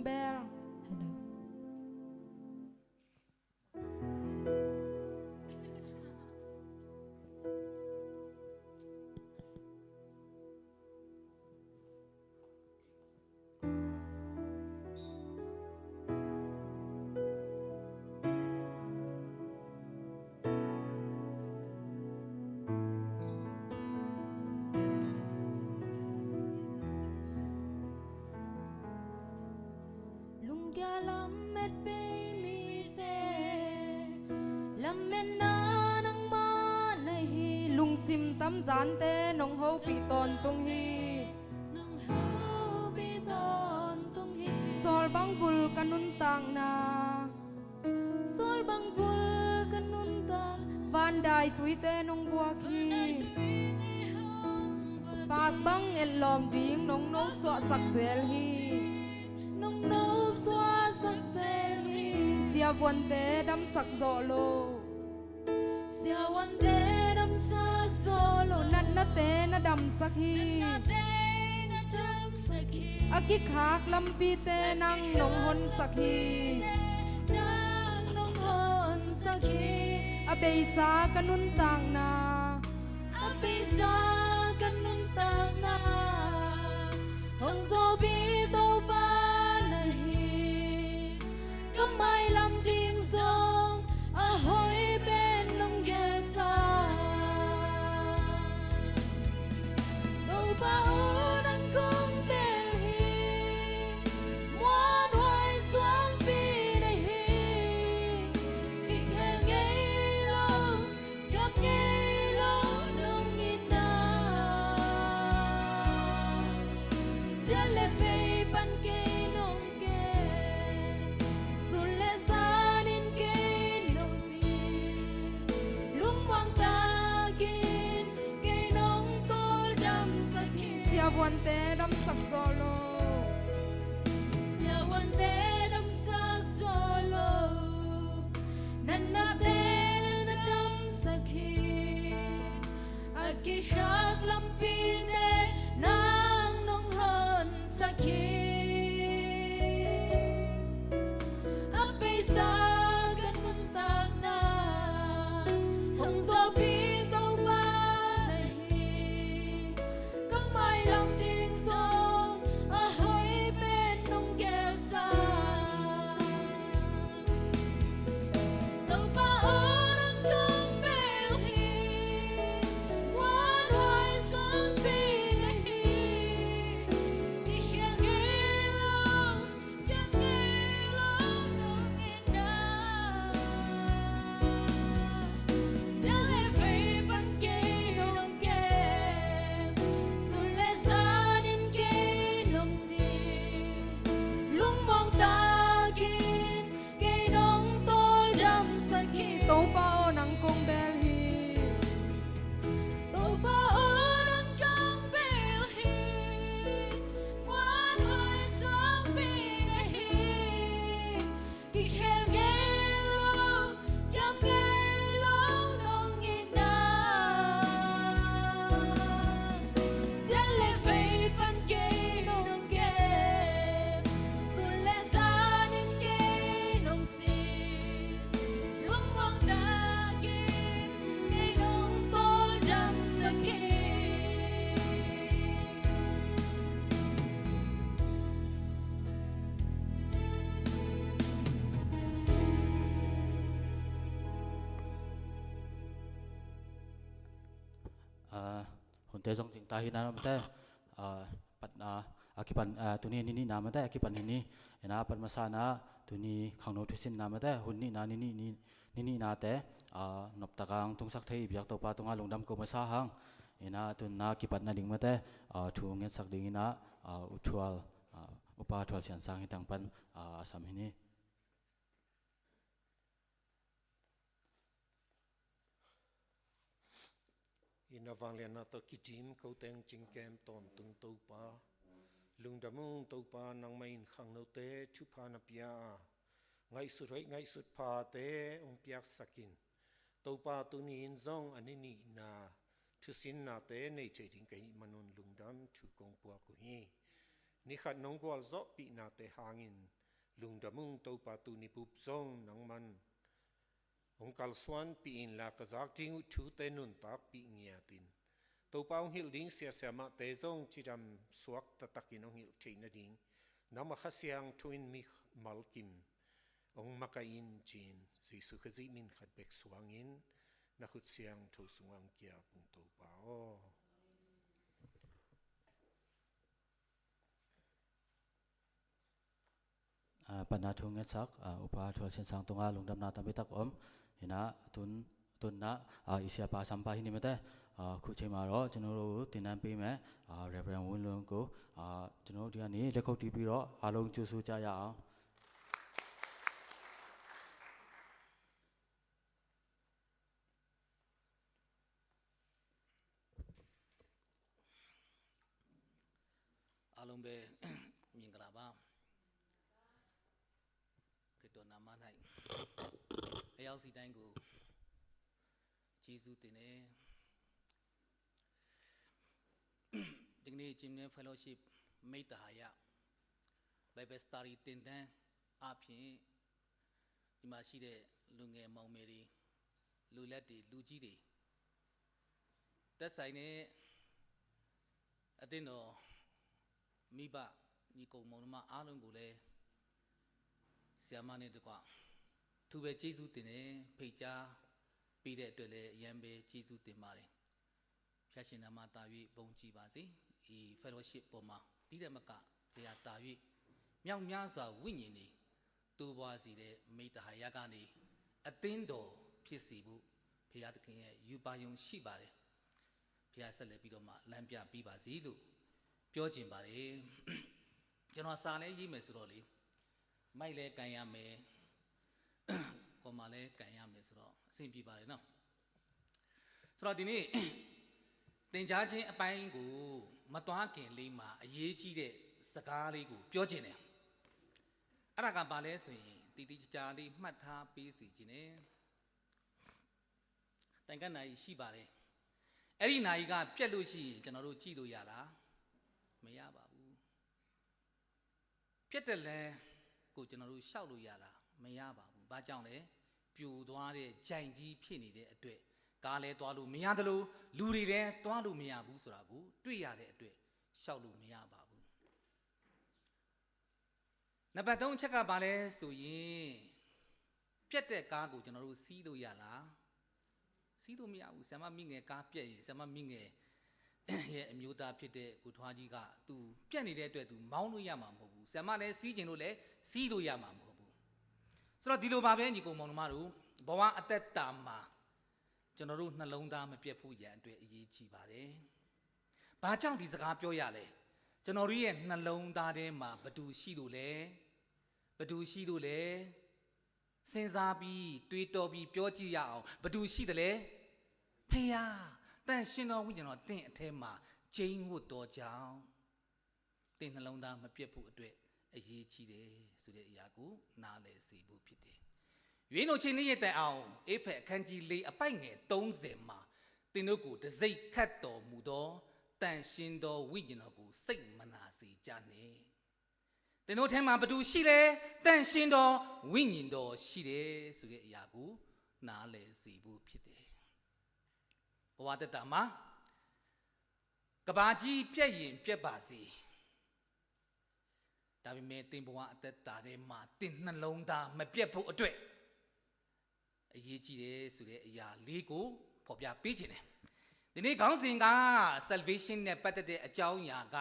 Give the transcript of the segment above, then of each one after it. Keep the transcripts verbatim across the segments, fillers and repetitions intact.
Bel. Hello. Lungkia lamet bei mite, lametna nangmah na hi. Lungsim tamzante nong hopih tawntung hi. Nong hopih tawntung hi. Sawlbang vul ka nuntakna, sawlbang vul ka nuntak, van dai tuite nong buak hi. Van dai tuite hong buak hi. Pak bang etlawm ding nong nosuahsak zel hi. Nong nosuahsak zel hi. Siavuante damsak zawh lo. Siavuante damsak zawh lo. Natnate na damsak hi. Natnate na damsak hi. A kikhak lampite nang nong honsak hi. Nang nong honsak hi. A beisa ka nuntakna, a beisa ka nuntakna, hong zawhpih Topa na hi. Ka mailam ding zong a hoih pen nong gelsa. Topa aw, nang kong bel hi. Muanhuai suangpi na hi. Kikhel ngei lo, kiam ngei lo nong itna. Ziat le vei pan kei nong kem, sun le zan in kei nong cih. Lungmuang takin kei nong tawldamsak hi. Siavuante damsak zawh lo. Siavuante damsak zawh lo. Natnate na damsak hi. A kikhak lampite nang nong honsak hi. A beisa ka nuntakna, hong zawhpih Topa na hi. Ka mailam ding zong a hoih pen nong gelsa. Topa aw, nang kong bel hi. Muanhuai suangpi na hi. Kikhel ngei lo, kiam ngei lo nong itna. Ziat le vei pan kei nong kem, sun le zan in kei nong cih. Lungmuang takin kei nong tawldamsak hi. Topa aw, nang kong bel hi. Topa aw, nang kong bel hi. Muanhuai suangpi na hi. Kikhel ngei lo, kiam ngei lo nong itna. Ziat le vei pan kei nong kem, sun le zan in kei nong cih. Lungmuang takin kei nong tawldamsak hi. Ah, hunte zong cingta hi na mate. Ah, pat, ah, a kipan, ah, tuni ni nihna mate, a kipan hi ni. Ena pat masa na tuni khangno thusinna mate, hun nihna ni, ni, ni, ni nihnate, ah, noptak a hong tungsak thei i biak Topa tungah lungdam ko masa hang. Ena tuna kipatna ding mate, ah, thu ngetsak ding ina, ah, u Thual, ah, upa Thual Sian Sang hi tang pan, ah, a sam hi ni. Ina vanglianna tawh kidim ko teng cingkem tawntung Topa. Lungdam ung Topa, nangmah in khangnote thupha na pia a, ngaihsut hoih ngaihsut phate hong piaksak in. Topa, tuni in zong a ni nihna thusinnate nei thei ding ka hih manun lungdam thu kong puak uh hi. Ni khat nong gualzawhpihnate hangin lungdam ung Topa, tuni bup zong nangman hong kalsuanpih inla ka zak ding uh thute nuntakpih ngiat in. Topa hong hilh ding siasiamahte zong cidam suak taktakin hong hilh theih nading nangma Kha Siangtho in mi malkim hong makaih in ci-in Jesu Khazih min khat bek suangin na khut siangtho sungah hong kiap ung Topa aw. Ah, patna thu ngetsak, ah, Upa Thual Sian Sang tungah lungdamna tampi tak om. Hinah tun, tunah, ah, i siapa sampa hi ni mate, ah, khuh thei mah rawh, ကျွန်တော်တို့ သင်တန်းပေးမယ် အာ Reverend Win Lung ကို အာ ကျွန်တော်တို့ဒီကနေ လက်ခုပ်တီးပြီးတော့ အားလုံးကြိုဆိုကြရအောင်။ အားလုံးပဲ မင်္ဂလာပါ။ ခရစ်တော်နာမ၌ အရောက်စီတိုင်းကို ကျေးဇူးတင်တယ်။ ဒီကနေ့ Children Fellowship မိတ္တဟာယ Bible Study သင်တန်းအားဖြင့် ဒီမှာရှိတဲ့ လူငယ်မောင်မယ်တွေ၊ လူလတ်တွေ၊ လူကြီးတွေ၊ သက်ဆိုင်တဲ့ အသင်းတော်မိဘ၊ ညီအစ်ကိုမောင်နှမအားလုံးကိုလည်း ဆရာမနဲ့တကွ အထူးပဲကျေးဇူးတင်တယ်။ ဖိတ်ကြားပေးတဲ့အတွက်လည်း အရမ်းပဲကျေးဇူးတင်ပါတယ်။ ဖျားရှင်နာမသာ၍ ဘုန်းကြီးပါစေ။ ဒီ fellowship ပေါ်မှာ ဒီထက်မက ဘုရားသာ၍ မြောက်များစွာဝိညာဉ်တွေ တိုးပွားစေတဲ့ မိတ္တဟာယကနေ အသင်းတော်ဖြစ်စေဖို့ ဘုရားသခင်ရဲ့ ရူပါရုံရှိပါတယ်။ ဘုရားဆက်လက်ပြီးတော့မှ လမ်းပြပေးပါစေလို့ ပြောချင်ပါတယ်။ ကျွန်တော်စာလည်းရေးမယ်ဆိုတော့လေ မိုက်လည်းကိုင်ရမယ်၊ ကွန်မလည်းကိုင်ရမယ်ဆိုတော့ အဆင်ပြေပါတယ်နော်။ ဆိုတော့ ဒီနေ့ သင်ကြားခြင်းအပိုင်းကို မသွားခင်လေးမှာ အရေးကြီးတဲ့စကားလေးကို ပြောချင်တယ်။ အဲ့ဒါက ဘာလဲဆိုရင် တည်တည်ကြကြလေး မှတ်ထားပေးစေချင်တယ်။ တိုင်ကတ်နာရီရှိပါတယ်။ အဲ့ဒီနာရီက ပြတ်လို့ရှိရင် ကျွန်တော်တို့ ကြည့်လို့ရလား? မရပါဘူး။ ပြတ်တဲ့လမ်းကို ကျွန်တော်တို့ လျှောက်လို့ရလား? မရပါဘူး။ ဘာကြောင့်လဲ? ပြိုသွားတဲ့ ချိုင့်ကြီးဖြစ်နေတဲ့အတွက် ကားလည်းသွားလို့မရသလို လူတွေလည်း သွားလို့မရဘူးဆိုတာကို တွေ့ရတဲ့အတွက် လျှောက်လို့မရပါဘူး။ နံပါတ်သုံးအချက်က ဘာလဲဆိုရင် ပြတ်တဲ့ကားကို ကျွန်တော်တို့ စီးလို့ရလား? စီးလို့မရဘူး။ ဆရာမမင်းငယ် ကားပြတ်ရင် ဆရာမမင်းငယ်ရဲ့ အမျိုးသားဖြစ်တဲ့ ကိုထွားကြီးက သူပြတ်နေတဲ့အတွက် သူမောင်းလို့ရမှာမဟုတ်ဘူး။ ဆရာမလည်း စီးချင်လို့လည်း စီးလို့ရမှာမဟုတ်ဘူး။ ဆိုတော့ ဒီလိုပါပဲ ညီအစ်ကိုမောင်နှမတို့၊ ဘဝအသက်တာမှာ ကျွန်တော်တို့ နှလုံးသားမပြတ်ဖို့ရန်အတွက် အရေးကြီးပါတယ်။ ဘာကြောင့် ဒီစကားပြောရလဲ။ ကျွန်တော်တို့ရဲ့ နှလုံးသားထဲမှာ ဘယ်သူရှိလို့လဲ။ ဘယ်သူရှိလို့လဲ။ စဉ်းစားပြီး တွေးတောပြီး ပြောကြည့်ရအောင်။ ဘယ်သူရှိသလဲ။ ဖခင်။ သန့်ရှင်းသောဝိညာဉ်တော် သင့်အထဲမှာ ကျိန်းဝပ်သောကြောင့် သင့်နှလုံးသားမပြတ်ဖို့အတွက် အရေးကြီးတယ်ဆိုတဲ့အရာကို နားလည်စေဖို့ဖြစ်တယ်။ ယွေးနုတ်ခြင်း နှစ်ရက်တိုင်အောင် ဧဖက်အခန်းကြီးလေး အပိုဒ်ငယ် သုံးဆယ်မှာ သင်တို့ကို တံဆိပ်ခတ်တော်မူသော သန့်ရှင်းသောဝိညာဉ်တော်ကို စိတ်မနာစေကြနှင့်။ သင်တို့ထဲမှာ ဘယ်သူရှိလဲ။ သန့်ရှင်းသောဝိညာဉ်တော်ရှိတယ်ဆိုတဲ့အရာကို နားလည်စေဖို့ဖြစ်တယ်။ ဘဝသက်တာမှာ ကမ္ဘာကြီးပျက်ရင်ပျက်ပါစေ။ ဒါပေမဲ့ သင်ဘဝအသက်တာထဲမှာ သင်နှလုံးသားမပျက်ဖို့အတွက် အရေးကြီးတယ်ဆိုတဲ့အရာလေးကို ဖော်ပြပေးချင်တယ်။ ဒီနေ့ခေါင်းစဉ်က salvation နဲ့ပတ်သက်တဲ့အကြောင်းအရာက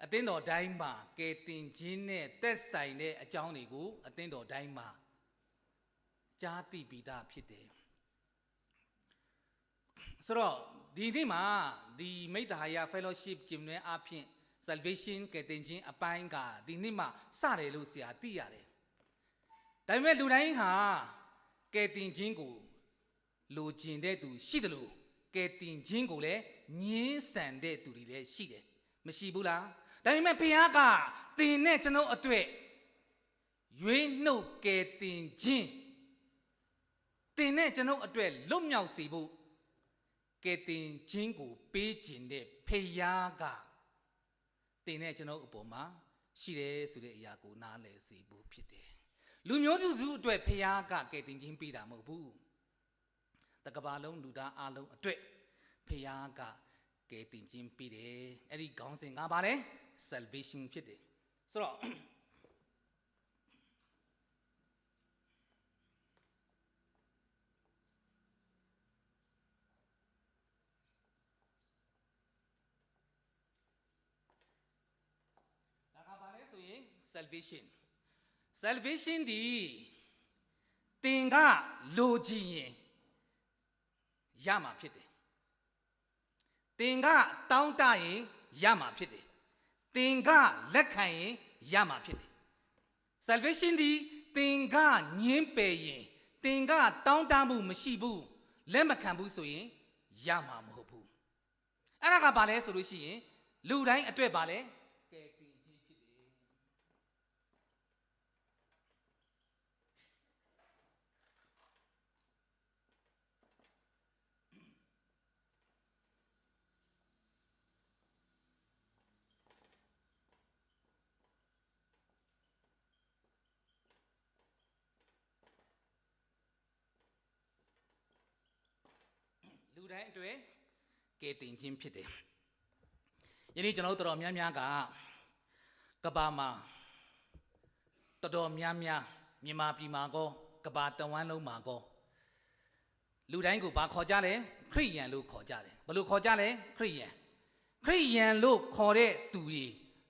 အသင်းတော်တိုင်းမှာ ကယ်တင်ခြင်းနဲ့သက်ဆိုင်တဲ့အကြောင်းတွေကို အသင်းတော်တိုင်းမှာ ကြားသိပြီးသားဖြစ်တယ်။ ဆိုတော့ ဒီနေ့မှာ ဒီမိတ္တဟာယ fellowship ကျင်းပအားဖြင့် salvation ကယ်တင်ခြင်းအပိုင်းက ဒီနေ့မှာစတယ်လို့ ဆရာသိရတယ်။ ဒါပေမဲ့ လူတိုင်းဟာ ကယ်တင်ခြင်းကို လိုချင်တဲ့သူရှိသလို ကယ်တင်ခြင်းကိုလည်း ငြင်းဆန်တဲ့သူတွေလည်းရှိတယ်။ မရှိဘူးလား။ ဒါပေမဲ့ ဘုရားက သင်နဲ့ကျွန်တော်အတွက် ရွေးနှုတ်ကယ်တင်ခြင်း၊ သင်နဲ့ကျွန်တော်အတွက် လွတ်မြောက်စေဖို့ ကယ်တင်ခြင်းကို ပေးချင်တဲ့ ဘုရားက သင်နဲ့ကျွန်တော်အပေါ်မှာရှိတယ်ဆိုတဲ့အရာကိုနားလည်စေဖို့ဖြစ်တယ်။ လူမျိုးစုအတွက်ဘုရားကကယ်တင်ခြင်းပေးတာမဟုတ်ဘူး။ တစ်ကမ္ဘာလုံးလူသားအားလုံးအတွက်ဘုရားကကယ်တင်ခြင်းပေးတယ်။ အဲ့ဒီခေါင်းစဉ်ကဘာလဲ။ Salvation ဖြစ်တယ်။ ဆိုတော့ ဒါကဘာလဲဆိုရင် salvation salvation ဒီသင်ကလိုချင်ရင်ရမှာဖြစ်တယ်။ သင်ကတောင်းတရင်ရမှာဖြစ်တယ်။ သင်ကလက်ခံရင်ရမှာဖြစ်တယ်။ salvation ဒီသင်ကငြင်းပယ်ရင်၊ သင်ကတောင်းတမှုမရှိဘူး၊ လက်မခံဘူးဆိုရင်ရမှာမဟုတ်ဘူး။ အဲ့ဒါကဘာလဲဆိုလို့ရှိရင် လူတိုင်းအတွက်ဘာလဲ။ ကယ်တင်ခြင်းဖြစ်တယ်။ လူတိုင်းအတွက်ကယ်တင်ခြင်းဖြစ်တယ်။ ယနေ့ကျွန်တော်တို့တော်တော်များများကကမ္ဘာမှာတော်တော်များများမြန်မာပြည်မှာကောကမ္ဘာတဝန်းလုံးမှာကောလူတိုင်းကိုဘာခေါ်ကြလဲ။ ခရစ်ယာန်လို့ခေါ်ကြတယ်။ ဘယ်လိုခေါ်ကြလဲ။ ခရစ်ယာန်။ ခရစ်ယာန်လို့ခေါ်တဲ့သူတွေ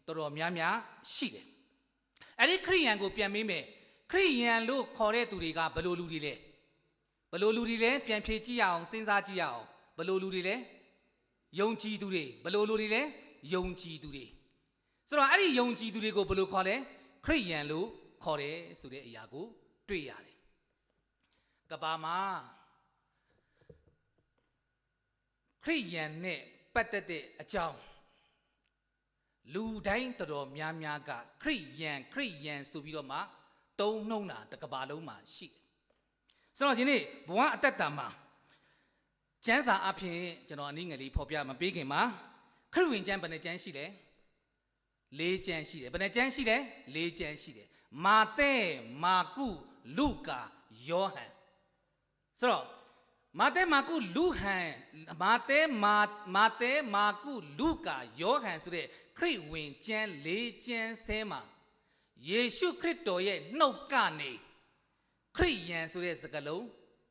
တော်တော်များများရှိတယ်။ အဲ့ဒီခရစ်ယာန်ကိုပြန်မေးမယ်။ ခရစ်ယာန်လို့ခေါ်တဲ့သူတွေကဘယ်လိုလူတွေလဲ။ ဘယ်လိုလူတွေလဲ။ ပြန်ဖြေကြည့်ရအောင်။ စဉ်းစားကြည့်ရအောင်။ ဘယ်လိုလူတွေလဲ။ ယုံကြည်သူတွေ။ ဘယ်လိုလူတွေလဲ။ ယုံကြည်သူတွေ။ ဆိုတော့အဲ့ဒီယုံကြည်သူတွေကိုဘယ်လိုခေါ်လဲ။ ခရစ်ယာန်လို့ခေါ်တယ်ဆိုတဲ့အရာကိုတွေ့ရတယ်။ ကမ္ဘာမှာခရစ်ယာန်နဲ့ပတ်သက်တဲ့အကြောင်းလူတိုင်းတော်တော်များများကခရစ်ယာန်ခရစ်ယာန်ဆိုပြီးတော့မှသုံးနှုန်းတာတစ်ကမ္ဘာလုံးမှာရှိတယ်။ ဆိုတော့ဒီနေ့ဘဝအသက်တာမှာကျမ်းစာအဖြစ်ကျွန်တော်အနည်းငယ်လေးဖော်ပြမပေးခင်မှာခရစ်ဝင်ကျမ်းဘယ်နှကျမ်းရှိလဲ။ လေးကျမ်းရှိတယ်။ ဘယ်နှကျမ်းရှိလဲ။ လေးကျမ်းရှိတယ်။ မာသဲမာကုလူကာယောဟန်ဆိုတော့မာသဲမာကုလူဟန်မာသဲမာမာသဲမာကုလူကာယောဟန်ဆိုတဲ့ခရစ်ဝင်ကျမ်းလေးကျမ်းထဲမှာယေရှုခရစ်တော်ရဲ့နှုတ်ကနေခရစ်ယာန်ဆိုတဲ့စကားလုံး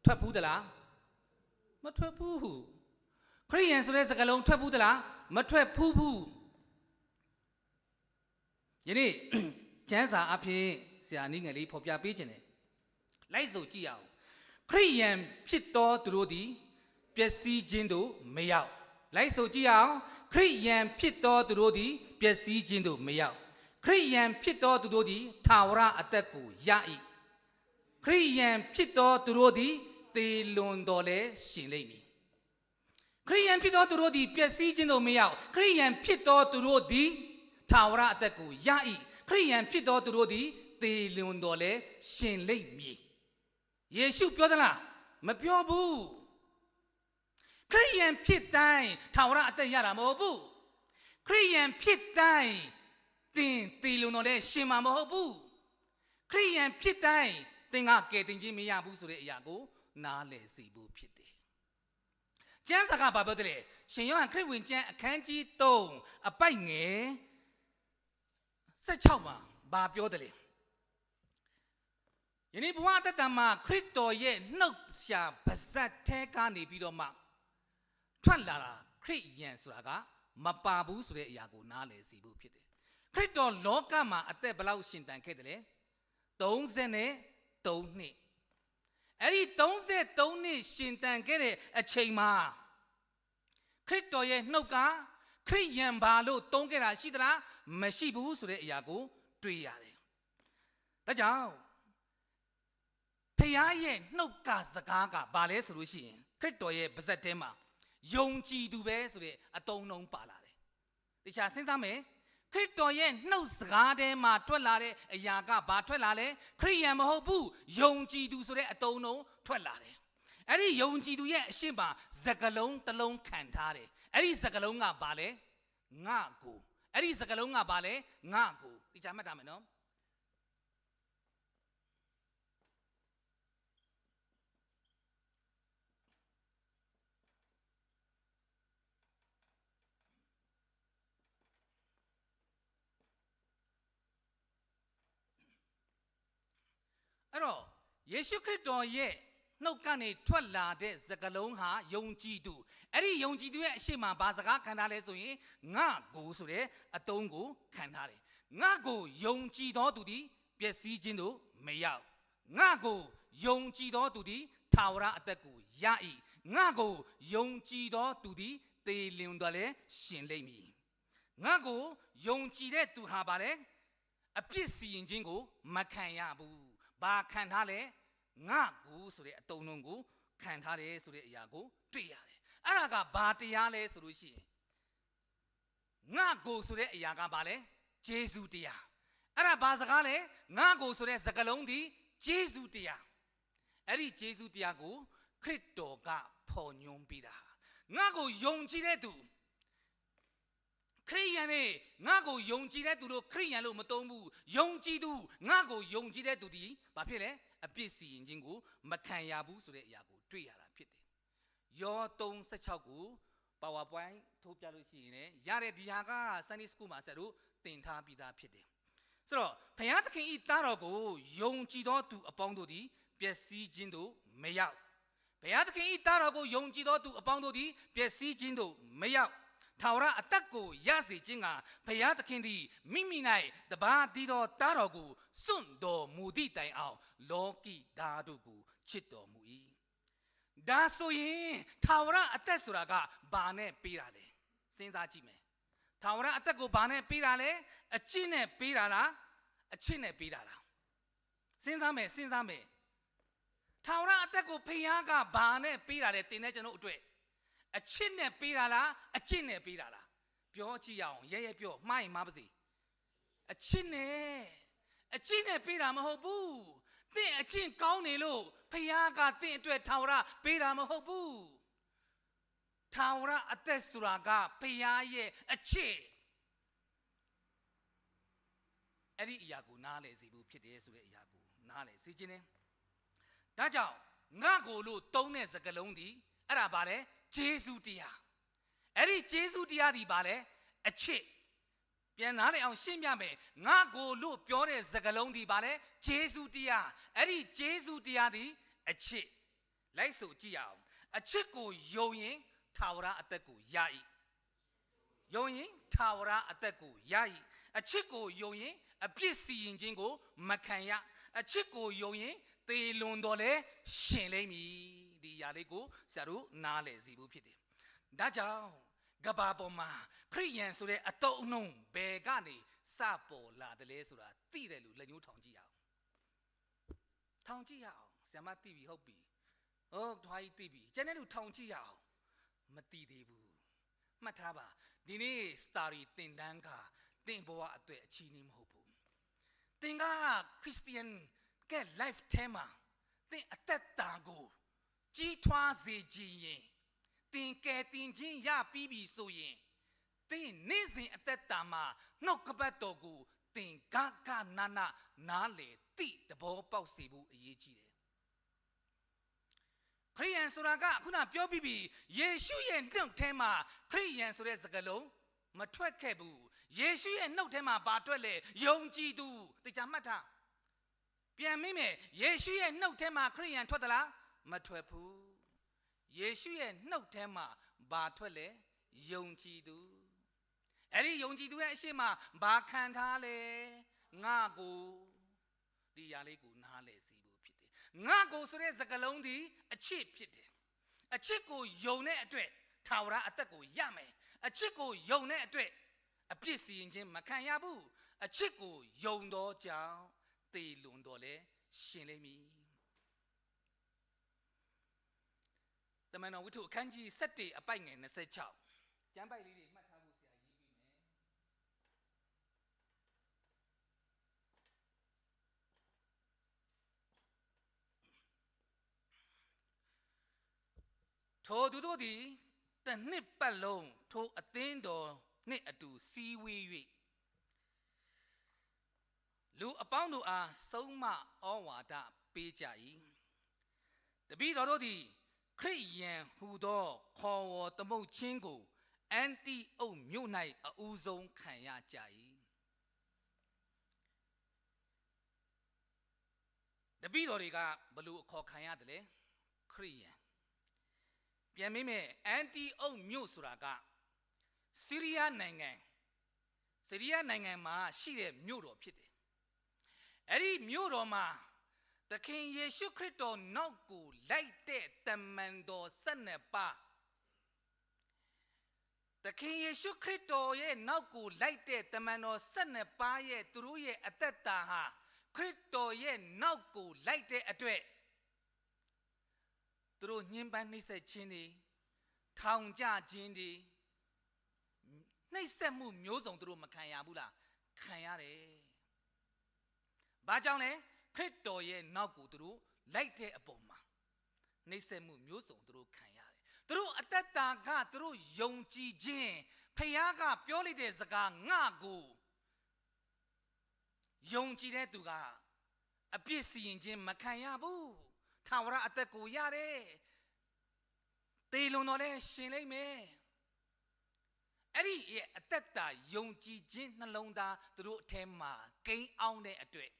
ထွက်ဖူးသလား။ မထွက်ဖူးဘူး။ ခရစ်ယာန်ဆိုတဲ့စကားလုံးထွက်ဖူးသလား။ မထွက်ဖူးဘူး။ ယနေ့ကျမ်းစာအဖြစ်ဆရာနည်းငယ်လေးဖော်ပြပေးခြင်းနဲ့လိုက်ဆိုကြည့်ရအောင်။ ခရစ်ယာန်ဖြစ်သောသူတို့သည်ပျက်စီးခြင်းသို့မရောက်။ လိုက်ဆိုကြည့်ရအောင်။ ခရစ်ယာန်ဖြစ်သောသူတို့သည်ပျက်စီးခြင်းသို့မရောက်။ ခရစ်ယာန်ဖြစ်သောသူတို့သည်ထာဝရအသက်ကိုရ၏။ ခရစ်ယာန်ဖြစ်သောသူတို့သည်သေလွန်တော်လဲရှင်လိမ့်မည်။ ခရစ်ယာန်ဖြစ်သောသူတို့သည်ပျက်စီးခြင်းသို့မရောက်။ ခရစ်ယာန်ဖြစ်သောသူတို့သည်ထာဝရအသက်ကိုရ၏။ ခရစ်ယာန်ဖြစ်သောသူတို့သည်သေလွန်တော်လဲရှင်လိမ့်မည်။ ယေရှုပြောသလား။ မပြောဘူး။ ခရစ်ယာန်ဖြစ်တိုင်းထာဝရအသက်ရတာမဟုတ်ဘူး။ ခရစ်ယာန်ဖြစ်တိုင်းသင်သေလွန်တော်လဲရှင်မှာမဟုတ်ဘူး။ ခရစ်ယာန်ဖြစ်တိုင်းသင်ကကယ်တင်ခြင်းမရဘူးဆိုတဲ့အရာကိုနားလည်စေဖို့ဖြစ်တယ်။ ကျမ်းစာကဘာပြောတယ်လဲ။ ရှင်ယောဟန်ခရစ်ဝင်ကျမ်းအခန်းကြီးသုံးအပိုဒ်ငယ်ဆယ့်ခြောက်မှာဘာပြောတယ်လဲ။ ယနေ့ဘဝအသက်တာမှာခရစ်တော်ရဲ့နှုတ်ရှာပါးစပ်ထဲကနေပြီးတော့မှထွက်လာတာခရစ်ယာန်ဆိုတာကမပါဘူးဆိုတဲ့အရာကိုနားလည်စေဖို့ဖြစ်တယ်။ ခရစ်တော်လောကမှာအသက်ဘယ်လောက်ရှင်သန်ခဲ့တယ်လဲ။ သုံးဆယ့်သုံးနှစ်။ အဲ့ဒီသုံးဆယ့်သုံးနှစ်ရှင်သန်ခဲ့တဲ့အချိန်မှာခရစ်တော်ရဲ့နှုတ်ကခရစ်ယာန်ပါလို့သုံးခဲ့တာရှိသလား။ မရှိဘူးဆိုတဲ့အရာကိုတွေ့ရတယ်။ ဒါကြောင့်ဖခင်ရဲ့နှုတ်ကစကားကဘာလဲဆိုလို့ရှိရင်ခရစ်တော်ရဲ့ပါးစပ်ထဲမှာယုံကြည်သူပဲဆိုတဲ့အသုံးအနှုန်းပါလာတယ်။ တခြားစဉ်းစားမယ်။ ခရစ်တော်ရဲ့နှုတ်စကားထဲမှာထွက်လာတဲ့အရာကဘာထွက်လာလဲ။ ခရစ်ယာန်မဟုတ်ဘူး။ ယုံကြည်သူဆိုတဲ့အသုံးအနှုန်းထွက်လာတယ်။ အဲ့ဒီယုံကြည်သူရဲ့အရှေ့မှာစကားလုံးတစ်လုံးခံထားတယ်။ အဲ့ဒီစကားလုံးကဘာလဲ။ ငါ့ကို အဲ့ဒီစကားလုံးကဘာလဲ? ငါ့ကို။ သေချာမှတ်ထားမယ်နော်။ အဲ့တော့ယေရှုခရစ်တော်ရဲ့နှုတ်ကနေထွက်လာတဲ့စကားလုံးဟာယုံကြည်သူ။ အဲ့ဒီယုံကြည်သူရဲ့အရှေ့မှာဘာစကားခံထားလဲဆိုရင် ငါ့ကိုဆိုတဲ့အသုံးကိုခံထားတယ်။ ငါ့ကိုယုံကြည်သောသူသည်ပျက်စီးခြင်းသို့မရောက်။ ငါ့ကိုယုံကြည်သောသူသည်ထာဝရအသက်ကိုရ၏။ ငါ့ကိုယုံကြည်သောသူသည်သေလွန်သော်လည်းရှင်လိမ့်မည်။ ငါ့ကိုယုံကြည်တဲ့သူဟာဘာလဲ? အပြစ်စီရင်ခြင်းကိုမခံရဘူး။ ဘာခံထားလဲ? ငါ့ကိုဆိုတဲ့အသုံးအနှုန်းကိုခံထားတယ်ဆိုတဲ့အရာကိုတွေ့ရတယ်။ အဲ့ဒါကဘာတရားလဲဆိုလို့ရှိရင် ငါ့ကိုဆိုတဲ့အရာကဘာလဲ? ကျေးဇူးတရား။ အဲ့ဒါဘာစကားလဲ? ငါ့ကိုဆိုတဲ့စကားလုံးသည်ကျေးဇူးတရား။ အဲ့ဒီကျေးဇူးတရားကိုခရစ်တော်ကဖော်ညွှန်းပေးတာ။ ငါ့ကိုယုံကြည်တဲ့သူ ခရစ်ယာန်နဲ့ငါ့ကိုယုံကြည်တဲ့သူတို့ ခရစ်ယာန်လို့မသုံးဘူး။ ယုံကြည်သူ၊ ငါ့ကိုယုံကြည်တဲ့သူသည်ဘာဖြစ်လဲ? အပြစ်စီရင်ခြင်းကိုမခံရဘူးဆိုတဲ့အရာကိုတွေ့ရတာဖြစ်တယ်။ ယောသုံးဆယ့်ခြောက်ကို PowerPoint ထိုးပြလို့ရှိရင်လည်းရတယ်။ ဒီဟာက Sunday School မှာဆရာတို့သင်ထားပြီးသားဖြစ်တယ်။ ဆိုတော့ဘုရားသခင်၏သားတော်ကိုယုံကြည်သောသူအပေါင်းတို့သည်ပျက်စီးခြင်းသို့မရောက်။ ဘုရားသခင်၏သားတော်ကိုယုံကြည်သောသူအပေါင်းတို့သည်ပျက်စီးခြင်းသို့မရောက်။ ထာဝရအသက်ကိုရစေခြင်းငှာဘုရားသခင်သည်မိမိ၌တပါးတည်းသောသားတော်ကိုစွန့်တော်မူသည့်တိုင်အောင်လောကီသားတို့ကိုချစ်တော်မူ၏။ ဒါဆိုရင်ထာဝရအသက်ဆိုတာကဘာနဲ့ပေးတာလဲ? စဉ်းစားကြည့်မယ်။ ထာဝရအသက်ကိုဘာနဲ့ပေးတာလဲ? အကျင့်နဲ့ပေးတာလား? အချစ်နဲ့ပေးတာလား? စဉ်းစားမယ်၊ စဉ်းစားမယ်။ ထာဝရအသက်ကိုဘုရားကဘာနဲ့ပေးတာလဲ? သင်နဲ့ကျွန်တော်အတွက်အချစ်နဲ့ပေးတာလား? အကျင့်နဲ့ပေးတာလား? ပြောကြည့်ရအောင်။ ရဲရဲပြော၊ မှားရင်မှားပါစေ။ အချစ်နဲ့၊ အကျင့်နဲ့ပေးတာမဟုတ်ဘူး။ သင့်အကျင့်ကောင်းနေလို့ဘုရားကသင့်အတွက်ထာဝရပေးတာမဟုတ်ဘူး။ ထာဝရအသက်ဆိုတာကဘုရားရဲ့အချစ်။ အဲ့ဒီအရာကိုနားလည်စေဖို့ဖြစ်တယ်ဆိုတဲ့အရာကိုနားလည်စေခြင်းနဲ့ဒါကြောင့်ငါ့ကိုလို့သုံးတဲ့စကားလုံးဒီအဲ့ဒါဘာလဲ? ကျေးဇူးတရား။ အဲ့ဒီကျေးဇူးတရားဒီဘာလဲ? အချစ်။ ပြန်နားလည်အောင်ရှင်းပြမယ်။ ငါ့ကိုလို့ပြောတဲ့စကားလုံးဒီဘာလဲ? ကျေးဇူးတရား။ အဲ့ဒီကျေးဇူးတရားဒီအချစ်။ လိုက်ဆိုကြည့်ရအောင်။ အချစ်ကိုယုံရင်ထာဝရအသက်ကိုရ၏။ ယုံရင်ထာဝရအသက်ကိုရ၏။ အချစ်ကိုယုံရင်အပြစ်စီရင်ခြင်းကိုမခံရ။ အချစ်ကိုယုံရင်သေလွန်တော်လဲရှင်လိမ့်မည်။ ဒီအရာလေးကိုဆရာတို့နားလည်စေဖို့ဖြစ်တယ်။ ဒါကြောင့်ကမ္ဘာပေါ်မှာခရစ်ယာန်ဆိုတဲ့အသုံးအနှုန်းဘယ်ကနေစပေါ်လာတယ်လဲဆိုတာသိတယ်လို့လက်ညှိုးထောင်ကြည့်ရအောင်။ ထောင်ကြည့်ရအောင်။ ဆရာမသိပြီဟုတ်ပြီ။ အိုးထွားကြီးသိပြီ။ ကျန်တဲ့လူထောင်ကြည့်ရအောင်။ မသိသေးဘူး။ မှတ်ထားပါ။ ဒီနေ့စတာရီသင်တန်းကသင်ဘဝအတွက်အချီးနှီးမဟုတ်ဘူး။ သင်က Christian က life ထဲမှာသင်အသက်တာကိုကြီးထွားစေချင်ရင်သင်ကယ်တင်ခြင်းရပြီးပြီဆိုရင်သင်နေ့စဉ်အသက်တာမှာနှုတ်ကပတ်တော်ကိုသင်ဂဂနနနားလည်သိသဘောပေါက်စေဖို့အရေးကြီးတယ်။ ခရိယန်ဆိုတာကခုနပြောပြီးပြီယေရှုရဲ့နှုတ်ထဲမှာခရိယန်ဆိုတဲ့စကားလုံးမထွက်ခဲ့ဘူးယေရှုရဲ့နှုတ်ထဲမှာဘာထွက်လဲယုံကြည်သူတေချာမှတ်ထားပြန်မိမယ်ယေရှုရဲ့နှုတ်ထဲမှာခရိယန်ထွက်သလားမထွက်ဘူးယေရှုရဲ့နှုတ်ထဲမှာဘာထွက်လဲယုံကြည်သူအဲ့ဒီယုံကြည်သူရဲ့အရှိမဘာခံထားလဲငါကိုဒီຢာလေးကိုနားလည်စေဖို့ဖြစ်တယ်။ငါကိုဆိုတဲ့စကားလုံးဒီအချစ်ဖြစ်တယ်။အချစ်ကိုယုံတဲ့အတွက်ထာဝရအသက်ကိုရမယ်။အချစ်ကိုယုံတဲ့အတွက်အပြစ်စီရင်ခြင်းမခံရဘူး။အချစ်ကိုယုံသောကြောင့်သေလွန်တော်လဲရှင်လိမ့်မည်။တမန်တော်ဝိထုအခန်းကြီး7အပိုက်ငယ်26ကျမ်းပိုက်လေးတွေမှတ်ထားဖို့ဆရာရေးပေးမယ်။ထိုသူတို့သည်တစ်နှစ်ပတ်လုံးထိုအသင်းတော် နှင့်အတူစည်းဝေး၍ လူအပေါင်းတို့အား ဆုံးမဩဝါဒပေးကြ၏။ တပည့်တော်တို့သည် ခရစ်ယာန်ဟူသော ခေါ်ဝေါ်သမုတ်ခြင်းကို အန္တိအုတ်မြို့၌ အဦးဆုံးခံရကြ၏။ တပည့်တော်တွေက ဘယ်လိုအခေါ်ခံရတယ်လဲ။ ခရစ်ယာန်။ ပြန်မေးမယ်။ အန္တိအုတ်မြို့ဆိုတာက ဆီးရီးယားနိုင်ငံ၊ ဆီးရီးယားနိုင်ငံမှာရှိတဲ့မြို့တော်ဖြစ်တယ်။ အဲ့ဒီမြို့တော်မှာ သခင်ယေရှုခရစ်တော်နောက်ကိုလိုက်တဲ့ တမန်တော်ဆယ့်နှစ်ပါး၊ သခင်ယေရှုခရစ်တော်ရဲ့နောက်ကိုလိုက်တဲ့ တမန်တော်ဆယ့်နှစ်ပါးရဲ့ သူတို့ရဲ့အသက်တာဟာ ခရစ်တော်ရဲ့နောက်ကိုလိုက်တဲ့အတွက် သူတို့ညှဉ်းပန်းနှိပ်စက်ခြင်းတွေ၊ ထောင်ကျခြင်းတွေ၊ နှိပ်စက်မှုမျိုးစုံ သူတို့မခံရဘူးလား။ ခံရတယ်။ ဘာကြောင့်လဲ။ ခရစ်တော်ရဲ့နောက်ကိုသူတို့လိုက်တဲ့အပေါ်မှာ နှိပ်စက်မှုမျိုးစုံသူတို့ခံရတယ်။ သူတို့အသက်တာက သူတို့ယုံကြည်ခြင်း၊ ဘုရားကပြောလိုက်တဲ့စကား ငါ့ကိုယုံကြည်တဲ့သူက အပြစ်စီရင်ခြင်းမခံရဘူး။ ထာဝရအသက်ကိုရတယ်။ သေလွန်တော့လည်းရှင်လိမ့်မယ်။ အဲ့ဒီရဲ့အသက်တာယုံကြည်ခြင်းနှလုံးသားသူတို့အထဲမှာကိန်းအောင်တဲ့အတွက်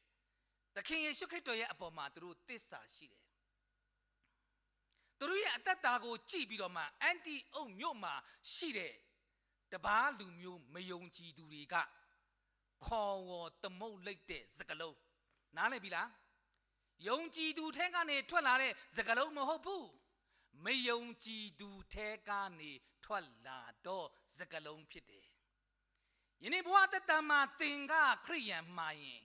သခင်ယေရှုခရစ်တော်ရဲ့အပေါ်မှာသူတို့သစ္စာရှိတယ်။ သူတို့ရဲ့အသက်တာကိုကြည့်ပြီးတော့မှ အန္တိအုတ်မြို့မှာရှိတဲ့ တပါးလူမျိုးမယုံကြည်သူတွေက ခေါ်ဝေါ်သမုတ်လိုက်တဲ့စကားလုံးနားလည်ပြီလား။ ယုံကြည်သူထဲကနေထွက်လာတဲ့စကားလုံးမဟုတ်ဘူး။ မယုံကြည်သူထဲကနေထွက်လာသောစကားလုံးဖြစ်တယ်။ ယနေ့ဘဝသက်တမ်းမှာသင်ကခရစ်ယာန်မှန်ရင်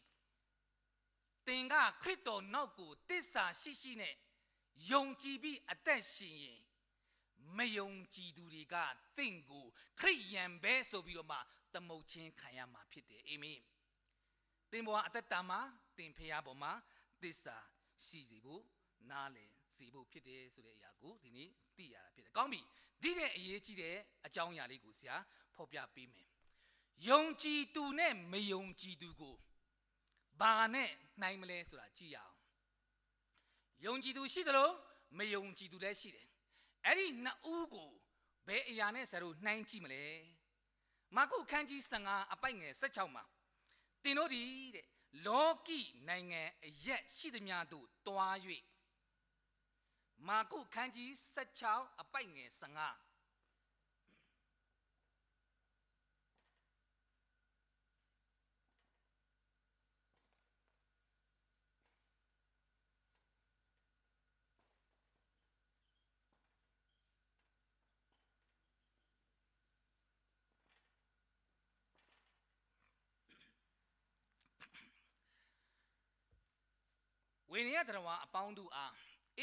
သင်ကခရစ်တော်နောက်ကိုသစ္စာရှိရှိနဲ့ယုံကြည်ပြီးအသက်ရှင်ရင် မယုံကြည်သူတွေကသင်ကိုခရစ်ယာန်ပဲဆိုပြီးတော့မှသမုတ်ခြင်းခံရမှာဖြစ်တယ်။ အာမင်။ သင်ဘဝအသက်တာမှာသင်ဘုရားပေါ်မှာသစ္စာရှိစေဖို့နားလည်စေဖို့ဖြစ်တယ်ဆိုတဲ့အရာကိုဒီနေ့သိရတာဖြစ်တယ်။ ကောင်းပြီ။ ဒီတဲ့အရေးကြီးတဲ့အကြောင်းအရာလေးကိုဆရာဖော်ပြပေးမယ်။ ယုံကြည်သူနဲ့မယုံကြည်သူကိုဘာနဲ့နှိုင်းမလဲဆိုတာကြည့်ရအောင်။ ယုံကြည်သူရှိသလိုမယုံကြည်သူလည်းရှိတယ်။ အဲ့ဒီနှစ်ဦးကိုဘယ်အရာနဲ့ဆရာတို့နှိုင်းကြည့်မလဲ။ မာကုအခန်းကြီးဆယ့်ငါးအပိုဒ်ငယ်ဆယ့်ခြောက်မှာ သင်တို့သည်တဲ့ လောကီနိုင်ငံအရပ်ရှိသမျှသို့သွား၍ မာကုအခန်းကြီးဆယ့်ခြောက်အပိုဒ်ငယ်ဆယ့်ငါး ဝေနေယျသတ္တဝါအပေါင်းတို့အား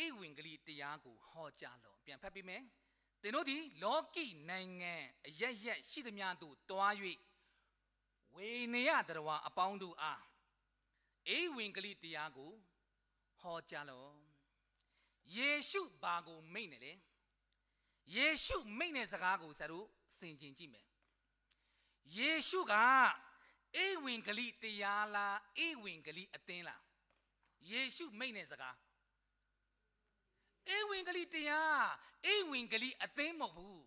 ဧဝံဂေလိတရားကိုဟောကြားလော့။ ပြန်ဖတ်ပေးမယ်။ သင်တို့သည်လောကီနိုင်ငံအရပ်ရပ်ရှိသမျှသို့သွား၍ဝေနေယျသတ္တဝါအပေါင်းတို့အားဧဝံဂေလိတရားကိုဟောကြားလော့။ ယေရှုဘာကိုမိန့်တယ်လဲ။ ယေရှုမိန့်တဲ့စကားကိုဆရာတို့ဆင်ခြင်ကြည့်မယ်။ ယေရှုကဧဝံဂေလိတရားလား၊ ဧဝံဂေလိအသင်းလား။ ယေရှုမိန့်တဲ့စကားဧဝံဂေလိတရား၊ ဧဝံဂေလိအသင်းမဟုတ်ဘူး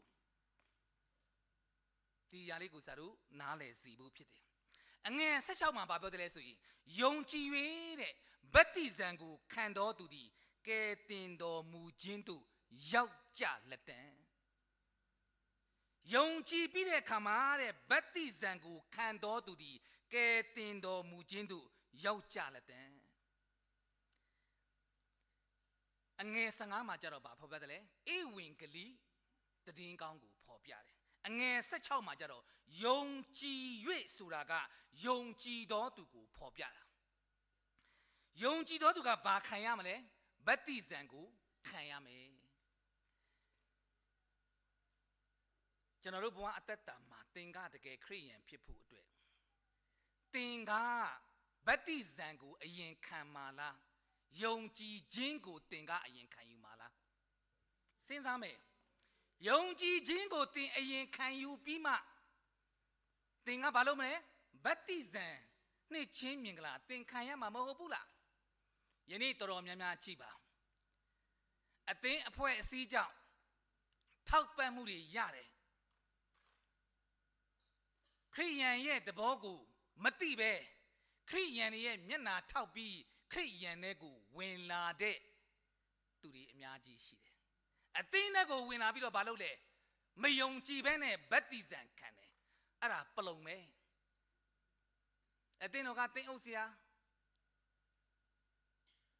။ ဒီအရာလေးကိုဆရာတို့နားလည်စေဖို့ဖြစ်တယ်။ အငယ်ဆယ့်ခြောက်မှာဘာပြောတယ်လဲဆိုရင်ယုံကြည်၍တဲ့ဗတ္တိဇံကိုခံတော်သူသည်ကယ်တင်တော်မူခြင်းသို့ရောက်ကြလတံ့။ ယုံကြည်ပြီးတဲ့အခါမှာတဲ့ဗတ္တိဇံကိုခံတော်သူသည်ကယ်တင်တော်မူခြင်းသို့ရောက်ကြလတံ့။ အငယ်ဆယ့်ငါးမှာကျတော့ဘာဖော်ပြတယ်လဲ။ ဧဝံဂေလိသတင်းကောင်းကိုဖော်ပြတယ်။ အငယ်ဆယ့်ခြောက်မှာကျတော့ယုံကြည်၍ဆိုတာကယုံကြည်တော်သူကိုဖော်ပြတာ။ ယုံကြည်တော်သူကဘာခံရမလဲ။ ဗတ္တိဇံကိုခံရမယ်။ ကျွန်တော်တို့ဘဝအသက်တာမှာသင်ကတကယ်ခရစ်ယာန်ဖြစ်ဖို့အတွက်သင်ကဗတ္တိဇံကိုအရင်ခံမှာလား။ ယုံကြည်ခြင်းကိုသင်ကအရင်ခံယူမှာလား။ စဉ်းစားမယ်။ ယုံကြည်ခြင်းကိုသင်အရင်ခံယူပြီးမှ သင်ကဘာလုပ်မလဲ။ ဗတ္တိဇံနှစ်ခြင်းမင်္ဂလာ သင်ခံရမှာမဟုတ်ဘူးလား။ ယနေ့တော်တော်များများကြည့်ပါ။ အသင်းအဖွဲ့အစည်းကြောင့်ထောက်ပံ့မှုတွေရတယ်။ ခရစ်ယာန်ရဲ့သဘောကိုမသိဘဲ ခရစ်ယာန်တွေရဲ့မျက်နှာထောက်ပြီး ခရစ်ယာန်ထဲကိုဝင်လာတဲ့သူတွေအများကြီးရှိတယ်။ အသင်းထဲကိုဝင်လာပြီးတော့ဘာလုပ်လဲ။ မယုံကြည်ဘဲနဲ့ဗတ္တိဇံခံတယ်။ အဲ့ဒါပလုံပဲ။ အသင်းတော်ကသင်းအုပ်ဆရာ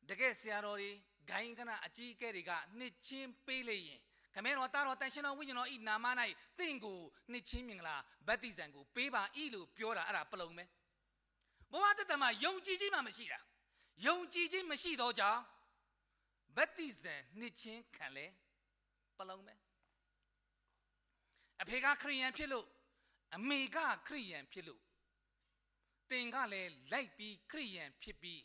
တကယ့်ဆရာတော်တွေ ဂိုဏ်းကနအကြီးအကဲတွေကနှစ်ချင်းပေးလေရင် ခင်ဗျားတို့သားတော်သန့်ရှင်းသောဝိညာဉ်တော်၏နာမ၌သင်ကိုနှစ်ချင်းမင်္ဂလာဗတ္တိဇံကိုပေးပါ၏လို့ပြောတာ အဲ့ဒါပလုံပဲ။ ဘဝသက်တမ်းမှာယုံကြည်ခြင်းမှမရှိတာ။ ယုံကြည်ခြင်းမရှိသောကြောင့်ဗတ္တိဇံနှစ်ချင်းခံလေ ပလုံပဲ။ အဖေကခရစ်ယာန်ဖြစ်လို့ အမေကခရစ်ယာန်ဖြစ်လို့ သင်ကလည်းလိုက်ပြီးခရစ်ယာန်ဖြစ်ပြီး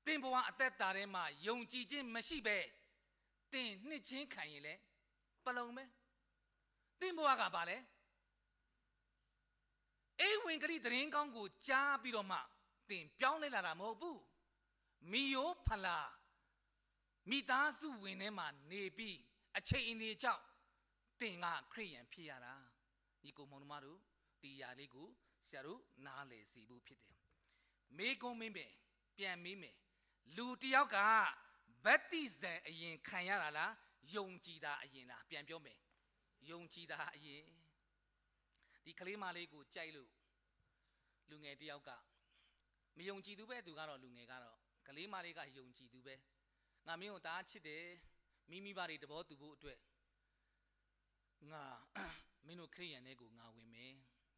သင်ဘဝအသက်တာထဲမှာယုံကြည်ခြင်းမရှိဘဲ သင်နှစ်ချင်းခံရင်လည်းပလုံပဲ။ သင်ဘဝကဘာလဲ။ ဧဝံဂေလိသတင်းကောင်းကိုကြားပြီးတော့မှသင်ပြောင်းလဲလာတာမဟုတ်ဘူး။ မိရိုးဖလာမိသားစုဝင်ထဲမှာနေပြီး အခြေအနေကြောင့်သင်ကခရစ်ယာန်ဖြစ်ရတာ။ ညီကိုမောင်နှမတို့ ဒီအရာလေးကိုဆရာတို့နားလည်စေဖို့ဖြစ်တယ်။ မေးခွန်းမေးမယ်။ ပြန်မေးမယ်။ လူတစ်ယောက်ကဗတ္တိဇံအရင်ခံရတာလား။ ယုံကြည်တာအရင်လား။ ပြန်ပြောမယ်။ ယုံကြည်တာအရင်။ ဒီကလေးမလေးကိုကြိုက်လို့လူငယ်တစ်ယောက်က မယုံကြည်သူပဲ။ သူကတော့ လူငယ်ကတော့ ကလေးမလေးကယုံကြည်သူပဲ။ ငါမင်းကိုတအားချစ်တယ်။ မိမိဘတွေသဘောတူဖို့အတွက်ငါမင်းတို့ခရစ်ယာန်ထဲကိုငါဝင်မယ်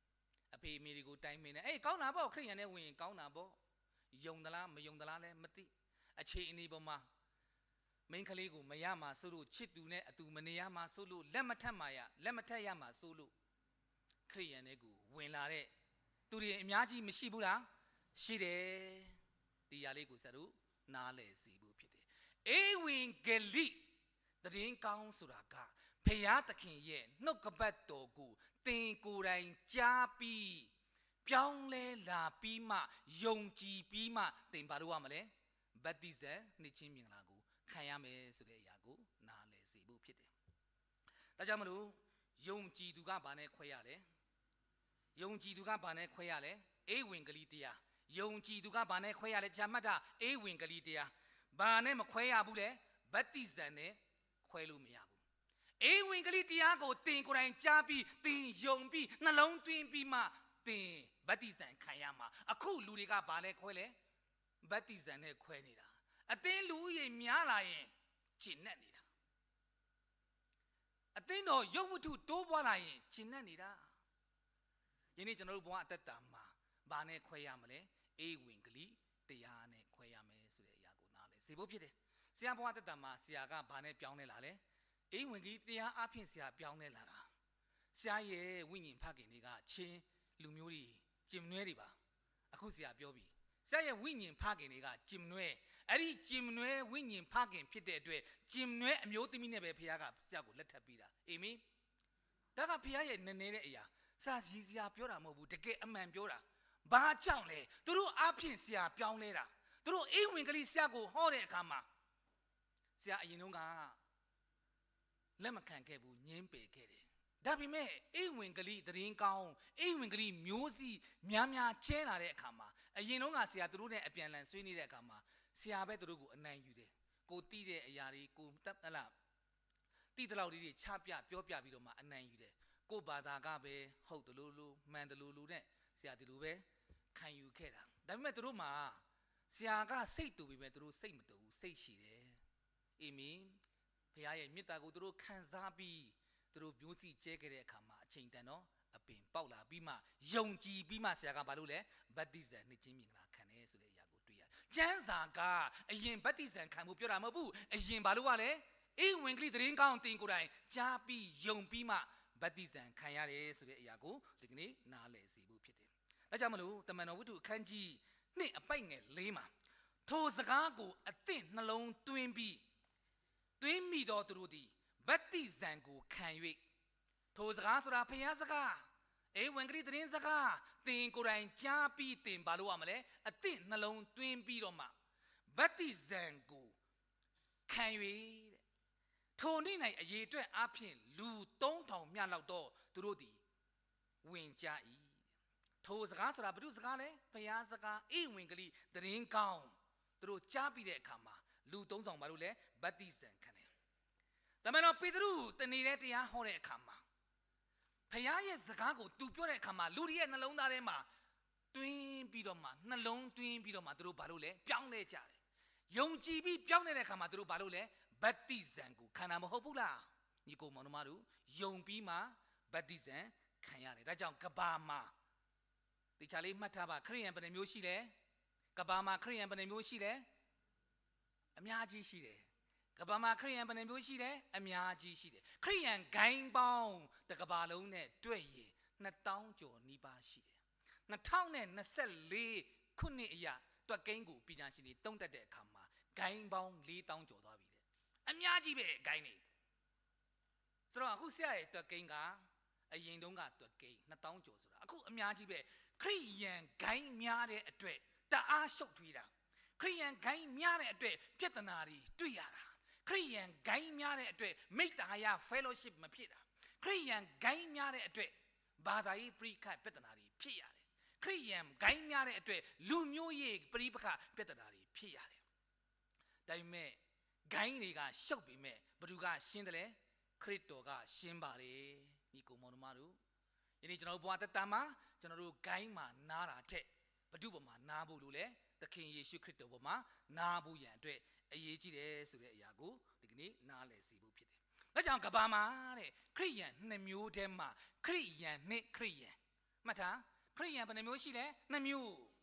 ။ အဖေအမေတွေကိုတိုင်ပင်တယ်။ အေးကောင်းတာပေါ့။ ခရစ်ယာန်ထဲဝင်ရင်ကောင်းတာပေါ့။ ယုံသလားမယုံသလားလည်းမသိ။ အခြေအနေပေါ်မှာမိန်းကလေးကိုမရမှာစိုးလို့ ချစ်သူနဲ့အတူမနေရမှာစိုးလို့ လက်မထပ်မှာရလက်မထပ်ရမှာစိုးလို့ ခရစ်ယာန်ထဲကိုဝင်လာတဲ့သူတွေအများကြီးမရှိဘူးလား။ ရှိတယ်။ ဒီအရာလေးကိုဆရာတို့နားလည်စေဖို့ဖြစ်တယ်။ ဧဝံဂေလိသတင်းကောင်းဆိုတာကဘုရားသခင်ရဲ့နှုတ်ကပတ်တော်ကိုသင်ကိုယ်တိုင်ကြားပြီးပြောင်းလဲလာပြီးမှယုံကြည်ပြီးမှသင်ဘာလုပ်ရမလဲ။ ဗတ္တိဇံနှစ်ခြင်းမင်္ဂလာကိုခံရမယ်ဆိုတဲ့အရာကိုနားလည်စေဖို့ဖြစ်တယ်။ ဒါကြောင့်မလို့ယုံကြည်သူကဘာနဲ့ခွဲရလဲ။ ယုံကြည်သူကဘာနဲ့ခွဲရလဲ။ ဧဝံဂေလိတရား။ ယုံကြည်သူကဘာနဲ့ခွဲရလဲ။ ကြားမှတ်တာဧဝံဂေလိတရားဘာနဲ့မခွဲရဘူးလဲ။ ဗတ္တိဇံနဲ့ခွဲလို့မရဘူး။ ဧဝံဂေလိတရားကိုသင်ကိုယ်တိုင်ကြားပြီးသင်ယုံပြီးနှလုံးသွင်းပြီးမှသင်ဗတ္တိဇံခံရမှာ။ အခုလူတွေကဘာနဲ့ခွဲလဲ။ ဗတ္တိဇံနဲ့ခွဲနေတာ။ အသင်းလူဦးရေများလာရင်ကျေနပ်နေတာ။ အသင်းတော်ရုပ်ဝတ္ထုတိုးပွားလာရင်ကျေနပ်နေတာ။ ယနေ့ကျွန်တော်တို့ဘဝအသက်တာမှာဘာနဲ့ခွဲရမလဲ။ ဧဝံဂေလိတရားနဲ့ခွဲရမယ်ဆိုတဲ့အရာကိုနားလည်စေဖို့ဖြစ်တယ်။ ဆရာဘဝအသက်တာမှာဆရာကဘာနဲ့ပြောင်းလဲလာလဲ။ ဧဝံဂေလိတရားအားဖြင့်ဆရာပြောင်းလဲလာတာ။ ဆရာရဲ့ဝိညာဉ်ဖခင်တွေကချင်းလူမျိုးတွေကျင်မနွဲတွေပါ။ အခုဆရာပြောပြီ။ ဆရာရဲ့ဝိညာဉ်ဖခင်တွေကကျင်မနွဲ။ အဲ့ဒီကျင်မနွဲဝိညာဉ်ဖခင်ဖြစ်တဲ့အတွက်ကျင်မနွဲအမျိုးသမီးနဲ့ပဲဘုရားကဆရာကိုလက်ထပ်ပေးတာ။ အာမင်။ ဒါကဘုရားရဲ့နည်းနည်းတဲ့အရာ။ ဆရာရယ်စရာပြောတာမဟုတ်ဘူး။ တကယ်အမှန်ပြောတာ။ ဘာကြောင့်လဲ။ သူတို့အားဖြင့်ဆရာပြောင်းလဲတာ။ သူတို့ဧဝံဂေလိဆရာကိုဟောတဲ့အခါမှာဆရာအရင်တုန်းကလက်မခံခဲ့ဘူး။ ငြင်းပယ်ခဲ့တယ်။ ဒါပေမဲ့ဧဝံဂေလိသတင်းကောင်းဧဝံဂေလိမျိုးစေ့များများကျဲလာတဲ့အခါမှာအရင်တုန်းကဆရာသူတို့နဲ့အပြန်အလှန်ဆွေးနွေးတဲ့အခါမှာဆရာပဲသူတို့ကိုအနိုင်ယူတယ်။ ကိုသိတဲ့အရာတွေကိုတပ်ဟလာသိသလောက်လေးတွေချပြပြောပြပြီးတော့မှအနိုင်ယူတယ်။ ကိုယ့်ဘာသာကပဲဟုတ်တယ်လို့လို့မှန်တယ်လို့လို့နဲ့ဆရာဒီလိုပဲခံယူခဲ့တာ။ ဒါပေမဲ့သူတို့မှာဆရာကစိတ်တူပေမဲ့သူတို့စိတ်မတူဘူး။ စိတ်ရှည်တယ်။ အာမင်။ ဘုရားရဲ့မေတ္တာကိုသူတို့ခံစားပြီးသူတို့မျိုးစေ့ကျဲခဲ့တဲ့အခါမှာအချိန်တန်တော့အပင်ပေါက်လာပြီးမှယုံကြည်ပြီးမှဆရာကဘာလုပ်လဲ။ ဗတ္တိဇံနှစ်ခြင်းမင်္ဂလာခံတယ်ဆိုတဲ့အရာကိုတွေ့ရတယ်။ ကျမ်းစာကအရင်ဗတ္တိဇံခံဖို့ပြောတာမဟုတ်ဘူး။ အရင်ဘာလုပ်ရလဲ။ ဧဝံဂေလိသတင်းကောင်းသင်ကိုယ်တိုင်ကြားပြီးယုံပြီးမှဗတ္တိဇံခံရတယ်ဆိုတဲ့အရာကိုဒီကနေ့နားလည်စေဖို့ဖြစ်တယ်။ ဒါကြောင့်မလို့တမန်တော်ဝတ္ထုအခန်းကြီးနှစ်အပိုဒ်ငယ်လေးမှာထိုစကားကိုအသင့်နှလုံးသွင်းပြီးသွင်းမိသောသူတို့သည်ဗတ္တိဇံကိုခံ၍ထိုစကားဆိုတာဘုရားစကား ဧဝံဂေလိသတင်းစကား သင်ကိုယ်တိုင်ကြားပြီး သင်ဘာလုပ်ရမလဲ။ အသစ်နှလုံးသွင်းပြီးတော့မှ ဗတ္တိဇံကိုခံ၍တဲ့။ ထိုနေ့၌အရေအတွက်အားဖြင့် လူသုံးထောင်မျှလောက်သောသူတို့သည် ဝင်ကြ၏။ ထိုစကားဆိုတာ ဘုသူ့စကားလဲ။ ဘုရားစကား၊ ဧဝံဂေလိသတင်းကောင်း။ သူတို့ကြားပြီးတဲ့အခါမှာ လူသုံးထောင်ဘာလို့လဲ။ ဗတ္တိဇံခံတယ်။ တမန်တော်ပေတရု တနေ့တည်းတရားဟောတဲ့အခါမှာ ဘုရားရဲ့စကားကိုသူပြောတဲ့အခါမှာ လူတွေရဲ့နှလုံးသားထဲမှာသွင်းပြီးတော့မှ၊ နှလုံးသွင်းပြီးတော့မှ သူတို့ဘာလို့လဲ။ ပြောင်းလဲကြတယ်။ ယုံကြည်ပြီးပြောင်းလဲတဲ့အခါမှာ သူတို့ဘာလို့လဲ။ ဗတ္တိဇံကိုခံတာမဟုတ်ဘူးလား။ ညီကိုမောင်နှမတို့၊ ယုံပြီးမှဗတ္တိဇံခံရတယ်။ ဒါကြောင့်ကမ္ဘာမှာ သေချာလေးမှတ်ထားပါ။ ခရစ်ယာန်ဘယ်နှမျိုးရှိလဲ။ ကမ္ဘာမှာခရစ်ယာန်ဘယ်နှမျိုးရှိလဲ။ အများကြီးရှိတယ်။ ကမ္ဘာမှာခရစ်ယာန်ဘယ်နှမျိုးရှိလဲ။ အများကြီးရှိတယ်။ ခရစ်ယာန်ဂိုဏ်းပေါင်းတစ်ကမ္ဘာလုံးနဲ့တွက်ရင် နှစ်သောင်းကျော်နီးပါးရှိတယ်။ နှစ်ထောင်နှစ်ဆယ့်လေးခုနှစ်အရ တွက်ကိန်းကိုပညာရှင်တွေသုံးသပ်တဲ့အခါမှာ ဂိုဏ်းပေါင်းလေးသောင်းကျော်သွားပြီတဲ့။ အများကြီးပဲ။ ဂိုဏ်းတွေ ဆိုတော့ အခုဆရာရဲ့တွက်ကိန်းက အရင်တုန်းကတွက်ကိန်း နှစ်သောင်းကျော်ဆိုတာ အခုအများကြီးပဲ။ ခရစ်ယာန်ဂိုဏ်းများတဲ့အတွက် တအားရှုပ်ထွေးတာ၊ ခရစ်ယာန်ဂိုဏ်းများတဲ့အတွက် ပြဿနာတွေတွေ့ရတာ၊ ခရစ်ယာန်ဂိုဏ်းများတဲ့အတွက် မိတ္တဟာယ fellowship မဖြစ်တာ၊ ခရစ်ယာန်ဂိုဏ်းများတဲ့အတွက် ဘာသာရေးပဋိပက္ခပြဿနာတွေဖြစ်ရတယ်။ ခရစ်ယာန်ဂိုဏ်းများတဲ့အတွက် လူမျိုးရေးပဋိပက္ခပြဿနာတွေဖြစ်ရတယ်။ ဒါပေမဲ့ ဂိုဏ်းတွေကရှုပ်ပေမဲ့ ဘယ်သူကရှင်းတယ်လဲ။ ခရစ်တော်ကရှင်းပါတယ်။ ညီကိုမောင်နှမတို့၊ ယနေ့ကျွန်တော်တို့ဘဝသက်တမ်းမှာ ကျွန်တော်တို့ဂိုဏ်းမှာနားတာထက် ဘယ်သူ့ဘဝမှာနားဖို့လိုလဲ။ သခင်ယေရှုခရစ်တော်ဘဝမှာနားဖို့ရန်အတွက် အရေးကြီးတယ်ဆိုတဲ့အရာကို ဒီကနေ့နားလည်စေဖို့ဖြစ်တယ်။ ဒါကြောင့်ကမ္ဘာမှာတဲ့ ခရစ်ယာန်နှစ်မျိုးထဲမှာ ခရစ်ယာန်နဲ့ခရစ်ယာန်၊ မှတ်ထား၊ ခရစ်ယာန်ဘယ်နှမျိုးရှိလဲ။ နှစ်မျိုး။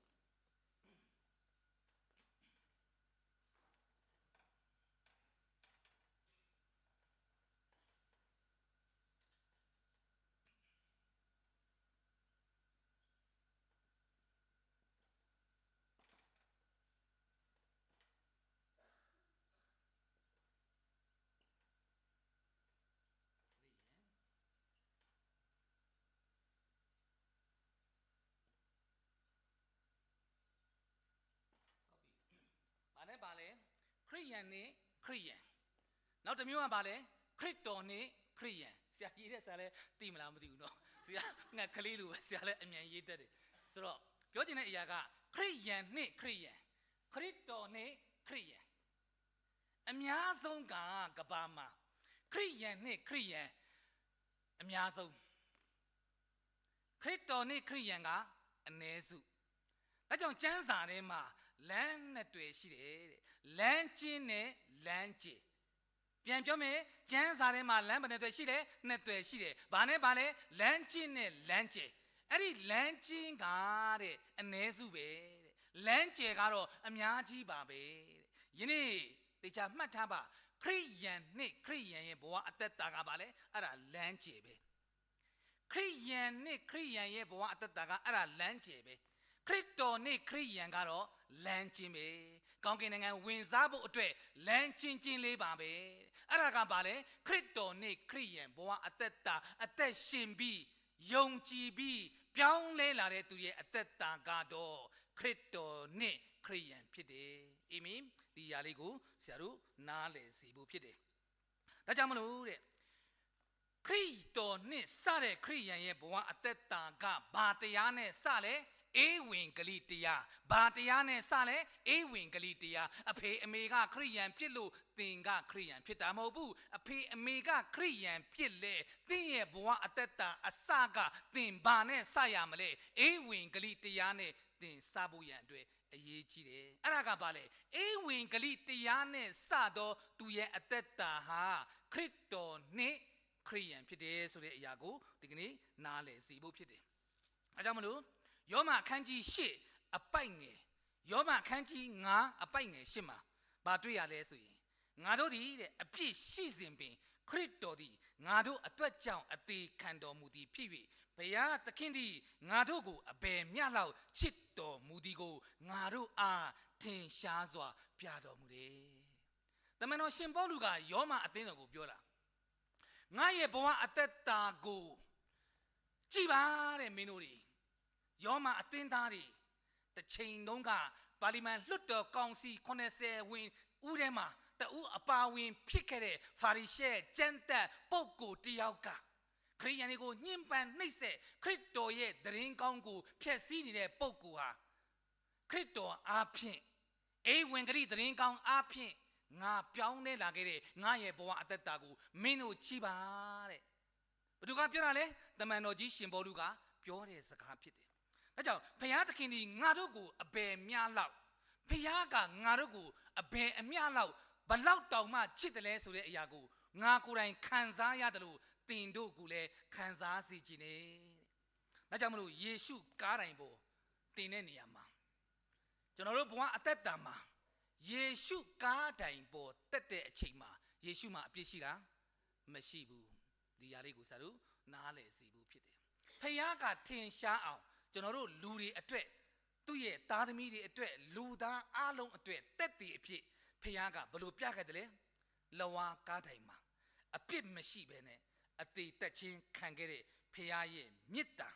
ဘာနဲ့ဘာလဲ။ ခရစ်ယာန်နဲ့ခရစ်ယာန်။ နောက်တစ်မျိုးကဘာလဲ။ ခရစ်တော်နဲ့ခရစ်ယာန်။ ဆရာရေးတဲ့စာလဲသိမလားမသိဘူးနော်။ ဆရာငါကလေးလိုပဲ။ ဆရာလည်းအမြန်ရေးတတ်တယ်။ ဆိုတော့ပြောချင်တဲ့အရာက ခရစ်ယာန်နဲ့ခရစ်ယာန်၊ ခရစ်တော်နဲ့ခရစ်ယာန်။ အများဆုံးကကမ္ဘာမှာ ခရစ်ယာန်နဲ့ခရစ်ယာန်အများဆုံး။ ခရစ်တော်နဲ့ခရစ်ယာန်ကအနည်းစု။ ဒါကြောင့်ကျမ်းစာထဲမှာလမ်းနှစ်သွယ်ရှိတယ်တဲ့။ လမ်းကျဉ်းနဲ့လမ်းကျယ်။ ပြန်ပြောမယ်၊ ကျမ်းစာထဲမှာလမ်းဘယ်နှစ်သွယ်ရှိလဲ။ နှစ်သွယ်ရှိတယ်။ ဘာနဲ့ဘာလဲ။ လမ်းကျဉ်းနဲ့လမ်းကျယ်။ အဲ့ဒီလမ်းကျဉ်းကတဲ့အနည်းစုပဲတဲ့။ လမ်းကျယ်ကတော့အများကြီးပါပဲတဲ့။ ယနေ့သေချာမှတ်ထားပါ။ ခရစ်ယာန်နဲ့ခရစ်ယာန်ရဲ့ဘဝအသက်တာကဘာလဲ။ အဲ့ဒါလမ်းကျယ်ပဲ။ ခရစ်ယာန်နဲ့ခရစ်ယာန်ရဲ့ဘဝအသက်တာကအဲ့ဒါလမ်းကျယ်ပဲ။ ခရစ်တော်နဲ့ခရစ်ယာန်ကတော့လမ်းကျဉ်းပဲ။ ကောင်းကင်နိုင်ငံဝင်စားဖို့အတွက်လမ်းကျဉ်းကျဉ်းလေးပါပဲ။ အဲ့ဒါကဘာလဲ။ ခရစ်တော်နဲ့ခရစ်ယာန်ဘဝအသက်တာ အသက်ရှင်ပြီးယုံကြည်ပြီးပြောင်းလဲလာတဲ့သူရဲ့အသက်တာကတော့ ခရစ်တော်နဲ့ခရစ်ယာန်ဖြစ်တယ်။ အာမင်။ ဒီအရာလေးကိုဆရာတို့နားလည်စေဖို့ဖြစ်တယ်။ ဒါကြောင့်မလို့တဲ့ ခရစ်တော်နဲ့စတဲ့ခရစ်ယာန်ရဲ့ဘဝအသက်တာကဘာတရားနဲ့စလဲ။ ဧဝံဂေလိတရား။ ဘာတရားနဲ့စလဲ။ ဧဝံဂေလိတရား။ အဖေအမေကခရစ်ယာန်ဖြစ်လို့သင်ကခရစ်ယာန်ဖြစ်တာမဟုတ်ဘူး။ အဖေအမေကခရစ်ယာန်ဖြစ်လဲ သင်ရဲ့ဘဝအသက်တာအစကသင်ဘာနဲ့စရမလဲ။ ဧဝံဂေလိတရားနဲ့သင်စဖို့ရန်အတွက်အရေးကြီးတယ်။ အဲ့ဒါကဘာလဲ။ ဧဝံဂေလိတရားနဲ့စသောသူရဲ့အသက်တာဟာခရစ်တော်နဲ့ခရစ်ယာန်ဖြစ်တယ်ဆိုတဲ့အရာကိုဒီကနေ့နားလည်စေဖို့ဖြစ်တယ်။ အဲကြောင့်မလို့ယောမအခန်းကြီးရှစ်အပိုဒ်ငယ်၊ ယောမအခန်းကြီးငါးအပိုဒ်ငယ်ရှစ်မှာဘာတွေ့ရလဲဆိုရင်၊ ငါတို့သည်တဲ့အပြစ်ရှိစဉ်ပင် ခရစ်တော်သည်ငါတို့အတွက်ကြောင့်အသေခံတော်မူသည်ဖြစ်၍၊ ဘုရားသခင်သည်ငါတို့ကိုအဘယ်မျှလောက်ချစ်တော်မူသည်ကိုငါတို့အားထင်ရှားစွာပြတော်မူတယ်။ တမန်တော်ရှင်ပေါလုကယောမအသင်းတော်ကိုပြောတာ၊ ငါရဲ့ဘဝအသက်တာကို ကြည့်ပါတဲ့ မင်းတို့တွေ၊ ရောမအသင်းသားတွေ၊ တစ်ချိန်တုန်းက ပါလီမန်လွှတ်တော်ကောင်စီ ခုနှစ်ဆယ် ဝင်ဦးထဲမှာ တစ်ဦးအပါအဝင်ဖြစ်ခဲ့တဲ့ ဖာရိရှဲကျမ်းသတ်ပုဂ္ဂိုလ်တစ်ယောက်က ခရစ်ယာန်တွေကိုညှဉ်းပန်းနှိပ်စက်၊ ခရစ်တော်ရဲ့သတင်းကောင်းကိုဖျက်ဆီးနေတဲ့ပုဂ္ဂိုလ်ဟာ ခရစ်တော်အားဖြင့်၊ ဧဝံဂေလိသတင်းကောင်းအားဖြင့် ငါပြောင်းလဲလာခဲ့တဲ့ ငါရဲ့ဘဝအသက်တာကို မင်းတို့ကြည့်ပါတဲ့။ ဘယ်သူကပြောတာလဲ။ တမန်တော်ကြီးရှင်ပေါလုကပြောတဲ့စကားဖြစ်တယ်။ ဒါကြောင့် ဘုရားသခင်သည်ငါတို့ကိုအဘယ်မျှလောက်၊ ဘုရားကငါတို့ကိုအဘယ်အမျှလောက်၊ ဘယ်လောက်တောင်မှချစ်တယ်လဲဆိုတဲ့အရာကို ငါကိုယ်တိုင်ခံစားရတယ်လို့ သင်တို့ကိုလည်းခံစားစေချင်တယ်။ ဒါကြောင့်မလို့ ယေရှုကားတိုင်ပေါ်တင်တဲ့နေရာမှာ ကျွန်တော်တို့ဘဝအသက်တာမှာ ယေရှုကားတိုင်ပေါ်တက်တဲ့အချိန်မှာ ယေရှုမှာအပြစ်ရှိလား။ မရှိဘူး။ ဒီຢာလေးကိုဆရာတို့နားလည်စေဖို့ဖြစ်တယ်။ ဘုရားကထင်ရှားအောင် ကျွန်တော်တို့လူတွေအတွက်၊ သူ့ရဲ့သားသမီးတွေအတွက်၊ လူသားအားလုံးအတွက်သက်သေအဖြစ် ဘုရားကဘယ်လိုပြခဲ့တယ်လဲ။ လဝါကားတိုင်မှာ အပြစ်မရှိဘဲနဲ့အသေသတ်ခြင်းခံခဲ့တဲ့ ဘုရားရဲ့မေတ္တာ၊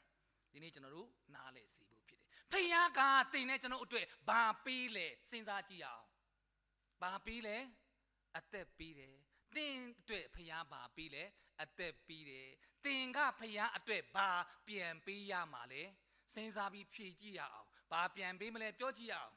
ဒီနေ့ကျွန်တော်တို့နားလည်စေဖို့ဖြစ်တယ်။ ဘုရားကသင်နဲ့ကျွန်တော်အတွက်ဘာပေးလဲ စဉ်းစားကြည့်ရအောင်။ ဘာပေးလဲ။ အသက်ပေးတယ်။ သင်အတွက်ဘုရားဘာပေးလဲ။ အသက်ပေးတယ်။ သင်ကဘုရားအတွက်ဘာပြန်ပေးရမှာလဲ။ စဉ်းစားပြီးဖြေကြည့်ရအောင်။ ဘာပြန်ပေးမလဲ ပြောကြည့်ရအောင်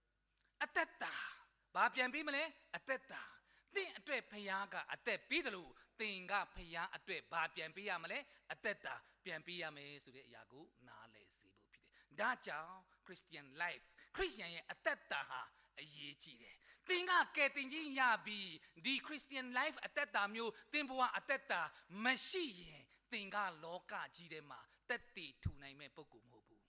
။ အသက်တာ။ ဘာပြန်ပေးမလဲ။ အသက်တာ။ သင်အတွက်ဘုရားကအသက်ပေးတယ်လို့ သင်ကဘုရားအတွက်ဘာပြန်ပေးရမလဲ။ အသက်တာပြန်ပေးရမယ်ဆိုတဲ့အရာကိုနားလည်စေဖို့ဖြစ်တယ်။ ဒါကြောင့် Christian life ခရစ်ယာန်ရဲ့အသက်တာဟာအရေးကြီးတယ်။ သင်ကကယ်တင်ခြင်းရပြီး ဒီ Christian life အသက်တာမျိုး သင်ဘဝအသက်တာမရှိရင် သင်ကလောကကြီးထဲမှာသက်သေထူနိုင်မဲ့ပုဂ္ဂိုလ်မဟုတ်ဘူး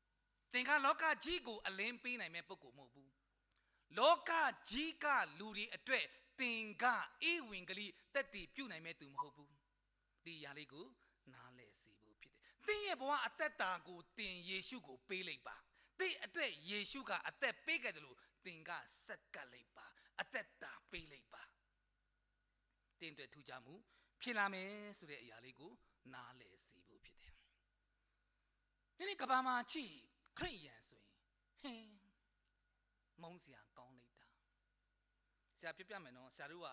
။ သင်ကလောကကြီးကိုအလင်းပေးနိုင်မဲ့ပုဂ္ဂိုလ်မဟုတ်ဘူး။ လောကကြီးကလူတွေအတွက် သင်ကဧဝံဂေလိသက်သေပြုနိုင်မဲ့သူမဟုတ်ဘူး။ ဒီຢာလေးကိုနားလည်စေဖို့ဖြစ်တယ်။ သင်ရဲ့ဘဝအသက်တာကိုသင်ယေရှုကိုပေးလိုက်ပါ။ သင်အတွက်ယေရှုကအသက်ပေးခဲ့တယ်လို့ သင်ကဆက်ကပ်လိုက်ပါ။ အသက်တာပေးလိုက်ပါ။ သင်အတွက်ထူးခြားမှုဖြစ်လာမယ်ဆိုတဲ့အရာလေးကိုနားလည်စေဖို့ဖြစ်တယ်။ ဒီနေ့ကမ္ဘာမှာကြည့် ခရစ်ယာန်ဆိုရင် ဟဲ မုန်းစရာကောင်းလိုက်တာ။ ဆရာပြောပြမယ်နော်။ ဆရာတို့က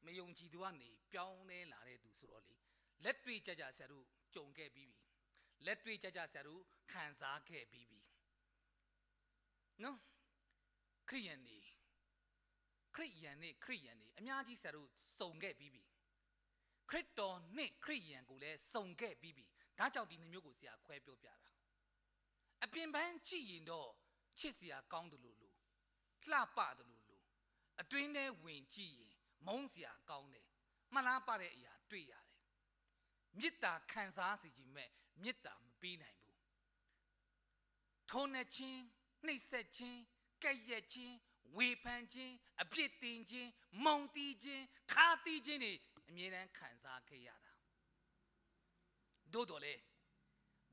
မယုံကြည်သူကနေပြောင်းလဲလာတဲ့သူဆိုတော့လေ၊ လက်တွေ့ကျကျဆရာတို့ကြုံခဲ့ပြီးပြီ။ လက်တွေ့ကျကျဆရာတို့ခံစားခဲ့ပြီးပြီနော်။ ခရစ်ယာန်တွေ၊ ခရစ်ယာန်နဲ့ခရစ်ယာန်တွေအများကြီးဆရာတို့စုံခဲ့ပြီးပြီ။ ခရစ်တော်နဲ့ခရစ်ယာန်ကိုလည်းစုံခဲ့ပြီးပြီ။ ဒါကြောင့်ဒီနှစ်မျိုးကိုဆရာခွဲပြောပြတာ။ အပြင်ပန်းကြည့်ရင်တော့ချစ်စရာကောင်းသလိုလို၊ လှပသလိုလို၊ အတွင်းထဲဝင်ကြည့်ရင်မုန်းစရာကောင်းတယ်။ မလှပတဲ့အရာတွေ့ရတယ်။ မေတ္တာခံစားစေချင်ပေမဲ့မေတ္တာမပေးနိုင်ဘူး။ ထိုးနှက်ခြင်း၊ နှိပ်စက်ခြင်း၊ ကဲ့ရဲ့ခြင်း၊ ဝေဖန်ခြင်း၊ အပြစ်တင်ခြင်း၊ မုန်းတီးခြင်း၊ ခါသီးခြင်းတွေအမြဲတမ်းခံစားခဲ့ရတာ။ သို့သော်လည်း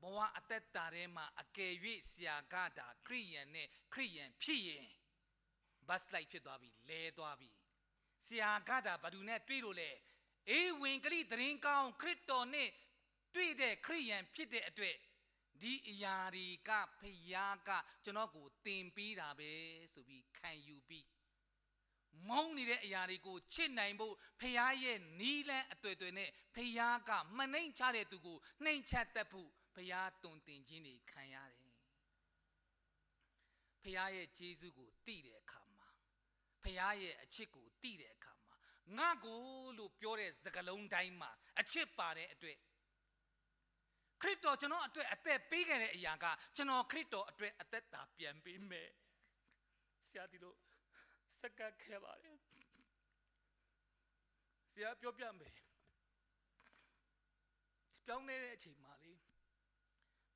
၊ ဘဝအသက်တာထဲမှာအကယ်၍ဆရာကသာခရစ်ယာန်နဲ့ခရစ်ယာန်ဖြစ်ရင်၊ backslide ဖြစ်သွားပြီ၊ လဲသွားပြီ။ ဆရာကသာဘာတူနဲ့တွေ့လို့လဲ။ ဧဝံဂေလိသတင်းကောင်း၊ ခရစ်တော်နဲ့တွေ့တဲ့ခရစ်ယာန်ဖြစ်တဲ့အတွက်၊ ဒီအရာတွေကဘုရားကကျွန်တော်ကိုသင်ပေးတာပဲဆိုပြီးခံယူပြီး၊ မုန်းနေတဲ့အရာတွေကိုချစ်နိုင်ဖို့၊ ဘုရားရဲ့နည်းလမ်းအသွဲ့သွဲ့နဲ့ဘုရားကမနှိမ်ချတဲ့သူကိုနှိမ်ချတတ်ဖို့၊ ဘုရားသွန်သင်ခြင်းတွေခံရတယ်။ ဘုရားရဲ့ကျေးဇူးကိုသိတဲ့အခါမှာ၊ ဘုရားရဲ့အချစ်ကိုသိတဲ့အခါမှာ၊ ငါ့ကိုလို့ပြောတဲ့စကားလုံးတိုင်းမှာအချစ်ပါတဲ့အတွက်၊ ခရစ်တော်ကျွန်တော်အတွက်အသက်ပေးခဲ့တဲ့အရာက၊ ကျွန်တော်ခရစ်တော်အတွက်အသက်တာပြန်ပေးမယ်။ ဆရာဒီလိုဆက်ကပ်ခဲ့ပါတယ်။ ဆရာပြောပြမယ်။ ပြောင်းလဲတဲ့အချိန်မှာလေ၊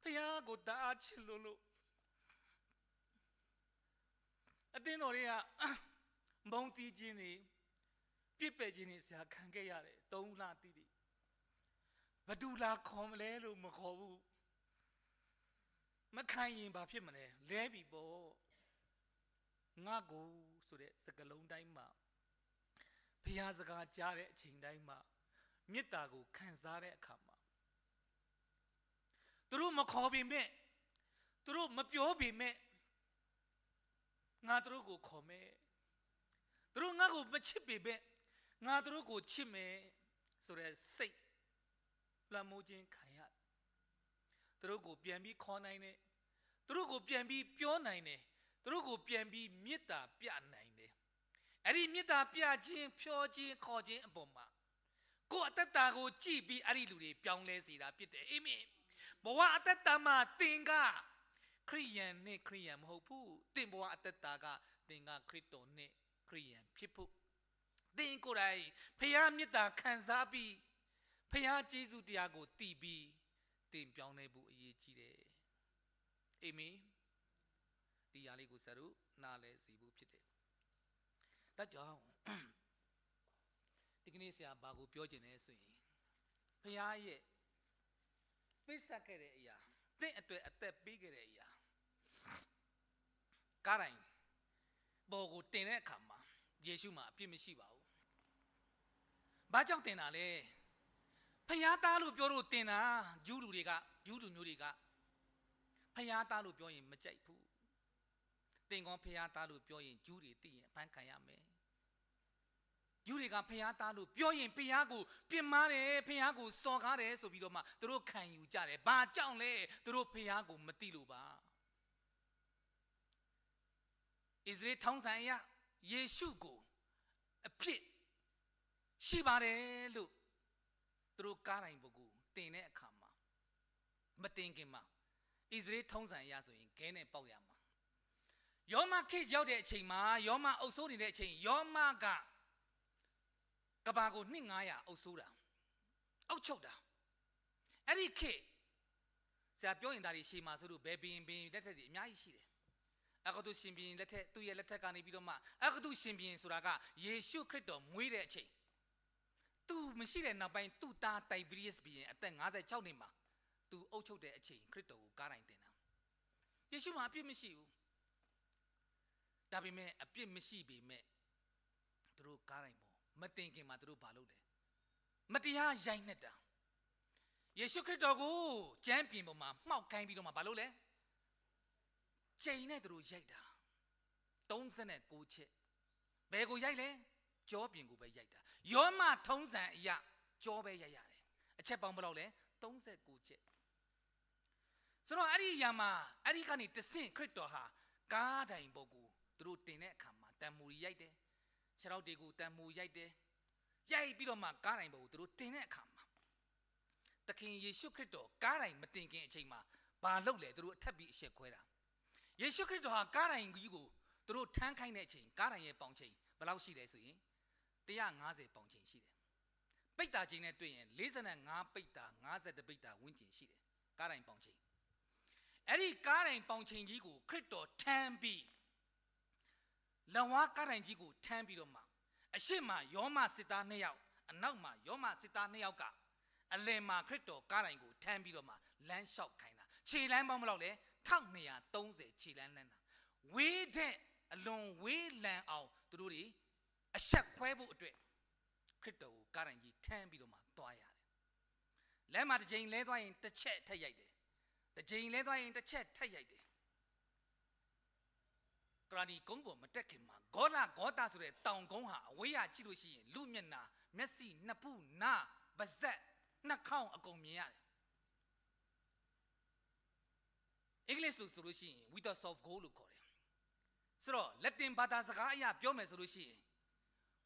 ဘုရားကိုတအားချစ်လို့လို့၊ အသင်းတော်တွေကမုန်းတီးခြင်းတွေ၊ ပြစ်ပယ်ခြင်းတွေဆရာခံခဲ့ရတယ်။ သုံးလတိတိ။ ဘယ်သူလာခေါ်မလဲလို့မခေါ်ဘူး။ မခံရင်ဘာဖြစ်မလဲ။ လဲပြီပေါ့။ ငါ့ကိုဆိုတဲ့စကားလုံးတိုင်းမှာ၊ ဘုရားစကားကြားတဲ့အချိန်တိုင်းမှာ၊ မေတ္တာကိုခံစားတဲ့အခါမှာ၊ သူတို့မခေါ်ပေမဲ့၊ သူတို့မပြောပေမဲ့၊ ငါသူတို့ကိုခေါ်မယ်။ သူတို့ငါ့ကိုမချစ်ပေမဲ့၊ ငါသူတို့ကိုချစ်မယ်ဆိုတဲ့စိတ်လွှမ်းမိုးခြင်းခံရတယ်။ သူတို့ကိုပြန်ပြီးခေါ်နိုင်တယ်။ သူတို့ကိုပြန်ပြီးပြောနိုင်တယ်။ သူတို့ကိုပြန်ပြီးမေတ္တာပြနိုင်တယ်။ အဲ့ဒီမေတ္တာပြခြင်း၊ ပြောခြင်း၊ ခေါ်ခြင်းအပေါ်မှာ ကိုယ့်အသက်တာကိုကြည့်ပြီး အဲ့ဒီလူတွေပြောင်းလဲစေတာဖြစ်တယ်။ အာမင်။ ဘဝအသက်တာမှာသင်ကခရစ်ယာန်နဲ့ခရစ်ယာန်မဟုတ်ဘူး။ သင်ဘဝအသက်တာက သင်ကခရစ်တော်နဲ့ခရစ်ယာန်ဖြစ်ဖို့၊ သင်ကိုယ်တိုင်ဘုရားမေတ္တာခံစားပြီး၊ ဘုရားကျေးဇူးတရားကိုသိပြီး၊ သင်ပြောင်းလဲဖို့အရေးကြီးတယ်။ အာမင်။ ဒီအရာလေးကိုဆရာတို့နားလည်စေဖို့ဖြစ်တယ်။ ဒါကြောင့် ဒီကနေ့ဆရာဘာကိုပြောချင်လဲဆိုရင်၊ ဘုရားရဲ့ပေးဆပ်ခဲ့တဲ့အရာ၊ သင်အတွက်အသက်ပေးခဲ့တဲ့အရာ၊ ကားတိုင်းပေါ်ကိုတင်တဲ့အခါမှာ ယေရှုမှာအပြစ်မရှိပါဘူး။ ဘာကြောင့်တင်တာလဲ။ ဘုရားသားလို့ပြောလို့တင်တာ။ ဂျူးလူတွေက၊ ဂျူးလူမျိုးတွေက ဘုရားသားလို့ပြောရင်မကြိုက်ဘူး။ သင်ကောဘုရားသားလို့ပြောရင် ဂျူးတွေသိရင်အဖမ်းခံရမယ်။ ဂျူးတွေကဘုရားသားလို့ပြောရင် ဘုရားကိုပြစ်မှားတယ်၊ ဘုရားကိုစော်ကားတယ်ဆိုပြီးတော့မှ သူတို့ခံယူကြတယ်။ ဘာကြောင့်လဲ။ သူတို့ဘုရားကိုမသိလို့ပါ။ အစ္စရေးထုံးစံအရ ယေရှုကိုအပြစ်ရှိပါတယ်လို့ သူတို့ကားတိုင်းပေါ်ကိုတင်တဲ့အခါမှာ၊ မတင်ခင်မှာ အစ္စရေးထုံးစံအရဆိုရင် ခဲနဲ့ပေါက်ရမှာ။ ရောမခေတ်ရောက်တဲ့အချိန်မှာ၊ ရောမအုပ်စိုးနေတဲ့အချိန်၊ ရောမက ကမ္ဘာကိုနှစ်ငါးရာအုပ်စိုးတာ၊ အုပ်ချုပ်တာ။ အဲ့ဒီခေတ် ဆရာပြောရင်ဒါတွေရှည်မှာစိုးလို့ ဘယ်ဘုရင်၊ ဘုရင်လက်ထက်တွေအများကြီးရှိတယ်။ အဲဂုတ္တုရှင်ဘုရင်လက်ထက်၊ သူ့ရဲ့လက်ထက်ကနေပြီးတော့မှ၊ အဲဂုတ္တုရှင်ဘုရင်ဆိုတာက ယေရှုခရစ်တော်မွေးတဲ့အချိန်၊ သူမရှိတဲ့နောက်ပိုင်း သူ့သား Tiberius ဘုရင် အသက်ငါးဆယ့်ခြောက်နှစ်မှာ သူအုပ်ချုပ်တဲ့အချိန် ခရစ်တော်ကိုကားတိုင်းတင်တာ။ ယေရှုမှာအပြစ်မရှိဘူး။ ဒါပေမဲ့ အပြစ်မရှိပေမဲ့ သူတို့ကားတိုင်းပေါ်မတင်ခင်မှာ သူတို့ဘာလုပ်လဲ။ မတရားရိုက်နှက်တာ။ ယေရှုခရစ်တော်ကိုကြမ်းပြင်ပေါ်မှာမှောက်ခိုင်းပြီးတော့မှ ဘာလုပ်လဲ။ ကျိန်နဲ့သူတို့ရိုက်တာ။ သုံးဆယ့်ကိုးချက်။ ဘယ်ကိုရိုက်လဲ။ ကျောပြင်ကိုပဲရိုက်တာ။ ရောမထုံးစံအရ ကျောပဲရိုက်ရတယ်။ အချက်ပေါင်းဘယ်လောက်လဲ။ သုံးဆယ့်ကိုးချက်။ ဆိုတော့ အဲ့ဒီအရာမှာ၊ အဲ့ဒီကနေတဆင့် ခရစ်တော်ဟာကားတိုင်းပေါ်ကိုသူတို့တင်တဲ့အခါမှာ သံမှိုတွေရိုက်တယ်။ ခြေထောက်တွေကိုသံမှိရိုက်တယ်။ ရိုက်ပြီးတော့မှ ကားတိုင်းပေါ်ကိုသူတို့တင်တဲ့အခါမှာ၊ သခင်ယေရှုခရစ်တော်ကားတိုင်းမတင်ခင်အချိန်မှာ ဘာလုပ်လဲ။ သူတို့အထပ်ပြီးအရှက်ခွဲတာ။ ယေရှုခရစ်တော်ဟာကားတိုင်းကြီးကိုသူတို့ထမ်းခိုင်းတဲ့အချိန်၊ ကားတိုင်းရဲ့ပေါင်ချိန်ဘယ်လောက်ရှိလဲဆိုရင်၊ တစ်ရာငါးဆယ်ပေါင်ချိန်ရှိတယ်။ ပိတ်တာချိန်နဲ့တွက်ရင် လေးဆယ့်ငါးပိတ်တာ၊ ငါးဆယ့်တစ်ပိတ်တာဝန်းကျင်ရှိတယ်။ ကားတိုင်းပေါင်ချိန်။ အဲ့ဒီကားတိုင်းပေါင်ချိန်ကြီးကို ခရစ်တော်ထမ်းပြီး၊ လက်ဝါးကားတိုင်းကြီးကိုထမ်းပြီးတော့မှ၊ အရှေ့မှာရောမစစ်သားနှစ်ယောက်၊ အနောက်မှာရောမစစ်သားနှစ်ယောက်က၊ အလယ်မှာခရစ်တော်ကားတိုင်းကိုထမ်းပြီးတော့မှ လမ်းလျှောက်ခိုင်းတာ။ ခြေလမ်းပေါင်းဘယ်လောက်လဲ။ ထောင့်နှစ်ရာသုံးဆယ်ခြေလမ်းလှမ်းတာ။ ဝေးတဲ့အလွန်ဝေးလံအောင် သူတို့တွေအရှက်ခွဲဖို့အတွက် ခရစ်တော်ကိုကားတိုင်းကြီးထမ်းပြီးတော့မှသွားရတယ်။ လမ်းမှာတစ်ကြိမ်လဲသွားရင်တစ်ချက်ထပ်ရိုက်တယ်။ တစ်ကြိမ်လဲသွားရင်တစ်ချက်ထပ်ရိုက်တယ်။ ကရဏီကုန်းပေါ်မတက်ခင်မှာ ဂေါလဂေါသဆိုတဲ့တောင်ကုန်းဟာ အဝေးရာကြည့်လို့ရှိရင် လူမျက်နှာ၊ မျက်စိ၊ နဖူး၊ နား၊ ပါးစပ်၊ နှာခေါင်းအကုန်မြင်ရတယ်။ အင်္ဂလိပ်လိုဆိုလို့ရှိရင် Wheels of Gold လို့ခေါ်တယ်။ ဆိုတော့ လက်တင်ဘာသာစကားအရပြောမယ်ဆိုလို့ရှိရင်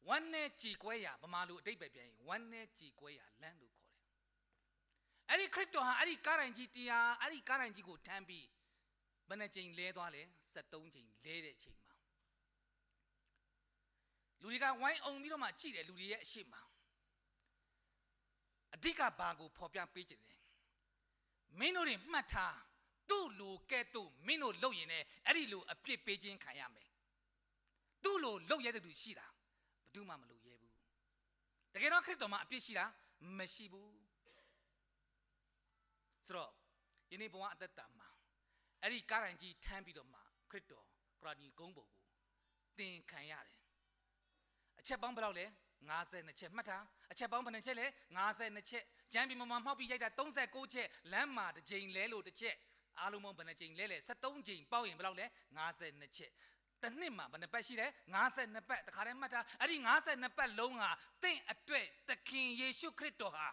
ဝမ်းနည်းကြေကွဲရာ၊ ဗမာလိုအဓိပ္ပာယ်ပြန်ရင် ဝမ်းနည်းကြေကွဲရာလမ်းလို့ခေါ်တယ်။ အဲ့ဒီခရစ်တော်ဟာ အဲ့ဒီကားတိုင်ကြီးတရား၊ အဲ့ဒီကားတိုင်ကြီးကိုထမ်းပြီး ဘယ်နှကြိမ်လဲသွားလဲ။ ဆယ့်သုံးကြိမ်လဲတဲ့အချိန်မှာ လူတွေကဝိုင်းအုံပြီးတော့မှကြည့်တယ်။ လူတွေရဲ့အရှေ့မှာ အဓိကဘာကိုဖော်ပြပေးချင်လဲ။ မင်းတို့တွေမှတ်ထား၊ သူ့လိုကဲ့သို့မင်းတို့လုပ်ရင်လည်း အဲ့ဒီလိုအပြစ်ပေးခြင်းခံရမယ်။ သူ့လိုလုပ်ရဲတဲ့သူရှိလား။ ဘယ်သူမှမလုပ်ရဲဘူး။ တကယ်တော့ ခရစ်တော်မှာအပြစ်ရှိလား။ မရှိဘူး။ ဆိုတော့ ယနေ့ဘဝအသက်တာမှာ အဲ့ဒီကားတိုင်ကြီးထမ်းပြီးတော့မှ ခရစ်တော်ကရဏီကုန်းပေါ်ကိုတင်ခံရတယ်။ အချက်ပေါင်းဘယ်လောက်လဲ။ ငါးဆယ့်နှစ်ချက်။ မှတ်ထား။ အချက်ပေါင်းဘယ်နှစ်ချက်လဲ။ ငါးဆယ့်နှစ်ချက်။ ကျမ်းပြင်ပေါ်မှာမှောက်ပြီးရိုက်တာ သုံးဆယ့်ကိုးချက်၊ လမ်းမှာတစ်ကြိမ်လဲလို့တစ်ချက်၊ အားလုံးပေါင်းဘယ်နှစ်ကြိမ်လဲလဲ၊ ဆယ့်သုံးကြိမ်ပေါင်းရင်ဘယ်လောက်လဲ၊ ငါးဆယ့်နှစ်ချက်။ တစ်နှစ်မှာဘယ်နှစ်ပတ်ရှိလဲ၊ ငါးဆယ့်နှစ်ပတ်။ တစ်ခါတည်းမှတ်ထား၊ အဲ့ဒီငါးဆယ့်နှစ်ပတ်လုံးဟာ သင့်အတွက်သခင်ယေရှုခရစ်တော်ဟာ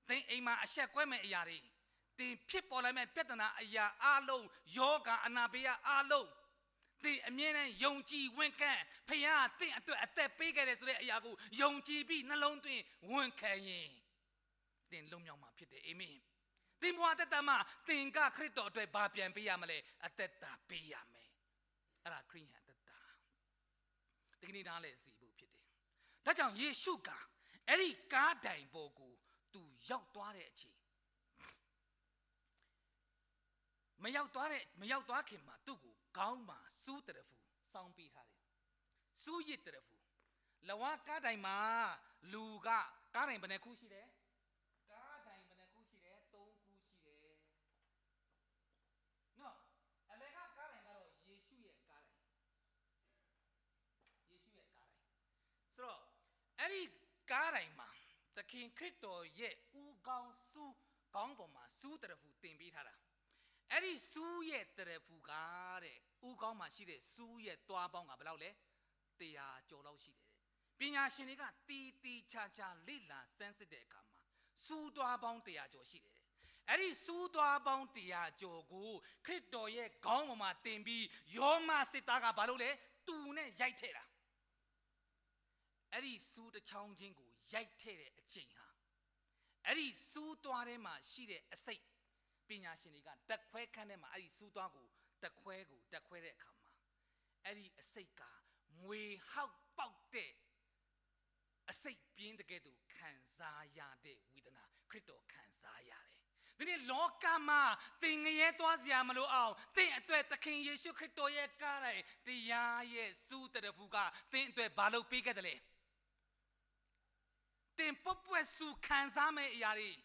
သင်အိမ်မှာအရှက်ကွဲမဲ့အရာတွေ၊ သင်ဖြစ်ပေါ်လာမဲ့ပြဿနာအရာအားလုံး၊ ယောဂါအနာပေရအားလုံး၊ သင်အမြဲတမ်းယုံကြည်ဝန်ခံ၊ ဘုရားသင့်အတွက်အသက်ပေးခဲ့တယ်ဆိုတဲ့အရာကိုယုံကြည်ပြီးနှလုံးသွင်းဝန်ခံရင်၊ သင်လွတ်မြောက်မှာဖြစ်တယ်။ အာမင်။ သင်ဘဝအသက်တာမှာ သင်ကခရစ်တော်အတွက်ဘာပြန်ပေးရမလဲ။ အသက်တာပေးရမယ်။ အဲ့ဒါခရစ်ယာန်အသက်တာ။ ဒီကနေ့နားလည်စေဖို့ဖြစ်တယ်။ ဒါကြောင့်ယေရှုကအဲ့ဒီကားတိုင်ပေါ်ကိုသူရောက်သွားတဲ့အချိန်၊ မရောက်သွားတဲ့၊ မရောက်သွားခင်မှာသူ့ကိုခေါင်းမှာဆူးတရဖူစောင်းပေးထားတယ်။ ဆူးရစ်တရဖူ။ လဝါကားတိုင်မှာလူက ကားတိုင်ဘယ်နှစ်ခုရှိလဲ။ ကားတိုင်ဘယ်နှစ်ခုရှိလဲ။ သုံးခုရှိတယ်နော်။ အလယ်ကကားတိုင်ကတော့ယေရှုရဲ့ကားတိုင်၊ ယေရှုရဲ့ကားတိုင်ဆိုတော့၊ အဲ့ဒီကားတိုင်မှာသခင်ခရစ်တော်ရဲ့ဦးခေါင်းဆူး၊ ခေါင်းပေါ်မှာဆူးတရဖူတင်ပေးထားတာ။ အဲ့ဒီဆူးရဲ့တရဖူကတဲ့၊ ဦးခေါင်းမှာရှိတဲ့ဆူးရဲ့သွားပေါင်းကဘယ်လောက်လဲ။ တစ်ရာကျော်လောက်ရှိတယ်တဲ့။ ပညာရှင်တွေကသေသေချာချာလေ့လာဆန်းစစ်တဲ့အခါမှာ ဆူးသွားပေါင်းတစ်ရာကျော်ရှိတယ်တဲ့။ အဲ့ဒီဆူးသွားပေါင်းတစ်ရာကျော်ကိုခရစ်တော်ရဲ့ခေါင်းပေါ်မှာတင်ပြီး၊ ရောမစစ်သားကဘာလုပ်လဲ။ တူနဲ့ရိုက်ထည့်တာ။ အဲ့ဒီဆူးတစ်ချောင်းချင်းကိုရိုက်ထည့်တဲ့အချိန်ဟာ၊ အဲ့ဒီဆူးသွားထဲမှာရှိတဲ့အဆိပ်၊ ပညာရှင်တွေကဓာတ်ခွဲခန်းထဲမှာအဲ့ဒီဆူးသွားကိုဓာတ်ခွဲကိုဓာတ်ခွဲတဲ့အခါမှာ၊ အဲ့ဒီအဆိပ်ကမြွေဟောက်ပေါက်တဲ့အဆိပ်ပြင်းတကယ်သူခံစားရတဲ့ဝေဒနာ၊ ခရစ်တော်ခံစားရတယ်။ ဒီနေ့လောကမှာသင်ငရဲသွားစရာမလိုအောင်၊ သင်အတွက်သခင်ယေရှုခရစ်တော်ရဲ့ကားတိုင်၊ တရားရဲ့ဆူးတရဖူကသင်အတွက်ဘာလုပ်ပေးခဲ့တယ်လဲ။ သင်ပူပွက်ဆူခံစားမဲ့အရာတွေ၊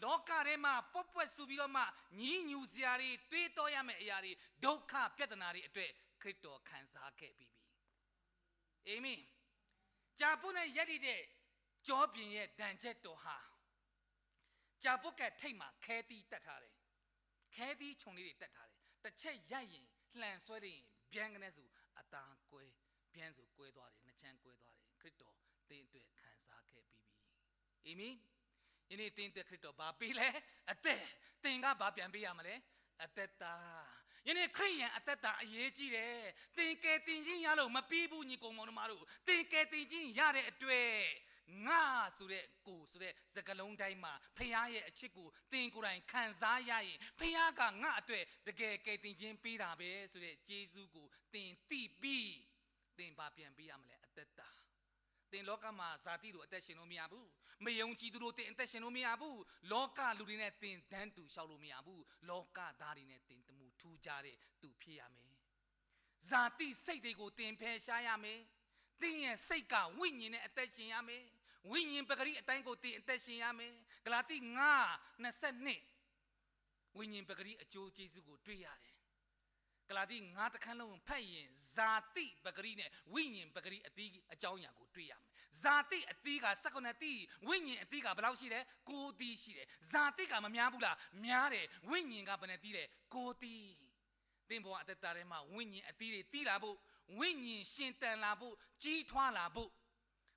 လောကထဲမှာပူပွက်ဆူပြီးတော့မှညည်းညူစရာတွေ၊ တွေးတောရမယ့်အရာတွေ၊ ဒုက္ခပြဿနာတွေအတွက်ခရစ်တော်ခံစားခဲ့ပြီးပြီ။ အာမင်။ ကြာပုတ်နဲ့ရပ်တည်တဲ့ကျောပြင်ရဲ့ဒဏ်ချက်တော်ဟာ၊ ကြာပုတ်ကထိပ်မှာခဲသီးတပ်ထားတယ်။ ခဲသီးခြုံလေးတွေတပ်ထားတယ်။ တစ်ချက်ရပ်ရင်၊ လှန်ဆွဲလိုက်ရင် ဗျမ်းကနဲဆိုအသားကွဲ၊ ဗျမ်းဆိုကွဲသွားတယ်၊ နှစ်ချမ်းကွဲသွားတယ်။ ခရစ်တော်သင်အတွက်ခံစားခဲ့ပြီးပြီ။ အာမင်။ ယနေ့သင်အတွက်ခရစ်တော်ဘာပေးလဲ။ အသက်။ သင်ကဘာပြန်ပေးရမလဲ။ အသက်တာ။ ယနေ့ခရစ်ယာန်အသက်တာအရေးကြီးတယ်။ သင်ကယ်တင်ခြင်းရလို့မပြီးဘူး၊ ညီအစ်ကိုမောင်နှမတို့၊ သင်ကယ်တင်ခြင်းရတဲ့အတွက်၊ ငါဆိုတဲ့၊ ကိုယ်ဆိုတဲ့စကားလုံးတိုင်းမှာဘုရားရဲ့အချစ်ကိုသင်ကိုယ်တိုင်ခံစားရရင်၊ ဘုရားကငါအတွက်တကယ်ကယ်တင်ခြင်းပေးတာပဲဆိုတဲ့ကျေးဇူးကိုသင်သိပြီး၊ သင်ဘာပြန်ပေးရမလဲ။ အသက်တာ။ သင်လောကမှာဇာတိလိုအသက်ရှင်လို့မရဘူး။ မယုံကြည်သူလိုသင်အသက်ရှင်လို့မရဘူး။ လောကလူတွေနဲ့သင်တန်းတူလျှောက်လို့မရဘူး။ လောကသားတွေနဲ့သင်တမူထူးခြားတဲ့သူဖြစ်ရမယ်။ ဇာတိစိတ်တွေကိုသင်ဖယ်ရှားရမယ်။ သင်ရဲ့စိတ်ကဝိညာဉ်နဲ့အသက်ရှင်ရမယ်။ ဝိညာဉ်ပကတိအတိုင်းကိုသင်အသက်ရှင်ရမယ်။ ဂလာတိငါးနှစ်ဆယ့်နှစ်၊ ဝိညာဉ်ပကတိအကျိုးကျေးဇူးကိုတွေ့ရတယ်။ ဂလာတိငါးတစ်ခန်းလုံးဖတ်ရင်၊ ဇာတိပကတိနဲ့ဝိညာဉ်ပကတိအသီးအကြောင်းအရာကိုတွေ့ရမယ်။ ဇာတိအသီးကဆယ့်ခုနစ်သီး၊ ဝိညာဉ်အသီးကဘယ်လောက်ရှိလဲ။ ကိုးသီးရှိတယ်။ ဇာတိကမများဘူးလား။ များတယ်။ ဝိညာဉ်ကဘယ်နှစ်သီးလဲ။ ကိုးသီး။ သင်ဘဝအသက်တာထဲမှာဝိညာဉ်အသီးတွေသီးလာဖို့၊ ဝိညာဉ်ရှင်သန်လာဖို့၊ ကြီးထွားလာဖို့၊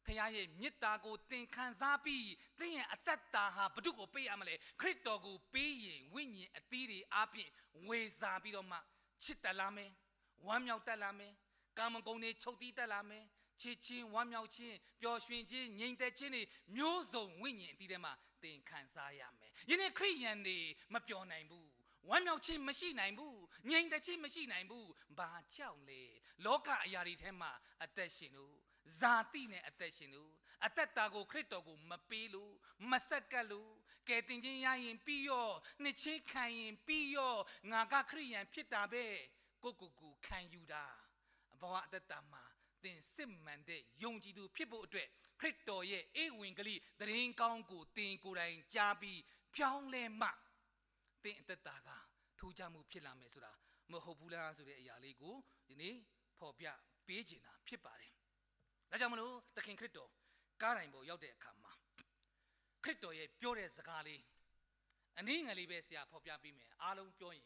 ဘုရားရဲ့မေတ္တာကိုသင်ခံစားပြီး၊ သင်ရဲ့အသက်တာဟာဘယ်သူ့ကိုပေးရမလဲ။ ခရစ်တော်ကိုပေးရင်၊ ဝိညာဉ်အသီးတွေအားဖြင့်ဝင်စားပြီးတော့မှ၊ ချစ်တတ်လာမယ်။ ဝမ်းမြောက်တတ်လာမယ်။ ကာမဂုဏ်တွေချုပ်တည်းတတ်လာမယ်။ ချစ်ခြင်း၊ ဝမ်းမြောက်ခြင်း၊ ပျော်ရွှင်ခြင်း၊ ငြိမ်သက်ခြင်းတွေမျိုးစုံဝိညာဉ်အသီးထဲမှာသင်ခံစားရမယ်။ ယနေ့ခရစ်ယာန်တွေမပျော်နိုင်ဘူး။ ဝမ်းမြောက်ခြင်းမရှိနိုင်ဘူး။ ငြိမ်သက်ခြင်းမရှိနိုင်ဘူး။ ဘာကြောင့်လဲ။ လောကအရာတွေထဲမှာအသက်ရှင်လို့၊ ဇာတိနဲ့အသက်ရှင်လို့၊ အသက်တာကိုခရစ်တော်ကိုမပေးလို့၊ မဆက်ကပ်လို့၊ ကယ်တင်ခြင်းရရင်ပြီးရော၊ နှစ်ခြင်းခံရင်ပြီးရော၊ ငါကခရစ်ယာန်ဖြစ်တာပဲ၊ ကိုယ့်ကိုယ်ကိုခံယူတာ၊ ဘဝအသက်တာမှာသင်စစ်မှန်တဲ့ယုံကြည်သူဖြစ်ဖို့အတွက်၊ ခရစ်တော်ရဲ့ဧဝံဂေလိသတင်းကောင်းကိုသင်ကိုယ်တိုင်ကြားပြီးပြောင်းလဲမှ၊ သင်အသက်တာကထူးခြားမှုဖြစ်လာမယ်ဆိုတာမဟုတ်ဘူးလားဆိုတဲ့အရာလေးကိုယနေ့ဖော်ပြပေးချင်တာဖြစ်ပါတယ်။ ဒါကြောင့်မလို့သခင်ခရစ်တော်ကားတိုင်ပေါ်ရောက်တဲ့အခါမှာ၊ ခရစ်တော်ရဲ့ပြောတဲ့စကားလေး အနည်းငယ်လေးပဲ ဆရာဖော်ပြပေးမယ်။ အားလုံးပြောရင်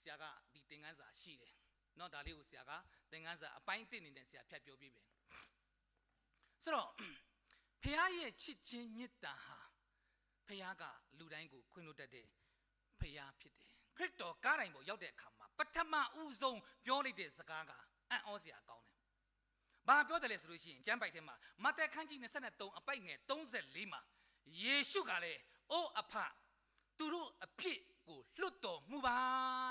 ဆရာက ဒီသင်ခန်းစာရှိတယ်နော်။ ဒါလေးကို ဆရာက သင်ခန်းစာအပိုင်းတစ်အနေနဲ့ ဆရာဖြတ်ပြောပေးမယ်။ ဆိုတော့ ဘုရားရဲ့ချစ်ခြင်းမေတ္တာဟာ ဘုရားကလူတိုင်းကိုခွင့်လွှတ်တတ်တဲ့ဘုရားဖြစ်တယ်။ ခရစ်တော်ကားတိုင်ပေါ်ရောက်တဲ့အခါမှာ ပထမဦးဆုံးပြောလိုက်တဲ့စကားက အံ့ဩစရာကောင်းတယ်။ ဘာပြောတယ်လဲဆိုလို့ရှိရင် ကျမ်းပိုဒ်ထဲမှာ မဿဲခန်းကြီးနှစ်ဆယ့်သုံး အပိုဒ်ငယ်သုံးဆယ့်လေးမှာ ယေရှုကလည်း အိုအဖ၊ သူတို့အပြစ်ကိုလွှတ်တော်မူပါ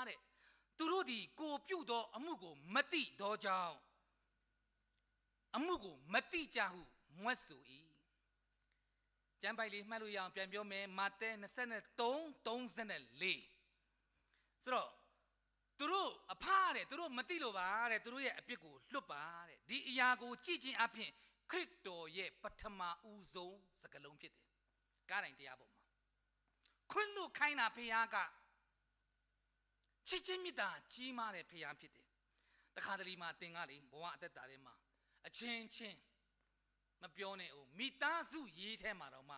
တဲ့။ သူတို့သည်ကိုယ်ပြုသောအမှုကိုမသိသောကြောင့် အမှုကိုမသိကြဟုမြွက်ဆို၏။ ကျမ်းပိုဒ်လေးမှတ်လို့ရအောင် ပြန်ပြောမယ်။ မဿဲနှစ်ဆယ့်သုံး သုံးဆယ့်လေးဆိုတော့ သူတို့အဖတဲ့၊ သူတို့မသိလို့ပါတဲ့၊ သူတို့ရဲ့အပြစ်ကိုလွှတ်ပါတဲ့။ ဒီအရာကိုကြည့်ခြင်းအပြင် ခရစ်တော်ရဲ့ပထမဦးဆုံးစကားလုံးဖြစ်တယ်။ ကားတိုင်တရားပေါ်မှာ ခွင့်လွှတ်ခိုင်းတာ ဘုရားက ချစ်ခြင်းမေတ္တာကြီးမားတဲ့ဘုရားဖြစ်တယ်။ တခါတလေမှာ သင်ကလေ ဘဝအသက်တာထဲမှာ အချင်းချင်း မပြောနဲ့ဦး၊ မိသားစုရေးထဲမှာတောင်မှ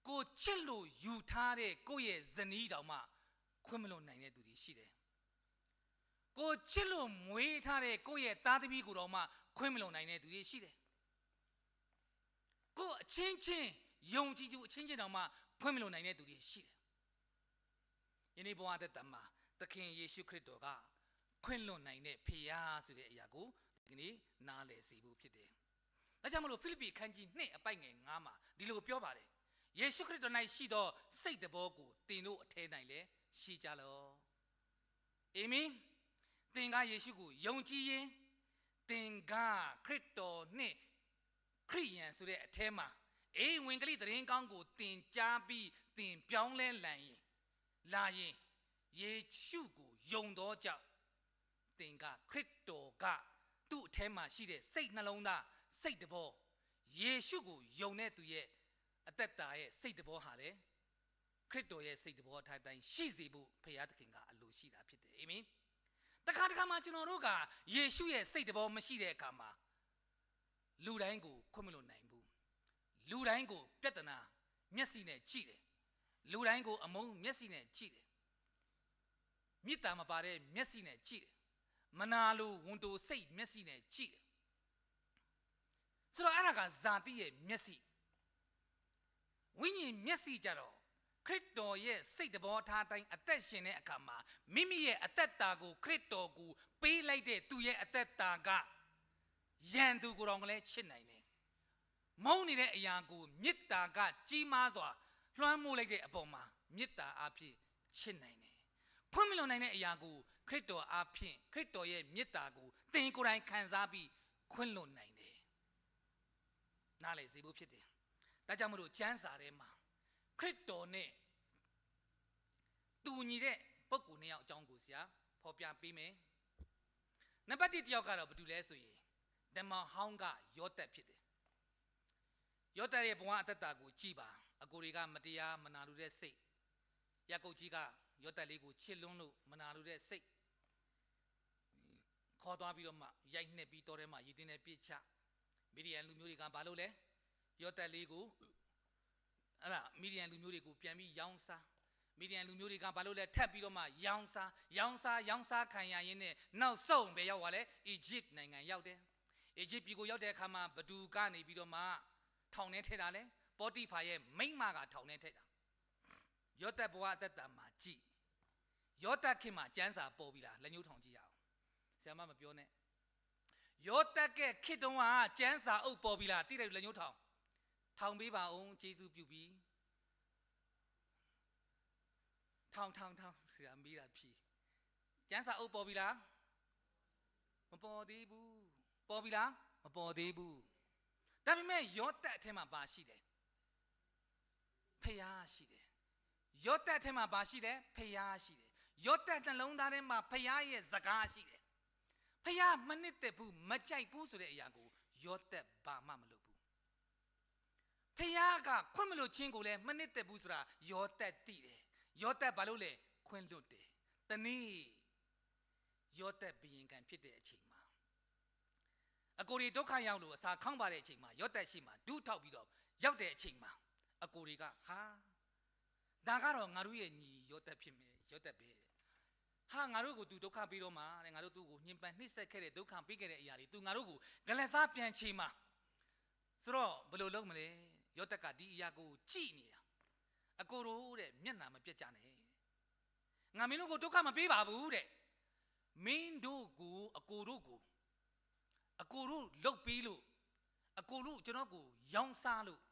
ကိုယ်ချစ်လို့ယူထားတဲ့ကိုယ့်ရဲ့ဇနီးတောင်မှ ခွင့်မလွှတ်နိုင်တဲ့သူတွေရှိတယ်။ ကိုယ်ချစ်လို့မွေးထားတဲ့ကိုယ့်ရဲ့သားသမီးကိုတောင်မှ ခွင့်မလွှတ်နိုင်တဲ့သူတွေရှိတယ်။ ကိုယ့်အချင်းချင်း ယုံကြည်သူအချင်းချင်းတောင်မှ ခွင့်မလွှတ်နိုင်တဲ့သူတွေရှိတယ်။ ယနေ့ဘဝအသက်တာမှာ သခင်ယေရှုခရစ်တော်က ခွင့်လွှတ်နိုင်တဲ့ဘုရားဆိုတဲ့အရာကို ဒီကနေ့နားလည်စေဖို့ဖြစ်တယ်။ ဒါကြောင့်မလို့ ဖိလိပ္ပိအခန်းကြီးနှစ် အပိုဒ်ငယ်ငါးမှာ ဒီလိုပြောပါတယ်။ ယေရှုခရစ်တော်၌ရှိသောစိတ်သဘောကို သင်တို့အထဲ၌လည်းရှိကြလော့။ အာမင်။ သင်ကယေရှုကိုယုံကြည်ရင်၊ သင်ကခရစ်တော်နှင့် ခရစ်ယာန်ဆိုတဲ့အထဲမှာ အေး၊ ဝင်ကလေးသတင်းကောင်းကိုသင်ကြားပြီး သင်ပြောင်းလဲလာရင်၊ လာရင်၊ ယေရှုကိုယုံသောကြောင့် သင်ကခရစ်တော်က သူ့အထဲမှာရှိတဲ့စိတ်နှလုံးသား၊ စိတ်သဘော၊ ယေရှုကိုယုံတဲ့သူရဲ့အသက်တာရဲ့စိတ်သဘောဟာလည်း ခရစ်တော်ရဲ့စိတ်သဘောထားအတိုင်းရှိစေဖို့ ဘုရားသခင်ကအလိုရှိတာဖြစ်တယ်။ အာမင်။ တခါတခါမှာ ကျွန်တော်တို့ကယေရှုရဲ့စိတ်သဘောမရှိတဲ့အခါမှာ လူတိုင်းကိုခွင့်မလွှတ်နိုင်ဘူး။ လူတိုင်းကိုပြဿနာမျက်စိနဲ့ကြည့်တယ်။ လူတိုင်းကိုအမုန်းမျက်စိနဲ့ကြည့်တယ်။ မေတ္တာမပါတဲ့မျက်စိနဲ့ကြည့်တယ်။ မနာလိုဝန်တိုစိတ်မျက်စိနဲ့ကြည့်တယ်။ ဆိုတော့ အဲ့ဒါကဇာတိရဲ့မျက်စိ။ ဝိညာဉ်မျက်စိကြတော့ ခရစ်တော်ရဲ့စိတ်သဘောထားအတိုင်းအသက်ရှင်တဲ့အခါမှာ မိမိရဲ့အသက်တာကို ခရစ်တော်ကိုပေးလိုက်တဲ့သူရဲ့အသက်တာက ရန်သူကိုတောင်လည်းချစ်နိုင်တယ်။ မုန်းနေတဲ့အရာကို မေတ္တာကကြီးမားစွာလွှမ်းမိုးလိုက်တဲ့အပေါ်မှာ မေတ္တာအားဖြင့်ချစ်နိုင်တယ်။ ခွင့်မလွှတ်နိုင်တဲ့အရာကို ခရစ်တော်အားဖြင့် ခရစ်တော်ရဲ့မေတ္တာကို သင်ကိုယ်တိုင်ခံစားပြီး ခွင့်လွှတ်နိုင်တယ်။ နားလည်စေဖို့ဖြစ်တယ်။ ဒါကြောင့်မလို့ ကျမ်းစာထဲမှာ ခရစ်တော်နဲ့တူညီတဲ့ပုဂ္ဂိုလ်နှစ်ယောက်အကြောင်းကို ဆရာဖော်ပြပေးမယ်။ နံပါတ်တစ်တစ်ယောက်ကတော့ ဘယ်သူလဲဆိုရင် ဓမ္မဟောင်းကယောသပ်ဖြစ်တယ်။ ယောသပ်ရဲ့ဘဝအသက်တာကိုကြည့်ပါ။ အကိုတွေက မတရား၊ မနာလိုတဲ့စိတ်၊ ယာကုပ်ကြီးက ယောသပ်လေးကိုချစ်လွန်းလို့ မနာလိုတဲ့စိတ် ခေါ်သွားပြီးတော့မှ ရိုက်နှက်ပြီး တောထဲမှာရေတွင်းထဲပစ်ချ။ မီဒီယန်လူမျိုးတွေက ဘာလုပ်လဲ။ ယောသပ်လေးကို အဲ့ဒါ မီဒီယန်လူမျိုးတွေကို ပြန်ပြီးရောင်းစား။ မီဒီယန်လူမျိုးတွေက ဘာလုပ်လဲ။ ထပ်ပြီးတော့မှရောင်းစား၊ ရောင်းစား၊ ရောင်းစားခံရရင်းနဲ့ နောက်ဆုံးဘယ်ရောက်သွားလဲ။ အီဂျစ်နိုင်ငံရောက်တယ်။ အီဂျစ်ပြည်ကိုရောက်တဲ့အခါမှာ ဘယ်သူကနေပြီးတော့မှ ထောင်ထဲထည့်တာလဲ။ ပေါတိဖာရဲ့မိန်းမက ထောင်ထဲထည့်တာ။ ယောသပ်ဘဝအသက်တာမှာကြည့်။ ယောသပ်ခေတ်မှာကျမ်းစာပေါ်ပြီလား။ လက်ညှိုးထောင်ကြည့်ရအောင်။ ဆရာမ မပြောနဲ့။ ယောသပ်ရဲ့ခေတ်တုန်းကကျမ်းစာအုပ်ပေါ်ပြီလား။ သိတဲ့သူ လက်ညှိုးထောင်။ ထောင်ပေးပါဦး။ ကျေးဇူးပြုပြီ။ ထောင်၊ ထောင်၊ ထောင်။ ဆရာမေးတာဖြေ။ ကျမ်းစာအုပ်ပေါ်ပြီလား။ မပေါ်သေးဘူး။ ပေါ်ပြီလား။ မပေါ်သေးဘူး။ ဒါပေမဲ့ ယောသပ်အထဲမှာဘာရှိလဲ။ ဘုရားရှိတယ်။ ယောသပ်ထဲမှာဘာရှိလဲ။ ဘုရားရှိတယ်။ ယောသပ်နှလုံးသားထဲမှာ ဘုရားရဲ့စကားရှိတယ်။ ဘုရားမနှစ်သက်ဘူး၊ မကြိုက်ဘူးဆိုတဲ့အရာကို ယောသပ်ဘာမှမလုပ်ဘူး။ ဘုရားကခွင့်မလွှတ်ခြင်းကိုလည်း မနှစ်သက်ဘူးဆိုတာ ယောသပ်သိတယ်။ ယောသပ်ဘာလို့လဲ။ ခွင့်လွှတ်တယ်။ တနေ့ ယောသပ်ဘုရင်ခံဖြစ်တဲ့အချိန်မှာ အကိုတွေဒုက္ခရောက်လို့ အစာခေါင်းပါတဲ့အချိန်မှာ ယောသပ်ရှေ့မှာဒူးထောက်ပြီးတော့ ရောက်တဲ့အချိန်မှာ အကိုတွေက ဟာ၊ ဒါကတော့ ငါတို့ရဲ့ညီ ယောသပ်ဖြစ်မယ်၊ ယောသပ်ပဲ။ ဟာ၊ ငါတို့ကို သူဒုက္ခပေးတော့မှတဲ့၊ ငါတို့ သူ့ကို ညှဉ်းပန်းနှိပ်စက်ခဲ့တဲ့၊ ဒုက္ခပေးခဲ့တဲ့အရာတွေ သူ ငါတို့ကို ကလဲစားပြန်ချေမှာဆိုတော့ ဘယ်လိုလုပ်မလဲ။ ယောသပ်က ဒီအရာကို ကြည့်နေတာ။ အကိုတို့တဲ့၊ မျက်နှာမပျက်ကြနဲ့။ ငါမင်းတို့ကို ဒုက္ခမပေးပါဘူးတဲ့။ မင်းတို့ကို၊ အကိုတို့ကို၊ အကိုတို့လုပ်ပေးလို့၊ အကိုတို့ ကျွန်တော့်ကို ရောင်းစားလို့၊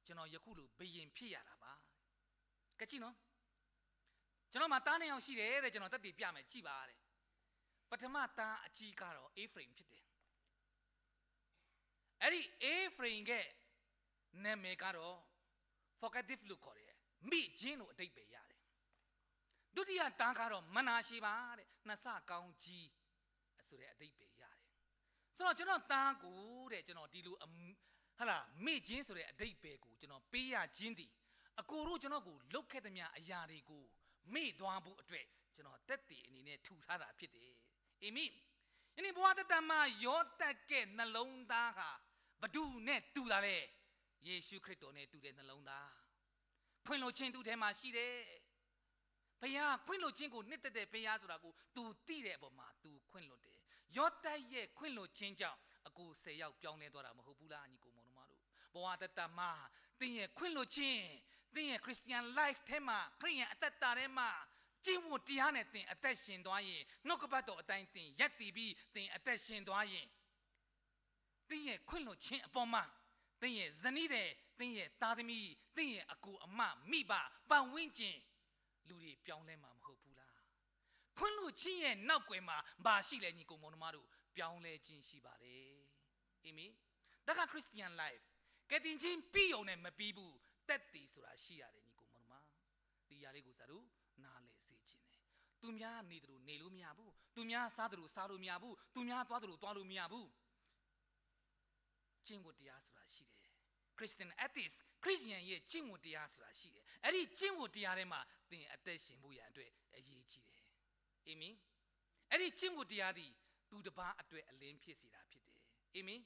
ကျွန်တော် ယခုလို ဘုရင်ဖြစ်ရတာပါ။ ကကြည့်နော်။ ကျွန်တော့်မှာ သားနှစ်ယောက်ရှိတယ်တဲ့။ ကျွန်တော် သက်သေပြမယ်။ ကြည့်ပါတဲ့။ ပထမသားအကြီးကတော့ Ephraim ဖြစ်တယ်။ အဲ့ဒီ Ephraim ရဲ့နာမည်ကတော့ fugitive လို့ခေါ်တယ်။ မေ့ခြင်းလို့ အဓိပ္ပာယ်ရတယ်။ ဒုတိယသားကတော့ မနာရှေပါတဲ့။ နှစ်ဆကောင်းကြီးဆိုတဲ့ အဓိပ္ပာယ်ရတယ်။ ဆိုတော့ ကျွန်တော့်သားကိုတဲ့၊ ကျွန်တော် ဒီလိုအမ- ဟလာ၊ မေ့ခြင်းဆိုတဲ့ အဓိပ္ပာယ်ကို ကျွန်တော် ပေးရခြင်းသည်၊ အကိုတို့ ကျွန်တော့်ကို လုပ်ခဲ့သမျှ အရာတွေကို မေ့သွားဖို့အတွက် ကျွန်တော် သက်သေအနေနဲ့ ထုထားတာဖြစ်တယ်။ အာမင်။ ယနေ့ ဘဝသက်တမ်းမှာ ယောသပ်ရဲ့ နှလုံးသားဟာ ဘယ်သူနဲ့တူတာလဲ။ ယေရှုခရစ်တော်နဲ့တူတဲ့ နှလုံးသား။ ခွင့်လွှတ်ခြင်း သူ့ထဲမှာရှိတယ်။ ဘုရားခွင့်လွှတ်ခြင်းကို နှစ်သက်တဲ့ဘုရားဆိုတာကို သူသိတဲ့အပေါ်မှာ သူခွင့်လွှတ်တယ်။ ယောသပ်ရဲ့ ခွင့်လွှတ်ခြင်းကြောင့် အကို ဆယ်ယောက် ပြောင်းလဲသွားတာ မဟုတ်ဘူးလား။ ညီကိုမောင်နှမတို့၊ ဘဝသက်တမ်းမှာ သင်ရဲ့ခွင့်လွှတ်ခြင်း၊ သင်ရဲ့ Christian life ထဲမှာ၊ ခရစ်ယာန်အသက်တာထဲမှာ ကျင့်ဝတ်တရားနဲ့ သင်အသက်ရှင်သွားရင်၊ နှုတ်ကပတ်တော်အတိုင်း သင်ရပ်တည်ပြီး သင်အသက်ရှင်သွားရင်၊ သင်ရဲ့ခွင့်လွှတ်ခြင်းအပေါ်မှာ သင်ရဲ့ဇနီးသည်၊ သင်ရဲ့သားသမီး၊ သင်ရဲ့အကိုအမ၊ မိဘ၊ ပတ်ဝန်းကျင်၊ လူတွေ ပြောင်းလဲမှာ မဟုတ်ဘူးလား။ ခွင့်လွှတ်ခြင်းရဲ့နောက်ကွယ်မှာ ဘာရှိလဲ။ ညီကိုမောင်နှမတို့၊ ပြောင်းလဲခြင်းရှိပါတယ်။ အာမင်။ ဒါက Christian life။ ကယ်တင်ခြင်းပြီးရုံနဲ့ မပြီးဘူး။ သက်သေဆိုတာ ရှိရတယ် ညီကိုမောင်နှမ။ ဒီအရာလေးကို စတူနားလည်စေချင်တယ်။ သူများနေသလို နေလို့မရဘူး။ သူများစားသလို စားလို့မရဘူး။ သူများသွားသလို သွားလို့မရဘူး။ ကျင့်ဝတ်တရားဆိုတာ ရှိတယ်။ Christian ethics၊ ခရစ်ယာန်ရဲ့ ကျင့်ဝတ်တရားဆိုတာ ရှိတယ်။ အဲ့ဒီကျင့်ဝတ်တရားထဲမှာ သင်အသက်ရှင်ဖို့ရန်အတွက် အရေးကြီးတယ်။ အာမင်။ အဲ့ဒီကျင့်ဝတ်တရားသည် သူတစ်ပါးအတွက် အလင်းဖြစ်စေတာ ဖြစ်တယ်။ အာမင်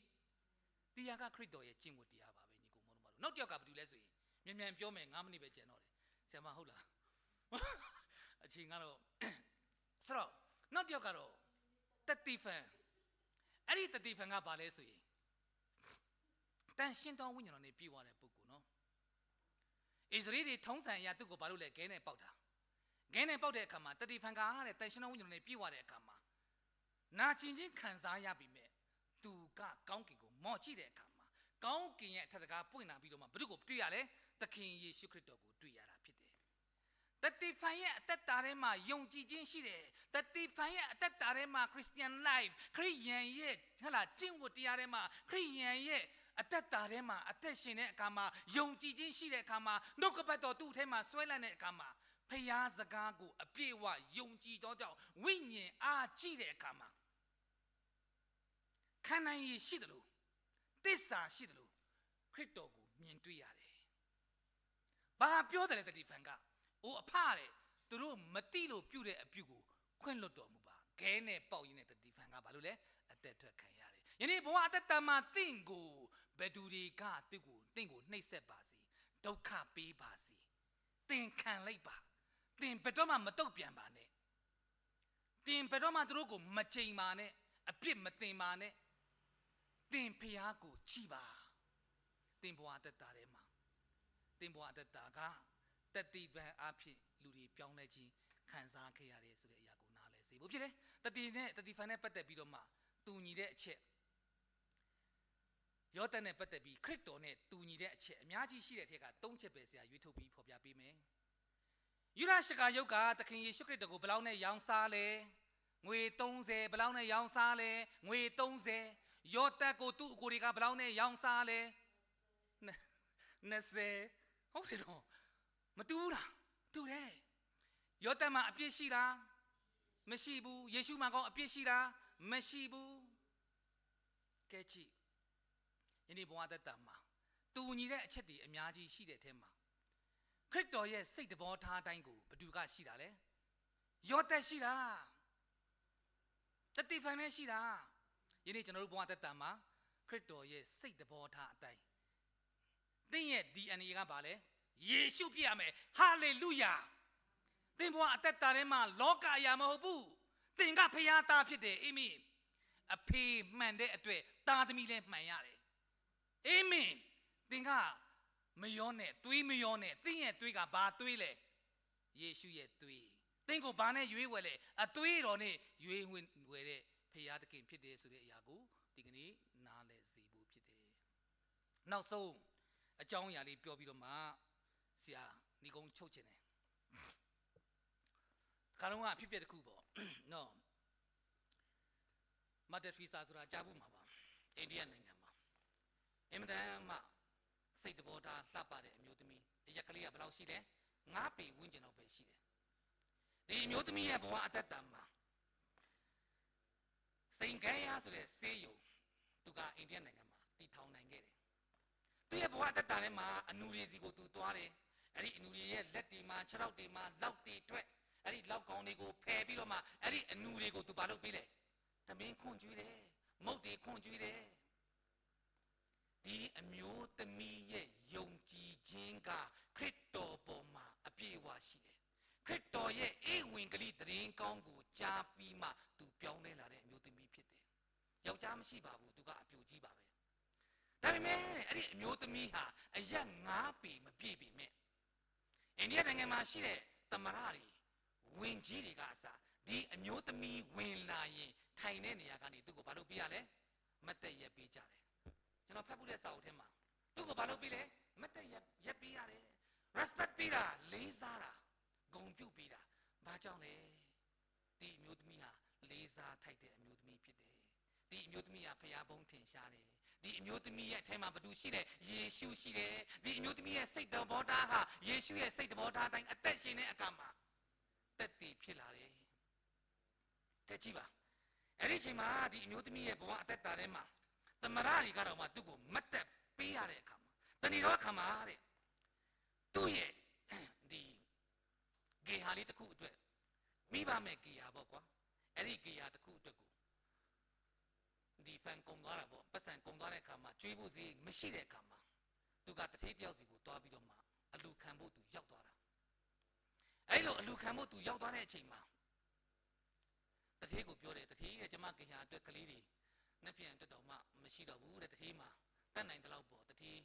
။ ဒီဟာက ခရစ်တော်ရဲ့ ကျင့်ဝတ်တရားပါပဲ ညီကိုမောင်နှမတို့။ နောက်တစ်ယောက်က ဘယ်သူလဲဆိုရင်၊ မြန်မြန်ပြောမယ်၊ ငါးမိနစ်ပဲ ကျန်တော့တယ်။ ဆရာမ ဟုတ်လား။ အချိန်ကတော့။ ဆိုတော့ နောက်တစ်ယောက်ကတော့ သတေဖန်။ အဲ့ဒီသတေဖန်က ဘာလဲဆိုရင်၊ သန့်ရှင်းသောဝိညာဉ်တော်နဲ့ ပြည့်ဝတဲ့ပုဂ္ဂိုလ်နော်။ အစ္စရေးတွေ ထုံးစံအရ သူ့ကို ဘာလို့လဲ၊ ခဲနဲ့ပေါက်တာ။ ခဲနဲ့ပေါက်တဲ့အခါမှာ သတေဖန်ကတဲ့ သန့်ရှင်းသောဝိညာဉ်တော်နဲ့ ပြည့်ဝတဲ့အခါမှာ နာကျင်ခြင်းခံစားရပေမဲ့ သူက ကောင်းကင်ကို မော့ကြည့်တဲ့အခါမှာ ကောင်းကင်ရဲ့ အထက်တံခါး ပွင့်လာပြီးတော့မှ ဘယ်သူ့ကို တွေ့ရလဲ။ သခင်ယေရှုခရစ်တော်ကို တွေ့ရတာ ဖြစ်တယ်။ သတေဖန်ရဲ့ အသက်တာထဲမှာ ယုံကြည်ခြင်းရှိတယ်။ သတေဖန်ရဲ့ အသက်တာထဲမှာ Christian life၊ ခရစ်ယာန်ရဲ့၊ ဟလာ၊ ကျင့်ဝတ်တရားထဲမှာ၊ ခရစ်ယာန်ရဲ့ အသက်တာထဲမှာ အသက်ရှင်တဲ့အခါမှာ၊ ယုံကြည်ခြင်းရှိတဲ့အခါမှာ၊ နှုတ်ကပတ်တော် သူ့ထဲမှာ စွဲလန်းတဲ့အခါမှာ၊ ဘုရားစကားကို အပြည့်အဝ ယုံကြည်သောကြောင့် ဝိညာဉ်အားကြီးတဲ့အခါမှာ၊ ခံနိုင်ရည်ရှိသလို၊ သစ္စာရှိသလို၊ ခရစ်တော်ကို မြင်တွေ့ရတယ်။ ဘာပြောတယ်လဲ သတေဖန်က။ အို အဖတဲ့၊ သူတို့မသိလို့ပြုတဲ့အပြုကို ခွင့်လွှတ်တော်မူပါ။ ခဲနဲ့ပေါက်ရင်းနဲ့ သတေဖန်က ဘာလို့လဲ၊ အသက်ထွက်ခံရတယ်။ ယနေ့ ဘဝအသက်တာမှာ သင်ကို ဘယ်သူတွေက သူ့ကို၊ သင်ကို နှိပ်စက်ပါစေ၊ ဒုက္ခပေးပါစေ၊ သင်ခံလိုက်ပါ။ သင်ဘယ်တော့မှ မတုံ့ပြန်ပါနဲ့။ သင်ဘယ်တော့မှ သူတို့ကို မကြိမ်ပါနဲ့၊ အပြစ်မတင်ပါနဲ့။ သင်ဘုရားကို ကြည့်ပါ။ သင်ဘဝအသက်တာထဲမှာ၊ သင်ဘဝအသက်တာက သတေဖန်အားဖြင့် လူတွေ ပြောင်းလဲခြင်း ခံစားခဲ့ရတယ်ဆိုတဲ့ အရာကို နားလည်စေဖို့ဖြစ်တယ်။ သတေနဲ့၊ သတေဖန်နဲ့ ပတ်သက်ပြီးတော့မှ တူညီတဲ့အချက်၊ ယောသပ်နဲ့ ပတ်သက်ပြီး ခရစ်တော်နဲ့ တူညီတဲ့အချက် အများကြီးရှိတဲ့ထဲက သုံးချက်ပဲ ဆရာ ရွေးထုတ်ပြီး ဖော်ပြပေးမယ်။ ယုဒရှကာရုတ်က သခင်ယေရှုခရစ်တော်ကို ဘယ်လောက်နဲ့ ရောင်းစားလဲ။ ငွေသုံးဆယ်။ ဘယ်လောက်နဲ့ ရောင်းစားလဲ။ ငွေသုံးဆယ်။ ယောသပ်ကို သူ့အကိုတွေက ဘယ်လောက်နဲ့ ရောင်းစားလဲ။ နှစ်ဆယ်။ ဟုတ်တယ်နော်။ မတူဘူးလား။ တူတယ်။ ယောသပ်မှာ အပြစ်ရှိလား။ မရှိဘူး။ ယေရှုမှာကော အပြစ်ရှိလား။ မရှိဘူး။ ကဲကြည့်၊ ယနေ့ ဘဝသက်တာမှာ တူညီတဲ့အချက်တွေ အများကြီးရှိတဲ့ထဲမှာ ခရစ်တော်ရဲ့ စိတ်သဘောထားအတိုင်းကို ဘယ်သူက ရှိတာလဲ။ ယောသပ်ရှိတာ။ သတေဖန်လည်းရှိတာ။ ယနေ့ ကျွန်တော်တို့ ဘဝသက်တာမှာ ခရစ်တော်ရဲ့ စိတ်သဘောထားအတိုင်း သင်ရဲ့ DNA က ဘာလဲ။ ယေရှုဖြစ်ရမယ်။ ဟာလေလုယာ။ သင်ဘဝအသက်တာထဲမှာ လောကအရာမဟုတ်ဘူး။ သင်ကဘုရားသားဖြစ်တယ်။ အာမင်။ အဖေမှန်တဲ့အတွက် သားသမီးလည်းမှန်ရတယ်။ အာမင်။ သင်ကမရောနဲ့၊ သွေးမရောနဲ့။ သင်ရဲ့သွေးကဘာသွေးလဲ။ ယေရှုရဲ့သွေး။ သင်ကိုဘာနဲ့ရွေးဝယ်လဲ။ အသွေးတော်နဲ့ရွေးဝယ်တဲ့ဘုရားသခင်ဖြစ်တယ်ဆိုတဲ့အရာကို ဒီကနေ့နားလည်စေဖို့ဖြစ်တယ်။ နောက်ဆုံးအကြောင်းအရာလေးပြောပြီးတော့မှ ဆရာ နိဂုံးချုပ်ချင်တယ်။ တခါတုန်းကအဖြစ်အပျက်တစ်ခုပေါ့နော်။ Mother Teresa ဆိုတာကြားဖူးမှာပါ။ အိန္ဒိယနိုင်ငံမှာ အင်မတန်မှစိတ်သဘောထားလှပတဲ့အမျိုးသမီး။ အရက်ကလေးကဘယ်လောက်ရှိလဲ။ ငါးပေဝန်းကျင်လောက်ပဲရှိတယ်။ ဒီအမျိုးသမီးရဲ့ဘဝအသက်တာမှာ စိန်ခဲယါဆိုတဲ့ဆေးရုံ သူကအိန္ဒိယနိုင်ငံမှာတည်ထောင်နိုင်ခဲ့တယ်။ သူ့ရဲ့ဘဝအသက်တာထဲမှာ အနူတွေဆီကိုသူသွားတယ်။ အဲ့ဒီအနူတွေရဲ့လက်တွေမှာ၊ ခြေထောက်တွေမှာ လောက်တွေထွက်၊ အဲ့ဒီလောက်ကောင်တွေကိုဖယ်ပြီးတော့မှ အဲ့ဒီအနူတွေကိုသူဘာလုပ်ပေးလဲ။ ထမင်းခွန်ကျွေးတယ်။ မုန့်တွေခွန်ကျွေးတယ်။ ဒီအမျိုးသမီးရဲ့ယုံကြည်ခြင်းက ခရစ်တော်ပေါ်မှာအပြည့်အဝရှိတယ်။ ခရစ်တော်ရဲ့ဧဝံဂေလိသတင်းကောင်းကိုကြားပြီးမှ သူပြောင်းလဲလာတဲ့အမျိုးသမီးဖြစ်တယ်။ ယောက်ျားမရှိပါဘူး။ သူကအပျိုကြီးပါပဲ။ ဒါပေမဲ့ အဲ့ဒီအမျိုးသမီးဟာ အရက်ငါးပေမပြည့်ပေမဲ့ အိန္ဒိယနိုင်ငံမှာရှိတဲ့သမ္မတတွေ၊ ဝန်ကြီးတွေကအစ ဒီအမျိုးသမီးဝင်လာရင် ထိုင်တဲ့နေရာကနေ သူ့ကိုဘာလုပ်ပေးရလဲ။ မတ်တပ်ရပ်ပေးကြတယ်။ ကျွန်တော်ဖတ်ဖူးတဲ့စာအုပ်ထဲမှာ သူ့ကိုဘာလုပ်ပေးလဲ။ မတ်တပ်ရပ်ရပ်ပေးရတယ်။ Respect ပေးတာ၊ လေးစားတာ၊ ဂုဏ်ပြုပေးတာ။ ဘာကြောင့်လဲ။ ဒီအမျိုးသမီးဟာလေးစားထိုက်တဲ့အမျိုးသမီးဖြစ်တယ်။ ဒီအမျိုးသမီးဟာဘုရားဘုန်းထင်ရှားတယ်။ ဒီအမျိုးသမီးရဲ့အထဲမှာဘယ်သူရှိလဲ။ ယေရှုရှိတယ်။ ဒီအမျိုးသမီးရဲ့စိတ်သဘောထားဟာယေရှုရဲ့စိတ်သဘောထားအတိုင်းအသက်ရှင်တဲ့အခါမှာ သက်သေဖြစ်လာတယ်။ ကဲကြည့်ပါ။ အဲ့ဒီအချိန်မှာ ဒီအမျိုးသမီးရဲ့ဘဝအသက်တာထဲမှာ သမ္မတတွေကတော့မှ သူ့ကိုမတ်တပ်ပေးရတဲ့အခါမှာ တနေ့တော့အခါမှာတဲ့ သူ့ရဲ့ ဒီဂေဟာလေးတစ်ခုအတွက် မိဘမဲ့ဂေဟာပေါ့ကွာ။ အဲ့ဒီဂေဟာတစ်ခုအတွက်ကို ဒီ fund ကုန်သွားတာပေါ့။ ပိုက်ဆံကုန်သွားတဲ့အခါမှာ ကျွေးဖို့ဈေးမရှိတဲ့အခါမှာ သူကသူဌေးတစ်ယောက်ဆီကိုသွားပြီးတော့မှ အလှူခံဖို့သူရောက်သွားတာ။ အဲ့လိုအလှူခံဖို့သူရောက်သွားတဲ့အချိန်မှာ သူဌေးကိုပြောတယ်။ သူဌေးရဲ့ ကျွန်မဂေဟာအတွက်ကလေးတွေ နှစ်ပြန်တစ်တောင်မှမရှိတော့ဘူးတဲ့။ သူဌေးမှာတတ်နိုင်သလောက်ပေါ့။ သူဌေး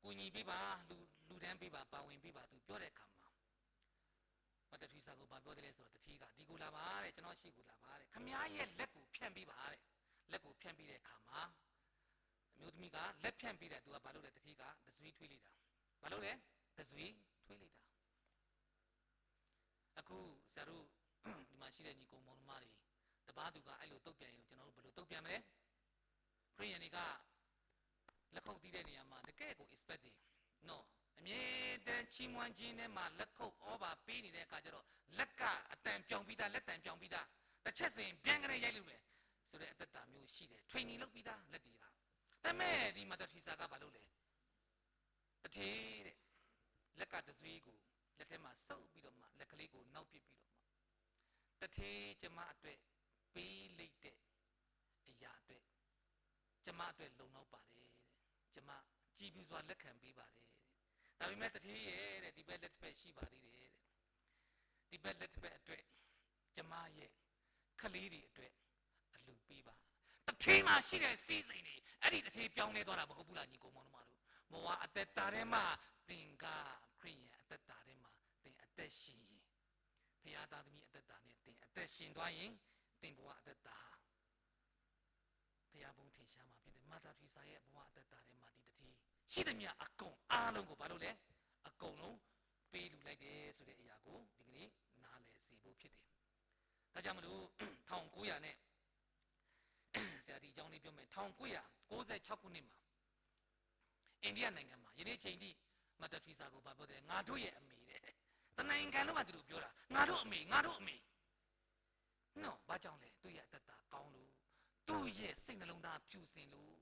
ကူညီပေးပါ၊ လှူလှူဒန်းပေးပါ၊ ပါဝင်ပေးပါ။ သူပြောတဲ့အခါမှာ Mother Teresa ကိုဘာပြောတယ်လဲဆိုတော့ သူဌေးက ဒီကိုလာပါတဲ့။ ကျွန်တော်ရှိကိုလာပါတဲ့။ ခင်ဗျားရဲ့လက်ကိုဖြန့်ပေးပါတဲ့။ လက်ကိုဖြန့်ပေးတဲ့အခါမှာ အမျိုးသမီးကလက်ဖြန့်ပေးတယ်။ သူကဘာလုပ်လဲ။ သူဌေးကတံဆိပ်ထွေးလိုက်တာ။ ဘာလုပ်လဲ။ တံဆိပ်ထွေးလိုက်တာ။ အခုဆရာတို့ ဒီမှာရှိတဲ့ညီကိုမောင်နှမတွေ တပါးသူကအဲ့လိုတုံ့ပြန်ရင် ကျွန်တော်တို့ဘယ်လိုတုံ့ပြန်မလဲ။ ခရစ်ယာန်တွေကလက်ခုပ်တီးတဲ့နေရာမှာ တကယ့်ကို expect တွေနော်။ အမြဲတမ်းချီးမွမ်းခြင်းထဲမှာလက်ခုပ်ဩဘာပေးနေတဲ့အခါကျတော့ လက်ကအတန်ပြောင်ပြီးသား၊ လက်တန်ပြောင်ပြီးသား၊ တစ်ချက်ဆိုရင် ပြန်ကလေးရိုက်လို့ပဲဆိုတဲ့အသက်တာမျိုးရှိတယ်။ training လုပ်ပြီးသားလက်တွေက။ ဒါပေမဲ့ဒီ Mother Teresa ကဘာလုပ်လဲ။ သူဌေးတဲ့ လက်ကတံဆိပ်ကိုလက်ထဲမှာဆုပ်ပြီးတော့မှ လက်ကလေးကိုနောက်ပစ်ပြီးတော့မှ သူဌေး ကျွန်မအတွက်ပေးလိုက်တဲ့အရာအတွက် ကျွန်မအတွက်လုံလောက်ပါတယ်တဲ့။ ကျွန်မကြည်ဖြူစွာလက်ခံပေးပါတယ်တဲ့။ ဒါပေမဲ့သူဌေးရဲ့တဲ့ ဒီဘက်လက်တစ်ဖက်ရှိပါသေးတယ်တဲ့။ ဒီဘက်လက်တစ်ဖက်အတွက် ကျွန်မရဲ့ကလေးတွေအတွက်အလှူပေးပါ။ သူဌေးမှာရှိတဲ့စည်းစိမ်တွေ အဲ့ဒီသူဌေးပြောင်းလဲသွားတာမဟုတ်ဘူးလားညီကိုမောင်နှမတို့။ ဘဝအသက်တာထဲမှာသင်ကခရစ်ယာန်အသက်တာထဲမှာသင်အသက်ရှင်ရင် ဘုရားသားသမီးအသက်တာနဲ့သင်အသက်ရှင်သွားရင် သင်ဘဝအသက်တာ ဘုရားဘုန်းထင်ရှားမှာဖြစ်တယ်။ မတ်တာထရီဆာရဲ့ဘဝအသက်တာထဲမှာဒီသူဌေးရှိသမျှအကုန်အားလုံးကိုဘာလို့လဲ။ အကုန်လုံးပေးလှူလိုက်တယ်ဆိုတဲ့အရာကိုဒီကနေ့နားလည်စေဖို့ဖြစ်တယ်။ ဒါကြောင့်မလို့ထောင်ကိုးရာနဲ့ဆရာဒီအကြောင်းလေးပြောမယ်။ ထောင်ကိုးရာကိုးဆယ့်ခြောက်ခုနှစ်မှာအိန္ဒိယနိုင်ငံမှာယနေ့ချိန်ထိမတ်တာထရီဆာကိုဘာပြောတယ်လဲ။ ငါတို့ရဲ့အမေတဲ့။ တနိုင်ငံလုံးကဒီလိုပြောတာ။ ငါတို့အမေ၊ ငါတို့အမေနော်။ ဘာကြောင့်လဲ။ သူ့ရဲ့အသက်တာကောင်းလို့၊ သူ့ရဲ့စိတ်နှလုံးသားဖြူစင်လို့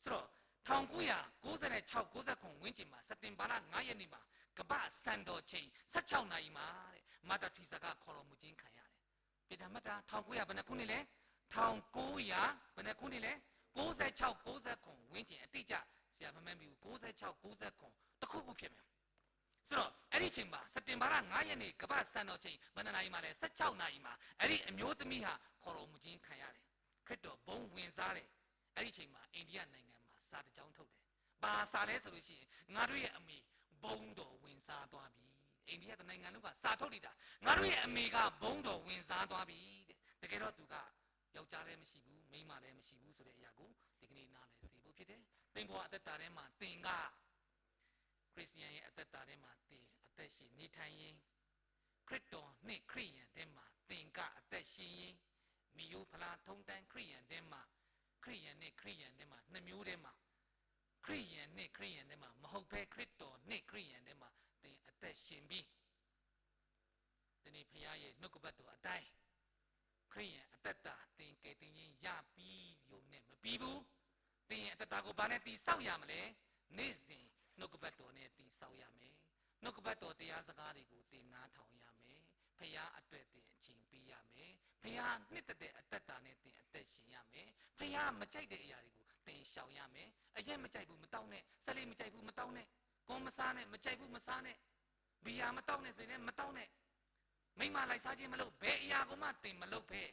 ဆိုတော့ ထောင်ကိုးရာကိုးဆယ့်ခြောက်ကိုးဆယ့်ခုနစ်ဝန်းကျင်မှာ စက်တင်ဘာလငါးရက်နေ့မှာကမ္ဘာ့စံတော်ချိန်ဆယ့်ခြောက်နာရီမှာတဲ့ မတ်တာထရီဆာကခေါ်တော်မူခြင်းခံရတယ်။ ပြည်ထောင်မတ်တာထောင်ကိုးရာဘယ်နှစ်ခုနှစ်လဲ။ ထောင်ကိုးရာဘယ်နှစ်ခုနှစ်လဲ။ ကိုးဆယ့်ခြောက်ကိုးဆယ့်ခုနစ်ဝန်းကျင်အတိအကျ တရားမှတ်မိဘူး။ ကိုးဆယ့်ခြောက်၊ ကိုးဆယ့်ခုနစ်၊ တစ်ခုခုဖြစ်မယ်။ ဆိုတော့အဲ့ဒီအချိန်မှာ စက်တင်ဘာလငါးရက်နေ့ ကမ္ဘာ့စံတော်ချိန် ဘယ်နှစ်နာရီမှာလဲ။ ဆယ့်ခြောက်နာရီမှာ အဲ့ဒီအမျိုးသမီးဟာ ခေါ်တော်မူခြင်းခံရတယ်။ ခရစ်တော်ဘုန်းဝင်စားတယ်။ အဲ့ဒီအချိန်မှာ အိန္ဒိယနိုင်ငံမှာ စာတစ်ကြောင်းထုတ်တယ်။ ဘာစာလဲဆိုလို့ရှိရင် ငါတို့ရဲ့အမေ ဘုန်းတော်ဝင်စားသွားပြီ။ အိန္ဒိယတစ်နိုင်ငံလုံးက စာထုတ်နေတာ။ ငါတို့ရဲ့အမေက ဘုန်းတော်ဝင်စားသွားပြီတဲ့။ တကယ်တော့ သူက ယောက်ျားလည်းမရှိဘူး၊ မိန်းမလည်းမရှိဘူးဆိုတဲ့အရာကို ဒီကနေ့နားလည်စေဖို့ဖြစ်တယ်။ သင်ဘဝအသက်တာထဲမှာ သင်က ခရစ်ယာန်ရဲ့အသက်တာထဲမှာ သင်အသက်ရှင်နေထိုင်ရင်၊ ခရစ်တော်နှင့်ခရစ်ယာန်ထဲမှာ သင်ကအသက်ရှင်ရင်၊ မိရိုးဖလားထုံးတမ်းခရစ်ယာန်ထဲမှာ၊ ခရစ်ယာန်နှင့်ခရစ်ယာန်ထဲမှာ၊ နှစ်မျိုးထဲမှာ၊ ခရစ်ယာန်နှင့်ခရစ်ယာန်ထဲမှာမဟုတ်ဘဲ ခရစ်တော်နှင့်ခရစ်ယာန်ထဲမှာ သင်အသက်ရှင်ပြီး ဒီနေ့ ဘုရားရဲ့နှုတ်ကပတ်တော်အတိုင်း ခရစ်ယာန်အသက်တာ သင်ကယ်တင်ခြင်းရပြီးရုံနဲ့မပြီးဘူး။ သင်ရဲ့အသက်တာကို ဘာနဲ့တည်ဆောက်ရမလဲ။ နေ့စဉ်နှုတ်ကပတ်တော်နဲ့ တည်ဆောက်ရမယ်။ နှုတ်ကပတ်တော်တရားစကားတွေကို သင်နားထောင်ရမယ်။ ဘုရားအတွက် သင်အချိန်ပေးရမယ်။ ဘုရားနှစ်သက်တဲ့အသက်တာနဲ့ သင်အသက်ရှင်ရမယ်။ ဘုရားမကြိုက်တဲ့အရာတွေကို သင်ရှောင်ရမယ်။ အရက်မကြိုက်ဘူး၊ မတောင်းနဲ့။ စက်လေးမကြိုက်ဘူး၊ မတောင်းနဲ့။ ကွမ်းမစားနဲ့၊ မကြိုက်ဘူး၊ မစားနဲ့။ ဘီယာမတောင်းနဲ့ဆိုရင်လည်း မတောင်းနဲ့။ မိန်းမလိုက်စားခြင်းမလုပ်၊ ဘယ်အရာကိုမှ သင်မလုပ်ဘဲ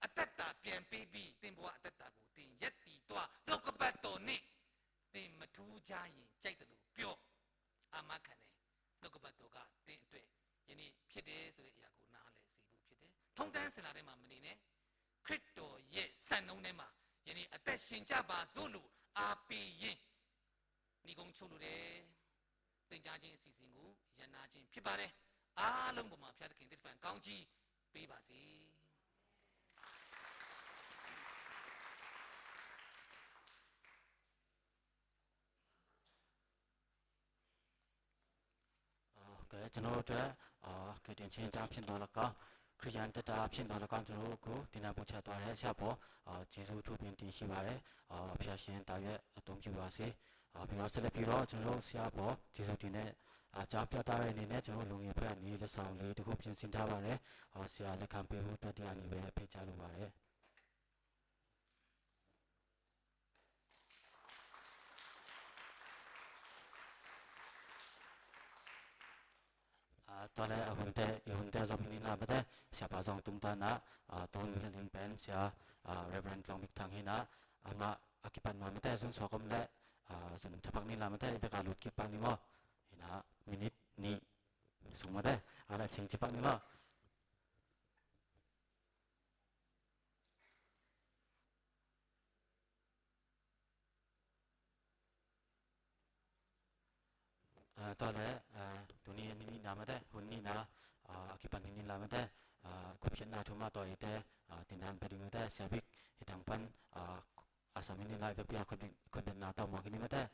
အသက်တာပြန်ပေးပြီး သင်ဘဝအသက်တာကို သင်ရပ်တည်သွား။ နှုတ်ကပတ်တော်နဲ့ သင်မထူးခြားရင် ကြိုက်သလိုပြော။ အာမခံတယ်။ နှုတ်ကပတ်တော်က သင်အတွက် ယနေ့ဖြစ်တယ်ဆိုတဲ့အရာကို နားလည်စေဖို့ဖြစ်တယ်။ ထုံးတမ်းစင်လာထဲမှာ မနေနဲ့။ ခရစ်တော်ရဲ့စံနှုန်းထဲမှာ ယနေ့အသက်ရှင်ကြပါစို့လို့ အားပေးရင်း နိဂုံးချုပ်လိုတယ်။ သင်ကြားခြင်းအစီအစဉ်ကို ရပ်နားခြင်းဖြစ်ပါတယ်။ အားလုံးပေါ်မှာ ဘုရားသခင် သစ္စာကောင်းကြီးပေးပါစေ။ အာ၊ ကဲ၊ ကျွန်တော်တို့အတွက်၊ အာ၊ ကယ်တင်ခြင်းအကြောင်းဖြစ်သော်လည်းကောင်း၊ ခရစ်ယာန်သက်တာဖြစ်သော်လည်းကောင်း၊ ကျွန်တော်တို့ကိုသင်တန်းပို့ချသွားတဲ့ဆရာပေါ်၊ အာ၊ ကျေးဇူးအထူးပင်တင်ရှိပါတယ်။ အာ၊ ဘုရားရှင်သာရွက်အသုံးပြုပါစေ။ အာ၊ ပြီးတော့ဆက်လက်ပြီးတော့ကျွန်တော်တို့ဆရာပေါ်ကျေးဇူးတင်တဲ့၊ အာ၊ အကြောင်းပြသတဲ့အနေနဲ့ ကျွန်တော်တို့လူငယ်အဖွဲ့ကနေလက်ဆောင်လေးတစ်ခုပြင်ဆင်ထားပါတယ်။ အာ၊ ဆရာလက်ခံပေးဖို့တတိယအနေနဲ့ဖိတ်ကြားလိုပါတယ်။ အာ၊ တလဲအဟွန်တဲ၊ အဟွန်တဲဇော်ဖိနင်းလာမတဲ၊ ဆရာပါဆောင်တုံးတန်းနာ၊ အာ၊ တုံးလင်းပန်ဆရာ၊ အာ၊ Reverend လောင်မီထန်ဟိနာ၊ အငါအကိပတ်နွားမတဲ၊ ဇွန်စောကမလဲ၊ အာ၊ ဇွန်ထပတ်နင်းလာမတဲ၊ တကလူကိပတ်နင်းမော၊ ဟိနာ၊ မိနစ်နီ၊ စုံမတဲ၊ အာ၊ ချင်းကိပတ်နင်းမော။ အာ၊ တလဲ၊ အာ၊ တုနံၤနံၤနံၤနၤမတဲ၊ ဟူနံၤနၤ၊ အာ၊ အကိပတ်နံၤနံၤလၤမတဲ၊ အာ၊ ခုဖျက်နၤထူမတဲ၊ အာ၊ သင်တန်းပဒိမတဲ၊ ဆရာဘိတ်၊ ဟိတန်ပန်၊ အာ၊ အဆမနံၤလၤ၊ အသပျၢ်၊ ခုဒိနၤတၢ်မီၢ်ကနံၤမတဲ။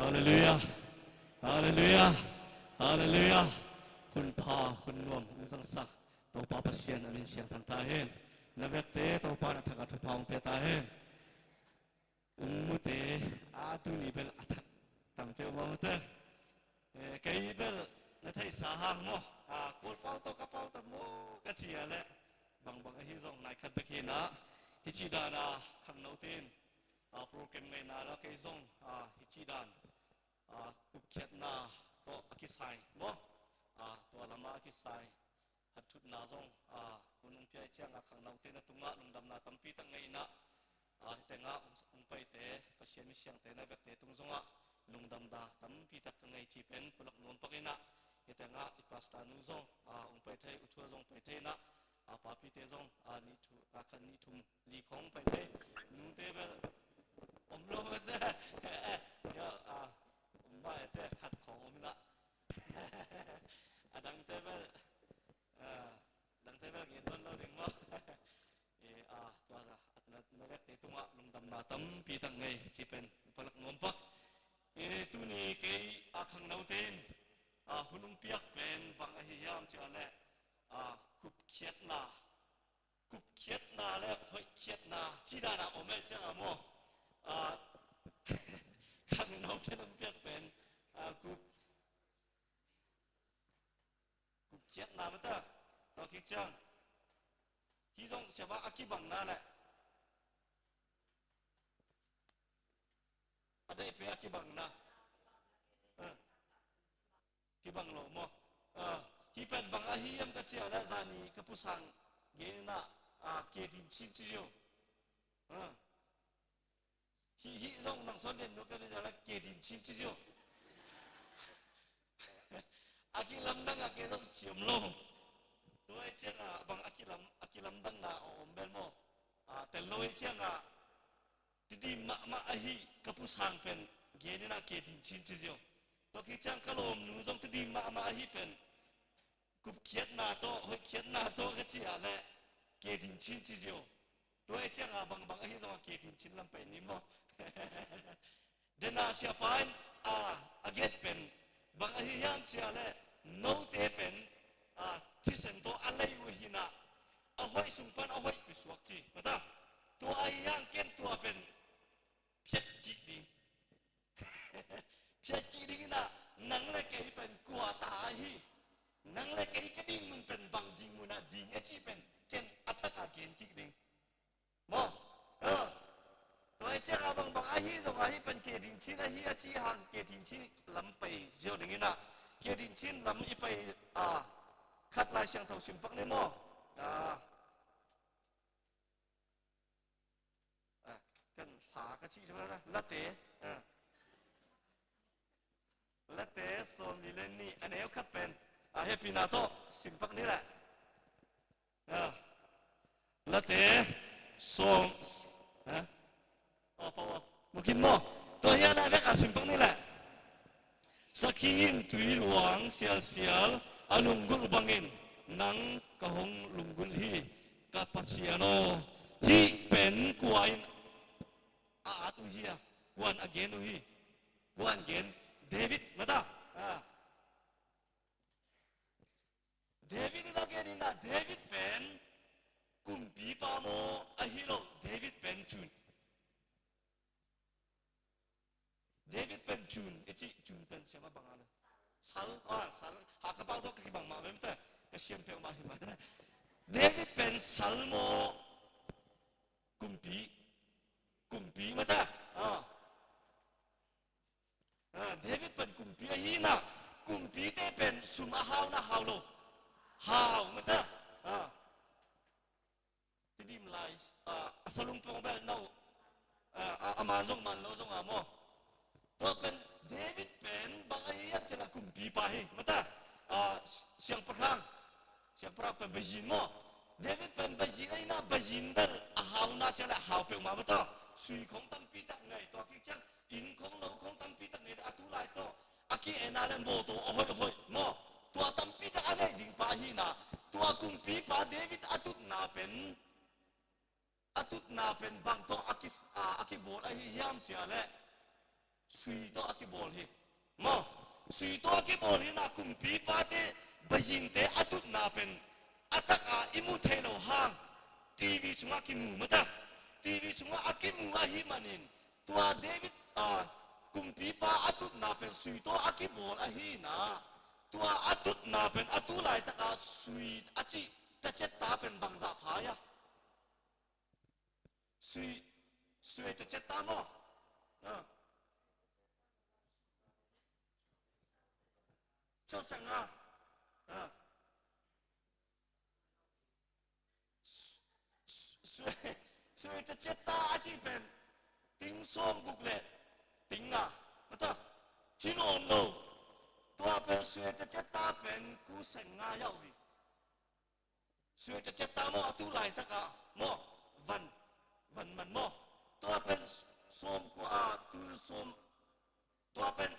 Halleluiah. Halleluiah. Halleluiah. Hun pha, hun nuam, hun zangsak Topa Pasian a min siangthang ta hen. Na vekte Topa na thak a thupha hong pia ta hen. Ung mute, a tuni bel a thak tam peuh maw mute. Eh, kei bel na theihsa hang maw, a, Kawl pau tawh ka pau tam maw ka ci a leh bangbang ahi zong nai khat bek hi na. Hi ci dan a khangnote in, a, program ngaihna la kei zong, a, hi ci dan, a, kupkhiatna tawh a kisai maw, a, tua lam a kisai hatthutna zong, a, hun hong pia ih ciangah khangnote na tungah lungdamna tampi tak ngei inah, a, hi tengah hong, hong paite, Pasian mi siangte na vekte tung zongah lungdamna tampi tak ka ngei ci pen pulak nuam pak inah, hi tengah i pastor nu zong, a, hong pai thei, u thua zong pai thei inah, a, papite zong, a, nih thu, a, khat nih thum li khong pai thei, nute Kei tungah lungdamna tampi tak ngei ci pen palak nuam pak. Eh, tuni kei a khangnote in, ah, hun hong piak pen bang ahi hiam cih leh, ah, kupkhiatna, kupkhiatna le hoihkhiatna ci dan a om e ciang a maw. Ah, khangnote in hong piak pen, ah, kup, kupkhiatna mata. Tua kik ciang, hi zong siapa a kibangna le a deih pen a kibangna. Ah. Kibang lo maw? Ah, hi pen bang ahi hiam ka cih leh zani ka pu sang gen in ah, ah, ke din chin ci ziau. Ah. Hi, hi zong nang son den nu ka cih leh ke din chin ci ziau. A kilamdang a ke zong ciam lo. Tua ahih ciang a bang a kilam, a kilamdang na om bel maw? Ah, tel lo ahih ciang a Tedim mahmah ahi ka pu sang pen gen in ah ke din chin ci ziau. Tua kik ciang ka lawmnu zong Tedim mahmah ahi pen kupkhiatna tawh, hoihkhiatna tawh ka cih leh ke din chin ci ziau. Tua ahih ciang a bangbang ahi zong a ke din chin lam pai ni maw. Dena siapa in a, a gen pen bang ahi hiam cih leh note pen, a, thisen tawh a lei uh hi in ah, a hoih sung pan a hoih pia suak ci. Mata, tua ahi hiam ken tua pen phiat kik ding. Phiat kik ding in ah, nang le kei pen kua ta ahi, nang le kei ka ding mun pen bang ding mun ah ding e ci pen ken a thak a gen kik ding. Maw? Ah. Tua ahih ciang a bangbang ahi zong ahi pen ke din chin ahi a ci hang ke din chin lam pai ziau ding in ah, ke din chin lam i pai, ah, khat Lai Siangtho sim pak ni maw? Ah. Ah, kan hla ka cih cih mah na, Late. Ah. Late sawmli le nih a neu khat pen, ah, hehpihna tawh sim pak ni leh. Ah. Late sawm, ah. Oh, pau, oh. Mukin maw. Tua hi a na vek a sim pak ni leh. Sakhi in tui luang sialsial a lunggulh bangin nang ka hong lunggulh hi, ka Pasian aw. Hih pen kua in a at uh hi a, kua in a gen uh hi, kua in gen? David, mata. Ah. David in a gen in ah, David pen kumpipa maw? Ahi lo, David pen cun. David pen cun, i cih cun pen siam a bang a le. Sal, ah, sal, ha ka bang tawh ka kibang mah mem ta, ka siam peuh mah hi mah. David pen sal maw? Kumpi, kumpi mata. Ah. Ah, David pen kumpi ahi in ah, kumpite pen sum a hau na hau lo? Hau mata. Ah. Tedim lai, ah, a salung pong bel nau, ah, a, a man zong man lo zong a maw. Tua pen David pen bang ahi hiam cih leh kumpipa hi. Mata, ah, siangpahrang. Siangpahrang pen bazin maw. David pen bazin ahi in ah, bazin bel a hau na cih leh a hau peuhmah mata. Sui khong tampi tak ngei, tua kik ciang inn khong lo khong tampi tak ngei, a tu lai tawh a ki-en a le mawtaw a hoihhoih maw. Tua tampi tak a ngei ding pa ahi in ah, tua kumpipa David a tutna pen, a tutna pen bang tawh a ki, a, a kibawl ahi hiam cih leh sui tawh a kibawl hi. Maw, sui tawh a kibawl hi in ah, kumpipate, bazinte a tutna pen a tak a i mu thei lo hang, TV sungah kimu mata. TV sungah a kimu ahih manin, tua David, a, kumpipa a tutna pen sui tawh a kibawl ahi in ah, tua a tutna pen a tu laitak a sui a cih tacetta pen bangzah pha hia? Sui, sui tacetta maw? Ah. Chau sang a. Ah. Su-, su-, sui tacetta a cih pen ting sawmguk le ting nga mata. Hi nawn lo. Tua pen sui tacetta pen ku seng nga yau hi. Sui tacetta maw, a tu laitak a maw, van, van man maw. Tua pen sawmkua a tu sawm, tua pen,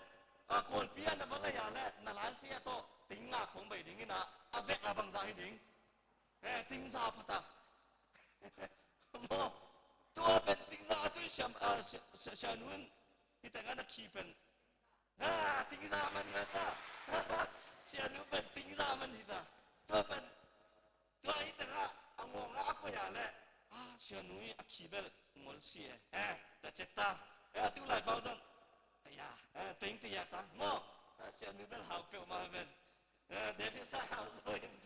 a, Kawlpi a na va lei a le na lansia tawh ting nga khong bei ding in ah, a vek a bangzah hi ding? Eh, ting za pha ta. Maw, tua pen Siam, ah, sia, sia, sianu in, hih tengah na khi pen. Ha, tingza man mata. Sianu pen tingza man hita. Tua pen, tua hih tengah a ngawng a koih a leh, ah, sianu i a khi bel ngol si e. Eh, ta chet ta. Eh, a tu lai pau zong. Aya, eh, teng te ya ta. Maw. Ah, sianu bel hau peuhmah ven. Eh, David sa hau zo in.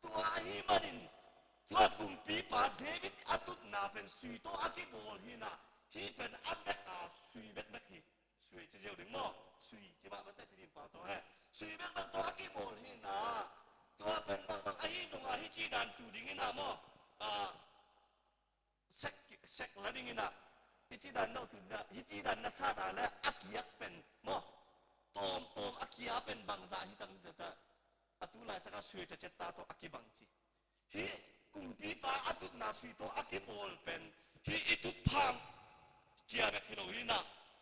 Tua ahih manin, tua kumpipa David a tutna pen sui tawh a kibawl hi na, hih pen a mek a sui bekbek hi. Sui ci ziau ding maw? Sui ci mah bang te ti ding pau tawh he. Sui bekbek tawh a kibawl hi na, tua pen bangbang ahi zongah hih ci dan tu ding hi na maw? Ah, sek, sek la ding hi na, hih ci dan no tu na, hih ci dan na sa ta le a kiak pen maw? Tawmtawm a kia pen bangzah hi tang hi ta. A tu laitak a sui ta chet ta tawh a kibang ci. Hih kumpipa a tutna sui tawh a kibawl pen hih i tutphang cia bek hi lo hi na,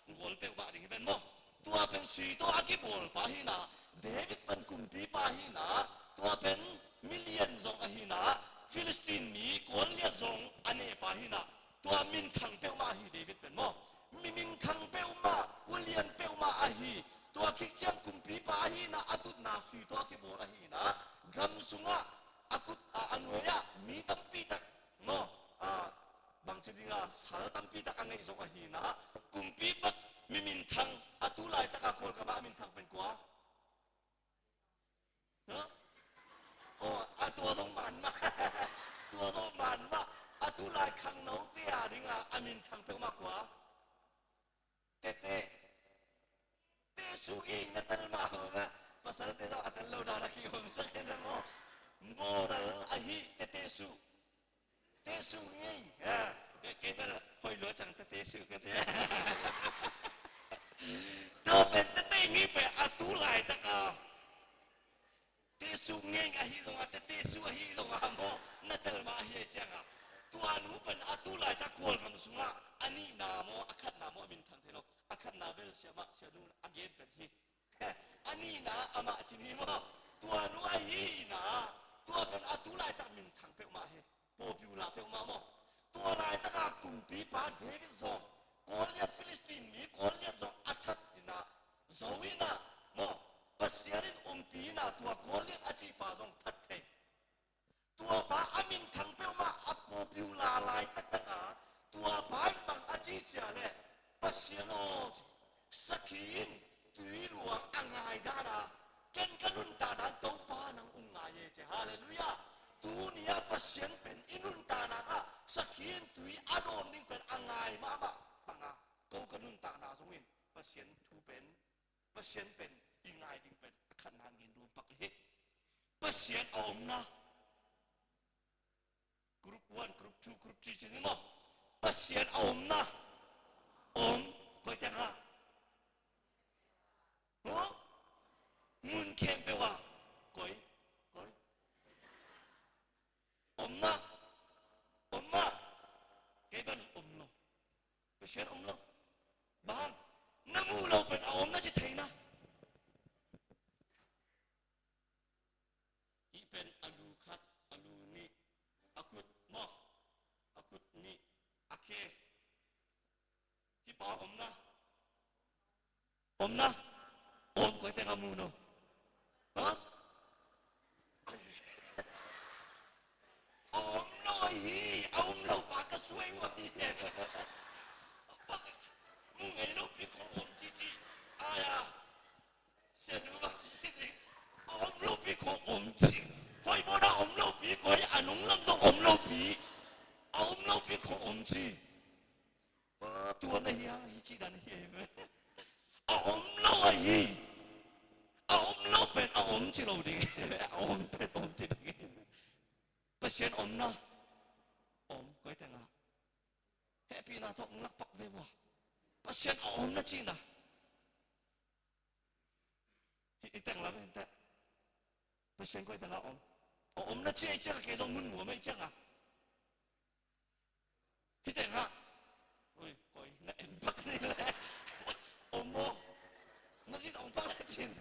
ngol peuhmah ding hi ven maw? Tua pen sui tawh a kibawlpa hi na, David pen kumpipa hi na, tua pen milian zong ahi na, Philistine mi Goliath zong a nepa hi na, tua minthang peuhmah ahi David pen maw? Mi minthang peuhmah, ulian peuhmah ahi, tua khit ciang kumpipa ahi na, a tutna sui tawh a kibawl ahi na, gam sungah a kut, a, a nuai-ah mi tampi tak maw? A, bangci ding a sal tampi tak a ngeih zong ahi na, kumpipa mi minthang, a tu laitak a Kawlgam a minthang pen kua? Ha? Oh, a tua zong man mah. Tua zong man mah. A tu lai khangnote a ding a, a minthang peuhmah kua? Tete. Tesu ngei na tel mah hong a. Pasalte zong a tel lo dan a ki-omsak hi na maw? Moral ahi Tetesu. Tesu ngei. Ha. Kei, kei bel hoih lua ciang Tetesu ka ci. Tua pen Tete ngei pen a tu laitak a. Tesu ngei ahi zongah, Tetesu ahi zongah maw, na tel mah ahi ciangah, tua nu pen a tu laitak Kawlgam sungah a nihna maw, a khatna maw, a minthang thei lo. A khatna bel siamah sianu a gen pen hi. A nihna amah cin hi maw. Tua nu ahi na, tua pen a tu laitak minthang peuhmah hi. Popular peuhmah maw. Tua laitaka kumpipa David zong, Goliath, Philistine mi Goliath zong a that hi na, zo hi na maw, Pasian in umpi hi na, tua Goliath a cihpa zong that thei. Tuapa a minthang peuhmah a popular lai taktak a, tuapa in bang a ci cia leh, Pasian aw, sakhi in tui luang a ngai dan a, ken ka nuntakna Topa nang hong ngai e ci. Halleluiah. Tuni-ah Pasian pen i nuntakna ah sakhi in tui a dawn ding pen a ngai mahmah bang a, ko ka nuntakna zong in Pasian thu pen, Pasian pen i ngai ding pen a khatna ngen nuam pak hi. Pasian a omna. Group one, group two, group three ci ni maw? Pasian a omna. Om. Koi teng ah? Huh? Mun khempeuh ah. Koi. Koi. Omna. Omna. Kei bel om lo. Pasian om lo. Bang? Na muh lo pen a omna ci thei na. Hih pen a lu khat, a lu nih, a kut maw, a kut nih, a khe. Hih pa om na. Om na. Om koi teng a mu no. Ha? A om lo hi, a om lo pa ka suai uh hi. Mu ngei lo pi khong om cici. Ai a. Sianu bang ci ding. A om lopi khong om ci. Hoih bawna om lopi koi, a nung lam zong om lopi. A om lopi khong om ci. Tua na hi a, hi ci dan hi a hi ve. A om lo a hi. A om lo pen a om ci lo ding. A om pen om ci ding. Pasian om na. Om koi teng a. Hehpihna tawh ong lak pak ve ua. Pasian a om na ci na. Hih i teng lam hente. Pasian koi teng a om. A om na ci a i ciang a kei zong mun muam a i ciang a. Hih teng a. Oi, koi, na en bak ni le. Om maw. Na ci tawh ong pak na cin.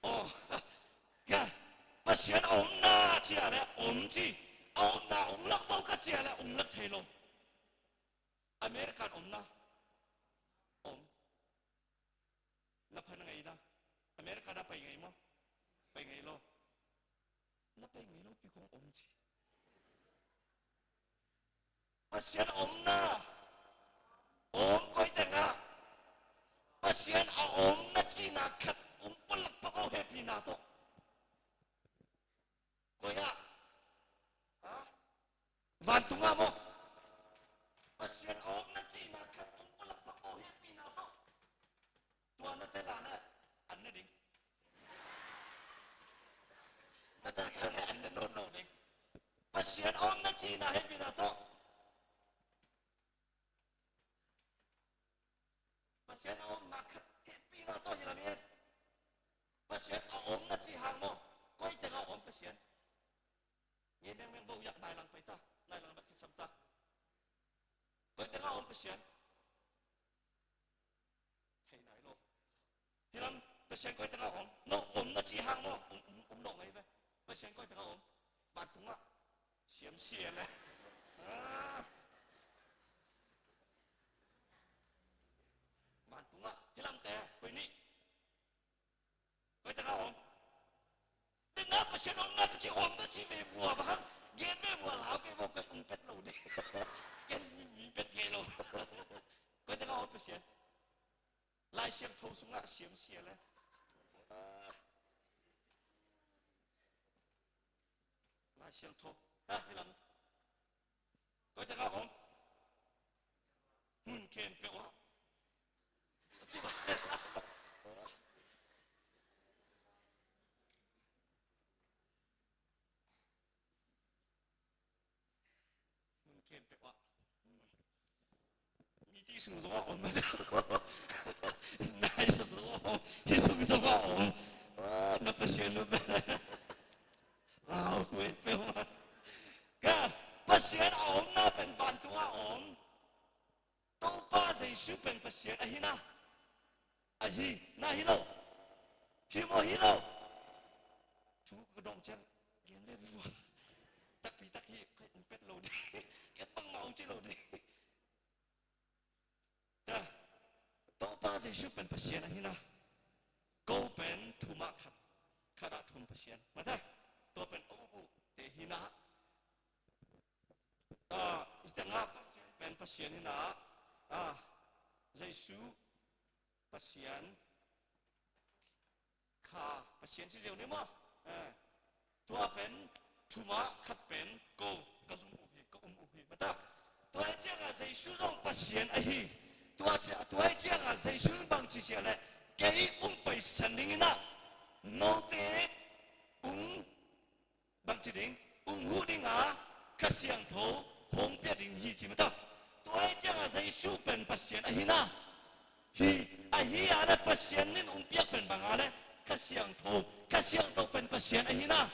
Oh. Ka. Pasian a om na ci a le om ci. A om na ong lak bau ka ci a le ong lak thei lo. America om na, om. Na pha na ngei na. America na pai ngei maw? Pai ngei lo. Na pai ngei lo pi kong om ci. Pasian a om na, om koi tengah. Pasian a om na cihna khat om pulak pah o hehpihna tawh. Koi ah? Ha? Vantungah maw? Pasian a om na cihna khat om pulak pah o hehpihna tawh. Tua na tel a na an na ding. Na tel a na an na nawn lo ding. Pasian a om na cihna hehpihna tawh. Pasian a om na khat hehpihna tawh hi lam hi. Pasian a om na cih hang maw? Koi tengah om Pasian. Nge mengmeng vo yak nai lang pai ta, nai lang bek kisam ta. Koi tengah om Pasian. Thei nai lo. Hi lam, Pasian koi tengah om. No, om na cih hang maw? Um, um, um lo ngai ve. Pasian koi tengah om. Vantungah. Siam sia le. Ah. Vantungah. Hi lam te, koi ni. Koi tengah om. Dena Pasian om na ka ci om na ci ve vua bang hang. Gen ve vua lau kei vo kei om pet lo de. Ken mi mi pet kei lo. Koi tengah om Pasian. Lai Siangtho sungah siam sia le. Lai Siangtho. Ha, hi lam. Koi tengah om. Mun khempeuh ah. Mun khempeuh ah. Mite sung zong a om. Nai sung zong a om. Hih sung zong a om. Ah, na Pasian nu pen. Lau kuai peuh. Ka Pasian a omna pen vantungah a om. Topa Jesu pen Pasian ahi na. Ahi na hi lo. Hi maw hi lo. Thu ka dong ciang gen le vua. Takpi tak hi kai um pet lo ding. Ken bangmah um ci lo ding. Ta, Topa Jesu pen Pasian ahi na. Ko pen thum ah khat, khat ah thum Pasian. Mata, tua pen a uk uh te hi na. Ah, i tengah Pasian pen Pasian hi na. Ah, Jesu Pasian kha Pasian ci ziau ni maw? Eh, tua pen thum ah khat pen ko ka zum uh hi, ka um uh hi. Mata, tua hi ciangah Jesu zong Pasian ahi. Tua ci, tua hi ciangah Jesu in bang ci sia le, kei ung paisan ding in ah, note ung bangci ding, ung huh ding a, Kha Siangtho hong pia ding hi ci mata. Tua hi ciangah Jesu pen Pasian ahi na. Hi, ahi a le Pasian in ung piak pen bang a le Kha Siangtho, Kha Siangtho pen Pasian ahi na.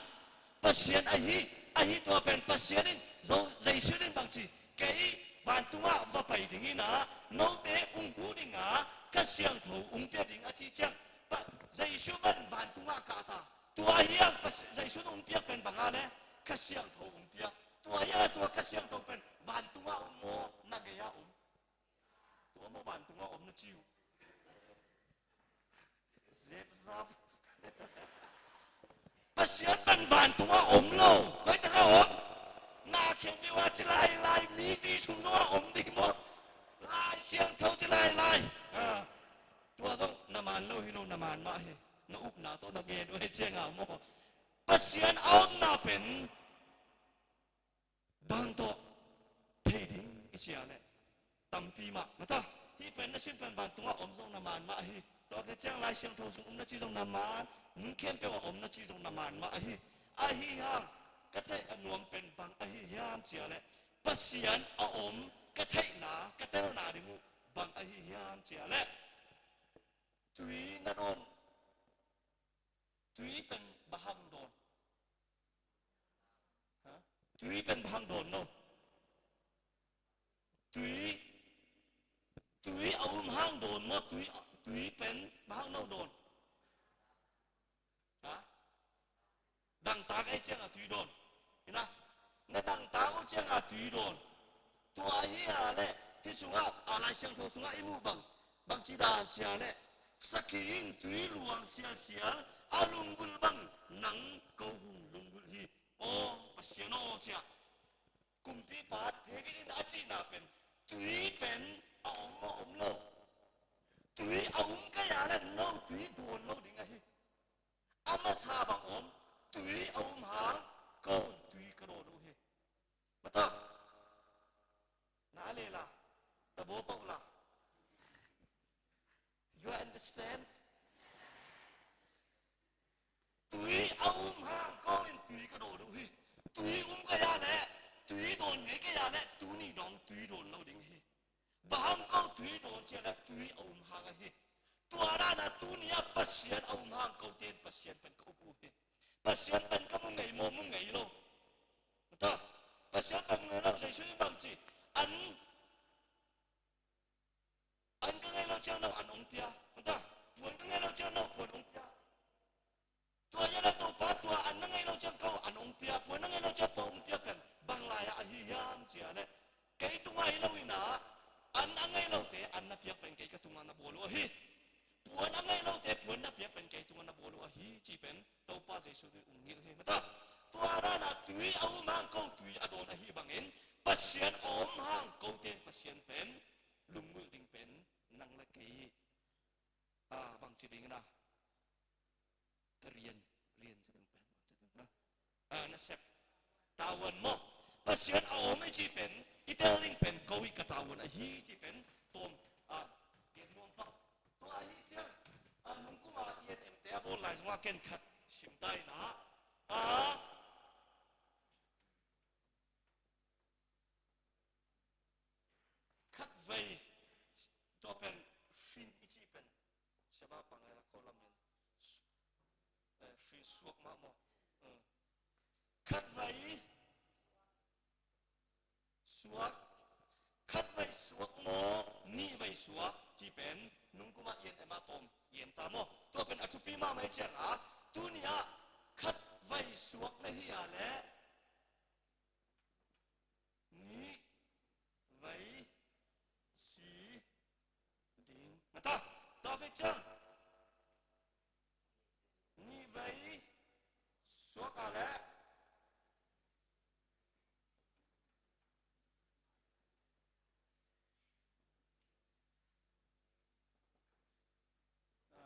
Pasian ahi, ahi tua pen Pasian in, Zo-, Jesu in bangci, kei vantungah va pai ding in a, note ung huh ding a, Kha Siangtho ung pia ding a ci ciang, pa, Jesu pen vantungah kah ta. Tua hi ang Pas-, Jesu in hong piak pen bang a le Kha Siangtho hong piak. Tua hi a tua Kha Siangtho pen vantungah om maw, na gei ah om? Tua maw vantungah om na ci uh. Zep zap. Pasian pen vantungah om lo. Koi tengah om? Na khempeuh ah ci lai lai, mite sung zongah om ding maw? Lai Siangtho ci lai lai. Ah. Tua zong na man lo hi lo, na man mah hi. Na upna tawh na gen uh hi ciangah maw? Pasian a omna pen bang tawh thei ding i ci a leh tampi mah. Mata, hih pen na sin pen vantungah om zong na man mah hi. Tua khit ciang Lai Siangtho sung om na ci zong na man, mun khempeuh ah om na ci zong na man mah hi. Ahi hang ka theih a nuam pen bang ahi hiam ci a leh Pasian a om ka theihna, ka telna ding uh bang ahi hiam ci a leh tui na dawn. Tui pen bang hang dawn? Ha? Tui pen bang hang dawn no? Tui, tui a um hang dawn maw? Tui, tui pen bang hang no dawn? Ha? Dangtak ei ciangah tui dawn. Ina, na dangtak uh ciangah tui dawn. Tua hi a leh Hih sungah, a, Lai Siangtho sungah i muh bang, bangci dan ci a leh, sakhi in tui luang sialsial a lunggulh bang nang ko hong lunggulh hi. Aw Pasian aw, ci a, kumpipa David in a cihna pen, tui pen a om maw om lo? Tui a um kei a leh no tui dawn lo ding ahi. A masa bang om, tui a um hang ko tui ka dawn uh hi. Mata, na le la, ta bo pau la. You understand? Tui a um hang ko in tui ka dawn uh hi. Tui um kei a leh, tui dawn ngei kei a leh, tuni dong tui dawn lo ding hi. Bang hang ko tui dawn ci a leh tui a um hang ahi. Tua dan a tuni a Pasian a um hang kote in Pasian pen ka up uh hi. Pasian pen ka mu ngei maw, mu ngei lo? Mata, Pasian pen mu ngei lo, Jesu in bang ci, an, an ka ngei lo ciang no an hong pia. Mata, puan ka ngei lo ciang no puan hong pia. Tua hi a leh Topa, tua an na ngei lo ciang ko an hong pia, puan na ngei lo ciang puan hong pia pen bang lai-ah ahi hiam ci a leh, kei tungah hi lo in ah, an a ngei lote an na piak pen kei ka tungah na bawl uh ahi. Puan a ngei lote puan na piak pen kei tungah na bawl uh ahi, ci pen Topa Jesu in hong hilh hi. Mata, tua dan a tui a um hang ko tui a dawn ahi bangin, Pasian a om hang kote in Pasian pen lunggulh ding pen nang le kei, a, bangci ding na, ka rian, rian ci ding pen, bangci ding na, a, nasep tavuan maw? Pasian a om i cih pen, i tel ding pen ko i ka tavuan ahi cih pen tawm, a, gen nuam pah. Tua ahi ciang, a, nungkum a i en emte a bawl lai zongah ken khat sim ta in ah, a, khatvei, tua pen hrin i cih pen, siapa pangai la ko lam in, eh, hrin suak mah maw? Eh. Khatvei suak, khatvei suak maw, nihvei suak cih pen nungkum a i en em a tawm i en ta maw? Tua pen a thupi mahmah i ciang a, tuni a khatvei suak na hi a leh nihvei si ding. Mata, tua pen ciang nihvei suak a leh, a,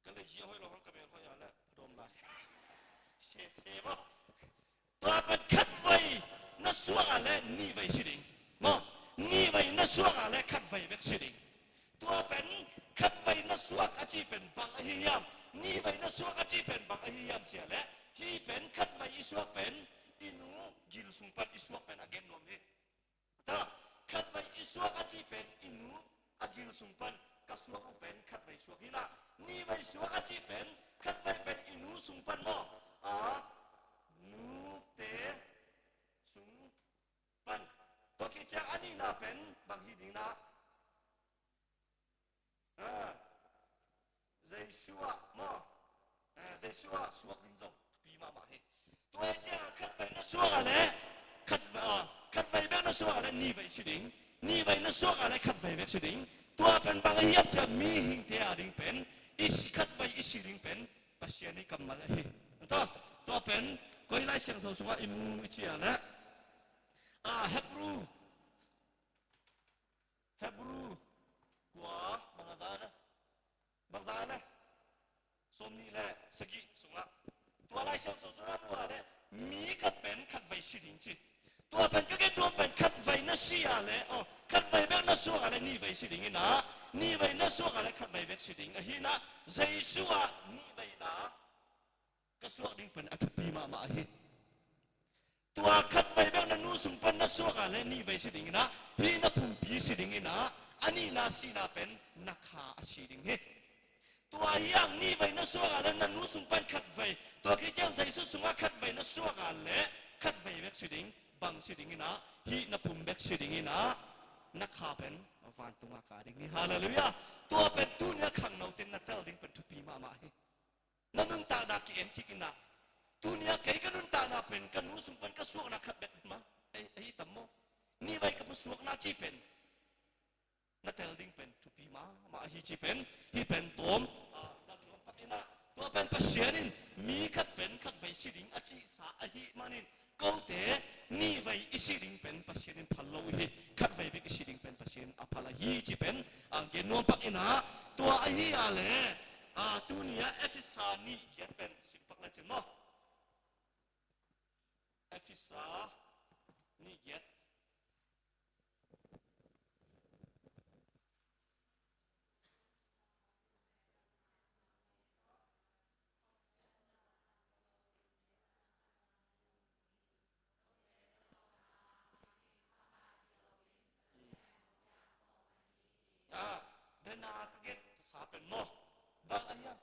ka lei hi a hoih lo hang, ka mel hoih a leh a dawm lai. Se se maw? Tua pen khatvei na suak a leh nihvei si ding maw? Nihvei na suak a leh khatvei bek si ding. Tua pen khatvei na suak a cih pen bang ahi hiam? Nihvei na suak a cih pen bang ahi hiam ci a leh, hih pen khatvei i suak pen i nu gil sung pan i suak pen a gen nuam hi. Ta, khatvei i suak a cih pen i nu a gil sung pan ka suak uh pen khatvei suak hi na. Nihvei suak a cih pen khatvei pen i nu sung pan maw? A, nute sung pan. Tua khit ciang a nihna pen bang hi ding na? A, Jesu ah maw? A, Jesu ah suak ding zong thupi mahmah hi. Tua hi ciang a khatvei na suak a leh khat, a, khatvei bek na suak a leh nihvei si ding. Nihvei na suak a leh khatvei bek si ding. Tua pen bang ahi hiam ci a, mihingte a ding pen i si, khatvei i si ding pen Pasian i kammal ahi. Tua, tua pen koi Lai Siangtho sungah i mu i ci a leh, a, Hebrew, Hebrew kua, bang a za na, bang za na, sawmnih le sagih sungah, tua Lai Siangtho sungah mu a leh mi khat pen khatvei si ding ci. Tua pen ka gen nuam pen khatvei na si a leh, aw, khatvei bek na suak a leh nihvei si ding hi na, nihvei na suak a leh khatvei bek si ding ahi na. Jesu ah nihvei na ka suak ding pen a thupi mahmah ahi. Tua khatvei bek na nu sung pan na suak a leh nihvei si ding hi na, hih na pumpi si ding hi na, a nihna sihna pen na kha a si ding hi. Tua hi hang nihvei na suak a leh na nu sung pan khatvei, tua khit ciang Jesu sungah khatvei na suak a leh khatvei bek si ding, bang si ding hi na, hih na pum bek si ding hi na, na kha pen vantung a kah ding hi. Halleluiah. Tua pen tuni a khangnote na tel ding pen thupi mahmah hi. Na nuntakna ki-en kik in ah, tuni a kei ka nuntakna pen ka nu sung pan ka suakna khat bek mah ahi, ahi tam maw? Nihvei ka suakna cih pen na tel ding pen thupi mahmah ahi cih pen, hih pen tawm, ah, na tawm pak in ah, tua pen Pasian in mi khat pen khatvei si ding a cihsa ahih manin, kote nihvei i si ding pen Pasian in phal lo hi, khatvei bek i si ding pen Pasian in a phal ahi cih pen, ah, gen nuam pak in ah, tua ahi a leh, ah, tuni-ah Efesa nih giat pen sim pak le cin maw. Efesa nih giat. Ah, dena ka gen sa pen maw. Bang a hiam.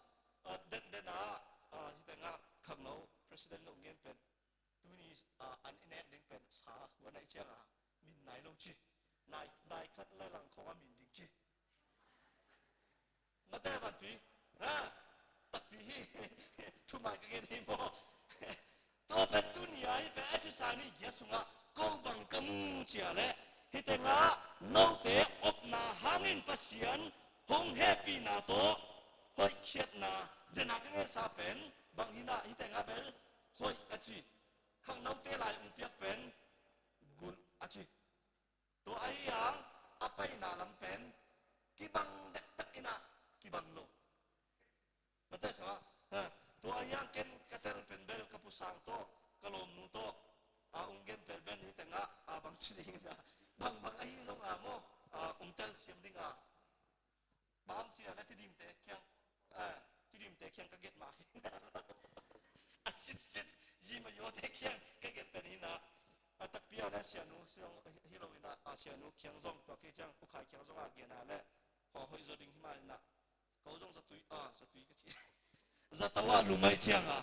Ah, den, dena, ah, hih tengah khangno president lo gen pen. Tuni, ah, an i nek ding pen sa huan a i ciang a min nai lo ci. Nai, nai khat lai lang khong a min ding ci. Mate vanpi. Ha? Takpi hi. Thumai ka gen hi maw. Tua pen tuni-ah hih pen Efesa nih giat sungah ko bang ka mu cia leh, hih tengah note opna hangin Pasian hong hehpihna tawh hoihkhiatna, dena ka ngensa pen bang hi na, hih tengah bel hoih a ci. Khangnote lai hong piak pen gulh a ci. Tua ahi hang a paina lam pen kibang dektak in ah kibang lo. Mate sa, ha, tua ahi hang ken ka tel pen bel ka pu sang tawh, ka lawmnu tawh, a, hong gen pen bel hih tengah, a, bang ci ding in ah, bang bang ahi zong a maw, a, hong telsiam ding a. Bang ci a le Tidimte kiang, eh, Tidimte kiang ka get mah hi. A sitsit, zi ma yote kiang ka get pen hi na. A takpi a le sianu, siang hi lo hi na, a sianu kiang zong, tua kei ciang, U Khai kiang zong a gen a le, haw hoih zaw ding hi mah hi na. Ko zong zatui, a, zatui ka ci. Zato a lumai ciang a,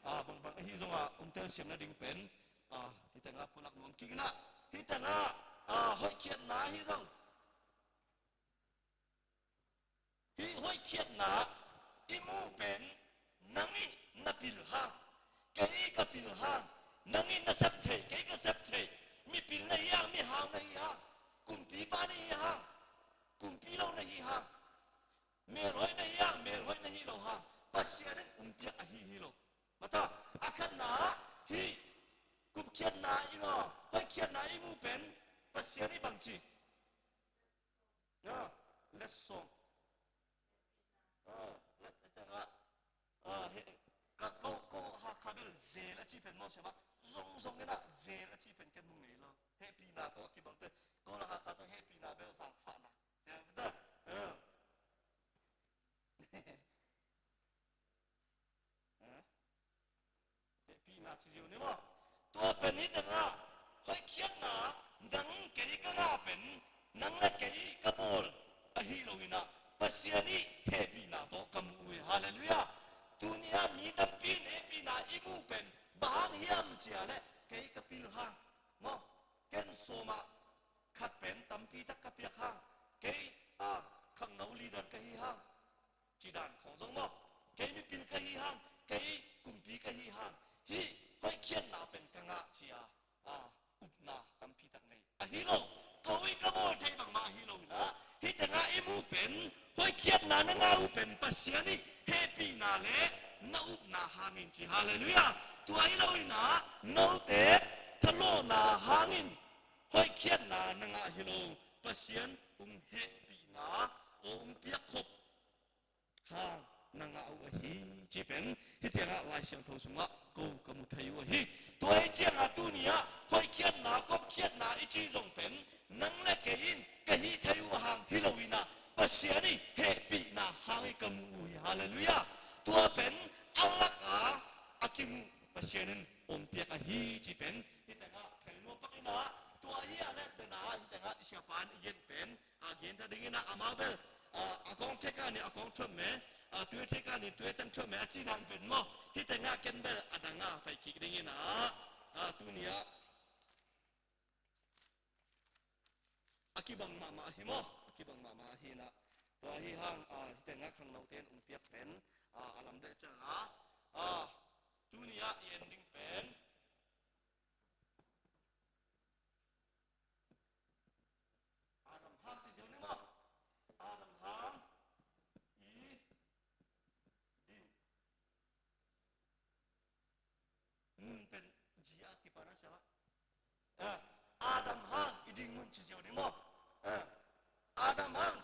a, bang bang ahi zong a, hong telsiam nading pen, a, hih tengah pulak nuam kik hi na, hih tengah, a, hoihkhiatna hi zong. Hih hoihkhiatna i muh pen nang i na pil hang, kei i ka pil hang, nang i na sep thei, kei ka sep thei, mipil na hi hang, mihau na hi hang, kumpipa na hi hang, kumpi lo na hi hang, melhoih na hi hang, melhoih na hi lo hang, Pasian in hong piak ahi hi lo. Mata, a khatna ah hih kupkhiatna i maw, hoihkhiatna i muh pen Pasian i bangci. Ah, letsong. Ah, let, let, ah, ah, he, ka, ko, ko, Hakha bel vel a ci pen maw siama. Zong, zong ina vel a ci pen ken mu ngei lo. Hehpihna tawh a kibang te. Ko la Hakha tawh hehpihna bel zang fahna. Siama ta. Ah. Ah. Hehpihna ci ziau ni maw? Tua pen hih tengah hoihkhiatna nang kei ka ngah pen nang le kei ka bawl ahi lo in ah Pasian i hehpihna tawh ka mu uh hi. Halleluiah. Tuni-ah mi tampi in hehpihna i muh pen bang hang hiam cia le kei ka pil hang maw? Ken sawm ah khat pen tampi tak ka piak hang, kei, ah, khangno leader ka hi hang. Ci dan khong zong maw? Kei mipil ka hi hang, kei kumpi ka hi hang. Hih hoihkhiatna pen ka ngah cia, ah, upna tampi tak nei. Ahi lo, ko i ka bawl thei bangmah ahi lo in ah, hih tengah i muh pen hoihkhiatna na ngah uh pen Pasian i hehpihna le na upna hangin ci. Halleluiah. Tua hi lo in ah, note thalawhna hangin hoihkhiatna na ngah hi lo, Pasian hong hehpihna, hong piakkhop hang na ngah uh ahi ci pen hih tengah Lai Siangtho sungah ko ka mu thei uh ahi. Tua hi ciangah tuni-ah hoihkhiatna, kopkhiatna i ci zong pen nang le kei in ka hih thei uh hang hi lo in ah Pasian i hehpihna hang i ka mu uh hi. Halleluiah. Tua pen a lak a a kimuh Pasian in hong piak ahi ci pen hih tengah thei nuam pak in ah, tua hi a le tena hih tengah i siapa in i gen pen a gen ta ding in ah amau bel, ah, a kawng theka ni a kawng thuam me, ah, tue theka ni tue tan thuam me a ci dan pen maw? Hih tengah ken bel a dang a pai kik ding in ah, ah, tuni-ah a kibang mahmah hi maw? A kibang mahmah hi in ah. Tua hi hang, ah, hih tengah khangnote in hong piak pen, ah, a lamdeh ciangah, ah, tuni-ah i en ding pen. ding hun ci ziau ni maw. Ah, Adam hang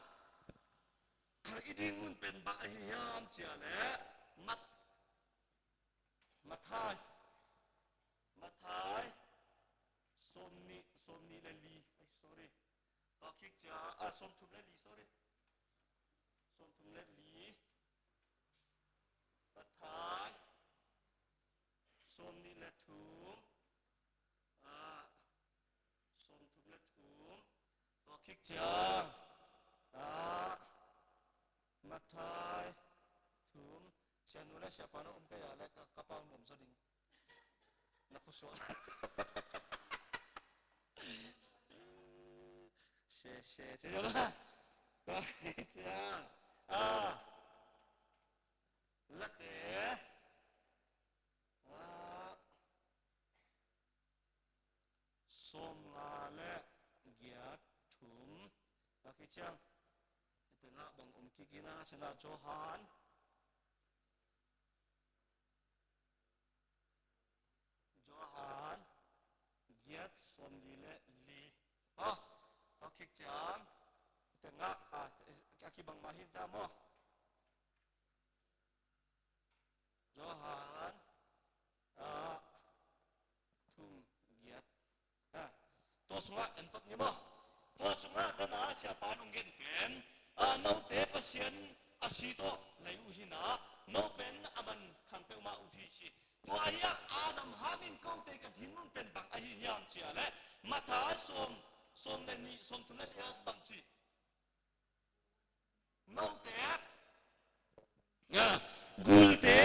i ding hun pen bang ahi hiam cih leh Mat, Matthai, Matthai sawmnih, sawmnih le li, ai, sorry. Tua khit ciang, ah, sawmthum le li, sorry. Sawmthum le li. Matthai sawmnih le thum. Ah, sawmthum le thum. Tua khit ciang, ah, Matthai thum. Sianu le siapa na om kei a leh ka, ka pau nuam zaw ding. Na khusuak. Sia, sia, sia, sia. Tua khit ciang, ah, Late, ah, sawmnga le giat, thum. Tua khit ciang, i tengah bang om kik hi na, a cina Johan, Johan giat, sawmli le li. Ah, tua khit ciang, i tengah, ah, a kibang mah hi ta maw. Johan, ah, thum, giat. Ah, tua sungah en pak ni maw. Tua sungah dan a siapa nong gen pen, ah, note Pasian a si tawh lei uh hi na, no pen a man khang peuhmah uh hi ci. Tua hi a, Adam hangin kote ka ding hun pen bang ahi hiam cih leh, Matthai sawm, sawm le nih, sawmthum le li ah bang ci. Note, ah, gulte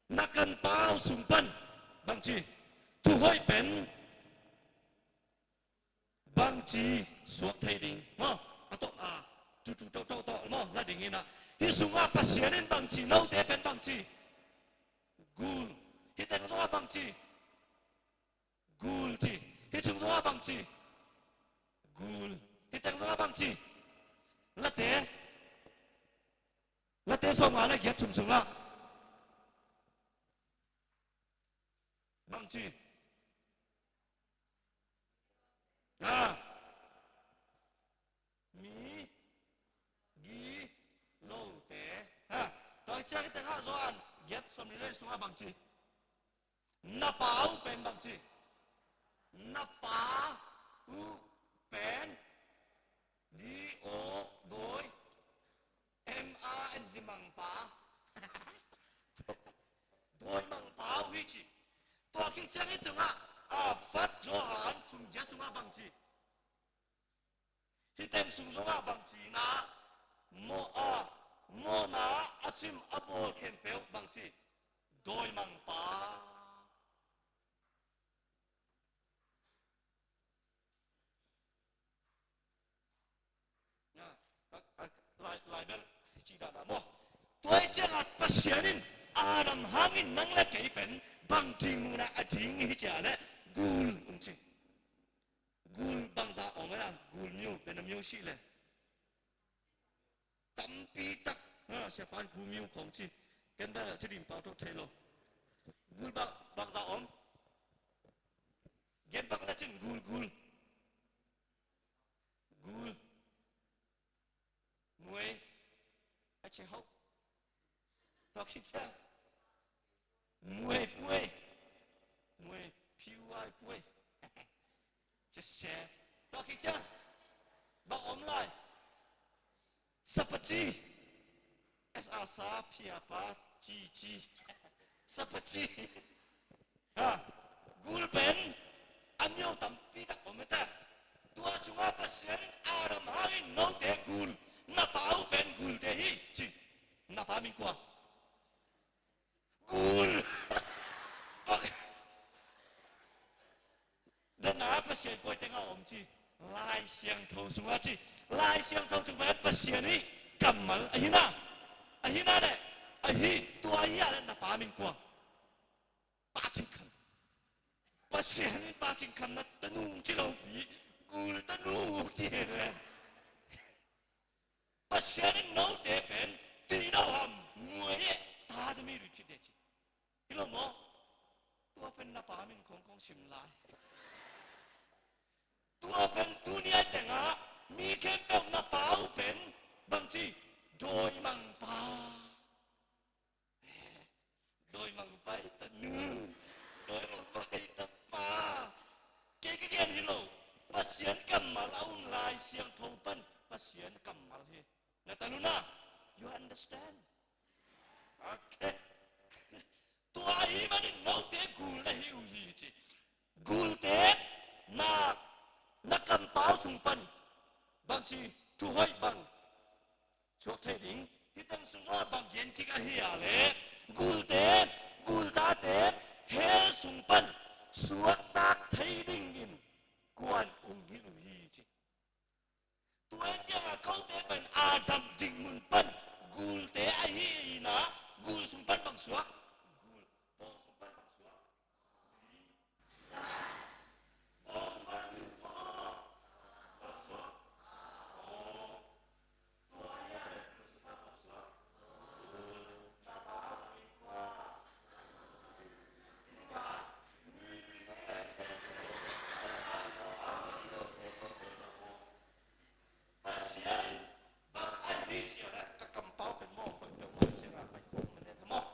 na kan pau sung pan bangci, thuhoih pen bangci suak thei ding maw? A tawh, a, tutu tawh tawh tawh maw, la ding in a. Hih sungah Pasian in bangci, note pen bangci, gul. Hih teng sungah bangci, gul ci. Hih sung sungah bangci, gul. Hih teng sungah bangci, Late, Late sawmnga le giat, thum sungah bangci, ah, mi, gi, lote. Ha, tua ciang hih teng ah Johan giat, sawmli le sungah bangci, na pa uh pen bangci, na pa uh pen, D O, dawi, M A N G, mangpa. Dawi mangpa uh hi ci. Tua khit ciang hih teng ah, a, First Johan thum giat sungah bangci, hih teng sung sungah bangci na, mawh a, mawhna a sim a bawl khempeuh bangci, dawi mangpa. Na, a, a, lai, lai bel ci dah dah maw. Tua hi ciangah Pasian in Adam hangin nang le kei pen bang ding hun ah a ding hi ci a leh, gul, um ci. Gul bangzah om a, gul myo, bena myo sih le. Tampi tak, ha, siapa in gul myo khong ci. Ken bel a ci ding pau tawh thei lo. Gul bang, bangzah om. Gen bang la cin, gul, gul. Gul. Muai. A ci hau. Tua khit ciang, muai puai. Muai, P U I puai. Ci se. Tua khit ciang, bang om lai? Sapaci. S A sa, P A pa, ci, ci. Sapaci. Ha, gul pen a myo tampi tak om e ta. Tua sungah Pasian in Adam hangin note gul, na pa uh pen gulte hi ci. Na pa min kua? Gul. Bang. Dan a Pasian koi teng ah om ci. Lai Siangtho sungah ci. Lai Siangtho sungah Pasian hi kammal ahi na. Ahi na le, ahi, tua hi a le na pa min kua? Pa Cing Kham. Pasian in Pa Cing Kham na tanu ci lo hi, gul tanu ci hi ve. Pasian in note pen, ti lo ham, muai e, ta tami rui khit de ci. Hi lo maw? Tua pen na pa min khong khong sim lai. hi lo. Pasian kammal a um Lai Siangtho pen Pasian kammal hi. Na taluna, you understand? Okay. Tua ahih manin note gul na hi uh hi ci. Gulte na, na kampau sung pan bangci thuhoih bang suak thei ding. Hih teng sungah bang gen kik ahi a leh gulte, gultate hell sung pan suaktak thei dingin kuan ung hi uh hi ci. Tua ciangah kote pen Adam ding mun pan gulte ahi inah gul sung pan bang suak? Gul. Bawng sung pan bang suak? Bawng sung pan gul suak. Bang suak. Pasian bang a hi ciangin ka kampau pen maw, pai peuhmah ciangin pai khawm mah ne ta maw.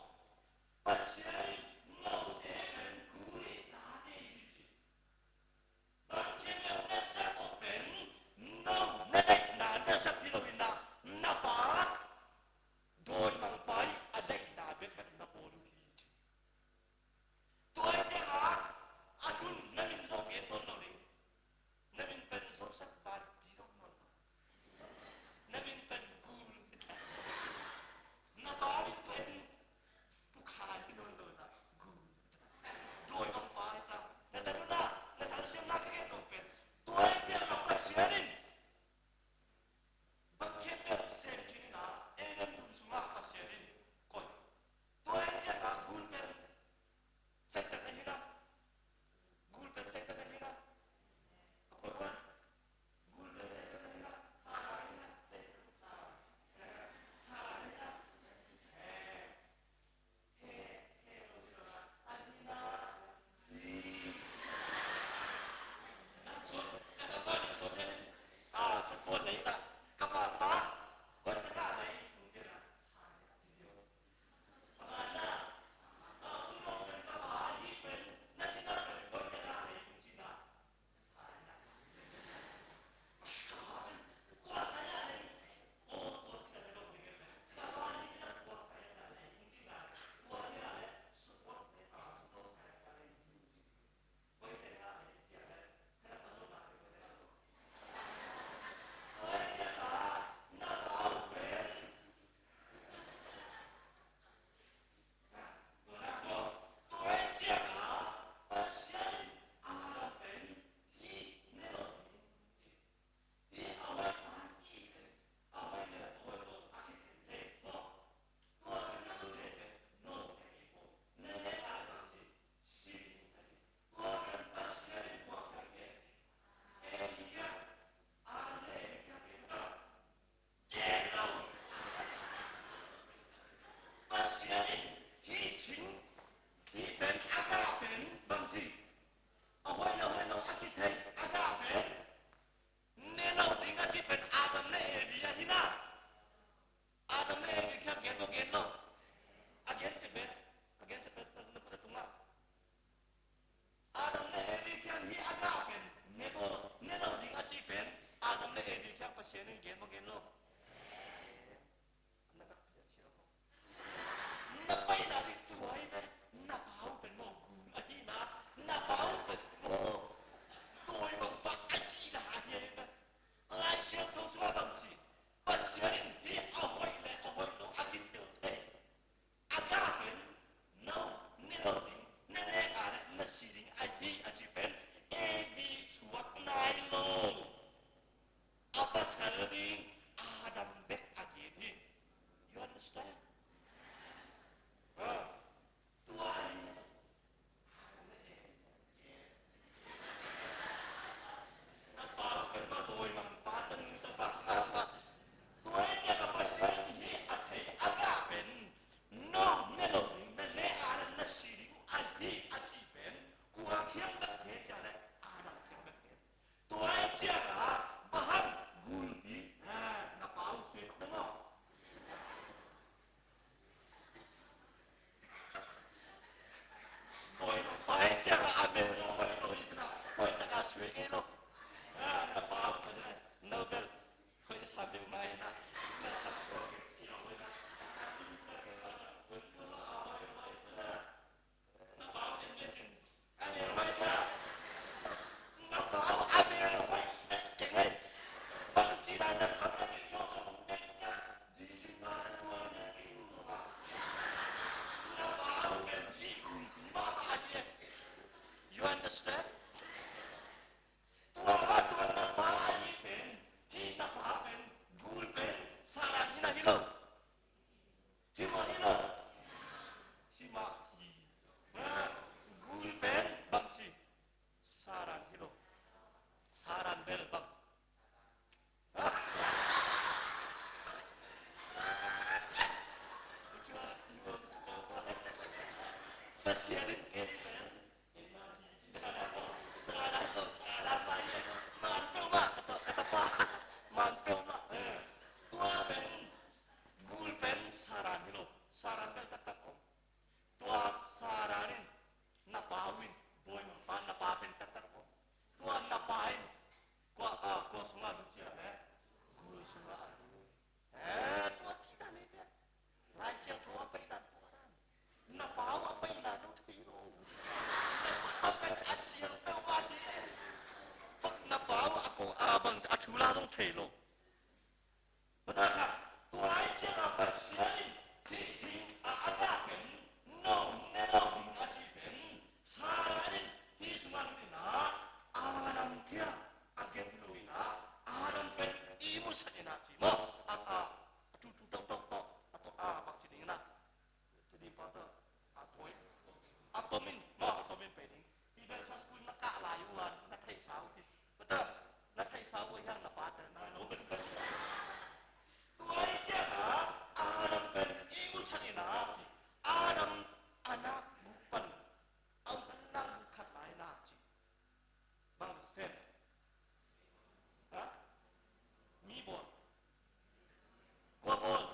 Pasian in kei pen, kei pen, Sara, Sara, Sara, man peuhmah, ka ta, ka tapa, man peuhmah, eh. Tua pen, gul pen Sara hi lo, Sara pen taktak om. Tua Sara in, na pa uh in, bawi mangpa, na pa pen taktak om. Tua na pa in, kua, ah, kua sungah lut hiam eh? Gul sungah lut. Eh, tua cih dan hi pia. Lai Siangtho a paina tua dan. Na pa uh a paina no thei lo. Na pa pen a siang peuhmah hi. Na pa uh a ko a bang a thu la zong thei lo. Mata khat, tua ahih ciangin Pasian in hih thing a, a gah pen na om ne lo ding a cih pen Sara in hih sungah lut in ah Adam kiang a gen lo in ah Adam pen ihmu sak in ah ci maw. A, a, a tutu tawh tawh tawh a tawh a bang ci ding in ah. Ci ding pa tawh a tawh in. A tom in maw, a tom in pai ding. Hih bel sa school na kah lai uh a na theihsa uh hi. Mata na theihsa uh hiang na pa tel na lo bel bel. Tua ahih ciangin Adam pen ihmu sak in ah ci. Adam a nak guk pan a nak guk khat lai in ah ci. Bang sem? Ha? Mi bawl. Kua bawl?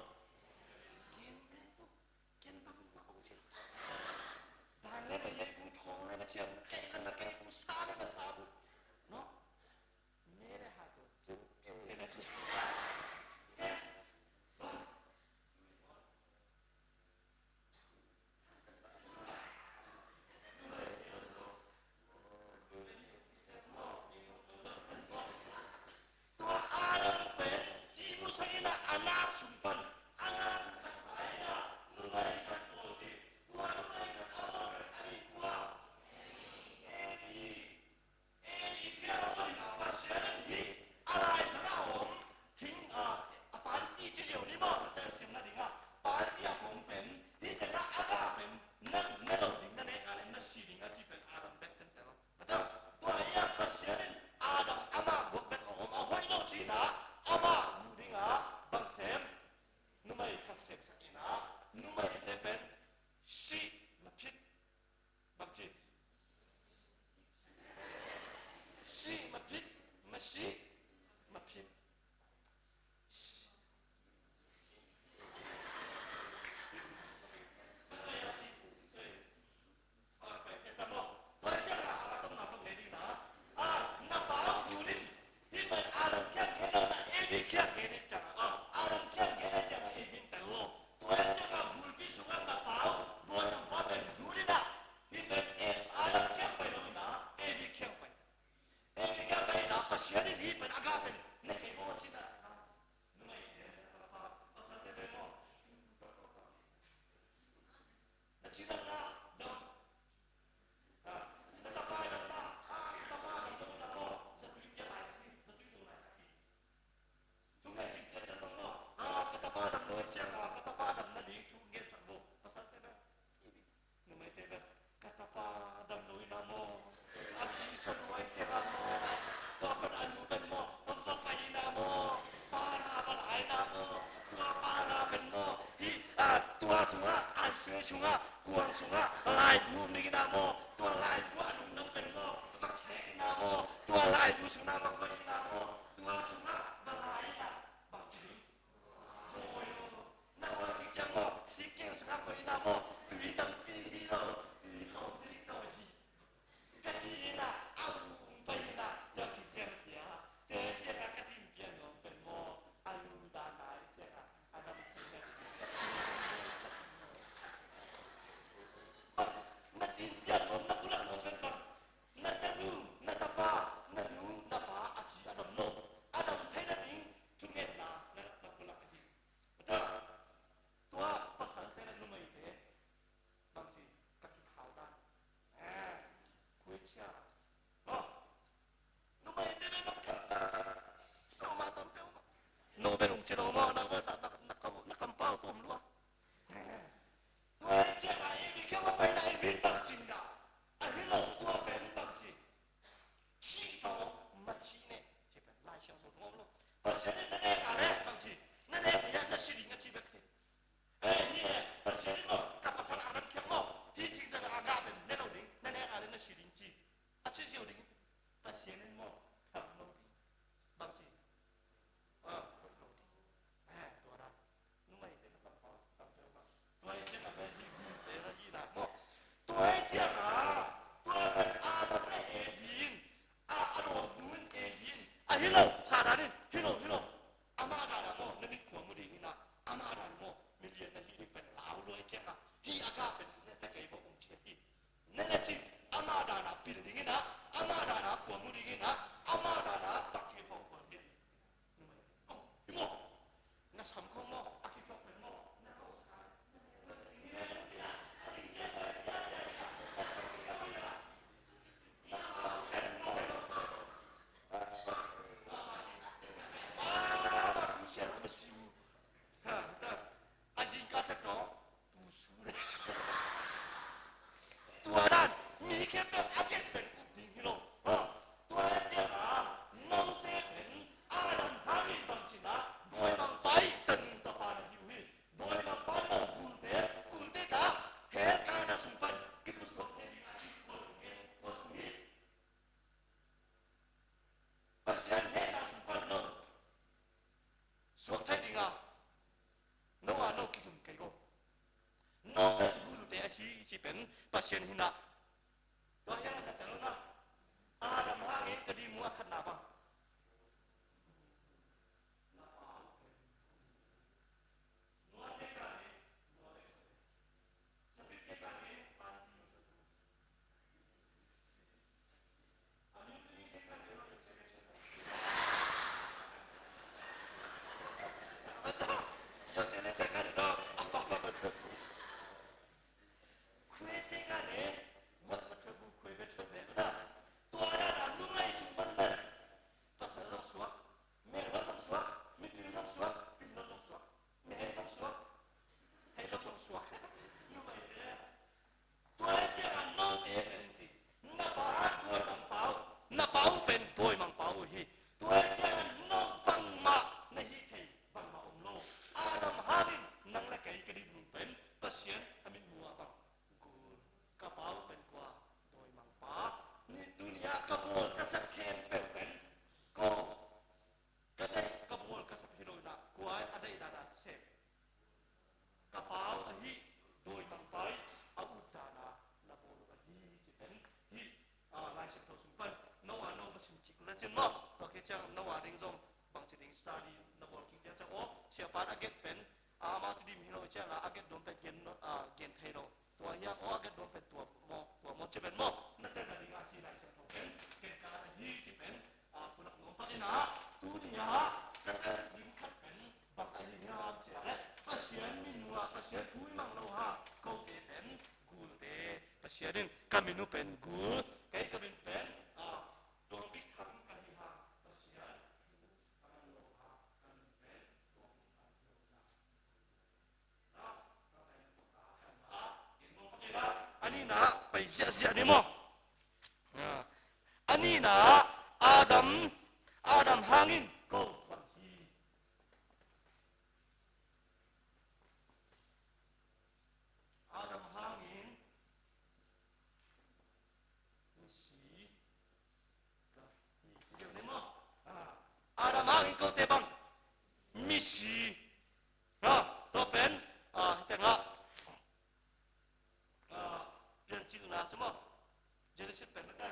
Ken bang, ken bang ma ong cin. Dan le ma ye bu, thong le ma ciam, ke kan ma ke bu, sa le ma sa bu. No? Me le ha bu. Eve i phial a om in a, Pasian in hih a laizang a om thing a, a panti ci ziau ni maw, na telsiam nading a, panti a kong pen hih tengah a gah pen na, na lo ding, na nek a leh na si ding a ci pen Adam bek tentel. Tua hi a Pasian in Adam amah guak bek a om, a hoih lo ci-in a, amah guh ding a bang sem? Numei khat sepsak in a, numeite pen si ma phit. Bang ci? Si ma phit, ma si ma phit. Numeite bek, ka tapa dam lo hi na maw? A ci sa nuai cia na maw? Tua pan a nu pen maw? Hong sawk pai hi na maw? Para bal ai na maw? Tua para pen maw? Hi, a, tua sungah, an sui sungah, kuang sungah, laibu ning hi na maw? Tua laibu a nungnung pen maw? Mak he hi na maw? Tua laibu sungah mak he hi na maw? Tua sungah, bal ai na, bang ci. Na tanu, na tapa, na nu, na pa a ci a dam lo, a dam thei nading thungetna na, na pulak a hi. Tua, tua pasalte le numeite bang A hi lo, Satan in, hi lo, hi lo. Amah dan a maw, na mit kua mu ding hi na, amah dan maw, milian na hi ding pen lau lua hi ciang a, hi a gah pen, na ta kei bawk ung ci a hi. Na na cin, amah dan a pil ding hi na, amah dan a kua mu ding hi na, amah dan a bang hi bawk bawk hi. Oh, hi maw. Na sam khong maw, a kikhong pen maw, na ko sa. Tua dan mi khempeuh a gen pen up ding hi lo. Ha, tua ciang a note pen Adam hangin bangci na, dawimangpa i tanu tapa na hi uh hi. Dawimangpa in gulte, gulte ta, hell kaihna sung pan kitusuak thei ding a ci, kua tung hi, kua tung hi. Pasian hehna sung pan no suak thei ding a, no a no kizum kei go. No pen gulte ahi ci pen Pasian hina. Tua hiang na tel na. Adam hangin ka dim uh a khatna bang. Pasal zong suak, mel zong suak, mipil zong suak, pinlon zong suak, mihei zong suak, hei lo zong suak. Numeite, tua ciang a note pen ci, na pa dawimangpa uh, na pa uh pen dawimangpa uh hi. Tua ciang a no bangmah na hih thei, bangmah om lo. Adam hangin nang le kei ka dim nung pen Pasian a mitmu ah bang. Gul, ka pa uh pen kua, dawimangpa. Ni tuni a ka bawl ka sep khempeuh pen ko, ka deih ka bawl ka sep hi lo in a, kua a deih dan a sep. Ka pa uh ahi, dawimangpa i a ut dan a na bawl uh ahi ci pen hih, ah, Lai Siangtho sung pan no a no va sim kik le cin maw. Tua khit ciang no a ding zong bangci ding study na bawl kik dia ciang aw, siapa in a gen pen, ah, amau Tedim hi lo ciang a, a gen dawm pen gen, ah, gen thei lo. Tua hiang aw, a gen dawm pen tua maw, tua maw ci pen maw, na tel a ding a ci Lai Siangtho pen gen ka ahi ci pen, ah, pulak nuam pak in a, tuni a ka tel ding khat pen bang ahi hiam ci a leh, Pasian min uh a Pasian thu i mang lo hang kote pen gulte, Pasian in ka min uh pen gul, kei ka min pen, ah, Dawng Bik Thang ka hi hang, Pasian thu a mang lo hang ka min pen Dawng Bik Thang hi lo hang. A nihna pai ziahziah ni maw? A nihna Adam, Adam hangin ko bang hi. Adam hangin misi. Adam hangin kote bang misi. Ha, tua pen, ah, hih tengah, ah, Piancilna cu maw? Genesis pen na ka.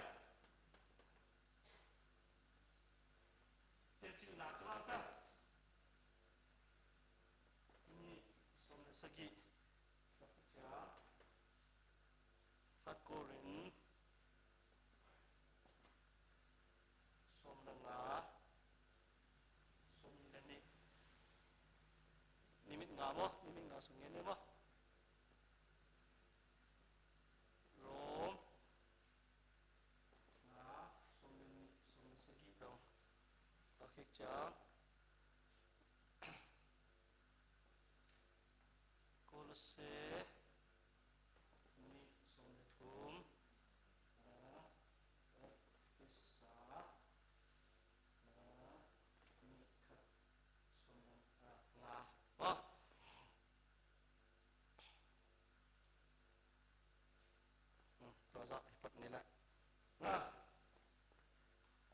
Piancilna cu maw ka. Nih, sawm le sagih. Fat Korin sawm le nga, sawm nih le nih. Nimit nga maw? Nimit nga sung ngen ni maw? Rom nga, sawm le nih, sawm le sagih dong. Tua khit ciang Kolose nih, sawm le thum. Efesa nih, khat, sawm le nga. Maw? Tua zah hi phot ni leh. Na,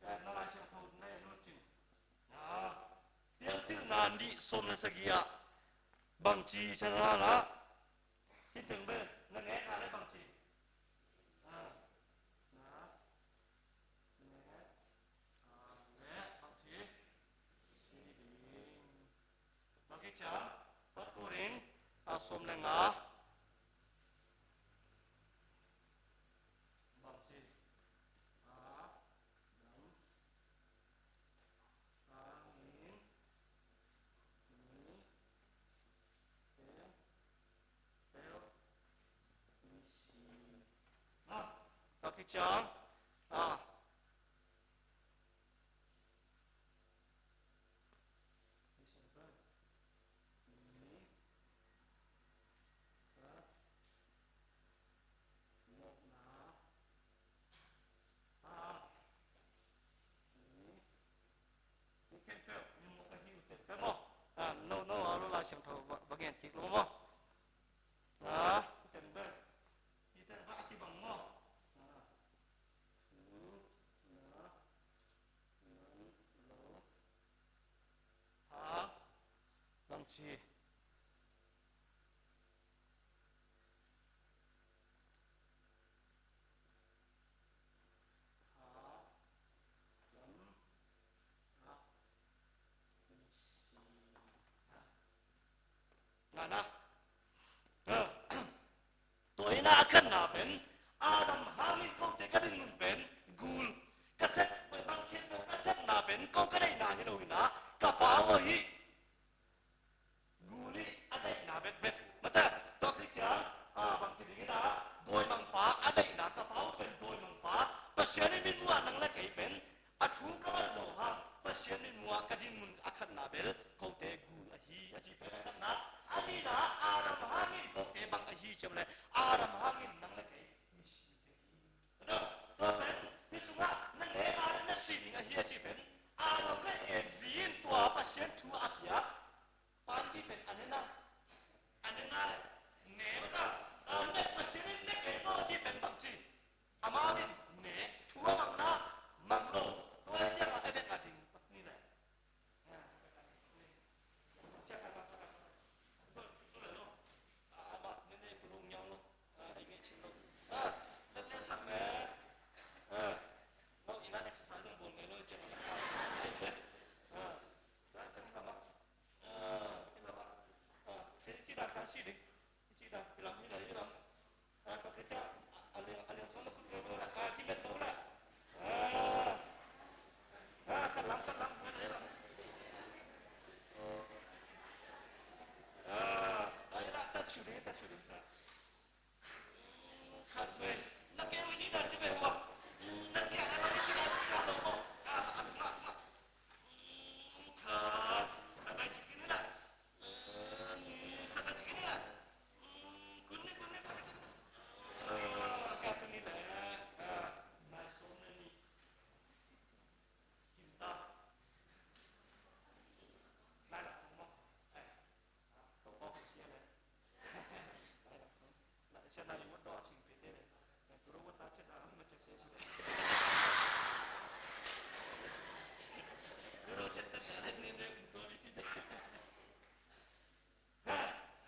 na Lai Siangtho na en uh cin. Na, Piancilna nih sawm le sagih ah bangci ciang a la. Hih teng bel na ngeek a leh bangci. Na, na ngeek a leh bangci. Sawm le nga. Bang ci? A, dam, a, ngin, ni, te, tel, ni, si. A, ka kiciang. A. No, no, a lo Lai Siangtho va, va gen kik lo maw? A, i ten bel. I ten bel a kibang maw? A. Thu, na, nan, lo. A, bang ci? Kha, lam, rak, si, na. Ngana. Tua in a khatna pen, Adam hangin kote ka dinmun pen gul. Ka sep, bang khiat pen ka sepna pen ko ka deihna hi lo in a, ka Pa aw hi. Gul hi a deihna bekbek. Mate, tua khit ciang, a, bang ci ding in a, dawimangpa a deihna, ka Pa aw pen dawimangpa, Pasian in mitmuh a nang le kei pen a thu ka nget lo hang, Pasian mitmuh a ka dinmun a khatna bel kote gul ahi, a ci pen a khatna. A nihna, Adam hangin kote bang ahi ci hiam leh, Adam hangin nang le kei misi ahi. Tua, tua pen, hih sungah na ne a na si ding ahi a ci pen, Adam le Evi in tua Pasian thu a piak panti pen a ne na, a ne na leh, ne mah ta, a ne, Pasian in ne kei maw a ci pen bang ci? Amau in ne, thu a mang na, mang lo, tua ciangah a ne a ding, ni leh.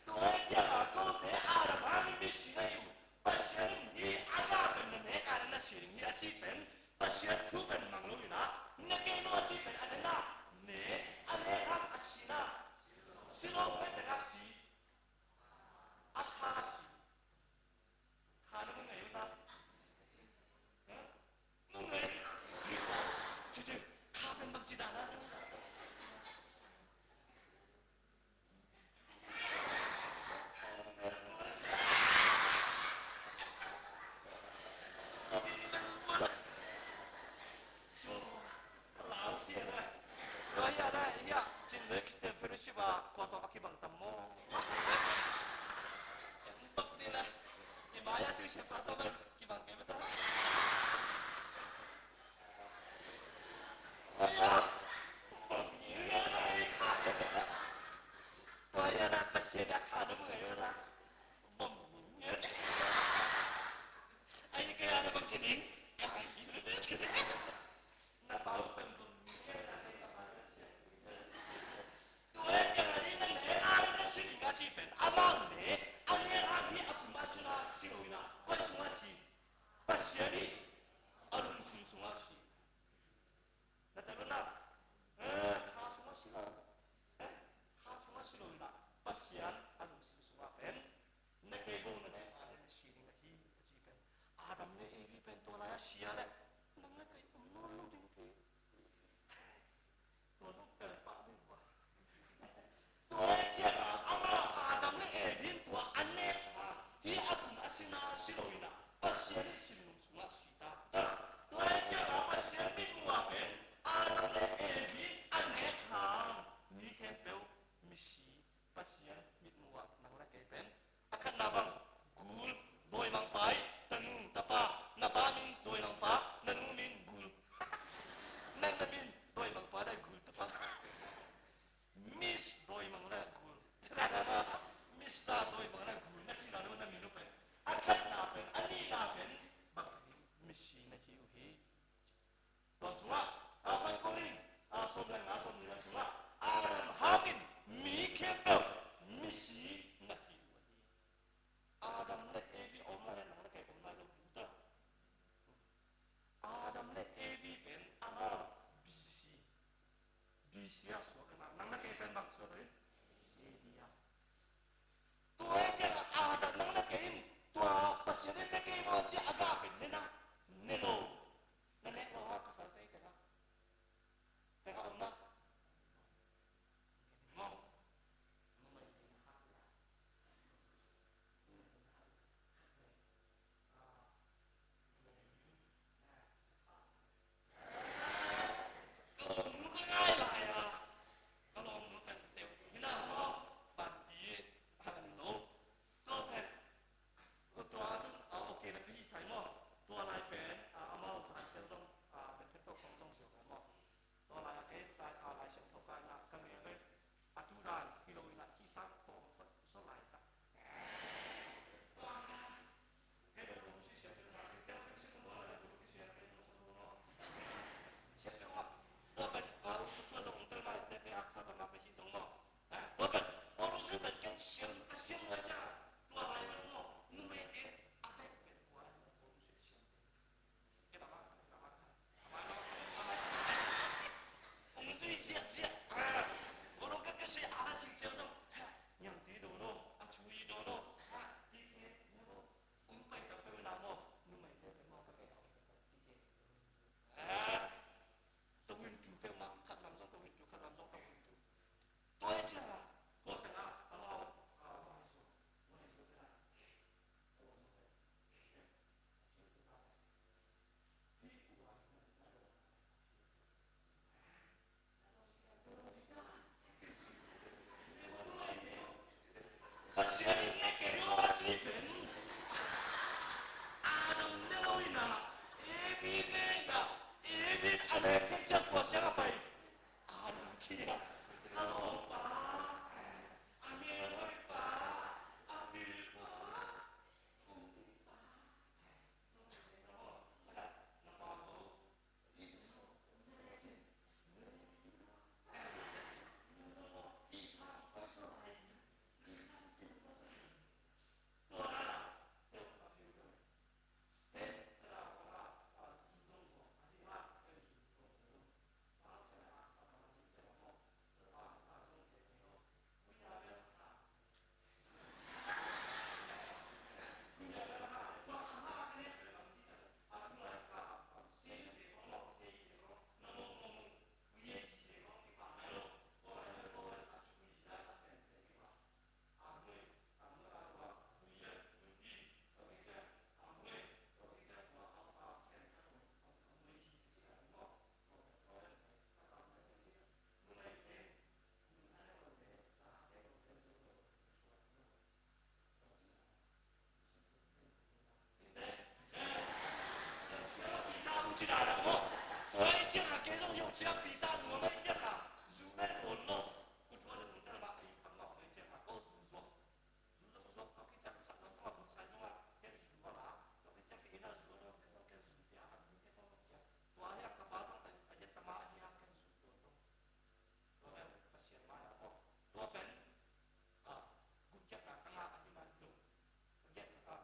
Tua ciangah kote Adam hangin misi na hi uh, Pasian in hih a na pen na nek a na si ding hi a cih pen Pasian thu pen mang lo in a, na kei maw a cih pen a na na ne, a ne hang a si na, si lo pen na si, a kha a si. Kha na mun ngai uh ta. Mun ngai. Cici, kha pen bang ci dan a. Na telun ah, Sia suak in ah, nang na kei pen bang suak lo in? Tua hi ciang a, a, nang na kei in, tua Pasian in na kei maw ci a gah pen ne na, ne lo. Na nek lo ha, pasal tei tengah, tengah om na. Maw. Ka lawmnu ka ngai lai a, ka lawmnu pen teu hi na maw, panpi a en lo. Tua pen, tua a tung a ok na pi hi sai maw. Tua lai pen, a, amau zan ciang zong, a, pen pen tawh kong zong suak lai maw. Tua lai a kei, lai, a, Lai Siangtho ka en a, ka mel pen a tu dan hi lo in a, ci sang kong thot zaw lai ta. Tawintu peuhmah khat lam zong, tawintu khat lam zong, tawintu. Tua hi ciangin, tua tengah, a lau, a lau, a lau. Pasian in ne kei lo a ci pen. Adam ne lo in a, Eve ne in a, Eve in a nek thei ciang kua siang a pai? Adam kiang. Ka lawmpa, a melhoihpa, a pilpa, kong pilpa. Tua pen, a, gupkhiatna ka ngah ahi nai lo. Gupkhiatna ka,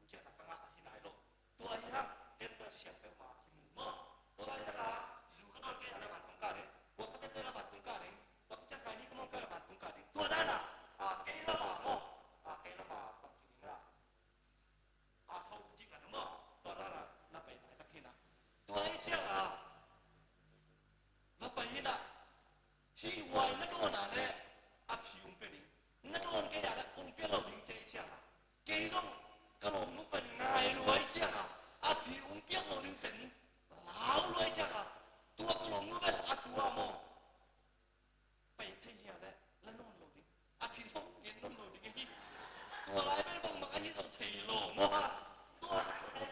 gupkhiatna ka ngah ahi nai lo. Tua hi hang, ken Pasian peuhmah hi mu maw. Tua laitaka, zu ka dawn kei a le vantung ka ding. Tua ka tete le vantung ka ding. Tua ka ciangkai ni ka mawng kei a le vantung ka ding. Tua dan a, a, kei lam a maw. A, kei lam a, bang ki ding a. A tho cik a na maw, tua dan a na pai laitak hi na. Tua hi ciang a, va pai hi na. Hih huai na dawn a le a phi hong pia ding. Na dawn kei a le hong pia lo ding ci hi ciang a. Kei zong ka lawmnu pen ngai lua hi ciang a, a phi hong piak lo ding pen lau lua hi ciang a. Tua ka lawmnu pen a tua maw. Pai thei hi a le, la nawn lo ding. A phi zong ngen nawn lo ding hi. Tua lai pen bangmah ahi zong thei lo maw ha. Tua lai pen,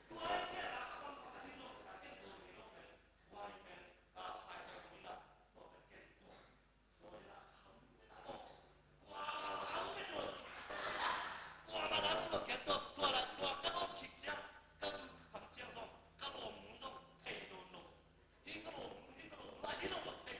tua lai pen, a bangmah ahi zong thei lo maw ha. Tua lai pen tua, tua lai tua ka nawn khit ciang, ka zu kham ciang zong, ka lawmnu zong thei lo lo. Hi ka lawmnu, hi ka lawmnu, hi lo lo thei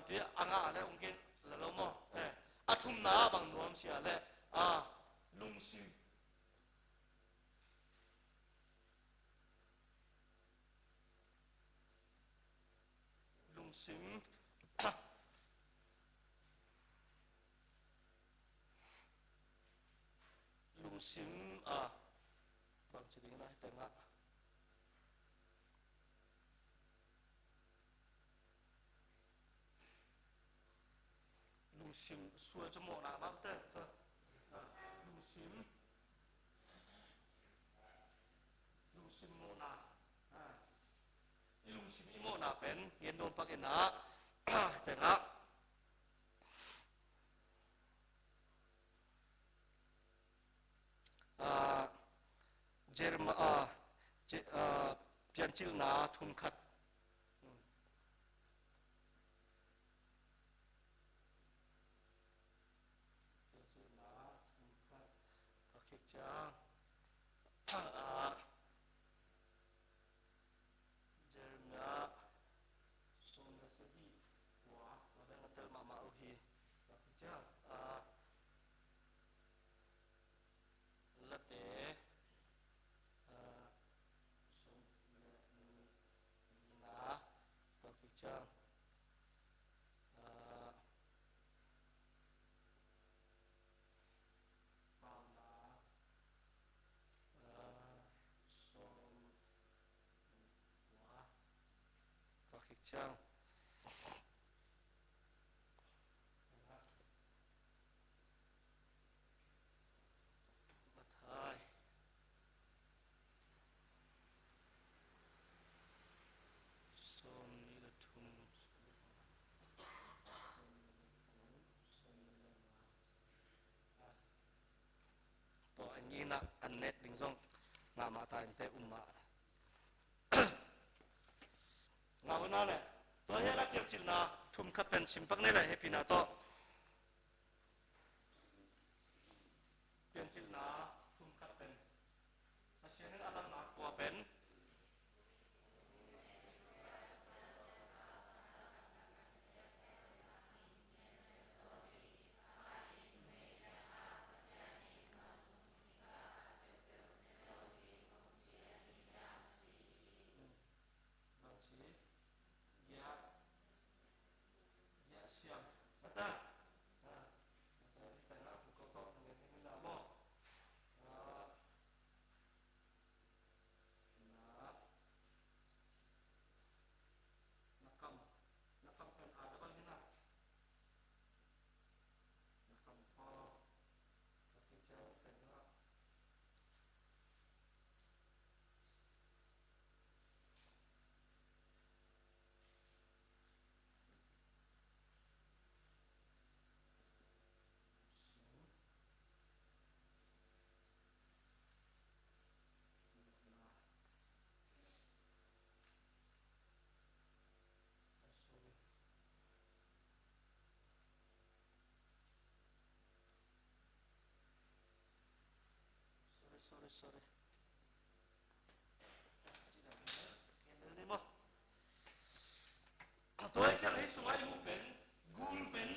Tua a ngah leh ong gen la lo maw? Eh, a thumna bang nuam sia leh, ah, lungsim. Lungsim. Lungsim, ah, bang ci ding na, hih tengah. Lungsim suai cu mawhna mah te, ah, lungsim. Lungsim mawhna. Ah. I lungsim i mawhna pen gen nuam pak in ah, tengah. Ah, Jerema-, ah, Je-, ah, Piancilna thum khat. Piancilna thum khat. Tua khit ciang, ah, Jeremiah sawm le sagih kua, tua bel na tel mahmah uh hi. Tua khit ciang, ah, Late, ah, sawm le nihna, tua khit ciang, ah, Pauna, ah, sawm le kua, tua khit ciang. Mathai sawm nih le thum. Tua a nihna an net ding zong ngah mah ta in teh um mah. Ngah uh na leh, tua hi a la Piancilna thum khat pen sim pak ni leh hehpihna tawh. Piancilna thum khat pen Pasian in a lamna kua pen. Bang ci, giah, giah siam. Mata. Ha. Mata, tengah pukau tawh ngen ding la maw. Ha. Na, na kam, na kam pen a double hi na. Na kam pha, ka kicau pen na. Sorry, sorry, sorry. Tua hi ciang hih sungah i muh pen, gul pen,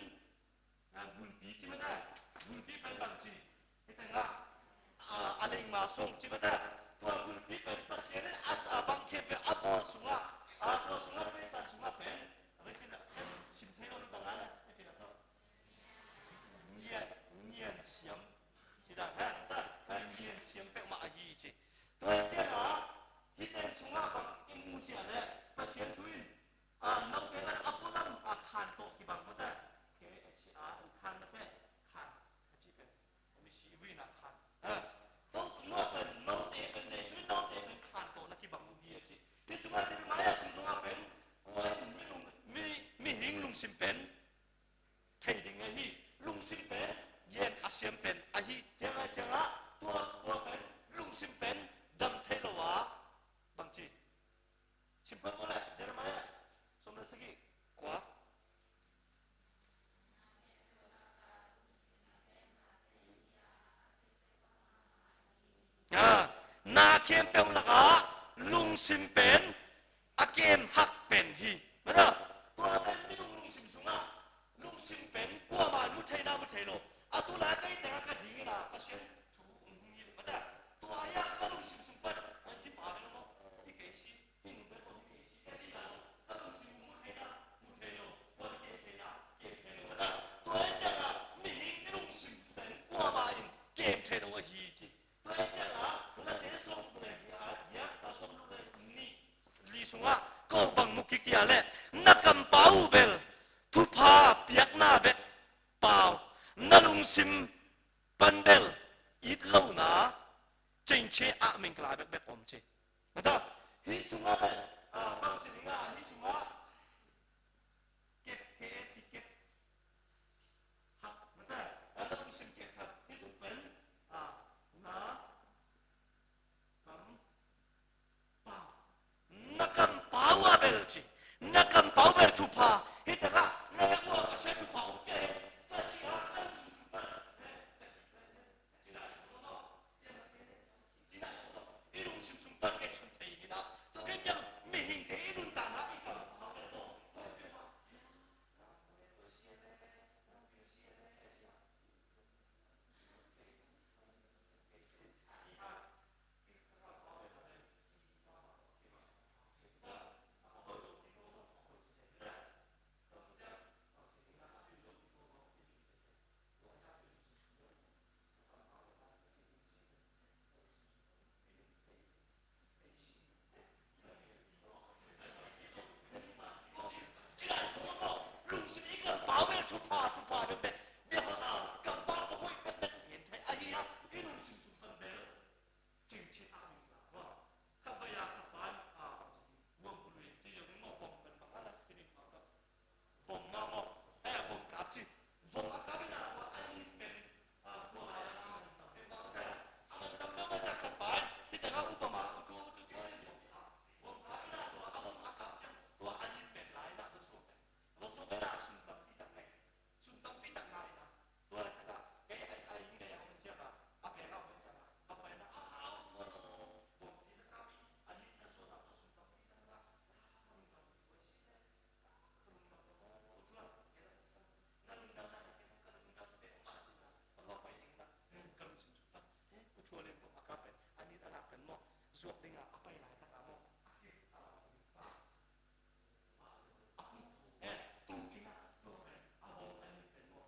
a, gulpi ci mah ta, gulpi pen bang ci. Hih tengah, a, a lengma sung ci mah ta, tua gulpi pen Pasian in a, a bang khempeuh a bawl sungah, a, tua sungah, Pasian sungah pen, a, pen ci na, pen sim thei lo bang a, pen ci na tawh. Ngian, ngian siam. Ci dan, ha, ta, ha, ngian siam peuhmah ahi ci. Tua hi ciangin, hih teng sungah bang i mu ciang leh, Pasian thu in, a, note pen a pualam, a, khan tawh kibang mah ta. K H A N, khan na pen, khan, a ci pen. A misi vuina khan. Ha. Tua tungah pen, note pen, Jesu in note pen khan tawh na kibang uh hi a ci. Hih sungah Jeremiah sung sungah pen, tua in mi lung, mi, mihing lungsim pen, thei ding ahi, lungsim pen, gen a siam pen ahi, ciangah, ciangah, tua, tua pen, lungsim pen, dam thei lo a, bang ci. Sim pak uh leh, Jeremiah, sawm le sagih, kua. A, na khempeuh lakah lungsim pen a kem hak pen hi. Mata, tua pen minung lungsim sungah theihna mu thei lo. A tu lai ka inn tengah ka ding in a Pasian thu hong hing hi mata. Tua hi a ka lungsim sung pan hong kipa bel maw, hi kei si, hi nung bel maw, hi kei si ka cihna lo. Ka lungsim mu theihna mu thei lo. Tua hi kei theihna kem thei lo mata. Tua hi ciangah mihing i lungsim pen kuamah in kem thei lo ahi ci. Li sungah ko bang mu kik hia leh, na kampau uh bel thupha piakna bek pau, na lungsim pan bel it lohna, cengce ah mengkala bekbek om ci. Mata, hih sungah bel, ah, bang ci ding a, hih sungah kep khe, kikep hak, mata, a na lungsim kep hak, hih tung pen, a, na kampau, na kampau a bel ci, na kampau bel thupha, hih takah na yak lua ka sia thupha om kei, ka ci a, ka lungsim pen, Vom mah maw, eh, vom kap ci. Vom a kap in a tua a nin pen, ah, tua lai a a man tam peuhmah, a man tam peuhmah ciang khat pa in, hih tengah upama, utu, utu, tua in vom kap. Vom kap in a tua a vom a kap ciang, tua a nin pen lai in a va suak pen. A va suak pen a sum tampi tak nei. Sum tampi tak ngah in a. Tua lai takah, kei a, a inn kei a om ciang a, a pek a om ciang a, a pai in a, a, a, a, vom pi na kap in, a nin na suak a, tua sum tampi tak ngah. Zuak ding a a pai lai takah maw, a kik a, a pu, eh, tu in a, tua pen a bawm a nih pen maw.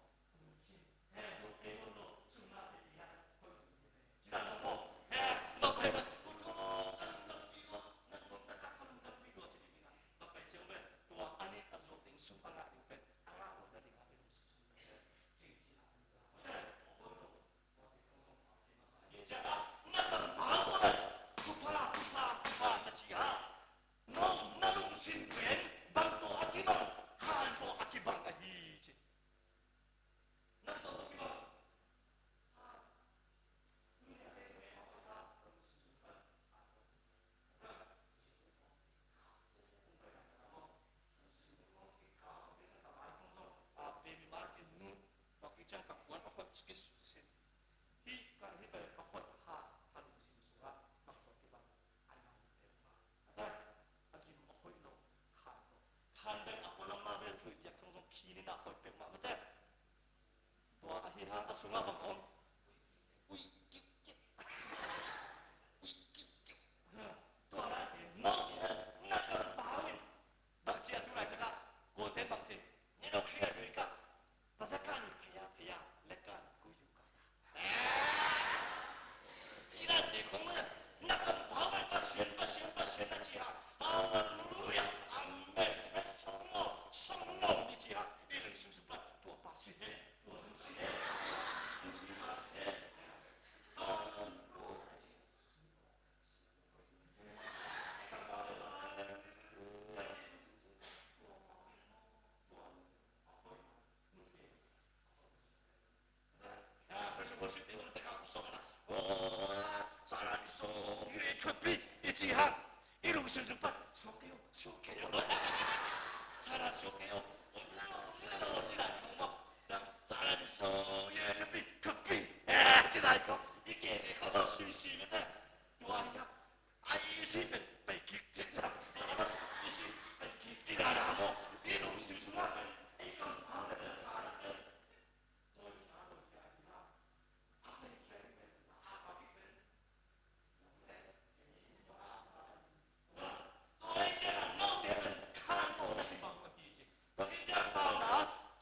Khan dang a pualam mah bel tui piak thong zong khin in a hoih peuhmah mate. Tua ahi hang a sungah bang om. Ui, kiu, kiu. Ui, kiu, kiu. Tua lai, no, na kampau in. Bang ci a tu lai takah. Kote bang ci. Ni no kria dui ka. Pasal kan phaya, phaya, lekan kuyu kaya. Ci dan te khong na, na kampau in Pasian, Pasian, Pasian na ci ha. Halleluia. Amen. Song no, song no ni ci ha. I lei sung supat tua Pasian. Sa dan i song i le thupi i ci hang. I lungsim sung pan suak kei o, suak kei o. Sa dan suak kei o. Om na lo, om na lo, ci dan kong mok. Sa dan i song i le thupi, thupi. Eh, ci dan kong. I ke ke kong lo sui sui mete. Tua hi hang. Ai i si pen pai kik ci dan. I si pai kik ci dan a mo. I lungsim sung a pen. I kong a pen sa dan pen.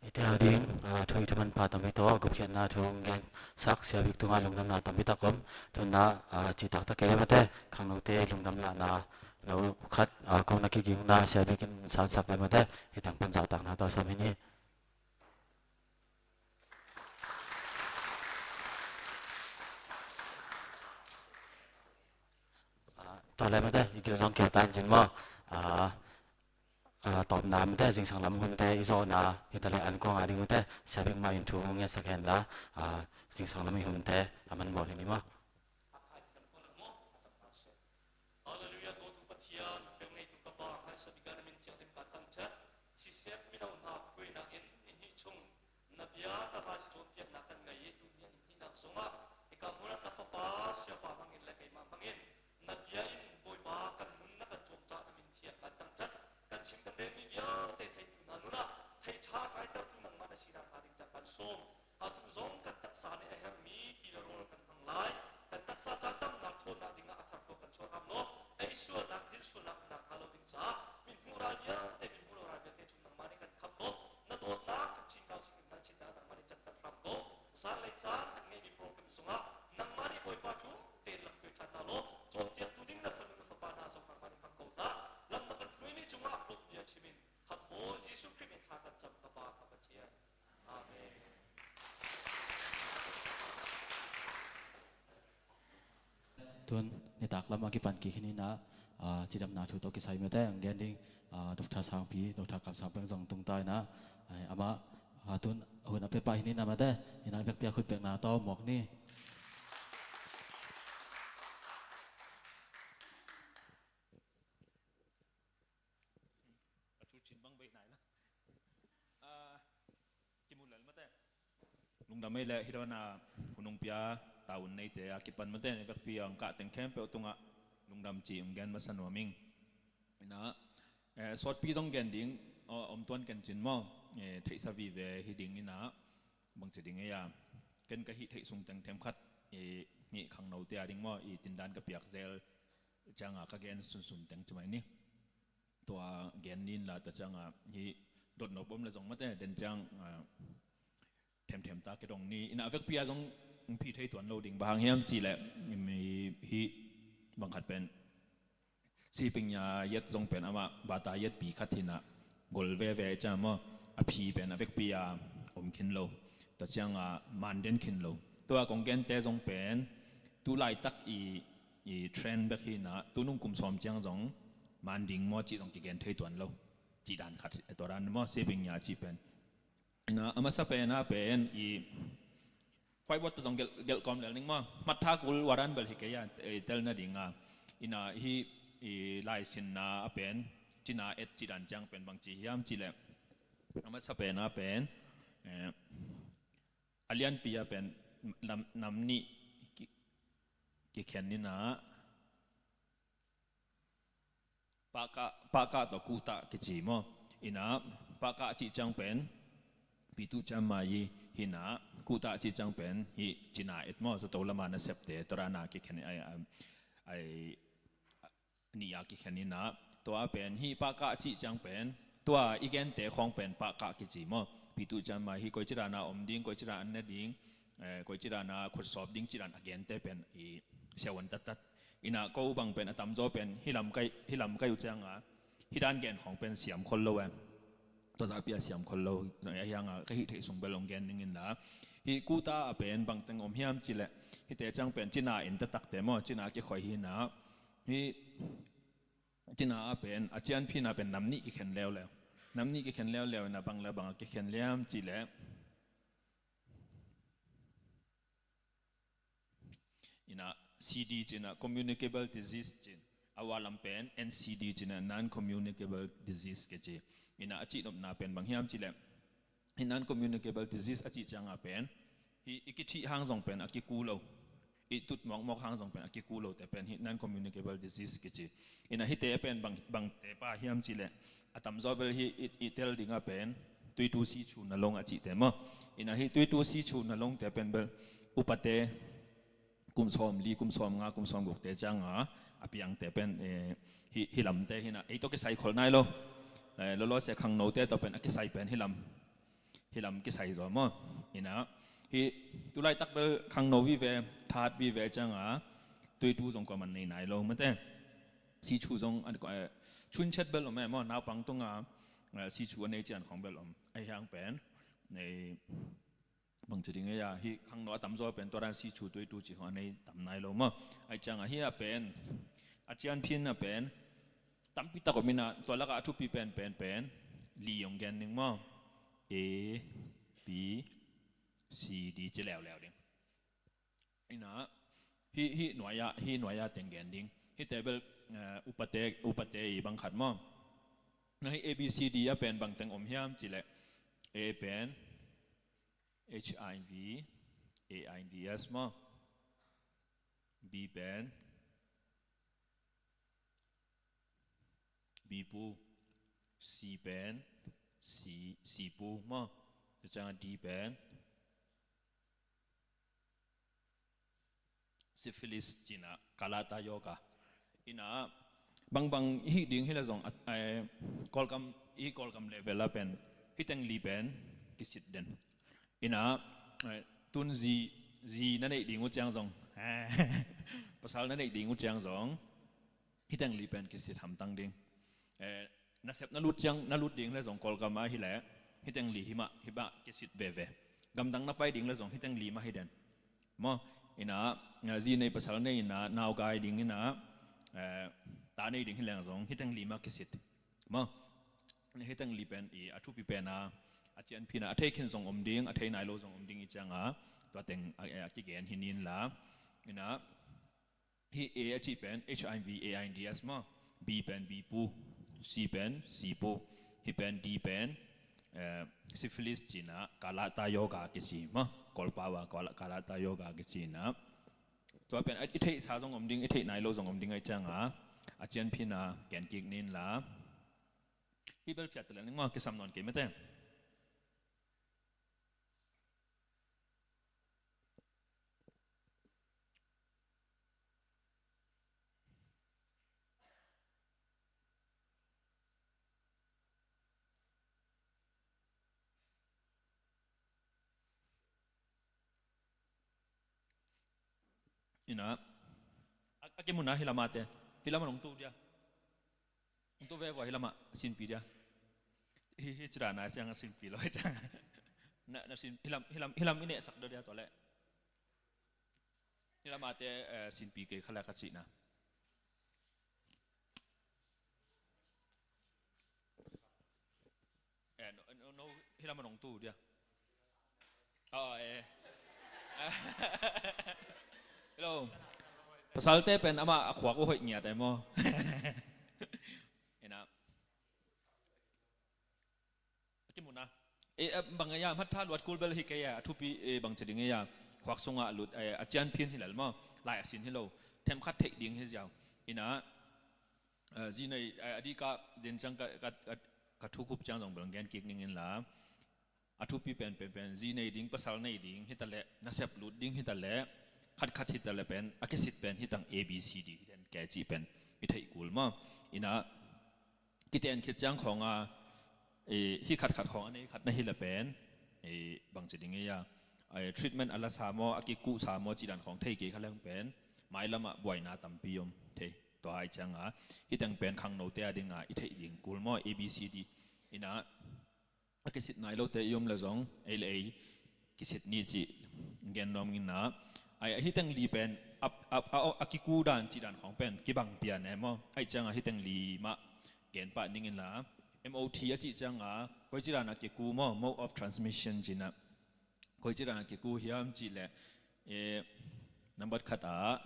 Hih teng ading thu i thuman pha tampi tawh a gupkhiatna thu hong gensak Sia Bik tungah lungdamna tampi tak om. Tuna, a, cih taktak kei mate, khangnote lungdamna na lo khat, a, kong na kigingna Sia Bik in sansak le mate, hih teng pan zahtakna tawh sam hi ni. A, tua le mate, i gil zong kial ta in cin maw. A, a, tawpna mate, zingsang lam hunte i zawhna hi ta le an kuang ading mate, Sia Bik mah in thu hong ngetsak hen la, a, zingsang lam i hunte a man bawl hi ni maw. Halleluia, dawtu Pathian, fel ngeitu ka Pa, ngaihsut i ka na min thiang lim ka tang chat, sisep mino na kuina in, in hih chung, na bia, na van i cawnpiakna kan ngai i tuni an in hihna zongah, i ka murat na fapa, siapa mangin le keima mangin, na bia in Bawipa kan nunna kan cawmcah na min thiang kan tang chat, kan chim kan rem mi vialte thei tuna nunah, thei tha kai tertu nangmah na sina ka ding cah kan sawm. Atu zong kan taksa nih a herh mi ti le rawl kan hmang lai. Kan taksa ca damnak thawnna dingah a tharkhua kan suak ham lo. Ei sualnak, din sualnak, nak a lo ding ca. Min hmuh ral vialte, min hmuh lo ral vialte cung nangmah nih kan khap lo. Na dawtnak kan cingkau cingin na cinna nangmah nih can kan hram ko. San lei caan kan ngeih mi program zongah nangmah nih Bawipa thu ten lam pia ṭhan na lo. Cawnpiaktu ding na fanu na fapa na zong nangmah nih hmang ko ta. Lam na kan hruai mi cungah hlawtbia cimin. Khambawl Jesuh Khrih min thla kan cam ka Pa ka Pathian. Amen. Tun nitak lam a kipan kik hi ni na, a, cidamna thu tawh kisai mate, ang gen ding, a, Doctor Sangpi, Doctor Kam Sang Peng zong tung ta hi na, a, amah, a, tun hun a pia pah hi ni na mate, hi na vekpi a khut bekna tawh mawk ni. A thu cin bang bei nai la. A, kimu lel mate. Lungdam ei le hi dawn a hun hong pia ta un neite a kipan mate, nei vekpi a hong kah teng khempeuh tungah lungdam ci hong gen masa nuam ing. Ina, eh, sawtpi zong gen ding, aw, om tuan ken cin maw, eh, theihsa vive hi ding ina, bangci ding ei a. Ken ka hih theih sung teng themkhat, eh, hih khangnote a ding maw, i tindan ka piak zel cianga ka gen sunsun teng ci mai ni. Tua gen nin la ta cianga hih dotnop om le zong mate den ciang, a, themthem ta ke dong ni ina vekpi a zong phi thei tuan lo ding bang hang hiam ci le mi hih bang khat pen sipingnya yet zong pen amah bata yet pi khat hina gol veve ciang maw a phi pen a vekpi a om khin lo. Ta cianga man den khin lo. Tua kong gente zong pen tu laitak i i trend bek hi na, tunung kum sawm ciang zong man ding maw cih zong kigen thei tuan lo. Cih dan khat, tua dan maw, sipingnya cih pen. Ina, a masa pen a pen, i whiteboard tawh zong gelh, gelh kawm lel ning maw. Hmat tha kul waran bel hi kei a, eh, tel nading a. Ina, hi, i laisinna a pen, cina et cih dan ciang pen bang ci hiam cih leh. A masa pen a pen, eh, a lianpi a pen nam, nam nih ki, kikhen ina, pahkah, pahkah tawh kuhtah kici maw? Ina, pahkah cih ciang pen pitu ciam mai hina, kuhtah cih ciang pen hi cina et maw? Zato lama nasepte tua dana kikhen ai, ai, ai, nih a kikhen ina, tua pen hi pahkah cih ciang pen tua i gente khawng pen pahkah kici maw? Pitu ciam mai hi koi ci dana om ding, koi ci dana an ne ding, eh, koi ci dana khutsawp ding ci dan a gente pen i siavuan tattat. Ina ko bang pen a tamzaw pen hi lam kai, hi lam kai uh cianga hi dan gen khawng pen siam khol lo e. Tua zahpi a siam khol lo a hianga ka hih theih sung bel hong gen ning inla. Hi kuta a pen bang teng om hiam cih leh hihte ciang pen cina en taktakte maw, cina kikhoi hina. Hi cina a pen a cianphina pen nam nih kikhen leuleu. Nam nih kikhen leuleu ina bang le bang a kikhen liam cih leh ina C D cina communicable disease cin. A ualam pen N C D cina non-communicable disease kici. Ina a cihnopna pen bang hiam cih leh hi non-communicable disease a cih cianga pen hi i kithih hang zong pen a kiku lo. I tut mawkmawk hang zong pen a kiku lote pen hi non-communicable disease kici. Ina hihte pen bang, bangte pa hiam cih leh a tamzaw bel hi i, i tel dinga pen tuitu si chuna long a cihte maw? Ina hi tuitu si chuna longte pen bel upate kum sawm li, kum sawm nga, kum sawm gukte cianga a piangte pen, eh, hi, hi lamte hina ei tawh kisai khol nai lo. Eh, lolo se khangnote tawh pen a kisai pen hi lam. hih lam kisai zaw maw. Inah hih tulaitak bel khangno vive, that vive cianga tuitu zong kuaman nei nai lo mate. Sichu zong an, eh, chunchet bel om e maw, naupang tunga, eh, sichu a nei cian khong bel om. Ahi hang pen, eh, bangci ding e a, hih khangno a tamzaw pen tua dan sichu tuitu ci khong a nei tam nai lo maw. Ahi cianga hih a pen, a cianphin a pen tampi tak om inah, tua lakah a thupi pen, pen, pen li hong gen ding maw. A, B, C, D ci leuleu ding. Inah hih, hih nuai-ah, hih nuai-ah teng gen ding. Hihte bel, eh, upate, upate i bang khat maw. Na hih A B C D a pen bang teng om hiam cileh, A pen H I V, AIDS maw. B pen B pu, C pen C, C pu maw. Tua ciangah D pen syphilis cinah, kalata yoga. Inah bangbang hih ding hileh zong, eh, Kawlgam, i Kawlgam level a pen hih teng li pen kisit den. Inah, eh, tun zi, zi na neih ding uh ciang zong, pasal na neih ding uh ciang zong hih teng li pen kisit hamtang ding. Eh, nasep na lut ciang, na lut ding le zong Kawlgam ah hileh hih teng li himah, himah kisit veve. Gamdang na pai ding le zong hih teng li mah hi den maw. Inah, eh, zi nei pasal nei inah, naugai ding inah, eh, ta nei ding hileng zong hih teng li mah kisit maw. Hih teng li pen i a thupi pen a, a cianphin a, a thei khin zong om ding, a thei nai lo zong om ding i cianga tua teng a, a kigen hi nin la. Inah hih A a cih pen H I V, AIDS maw. B pen B pu, C pen C pu, hih pen D pen, eh, syphilis cinah, kalata yoga kici maw. Kawlpau a kala-, kalata yoga kici inah. Tua pen i theihsa zong om ding, i theih nai lo zong om ding ahi cianga a cianphin a gen kik nin la. Hih bel phiat taleng ning maw, kisam nawn kei mate. Inah a, a kimunah hih lamate, hih lamah nong tu dia. Nong tu ve vua hih lamah sinpi dia. Hih, hih cidana siang a sinpi lo hih ciang. Na, na sin, hih lam, hih lam, hih lam i nehsak do dia tua leh. Hih lamate, eh, sinpi kei kha le ka cihna. Eh, no, no, no, hih lamah nong tu dia. Oh, eh. Hello. Pasalte pen amah a khuak uh hoih ngiat ai maw. Inah a kimunah. Eh, eh, bang a ya, hmatha luat kul bel hi kei a, a thupi, eh, bangci ding a ya, khuak sungah lut, eh, a cianphin hi lel maw, lai a sin hi lo, themkhat theih ding hi ziau. Inah, eh, zi nei, eh, a dikah den ciang ka, ka, ka, ka thukhup ciang zong bel gen kik ning in la. A thupi pen, pen, pen, zi nei ding, pasal nei ding, hi taleh, nasep lut ding, hi taleh, khatkhat hi taleh pen, a kisit pen, hi tang A B C D, hi ten kei cih pen, i theih kul maw. Inah, kiten khit ciang khawng a, eh, hih khatkhat khawng a nei khat na hi le pen, eh, bangci ding ei a, eh, treatment a lasa maw, a kikuhsa maw, cih dan khawng thei kei kha leng pen, mailamah buaina tampi om thei. Tua hai cianga, hih teng pen khangnote a dinga, i theih ding kul maw, A B C D. Inah, a kisit nai lote i om le zong, ei le ei kisit ni cih gen nuam ing inah. Ai, hih teng li pen a, a, a, a kiku dan cih dan khawng pen kibang pian e maw. Ahi cianga hih teng li mah gen pah ning in la. M O T a cih cianga koici dan a kiku maw, mode of transmission cinah. Koici dan a kiku hiam cih leh, eh, nambat khat ah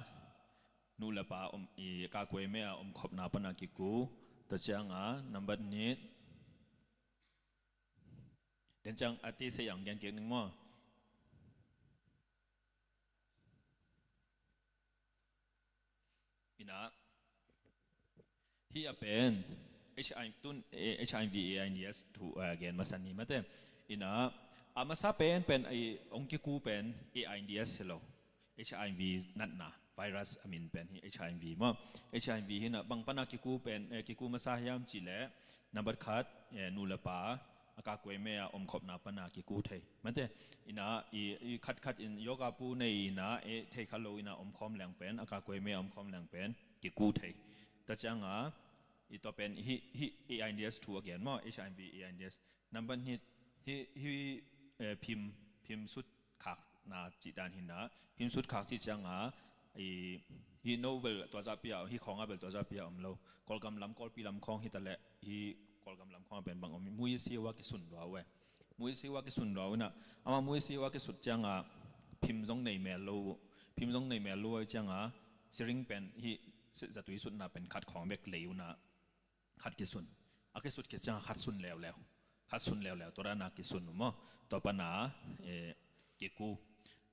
nu le pa om, i kakuai me a om khopna pana kiku. Tua cianga nambat nih, den ciang a ti sei ang gen kik ning maw. Inah, hih a pen H I V tun, eh, H I V AIDS thu, eh, gen masa ni mate. Inah, a masa pen, pen, eh, ong kiku pen AIDS hi lo. H I V natna, virus a min pen hi H I V maw. H I V hi na bang pana kiku pen, eh, kiku masa hiam cih leh, nambat khat, eh, nu le pa, a kakuai mei a omkhopna pana kiku thei. Mate, ina, i, i khat khat in yoga pu nei ina, e, thei kha lo ina omkhawm leng pen, a kakuai mei a omkhawm leng pen, kiku thei. Tua cianga, i tua pen, hi, hi, A I D S thu a gen maw, H I V A I D S. Namban hi, hi, hi, eh, phim, phim sut khakna cih dan hina, phim sut khak cih cianga, i, hi no bel tua zahpi a, hi khawng a bel tua zahpi a om lo. Kawlgam lam, Kawlpi lam khawng hi ta leh, hi Kawlgam lam khawng a pen bang om, mui siwa kisun lua uh e. Mui siwa kisun lua uh ina, ama mui siwa kisut cianga, phim zong nei mel lo uh. Phim zong nei mel lo uh cianga, siring pen, hi, si-, zatui sutna pen khat khawng bek lei uh ina, khat kisun. A kisut khit cianga khat sun leuleu. Khat sun leuleu. Tua dana kisun uh maw. Tua pana, eh, kiku.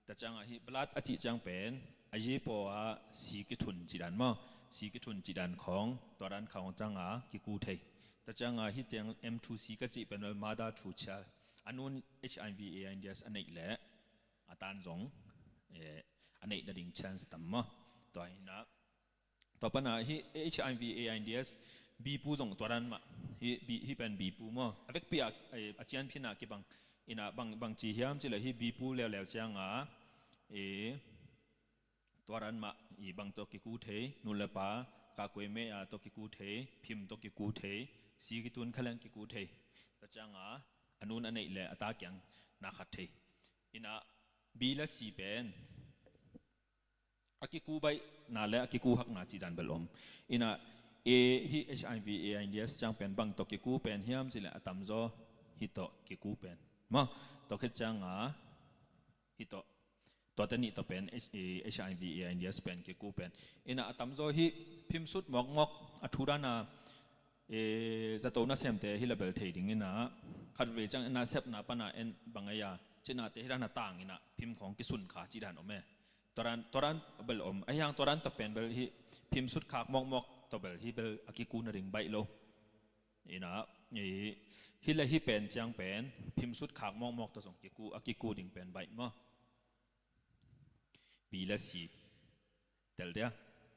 Tua cianga hi blood a cih ciang pen, a yi paw a si kithun cih dan maw. Si kithun cih dan khawng, tua dan khawng cianga kiku thei. Tua cianga hi tiang M two C ka cih pen, well, mother to child. A nun H I V A I D S a neih leh, a tan zong, eh, a neih nading chance tam maw. Tua hina, tua pana hi H I V A I D S, bipu zong tua dan mah, hi, bi, hi pen bipu maw. A vekpi a, eh, a cianphina kibang, ina bang, bang ci hiam cih leh hi bipu leuleu cianga, eh, tua dan mah, i bang tawh kiku thei, nu le pa, kakuai mei a tawh kiku thei, phim tawh kiku thei, si kitun kha leng kiku thei. Tua cianga, a nun a neih leh a ta kiang na khat thei. Ina, B le C pen, a kiku baihna le a kiku hakna cih dan bel om. Ina, A hi H I V A I D S ciang pen bang tawh kiku pen hiam cih leh a tamzaw hi tawh kiku pen. Maw, tua khit cianga hi tawh. Tua te nih tawh pen H-, eh, H I V A I D S pen kiku pen. Ina a tamzaw hi phim sut mawkmawk a thu dana, eh, zato nasemte hi la bel thei ding ina khatvei ciang ina sepna pana en bang a ya. Cinate hi dana tang ina phim khawng kisun kha cih dan om e. Tua dan, tua dan bel om. Ahi hang tua dan tawh pen bel hi phim sut khak mawkmawk tawh bel hi bel a kiku nading baih lo. Ina, i, hi le hi pen ciang pen, phim sut khak mawkmawk tawh zong kiku, a kiku ding pen baih maw. B le C. Tel dia.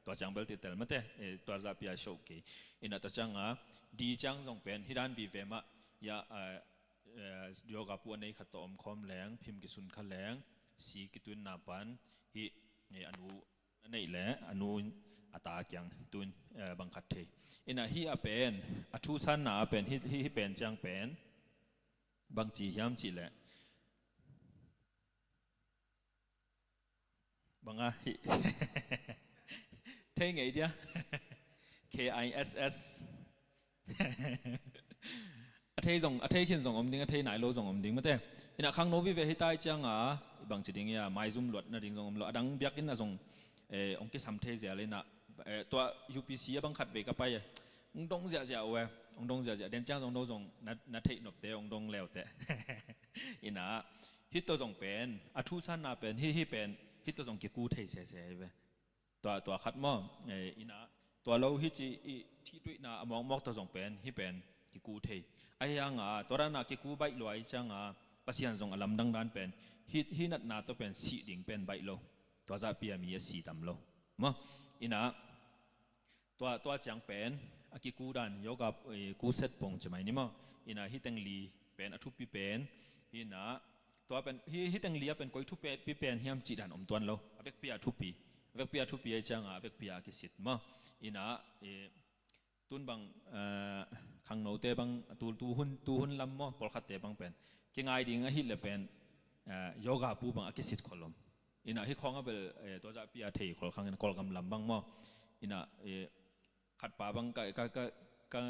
Tua ciang bel ti tel mate, eh, tua zahpi a show kei. Ina tua cianga, D ciang zong pen, hi dan vive mah, ya, eh, eh, yoga pu a nei khat tawh omkhawm leng, phim kisun kha leng, si kitunna pan, hi, eh, a nu a neih leh a nu a ta kiang tun, eh, bang khat thei. Ina hi a pen, a thu sanna a pen, hi, hi, hi pen ciang pen, bang ci hiam cih leh. Bang a hi. Thei ngei dia. K I S S. A thei zong, a thei khin zong om ding, a thei nai lo zong om ding mate. Ina khangno vive hi tai cianga, bang ci ding ia, maizum luat nading zong om lo. A dang biakinn a zong, eh, ong kisam thei zel ina, eh, tua U P C a bang khat vei ka pai e. Ong dong ziahziah uh e, ong dong ziahziah. Den ciang zong no zong na, na theih nopte, ong dong leute. Ina, hi tawh zong pen, a thu sanna pen, hi, hi pen, hi tawh zong kiku thei sese hi ve. Tua, tua khat maw, eh, ina, tua lo hi ci i thihtuihna a mawkmawk tawh zong pen, hi pen, kiku thei. Ahi hanga, tua dana kiku baih lua i cianga, Pasian zong a lamdang dan pen, hi, hi natna tawh pen, sih ding pen baih lo. Tua zahpi a mi a si tam lo. Maw, ina, tua, tua ciang pen, a kiku dan, yoga, eh, kuset pong ci mai ni maw. Ina, hi teng li pen, a thupi pen, ina, tua pen, hi, hi teng li a pen, koi thupi pen hiam cih dan om tuan lo. A vekpi a thupi. A vekpi a thupi a i cianga, a vekpi a kisit maw. Ina, eh, tun bang, eh, khangnote bang, tu, tu hun, tu hun lam maw, pawlkhatte bang pen. Kingai ding a hi le pen, eh, yoga pu bang a kisit khol om. Ina hi khawng a bel, eh, tua zahpi a thei khol khang ina Kawlgam lam bang maw. Ina, eh, khat pa bang ka, ka, ka, ka,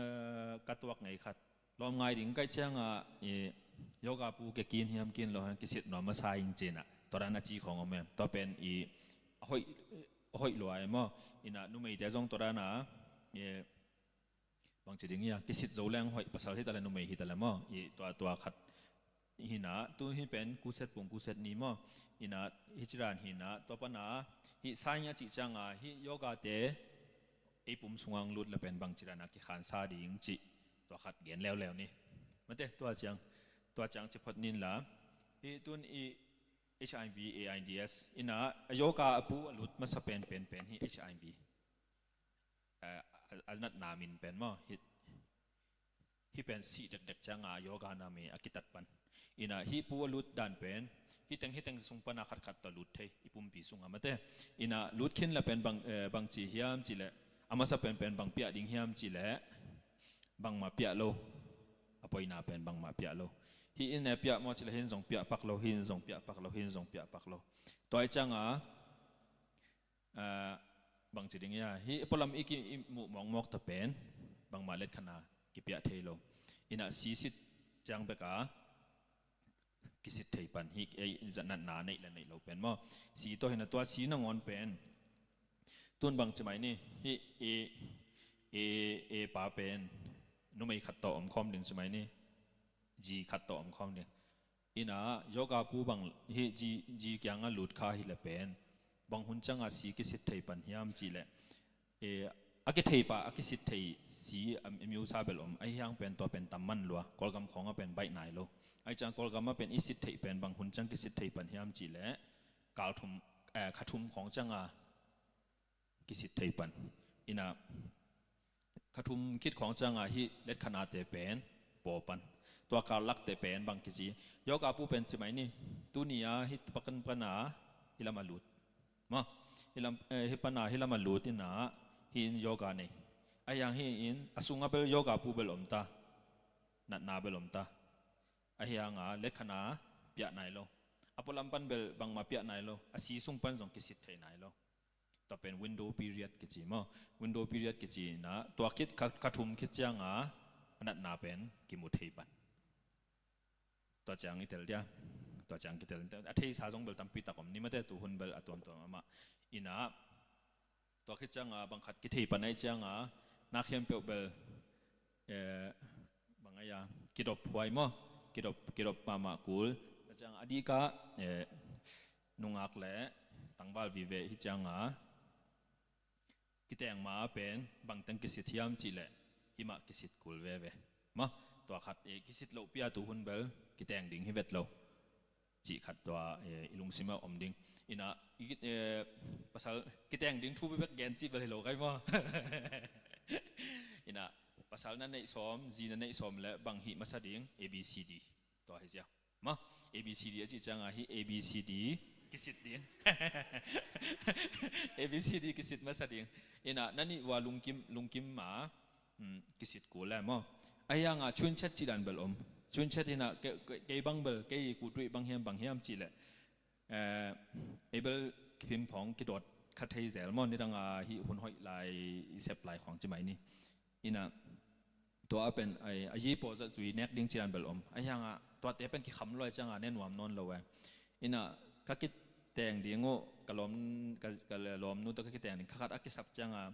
ka tuak ngei khat. Lawm ngai ding kaih cianga, eh, yoga pu ke kin hiam kin lo hiam kisit nuam masa ing cina. Tua dan a ci khawng om em. Tua pen i a hoih, a hoih lua em maw. Ina numeite zong tua dana, eh, bang ci ding ia, kisit zo leng hoih pasal hi ta le numei hi ta le maw. I tua, tua khat hina, tu hi pen kuset pung kuset ni maw. Ina hi ci dan hina, tua pana, hi sai a cih cianga, hi yoga te, ei pum sungang lut le pen bang ci dana kikhansa ding cih, tua khat gen leuleu ni. Mate, tua ciang, tua ciang ci phot nin la, hi tun i H I V A I D S, ina, a yoga a pu a lut masa pen, pen, pen, hi H I V. Eh, a, a natna min pen maw, hi, Hih pen sih dekdek cianga yoga nam i a kitat pan. Ina hih pu a lut dan pen hih teng hih teng sung pana khatkhat tawh lut thei i pumpi sunga mate. Ina lut khin la pen bang, eh, bang ci hiam ci leh a masa pen pen bang piah ding hiam ci leh bangmah piah lo. A poina pen bangmah piah lo. Hih in e piah maw ci leh hih in zong piah pak lo, hih in zong piah pak lo, hih in zong piah pak lo. Tua i cianga, ah, bang ci ding ia hih pualam i ki i muh mawkmawk ta pen bangmah letkhatna kipiah thei lo. Ina sisit ciang beka kisit thei pan hih ei natna neih le neih lo pen maw. Si tawh hina tua si nangawn pen tun bang ci mai ni hih e, e, e pa pen numei khat tawh om khawm ding ci mai ni. Ji khat tawh om khawm ding. Ina yoga pu bang hih ji, ji kianga lut kha hi le pen bang hun cianga si kisit thei pan hiam ci leh, eh, a kithei pah a kisit thei si a, a miusa bel om. Ahi hang pen tua pen tam man lua, Kawlgam khawnga pen baih nai lo. Ahi ciang Kawlgama pen i sit theih pen bang hun ciang kisit thei pan hiam ci leh kal thum, eh, kha thum khawng cianga kisit thei pan. Ina kha thum khit khawng cianga hih letkhatnate pen paw pan. Tua karlakte pen bang kici, yoga pu pen ci mai ni. Tuni a hih pakan pana hih lama lut maw. Hih lam, eh, hih pana hih lama lut ina hih in yoga nei. Ahi hang hih in a sunga bel yoga pu bel om ta, natna bel om ta. Ahi hanga letkhatna piah nai lo. A pualam pan bel bangmah piah nai lo. A si sung pan zong kisit thei nai lo. Tua pen window period kici maw. Window period kici ina tua khit kha, kha thum khit cianga a natna pen kimu thei pan. Tua ciang i tel dia. Tua ciang kitel a theisa zong bel tampi tak om ni mate tu hun bel a tuamtuam amah. Ina tua khit cianga bang khat kithei pan ahi cianga na khempeuh bel, eh, bang ahi a kidop huai maw. Kidop, kidop mahmah kul. Tua cianga a dika, eh, nungak le tangval vive hi cianga kiteng ma pen bangteng kisit hiam cih leh himah kisit kul veve. Maw, tua khat, eh, kisit loh pia tu hun bel kiteng ding hi vet lo. Cih khat tua, eh, i lungsimah om ding. Ina, i, eh, pasal kiteng ding thu bek gen cih bel hi lo kai maw. Ina, pasal na neih sawm, zi na neih sawm le bang hih masa ding, A B C D. Tua hi zia. Maw, A B C D a cih cianga hih A B C D kisit ding. A B C D kisit masa ding. Ina, na nih vua lungkim, lungkim ma, hmm, kisit kul le maw. Ahi hanga chunchet cih dan bel om. Chunchet ina ke, ke, kei bang bel, kei kutuih bang hiam, bang hiam cih leh. Eh, ei bel kiphim khawng kidawt kha thei zel maw, nidanga hih hun hoih lai, i sep lai khawng ci mai ni. Ina, tua a pen, ai, a yi paw zatui nek ding cian bel om. Ahi hanga, tuate pen kikham luai cianga ne nuam nawn lo e. Ina, ka kiteng ding uh, ka lawm, ka, ka lawmnu tawh ka kiteng ding, kha khat a kisap cianga,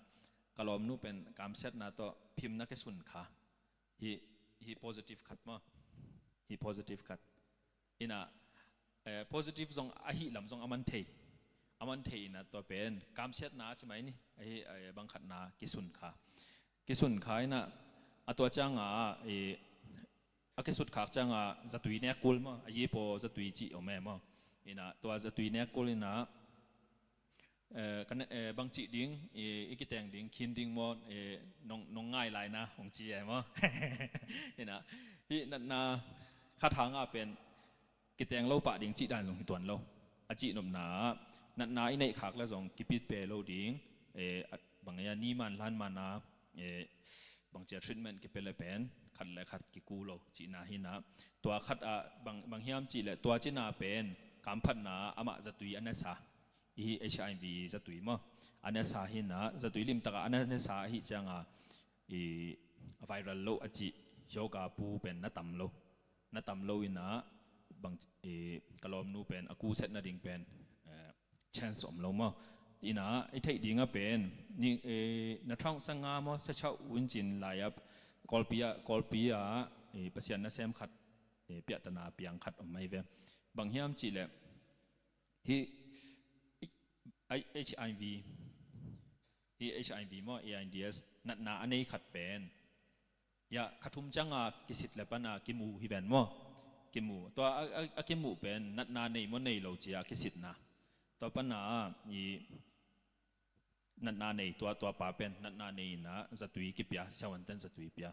ka lawmnu pen kamsiatna tawh phim na kisun kha. Hi, hi positive khat maw. Hi positive khat. Ina, eh, positive zong ahi lam zong a man thei. A man thei ina tua pen kamsiatna ci mai ni. Ahi, eh, bang khatna kisun kha. Kisun kha ina a tua cianga, eh, a kisut khak cianga zatui nek kul maw. A yi paw zatui cih om e maw. Ina tua zatui nek kul ina, eh, kan, eh, bang cih ding, i, i kiteng ding, khin ding maw, eh, nong, nong ngai lai na, hong ci e maw. Ina, hih natna khat hanga pen kiteng lo pah ding cih dan zong hi tuan lo. A cih nopna, natna i neih khak le zong kipit pe lo ding, eh, bang ia ni man, hlan man a, eh, bang cia treatment kipia le pen, khat le khat kiku lo, cihna hi na. Tua khat a, bang, bang hiam cih le, tua cina pen, kamphatna, amah zatui a nesa. I hi H I V zatui maw. A nesa hi na, zatui limtaka a na, nesa ahi cianga, i viral lo a cih, yoga pu pen na tam lo. Na tam lo ina, bang, i, ka lawmnu pen, a kuset nading pen, eh, chance om lo maw. Ina, i theih dinga pen, ni, eh, na thang sanga maw, sa chau un cin lai a, Kawlpi a, Kawlpi a, eh, Pasian nasem khat, eh, piahtana piang khat om mai ve. Bang hiam cih le, hi, i, I, H I V, hi H I V maw, A I D S, natna a nei khat pen. Ia, kha thum cianga kisit le pana kimu hi ven maw. Kimu. Tua a, a, a kimu pen, natna nei maw nei lo cia kisitna. Tua pana, i, natna nei, tua, tua pa pen, natna nei ina, zatui kipia, siavuanten zatui pia.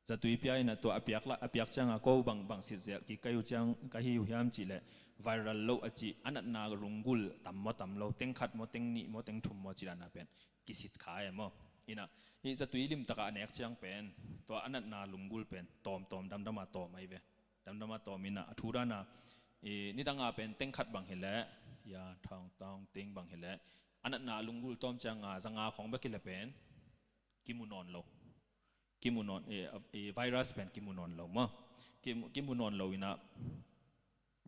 Zatui pia in a tua a piak, a piak cianga ko bang, bang sit zelh kik ka hi uh ciang, ka hi uh hiam cih leh viral loh a cih a natna lunggulh tam maw tam lo, teng khat maw, teng nih maw, teng thum maw cih dan a pen kisit kha e maw. In a hih zatui limtak a nek ciang pen tua a natna lunggulh pen tawm, tawm, damdam a tawm ahi ve. Damdam a tawm in a, a thu dan a nidang a pen teng khat bang hi leh, ya, thawng, thawng, teng bang hi leh, a natna lunggulh tawm cianga zanga khawng bek hi leh pen kimu nawn lo. Kimu nawn, eh, eh, virus pen kimu nawn lo maw. Kimu, kimu nawn lo in a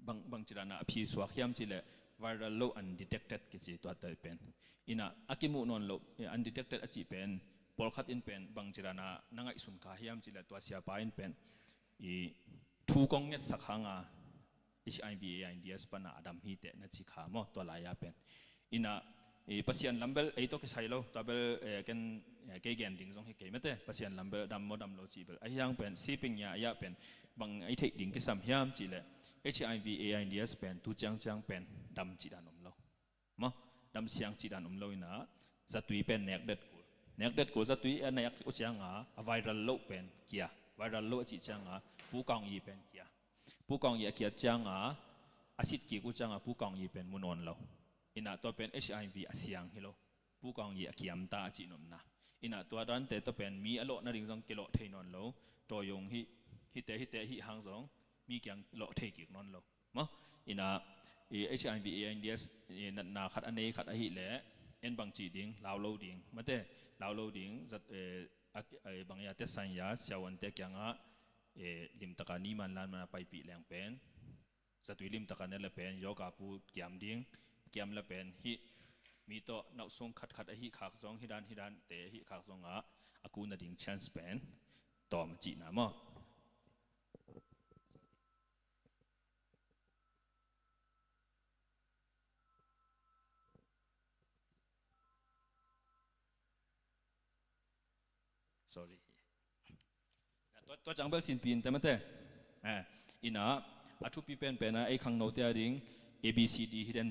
bang, bang cih dan a a phi suak hiam cih leh viral loh undetected kici tua te pen. In a a kimu nawn lo, eh, undetected a cih pen pawlkhat in pen bang cih dan a na ngaihsun kha hiam cih leh tua siapa in pen i thu kong ngetsak hanga HIV AIDS pana a dam hi teh na ci kha maw tua lai-a pen. In a, i Pasian lam bel ei tawh kisai lo, tua bel, eh, ken, eh, kei gen ding zong hi kei mate, Pasian lam bel dam maw dam lo cih bel. Ahi hang pen, siping ya, ya pen, bang ei theih ding kisam hiam cih leh, HIV AIDS pen, tu ciangciang pen, dam cih dan om lo. Maw, dam siang cih dan om lo in a, zatui pen nek det kul. Nek det kul zatui a nek uh cianga, a viral loh pen kia. Viral loh a cih cianga, Pu Kawng Yi pen kia. Pu Kawng Yi a kiat cianga, a sit kik uh cianga, Pu Kawng Yi pen mu nawn lo. In a tua pen HIV a siang hi lo. Pu Kawng Yi a kiam ta a cih nopna. In a tua dante tua pen mi a lawh nading zong kilawh thei nawn lo. Tua zong hi, hite, hite hih hang zong mi kiang lawh thei kik nawn lo. Maw, in a, i HIV AIDS, i natna khat a nei khat ahih leh, en bang cih ding, lau lo ding. Mate, lau lo ding, zat, eh, a, eh, bang ya, te san ya, siavuante kiangah, eh, limtaka ni man lan man a paipih leng pen. Zatui limtaka ne le pen, yoga pu kiam ding, kiam le pen, hih, mi tawh, nausung khatkhat ahih khak zong, hih dan, hih dante, ahih khak zongah, a ku nading chance pen, tawm a cihna maw. Sorry. Tua, tua ciang bel sinpi in te mate. Eh, in a, a thupi penpen a, ei khangnote a ding, A B C D hi den.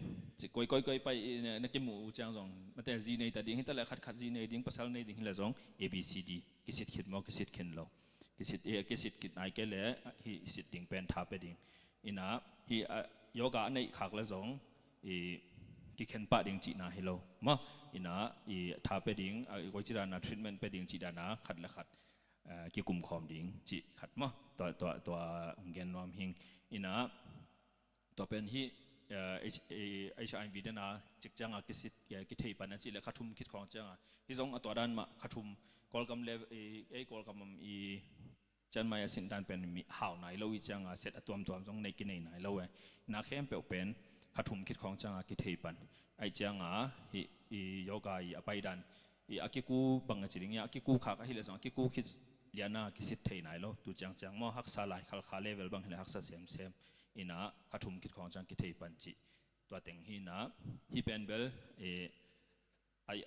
Koi, koi, koi pai, na, na kimu uh ciang zong. Mate, zi nei ta ding, hi ta le khatkhat zi nei ding, pasal nei ding, hi le zong, A B C D. Kisit khit maw, kisit khin lo. Kisit, eh, kisit khit nai kei le, hi sit ding pen tha pe ding. In a, hih, a, yoga a neih khak le zong, i, kikhen pah ding cihna hi lo. Maw, in a, i, tha pe ding, a, i, koi ci dan a treatment pe ding cih dan a, khat le khat, a, kikum khawm ding cih khat maw. Tua, tua, tua, hong gen nuam hing. In a, tua pen hih, a, H-, i, HIV den a, cik ciang a kisit, a, kithei pan a cih le kha thum khit khawng ciang a. Hih zong a tua dan mah, kha thum, Kawlgam le, i, ei Kawlgam i, Chiang Mai a sin dan pen mi hau nai lo i cianga set a tuamtuam zong nei kinei nai lo e. Na khempeuh pen kha thum khit khawng cianga kithei pan. Ai cianga hih i yoga i a pai dan. I a kiku bang a ci ding i a kiku khak ahih le zong a kiku khit liana kisit thei nai lo. Tu ciangciang maw haksa lai khalkha level bang hi le haksa semsem. In a kha thum khit khawng ciang kithei pan cih. Tua teng hi na hih pen bel, eh, Ai,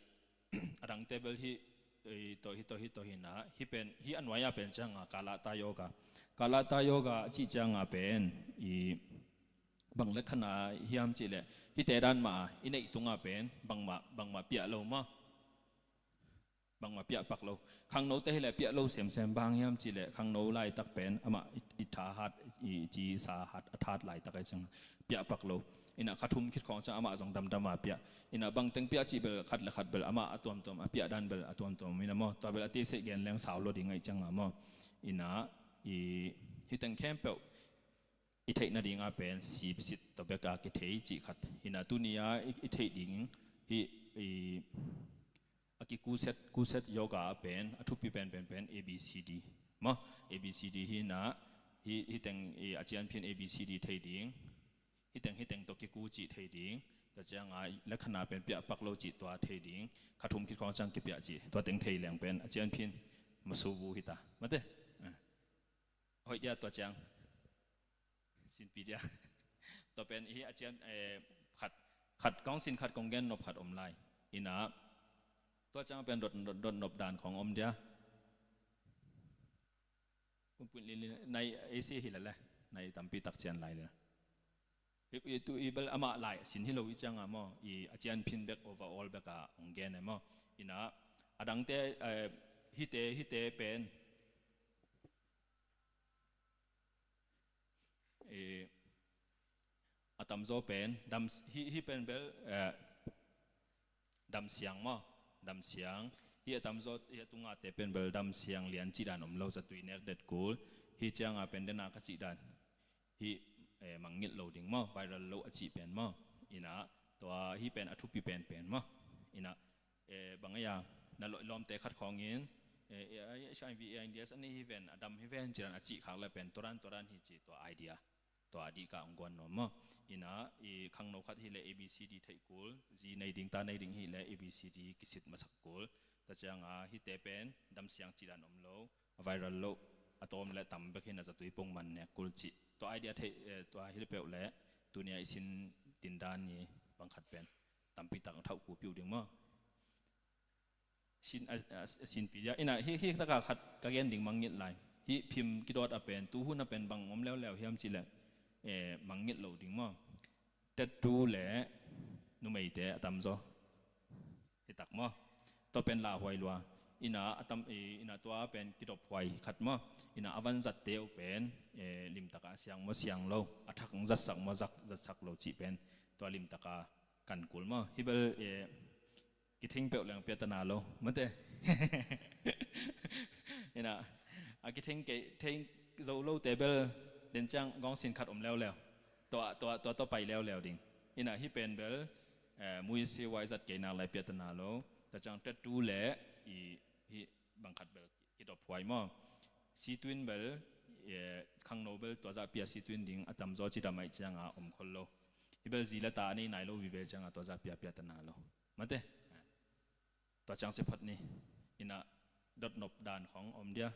a dangte bel hih, eh, tawh, hih tawh, hih tawh hi na, hih pen, hih a nuai-a pen cianga, Kalata yoga. Kalata yoga a cih cianga pen, i, bang le khana hiam cih leh, hihte dan mah, i neih tunga pen, bangmah, bangmah piah lo maw. Bangmah piah pak lo. Khangnote hi leh piah lo semsem, bang hiam cih leh, khangno laitak pen, amah i, i tha hat, i, i ci sa hat, a that laitak ai cianga. Piah pak lo. Ina kha thum khit khawng ciang amah zong damdam a piah. Ina bangteng piah cih bel khat le khat bel amah a tuamtuam, a piah dan bel a tuamtuam. Ina maw, tua bel a teisei gen leng sau lo ding ahi cianga maw. Ina i, hih teng khempeuh i theih nadinga pen sipsit tua beka kithei cih khat. Ina tuni-a i, i theih ding hih i, a kikuset, kuset yoga a pen, a thupi pen, pen, pen, A B C D. Maw, A B C D hi na, hih, hih teng i a cianphin A B C D thei ding. Hih teng, hih teng tawh kiku cih thei ding. Tua cianga le khana pen piah pak lo cih tua thei ding. Kha thum khit khawng ciang kipiah cih. Tua teng thei leng pen a cianphin masubu hi ta. Mate? Eh. Hoih dia tua ciang. Sinpi dia. Tua pen i a cian, eh, khat, khat kong sin khat kong gen nop khat om lai. Ina tua ciang pen dot, dot, dot nop dan khawng om dia. Pumpuin lin lin, nai A C hi la le, nai tampi tak cian lai le. I, i tu i bel amah lai sin hi lo i cianga maw, i a cianphin bek overall beka hong gen e maw. Ina, a dangte, eh, hihte, hihte pen, Eh, a tamzaw pen dam, hih, hih pen bel, eh, damsiang maw? Damsiang. Hih a tamzaw, hih a tungate pen bel damsiang lian cih dan om lo, zatui nek det kul. Hih cianga pen dena ka cih dan, hih, eh, mangngilh lo ding maw? Viral lo a cih pen maw? Ina, tua hih pen a thupi penpen maw? Ina, eh, bang a, na loh lawmte khat khawngin, eh, eh, HIV, AIDS a nei hi ven, a dam hi ven, ci dan a cih khak le pen tua dan, tua dan hi ci, tua idea. Tua a dih ka hong guan nuam maw? Ina, i khangno khat hi le A B C D theih kul, zi nei ding, ta nei ding hi le A B C D kisit masak kul. Tua cianga hihte pen damsiang cih dan om lo, a viral lo, a tawm le tam bek hi na zatui pong man nek kul cih. Tua idea theih, eh, tua hi le peuh le, tunia i sin dindan i bang khat pen tampi tak thauh kupiu ding maw? Sin, a, a, a sinpi dia. Ina, hih, hih taka khat ka gen ding mangngilh lai. Hih phim kidawt a pen, tuhun a pen bang om leuleu hiam cih le, eh, mangngilh lo ding maw? Tattoo le numeite a tamzaw. Hih tak maw? Tua pen lauhuai lua. Ina, a tam, eh, ina tua pen kidop huai khat maw? Ina a van zatte uh pen, eh, limtaka siang maw siang lo? A thak zatsak maw zak, zatsak lo cih pen. Tua limtaka kan kul maw? Hih bel, eh, kitheng peuh leng piatana lo mate. Ina, a kitheng kei, theng zo lote bel den ciang gawngsin khat om leuleu. Tua, tua, tua, tua pai leuleu ding. Ina hih pen bel, eh, muisi huai zat kei nak lai piatana lo. Tua ciang tattoo le i hih bang khat bel kidop huai maw? Situin bel, eh, khangno bel tua zah pia situin ding a tamzaw cidam ahih cianga om khol lo. Hih bel zi le ta a nei nai lo vive cianga tua zah pia piatana lo. Mate. Tua ciang ci phot ni. Ina dot nop dan khong om dia.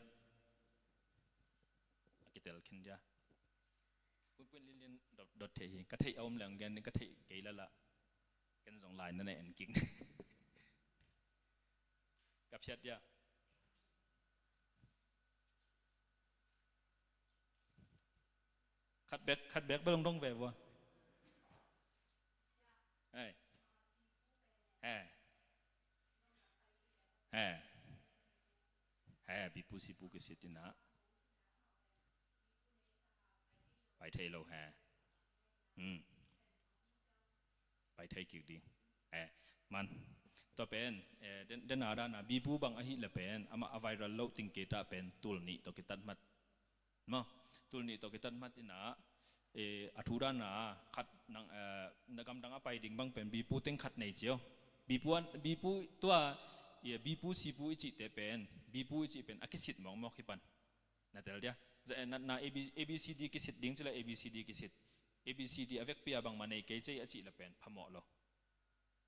A kitel khin dia. Puinpuin linlin dot, dot theih hi. Ka theih a om leng gen, ka theih kei lala. Ken zong lai na na en kik. Ka phiat dia. Khat bek, khat bek bel hong dong ve vua. Hei. Hei. Hei. Hei, bipu sipu kisit ina. Pai thei lo hei. Hmm. Pai thei kik ding. Eh, man. Tua pen, eh, den, den a dana bipu bang ahih le pen, amah a viral lo ting kei ta pen, tul nih tawh kitat mat. Maw, tul nih tawh kitat mat ina, eh, a thu dana khat nang, eh, na gamdang a pai ding bang pen bipu teng khat nei cio. Bipu an, bipu tua, eh, bipu sipu i cihte pen, bipu i cih pen, a kisit mawkmawk hi pan. Na tel dia. Za, eh, na, na A B, A B C D kisit ding cila A B C D kisit. A B C D a vekpi a bangmah nei kei cei a cih la pen phamawh lo.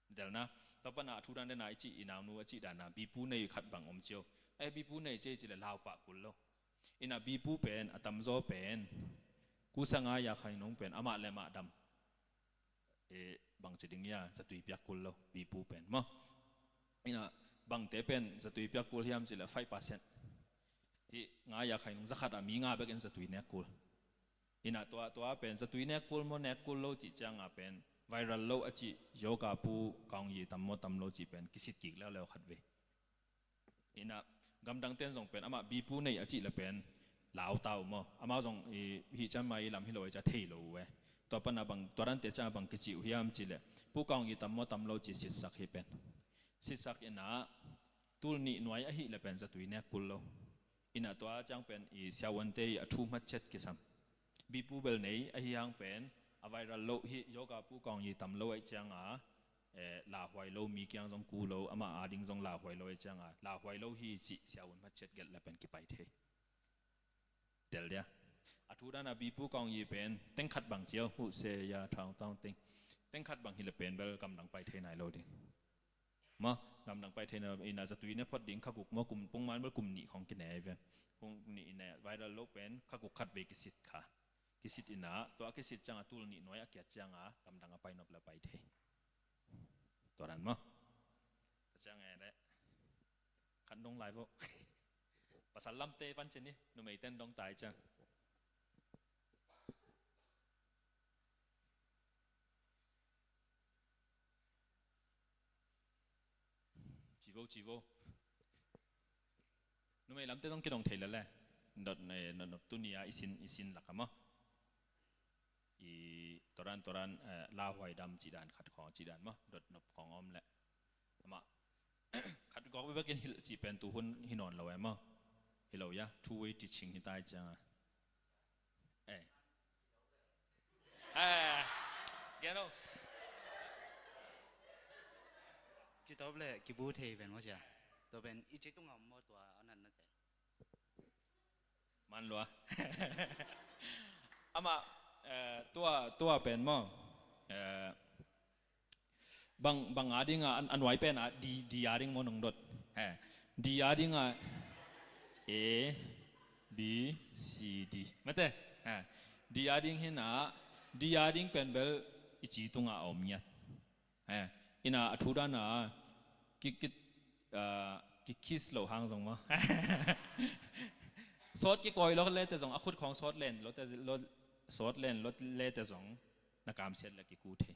Na tel na. Tua pana a thu dan dena i cih i naunu a cih dana bipu nei khat bang om cio. Eh, bipu nei cei cila lau pah kul lo. Ina bipu pen, a tamzaw pen. Kusa nga ya khai nong pen, amah le amah dam. Eh, bang ci ding ia, zatui piak kul lo, bipu pen maw. Ina, bangte pen zatui piak kul hiam cila five percent. Hih nga ya khai nung zakhat a mi nga bek in zatui nek kul. Ina tua, tua pen zatui nek kul maw nek kul lo cih cianga pen, viral lo a cih, yoga pu kaung yi tam maw tam lo cih pen, kisit kik leuleu khat ve. Ina, gamdang ten zong pen, amah bipu nei a cih le pen, lau ta uh maw. Amah zong i, hih ciang mai i lam hi lo a i ca thei lo uh e. Tua pana bang, tua dante ciang bang kici uh hiam cih le. Pu kaung yi tam maw tam lo cih sitsak hi pen. Sitsak ina, tul nih nuai ahih le pen zatui nek kul lo. Ina tua ciang pen i siavuante i a thu hmat ciat kisam. Bipu bel nei ahi hang pen, a viral lo hi yoga pu kaung yi tam lo aih cianga, eh, lauhuai lo, mi kiang zong ku lo, amah ading zong lauhuai lo aih cianga, lauhuai lo hi cih siavun hmat ciat gelh la pen kipai thei. Tel dia. A thu dana bipu kaung yi pen, teng khat bang cio, huh se ya thang tang teng. Teng khat bang hi la pen bel gamdang pai thei nai lo ding. Maw, gamdang pai thei na, ina zatui ne phot ding kha guk maw kum pungman bel kum nih khong kine ve. Kum nih ina viral lo pen kha guk khat ve kisit kha. Kisit ina, tua kisit cianga tul nih nuai a kiat cianga, gamdang a pai nop la pai thei. Tua dan maw. Tua ciang e le. Khan dong lai vo. Pasal lamte pan cin ni, numei ten dong tai ciang. Civo, civo. Numei lamte zong kidong thei lele. Not, eh, not, not, tunia i sin, i sin laka maw. i tua dan tua dan, eh, lauhuai dam cih dan khat khawng cih dan maw, dot nop khawng om leh. Amah khat gawk bekbekin hilh cih pen tu hun hi nawn lo e maw? Hi lo ia, two way teaching hi tai cianga. Eh. Eh. Gen o. Kitawp le kibu thei ven maw sia. Tua pen i ci tungah om maw tua a natnate. Man lua. Amah, eh, tua, tua pen maw? Eh, bang, bang a ding a, a nuai pen a, D, D a ding maw nong dot. Eh, D a ding a, A, B, C, D. Mate, eh, D a ding hi na, D a ding pen bel i ci tungah a om ngiat. Eh, ina a thu dan a, ki, ki, ah, ki kiss lo hang zong maw. Sawt kikawi lo lete zong, a khut khawng sawt len lo te, lo, sawt len lo lete zong, na kamsiat le kiku thei.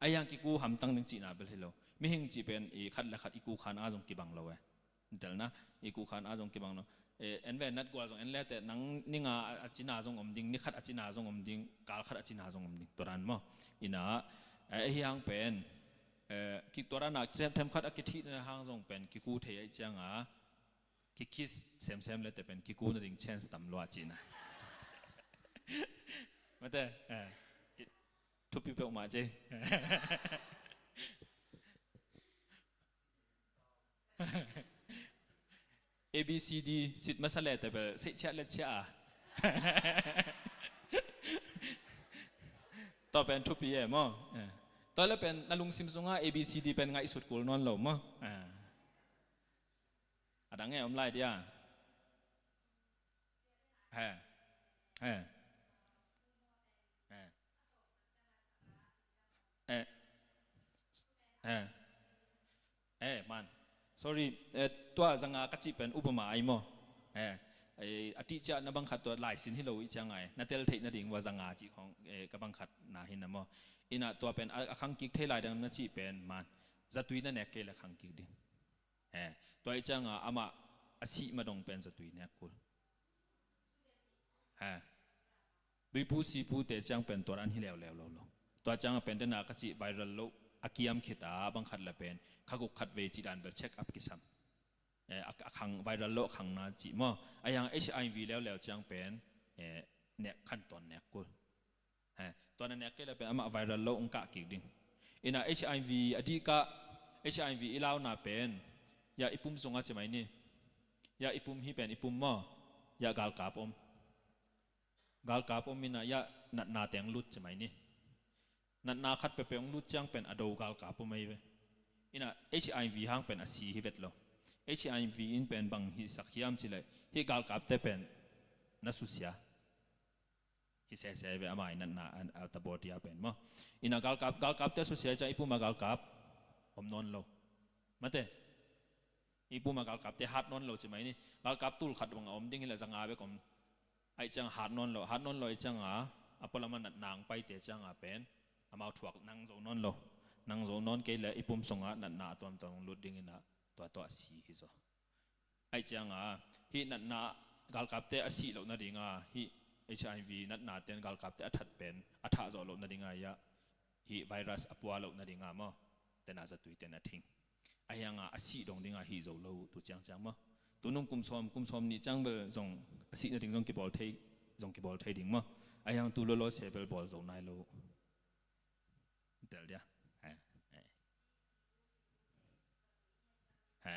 A hiang kiku hamtang ding cihna bel hi lo. Mihing cih pen i khat le khat i kukhan a zong kibang lo e. Delna, i kukhan a zong kibang lo. Eh, en ve nat gual zong en lete, nang ni nga a, a cina zong om ding, ni khat a cina zong om ding, kal khat a cina zong om ding. Tua dan maw. Ina, eh, a hiang pen, eh, ki tua dan a, ki them, them khat a kithihna hang zong pen, kiku thei a i cianga, ki kiss semsem lete pen, kiku na ding chance tam lua cihna. Mate, eh, ki, thupi peuhmah cei. A B C D sit masa lete bel, sit ciah le ciah a. Tua pen thupi e maw? Eh. Tua le pen na lungsim sungah A B C D pen ngaihsut kul nawn lo maw? Eh. A dang e om lai dia. He. He. He. Eh. Eh. Eh, man. Sorry, eh, tua zanga ka cih pen upama ai maw. Eh, eh, a tihciah na bangkhat tua laisin hi lo i ciang ai. Na tel theih nading ua zanga cih khawng, eh, ka bangkhat na hi na maw. Ina tua pen a, a khang kik thei lai dang na cih pen man. Zatui na nek kei le khang kik ding. Eh, tua i cianga amah a sih madong pen zatui nek kul. He. Luipu sipute ciang pen tua dan hi leuleu lo lo. Tua ciang a pen dena ka cih viral lo a kiam khit a bang khat le pen kha guk khat vei cih dan bel check up kisam. Eh, a, a khang viral lo a khang na cih maw. A yang H I V leuleu ciang pen, eh, nek khan ton nek kul. He. Tua na nek kei le pen amah viral lo ong kah kik ding. Ina H I V a dih kah, H I V i launa pen ya i pum sungah ci mai ni. Ya i pum hi pen i pum maw. Ya galkap om. Galkap om ina ya natna teng lut ci mai ni. Natna khat peuhpeuh lut ciang pen a do galkap om ei ve. Ina H I V hang pen a si hi vet lo. H I V in pen bang hi sak hiam ci le hi galkapte pen na susia. Hi sese ve amah i natna a, a tabaw tia pen maw. Ina galkap, galkapte susia ciang i pum a galkap om nawn lo. Mate. I pum a galkapte hat nawn lo ci mai ni. Galkap tul khat bang a om ding hi le zanga bek om. Ai ciang hat nawn lo, hat nawn lo i cianga a pualama natna ang paite cianga pen amau thuak nang zo nawn lo. Nang zo nawn kei le i pum sunga natna a tuamtuam lut ding ina tua tua si hi zo. Ai cianga hi natna galkapte a sih loh nadinga hi H I V natna ten galkapte a that pen a thah zawh loh nadinga ia hi virus a pua loh nadinga maw. Tena zatui ten a thing. A hianga a sih dong dinga hi zo lo tu ciangciang maw. Tunung kum sawm, kum sawm nih ciang bel zong a sih nading zong kibawl thei, zong kibawl thei ding maw. A hiang tu lolo se bel bawl zo nai lo. Tel dia. He, he. He.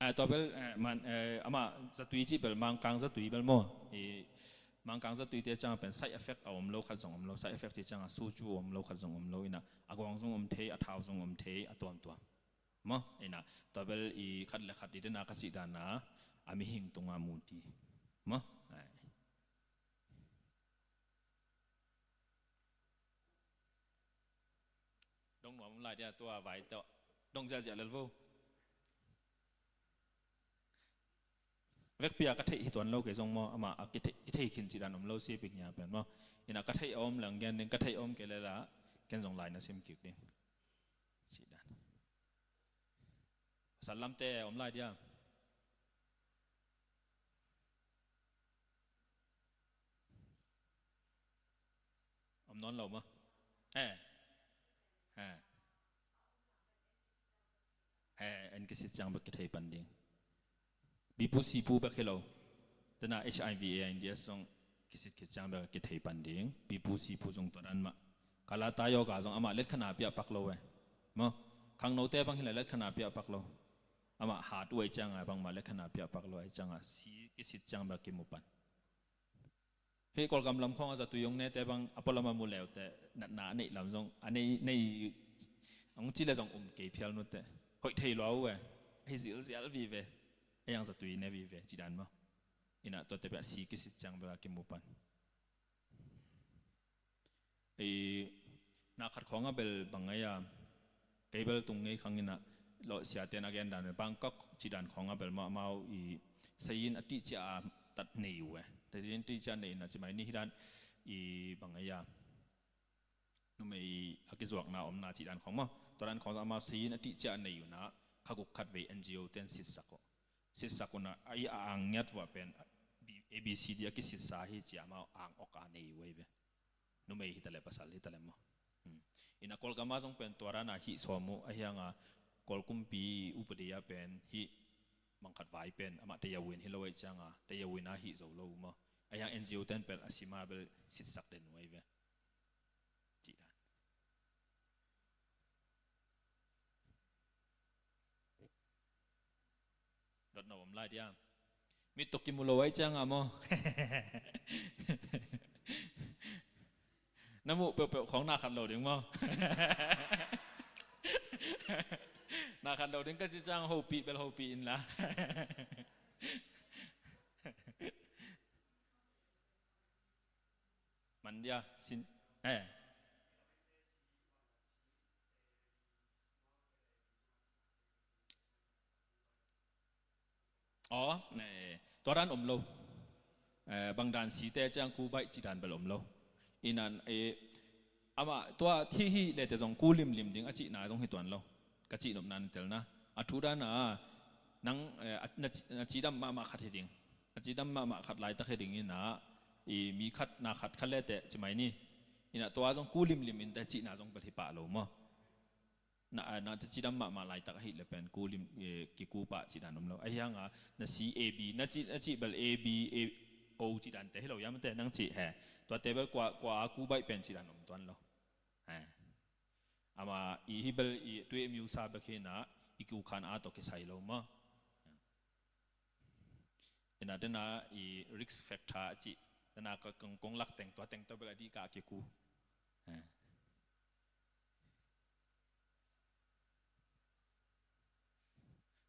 Ah, tua bel, eh, man, eh, amah zatui cih bel mangkang zatui bel maw. I mangkang zatui te ciang pen side effect a om lo khat zong om lo, side effect cih ciang a sucu om lo khat zong om lo ina a guang zong om thei, a thau zong om thei, a tuamtuam. Maw, ina tua bel i khat le khat i dena ka cih dana a mihing tunga muti. Maw, ai. Dong nuam lai dia tua vai tawh. Dong ziahziah lel vo. Vekpia ka theih hi tuan lo kei zong maw, amah a kithei, kithei khin cih dan om lo si pik nia pen maw. Ina ka theih a om lang gen ding, ka theih a om kei lela ken zong lai na sim kik ding. Cih dan. Pasal lamte om lai dia. Nawn lo maw? Eh. Eh. Eh, en kisit ciang bek kithei pan ding. Bipu sipu bek hi lo. Tena H I V A I N D S zong kisit khit ciang bek kithei pan ding. Bipu sipu zong tua dan mah. Kalata yoga zong amah letkhat na piah pak lo eh. Maw? Khangnote bang hi le letkhat na piah pak lo. Amah hat uh ai cianga bangmah letkhat na piah pak lo ai cianga si kisit ciang bek kimu pan. Hih Kawlgam lam khawng a zatui hong nete bang a pualam a mu leute natna a neih lam zong a nei nei hong ci le zong um kei phial nute. Hoih thei lua uh e. Ahi zilzial vive. Ei ang zatui ne vive ci dan maw? Inah tuate bek a si kisit ciang bek a kimu pan. Ei, na khat khawng a bel bang ngei a, kei bel tung ngei khang inah lawh siate na gen dan bel Bangkok ci dan khawng a bel mah amau i sayin a tihcia a tat nei uh e. Sayin tihcia nei inah ci mai ni hi dan i bang ngei a, numei a kizuakna omna ci dan khawng maw? Tua dan khawng zong amau sayin a tihcia a nei uh na kha guk khat vei N G O ten sitsak uh. Sitsak uh na a i a ang ngiat uh a pen A B C D a kisitsa hi ci amau ang awk a nei uh ei ve. Numei hi ta le pasal hi ta le maw? Hmm. Inah Kawlgam a zong pen tua dan a hih sawm uh ahi hanga Kawl kumpi upadi a pen hih mangkhat vai pen amah tayawin hi lo ei cianga tayawin a hih zo lo uh maw? Ahi hang N G O ten pen a sima bel sitsak den uh ei ve. Cih dan. Dotna om lai dia. Mit tok kimu lo ai cianga maw? Na muh peuhpeuh khawng na khat lo ding maw? Na khat lo ding ka ci ciang hopih bel hopih inla. Man dia sin eh. Aw, eh, tua dan om lo. Eh, bang dan site ciang ku baih cih dan bel om lo. Inan eh, amah tua thi hi lete zong ku limlim ding a cihna zong hi tuan lo. Ka cih nopna na telna a thu dana nang eh, a- na ci- na cidam mahmah khat hi ding. A cidam mahmah khat laitak hi ding inah i mi khat na khat khat lete ci mai ni. Inah tua zong ku limlim in te cihna zong bel hi pah lo maw? Na, na ta cidam mahmah laitak ahih le pen ku lim eh, kiku pah cih dan om lo. Ahi hanga na si A B na cih na cih bel A B A O cih dan te hi lo ia mate nang cih he. Tua te bel kua kua a ku baih pen cih dan om tuan lo. He. Ama i hi bel i tui miusa bek hi na i ku khan a tawh kisai lo maw? Ina dena i risk factor a cih dena ka kong kong lak teng tua teng tua bel a dih ka a kiku. He.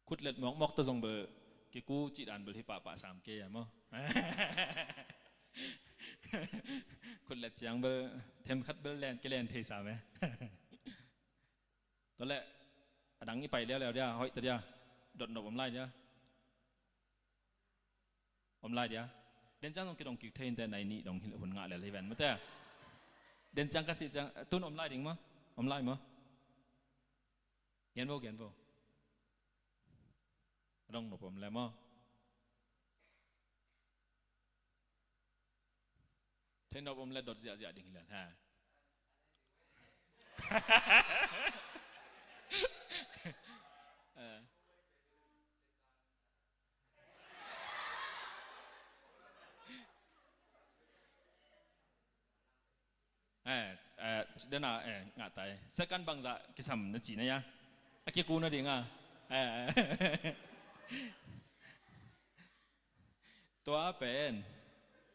Khutlet mawkmawk tawh zong bel kiku cih dan bel hi pahpah sam kei a maw? Khutlet ciang bel themkhat bel len kilen thei sam e. Tua leh a dang i pai leuleu dia hoih ta dia dotnop om lai dia. Om lai dia. Den ciang zong kidong kik thei inte nai nih dong hun ngah lel hi ven mate. Den ciang ka cih ciang tun om lai ding maw? Om lai maw? Gen vo gen vo. A dong nop om le maw? Thei nop om le dot ziahziah ding hi len ha. Eh. Eh, eh, dena eh ngah tai second bangzah kisam na ci na ia a kiku na dinga. Eh, eh. Tua pen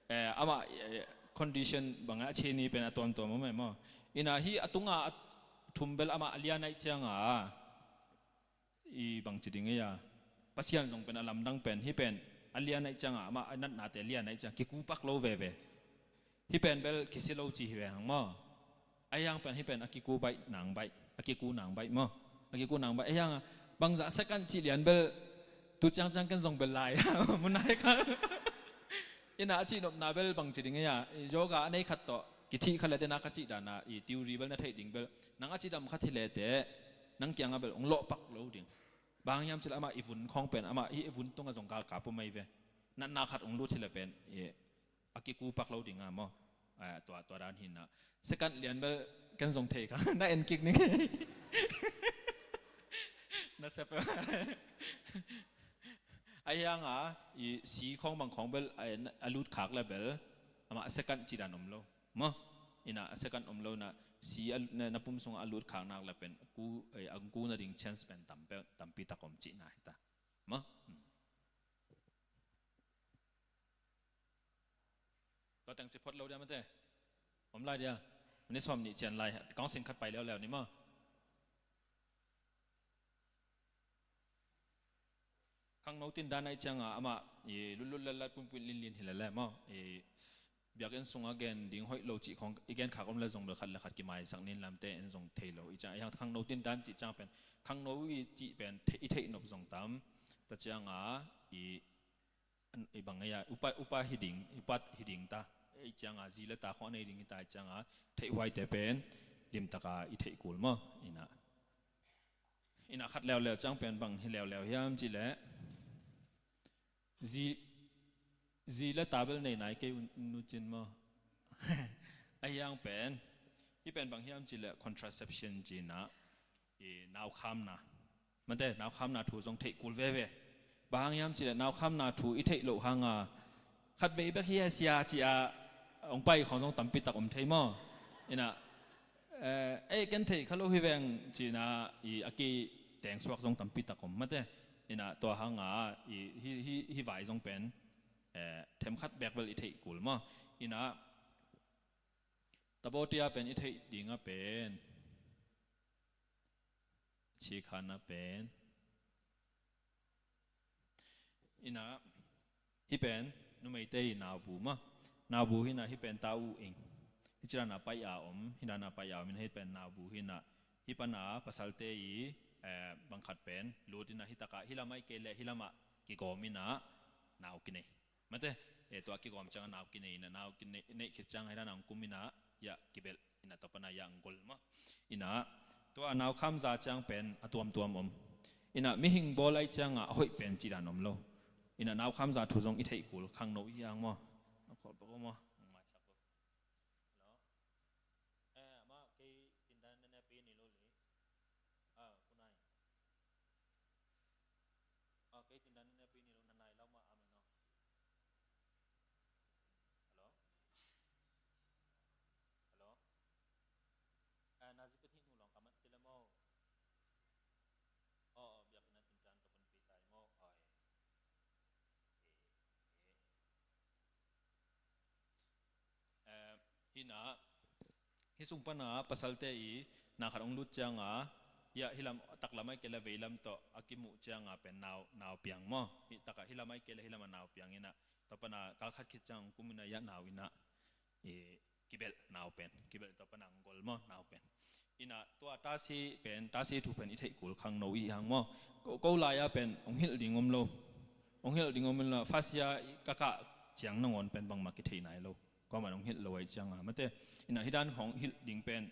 eh, amah eh, condition banga a cheni pen a tuamtuam om eh maw? Ina hi a tunga a thum bel amah a lianaih cianga i bangci ding ei a Pasian zong pen a lamdang pen hi pen a lianaih cianga amah a natnate a lianaih ciang kikupak lo veve. Hi pen bel kisi lo ci hi ve hang maw? Ahi hang pen hi pen a kiku baih nang baih a kiku nang baih maw? A kiku nang baih ahi hanga bangzah second cih lian bel tu ciangciang ken zong bel lai munai kha. Ina a cihnopna bel bangci ding ei a yoga a nei khat tawh kithih kha le dena ka cih dana i theory bel na theih ding bel nang a cidam khat hi lete nang kianga bel ong lawhpak lo ding. Bang hiam cih le amah i vun khawng pen amah i vun tunga zong galkap uh mai ve. Natna khat ong lut hi le pen a kikupak lo dinga maw? Eh, tua, tua dan hi na. Second lian bel ken zong thei kha. Na en kik ning. Na sep. Ahi hanga, i si khawng bang khawng bel, a, a lut khak le bel, amah second cih dan om lo. Maw? Ina, a second om lo na, si a, na, na pum sungah a lut khak nak le pen, ku, eh, a ku nading chance pen tam pe, tampi tak om cihna hi ta. Maw? Hmm. Tua teng ci phot lo dia mate. Om lai dia. Minute sawm nih cian lai. Kawng sin khat pai leuleu ni maw. Khangno tindan ahih cianga amah i lutlut latlat puinpuin linlin hi lele maw. I biakinn sungah gen ding hoih lo cih khawng i gen khak om le zong bel khat le khat kimaisak nin lamte in zong thei lo. I ciang, i hang khangno tindan cih ciang pen, khangno i cih pen the-, i theih nop zong tam. Tua cianga i, i bang ei a, upa, upa hi ding, upa hi ding ta. I cianga zi le ta khawng a nei ding hi ta, i cianga theihhuaite pen limtaka i theih kul maw. Ina. Ina khat leuleu ciang pen bang hi leuleu hiam cih leh. Zi, zi le ta bel nei nai kei un, nu cin maw. Ahi hang pen. Hi pen bang hiam cih leh contraception cih na. I nau khamna. Mate, nau khamna thu zong theih kul veve. Bang hang hiam cih leh nau khamna thu i theih loh hanga. Khat vei bek hi a sia ci a, hong pai khawng zong tampi tak om thei maw. Ina, eh, ei ken thei kha lo hi veng cihna i a ki teng suak zong tampi tak om mate. Ina, tua hanga i hi, hi, hi vai zong pen, eh, themkhat bek bel i theih kul maw. Ina, tabaw tia pen i theih dinga pen. Cikhan a pen. Ina, hi pen, numeite i naubu maw. Naubu hina hi pen ta u ing. Hi ci dana pai a om, hi dana pai a om, ina hi pen naubu hina. Hi pana pasalte i, eh, bangkhat pen, lut ina hi taka, hi lama i kei le, hi lama kigawm ina, nau kinei. Mate, eh, tua kigawm cianga nau kinei ina, nau kinei, nei khit cianga hi dana hong kum ina, ya, kibel. Ina tua pana ya nggol maw. Ina tua naukhamza ciang pen a tuamtuam om. Ina mihing bawl ai cianga a hoih pen cih dan om lo. Ina naukhamza thu zong i theih kul khangno i hang maw. Na khol bak maw. Nang maisak lo. Hello. Eh, ama kei tindan nene pi ni lo li. Ah, kunai. Ah, kei tindan nene pi ni lo nanai lau ma amen no. Hello. Hello. Eh, nazi pet hi nu long kamat tile mo. Oh, oh, biakna tindan to pun pi tai mo. Oh, eh. Eh, eh. Eh, hina, hi sung pana pasalte i na khat hong lut cianga, ya, hi lam, taklam ai kei le veilam tawh a kimuh cianga pen nau, nau piang maw. Hi taka hi lam ai kei le hi lama nau piang ina, tua pana kal khat khit ciang kum ina ya nau ina, i, kibelh nau pen, kibelh tua pana nggol maw nau pen. Ina tua tasi pen, tasi thu pen i theih kul khangno i hang maw. Ko, ko lai-a pen hong hilh ding om lo. Hong hilh ding om lo, fasia i kakah ciang nangawn pen bangmah kithei nai lo. Kuaman hong hilh lo ai cianga mate. Ina hi dan hong hilh ding pen,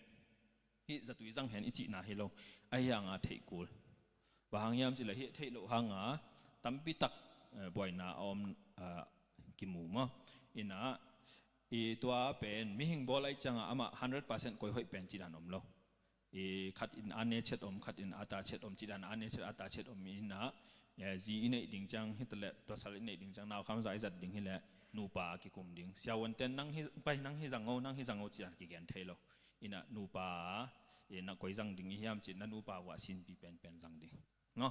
hih zatui zang hen i cihna hi lo. Ahi hanga theih kul. Bang hang hiam cih leh hih theih loh hanga tampi tak, eh, buaina a om, ah, kimu maw. Ina, i tua pen mihing bawl ai cianga amah hundred percent koi hoih pen cih dan om lo. I khat in a ne chet om, khat in a ta chet om, cih dan a ne chet a ta chet om ina, eh, zi i neih ding ciang, hi ta leh, tuasal i neih ding ciang, naukhamza i zat ding hi leh, nupa a kikum ding. Siavuanten nang hi, pai nang hi zang o, nang hi zang o, cih dan kigen thei lo. Ina nupa, eh, na koi zang ding i hiam cih, na nupa uah sinpi penpen zang ding. No?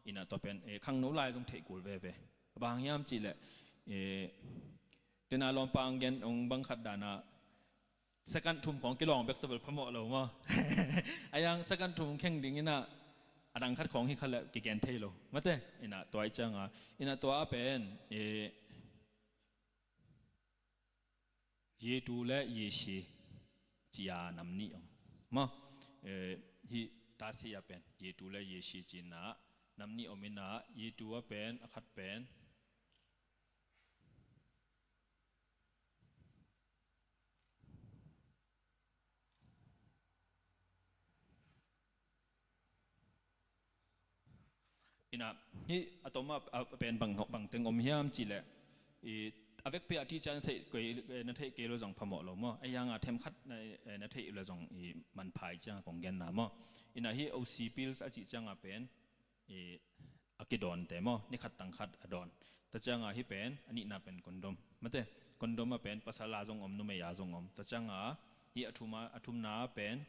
Ina tua pen, eh, khangno lai zong theih kul veve. Bang hang hiam cih leh, eh, tena lawmpa ang gen ong bang khat dana, second thum khawng kilawng bek tawh bel phamawh lo maw. Ahi hang second thum kheng ding ina, a dang khat khawng hi kha leh kigen thei lo. Mate, ina tua i cianga, ina tua a pen, eh, Yetu le Yeshi ci-a nam nih om. Maw, eh, hih tasi a pen, Yetu le Yeshi ci-in a nam nih om ina, Yetu a pen, a khat pen. Ina, hih a tom a, a pen bang, bang teng om hiam cih leh, i, a vekpi a ṭih ciang na theih kei, eh, na theih kei lo zong phamawh lo maw. Ahi hanga themkhat na, eh, na theih lo zong i manpha i cianga kong genna maw. Ina hih O C pills a cih cianga pen i a kidawnte maw, ni khat tang khat a dawn. Tua cianga hih pen a nihna pen condom. Mate, condom a pen pasal a zong om, numei a zong om. Tua cianga hih a thum a, a thumna pen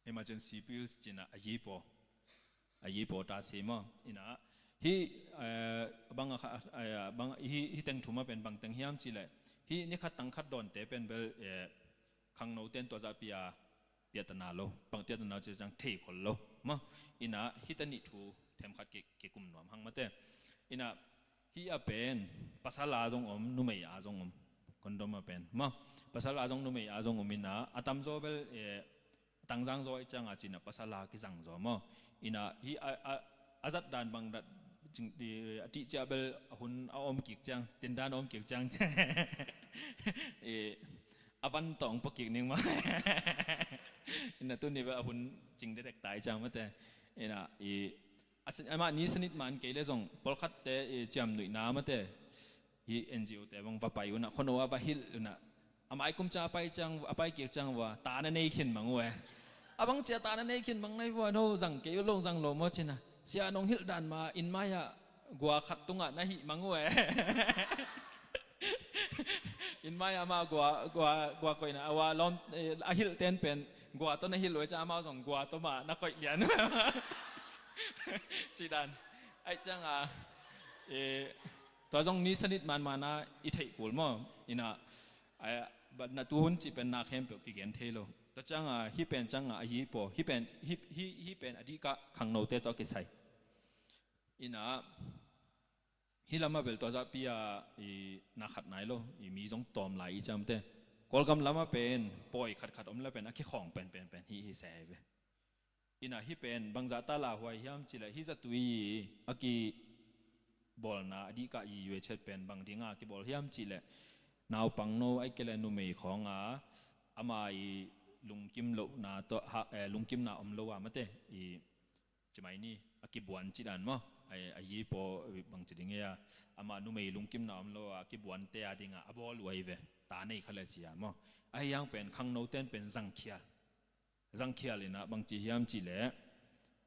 emergency pills cina a yipaw, a yipaw ta si maw. Ina hih, eh, bang a kha, eh, bang, hih, hih teng thum a pen bang teng hiam cileh, hih ni khat tang khat dawnte pen bel, eh, khangno ten tua zahpi a piatana lo, bang piatana lo ci ciang thei khol lo maw. Ina hih ta nih thu themkhat ki, kikum nuam hang mate. Ina hih a pen pasal a zong om, numei a zong om. Condom a pen maw, pasal a zong, numei a zong om ina a tamzaw bel, eh, tangzang zaw i cianga cina pasal a kizang zaw maw. Ina hih a, a, a zat dan bang dat cing, eh, a tih ciah bel a hun a om kik ciang, tindan a om kik ciang, eh, a van tawng pua kik ning maw. Ina tuni bel a hun cing dedek ta i ciang mate. Ina i a sin, amah ni sanit man kei le zong pawlkhatte i ciamnuihna mate. Hih N G O te bang va pai una, khuano a va hilh una, a maikum ciang a pai ciang, a pai kik ciang vua ta na nei khin mang uh e. A bang cia ta na nei khin mang nai vua, no zang kei uh lo, zang lo maw cina. Sia nong hilh dan ma inn mai-ah gua khat tungah na hih mang uh e. Inn mai-ah ma gua, gua, gua koihna a ua lawm, eh, a hilh ten pen gua tawh na hilh uh e, cia amau zong gua tawh ma na koih lian. Ci dan. Aih cianga, eh, tua zong ni sanit manmana i theih kul maw. Ina, ai, na tuhun cih pen na khempeuh kigen thei lo. Tua cianga hih pen cianga a yipaw, hih pen, hih, hih, hih pen a dihkah khangnote tawh kisai. Ina hih lamah bel tua zahpi a i na khat nai lo, i mi zong tawm lai i ciamte. Kawlgam lamah pen pawi khatkhat om la pen a kikhawng pen, pen, pen, hih, hih se ve. Ina hih pen bangzah ta lauhuai hiam cileh, hih zatui a kibawlna a dihkah i yuaichet pen bang dinga kibawl hiam cileh, naupangno ai kele numei khawnga ama i lungkim lohna tawh, ha, eh, lungkimna om lo a mate i cimai ni a kibuan cidan maw. Ai, a yipaw bang ci ding ia, ama numei lungkimna om lo a kibuante a dinga a bawl uh ai ve. Ta nei kha le cia maw. Ahi hang pen khangno ten pen zangkhial. Zangkhial ina bang ci hiam cileh,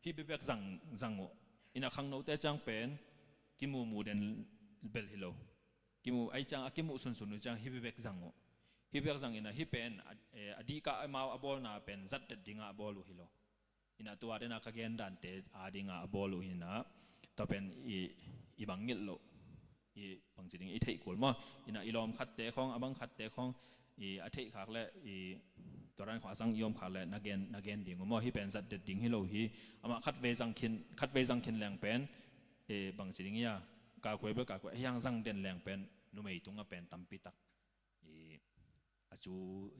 hih bebek zang, zang uh. Ina khangnote ciang pen kimumu den bel hi lo. Kimu, ai ciang a kimuh sunsun uh ciang hih bebek zang uh. Hih bebek zang ina hih pen a, eh, a dihkah amau a bawlna pen zatdet dinga a bawl uh hi lo. Ina tua dena ka gen dante a dinga a bawl uh ina tua pen i, i bang ngilh loh. I bang ci ding i theih kul maw. Ina i lawm khatte khawng, a bang khatte khawng, i a theih khak le i tua dan khawng a zang i om khak le na gen, na gen ding uh maw. Hih pen zatdet ding hi lo hi. Amah khatvei zang khin, khatvei zang khin leng pen, i bang ci ding ia, kakuai bel kakuai hiang zang den leng pen numei tunga pen tampi tak i a cu,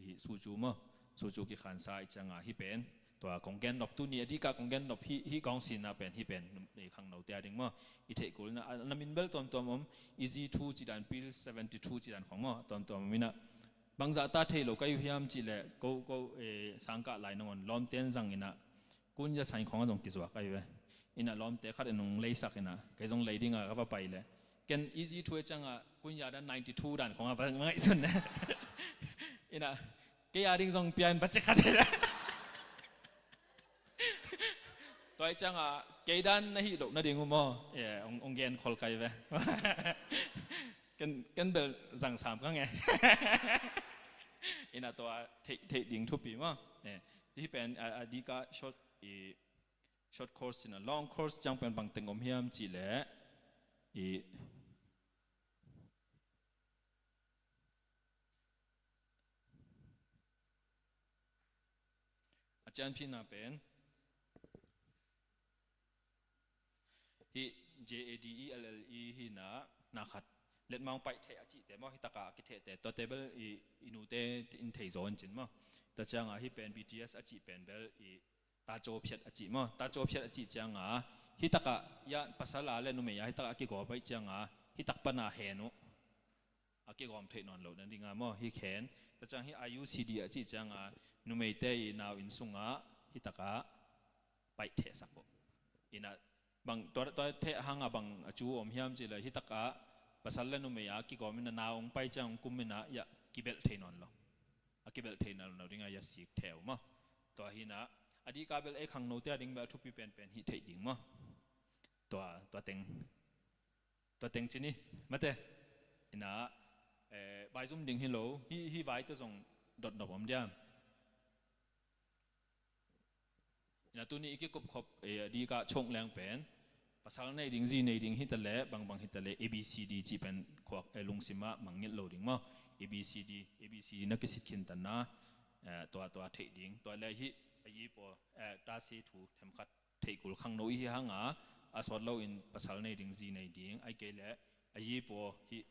i sucu maw, sucu kikhansa i cianga hih pen tua kong gen nop, tuni a dihkah kong gen nop hih, hih kong sina pen hih pen i khangnote a ding maw. I theih kul na, a, na min bel tuamtuam om, Easy Two ci dan, Pills seventy two ci dan khawng maw, tuamtuam om ina bangzah ta thei lo kai uh hiam cileh, ko, ko, eh, sangkah lai nangawn lawmten zang ina kunya sain khawng a zong kizuak ai ve. Ina lawmte khat in hong leisak ina kei zong lei dinga ka va pai le, ken Easy Two e cianga kunya dan ninety two dan khawng a va ngaihsun ne. Ina kei a ding zong pia in va ci khat ina. Tua i cianga kei dan na hih loh nading uh maw. Ye, hong, hong gen khol kai ve. Ken, ken bel zang sam ka nge. Ina tua theih, theih ding thupi maw. Ye, hih pen a, a dihkah short, i, short course cina, long course ciang pen bang teng om hiam cileh, i, a cianphina pen hih J A D E L L E hi na, na khat letmang paih theh a cihte maw, hih taka a kithehte, tuate bel i, i nute in thei zaw in cin maw. Tua cianga hih pen B T S a cih pen bel i tacaw phiat a cih maw. Tacaw phiat a cih cianga hih taka ia pasal a le numei a hih taka a kigawm paih cianga hih tak pana hen uh. A kigawm theih nawn loh nadinga maw, hih khen. Tua ciang hih I U C D a cih cianga numeite i nau inn sungah hih taka paih thehsak uh. Ina bang tua, tua theh hanga bang a cu om hiam cileh, hih taka pasal le numei a kigawm in a na hong pai ciang hong kum in a, ia kibelh thei nawn lo. A kibelh thei nawn lo ding a ia sik theu maw. Tua hi in a, a dika bel ei khangnote a ding bel a thupi penpen hih theih ding maw. Tua, tua teng, tua teng ci ni, mate. In a, eh, vai zum ding hi lo, hih, hih vaite zong dotnop om diam. In a tuni i kikupkhop, eh, a dika chong leng pen, pasal nei ding, zi nei ding hi ta leh, bangbang hi ta leh, A B C D cih pen khuak, eh, lungsim ah mangngilh lo ding maw. A B C D, A B C D na kisit khin ta na, eh, tua, tua theih ding, tua le hih, a yi paw, eh, tasi thu themkhat theih kul khangno i hi hang a, a sawt lo in pasal nei ding, zi nei ding, ahih kei leh, a yi paw hih,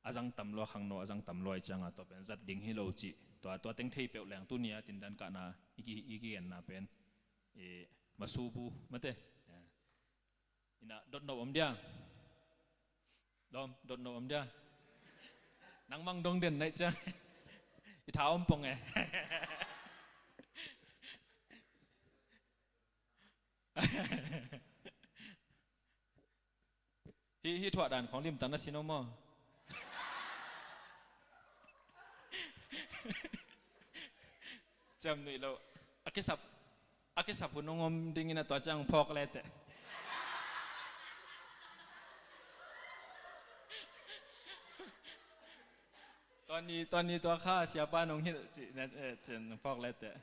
a zang tam lua, khangno a zang tam lua i ciang a, tua pen zat ding hi lo cih. Tua, tua teng thei peuh leng tuni a tindan kahna, i ki, i kigenna pen, eh, masubu, mate. Eh. In a, dotnop om dia. Lawm, dotnop om dia. Nang mang dong den na hih ciang. I tha om pong e. Hih, hih thuah dan khawng limtak na sin om maw. Ciam nuih lo. A kisap, a kisap hun hong om ding in a, tua ciang phawk leteh. Tua ni, tua ni tua kha siapa nong hilh cih na, eh, cin phawk leteh.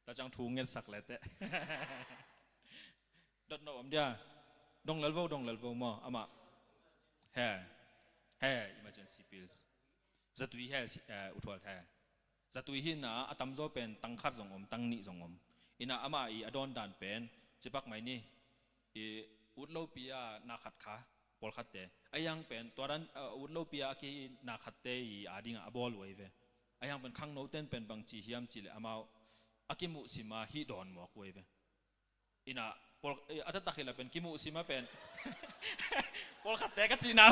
Tua ciang thu ngetsak leteh. Dotnop om dia. Dong lel vo, dong lel vo maw, amah. He. He, emergency pills. Zatui he, si-, eh, U Thual he. Zatui hi in a, a tamzaw pen tang khat zong om, tang nih zong om. In a amah i a dawn dan pen, cipak mai ni. I ut lopi a na khat kha, pawlkhatte. A hiang pen, tua dan, eh, ut lopi a a ki na khatte i a ding a a bawl uh ahi ve. A hiang pen khangnoten pen bang ci hiam cih leh amau a kimuhsim a hih dawn mawk uh ahi ve. In a, pawl, eh, a taktak hi la pen kimuhsim a pen. Pawlkhatte ka cihna.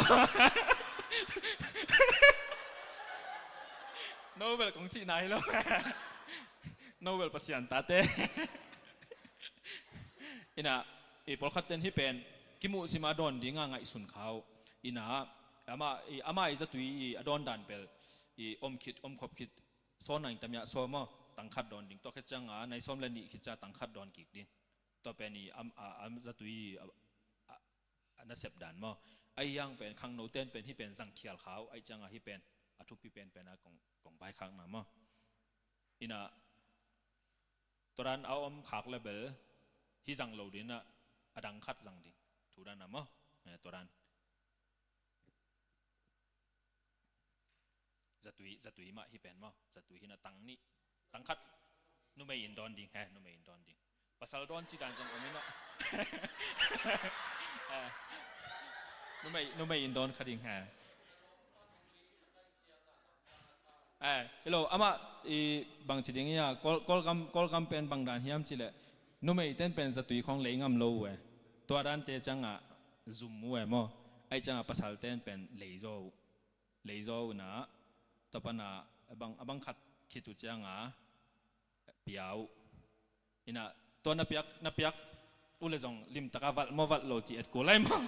No bel kong cihna hi lo. No bel Pasian tate. In a, i pawlkhatten hih pen kimuhsim a dawn ding a ngaihsun kha uh. In a, amah, i, amah i zatui i a dawn dan bel i om khit, om khop khit, sawn a in tam ia sawn maw, tang khat dawn ding. Tua khit ciang a, nai sawm le nih khit ciang tang khat dawn kik ding. Tua pen i am, a, am zatui i, a, a, a nasep dan maw. Ahi hang pen, khangnoten pen, hih pen zang khial kha uh, ahi ciang a hih pen, a thupi penpen a kong, kong vaikhakna maw. In a, tua dan a om khak le bel, hih zang lo ding in a, a dang khat zang ding. Thu dan a maw. Eh, tua dan. Zatui, zatui mah hi pen maw. Zatui hi in a tang nih. Tang khat numei in dawn ding, he, numei in dawn ding. Pasal dawn ci dan zong om in a. Eh, numei, numei in dawn kha ding, he. Eh, hello, amah i bang ci ding ia, Kawl, Kawlgam, Kawlgam pen bang dan hiam cih leh, numeiten pen zatui khawng lei ngam lo uh e. Tua dante ciang a zum uh e maw. Ahi ciang a pasalten pen lei zaw uh. Lei zaw uh in a, tua pan a, a bang, a bang khat khit uh ciang a, pia uh. In a, tua na piak, na piak uh le zong limtak a valh maw valh lo ci et kul lai maw.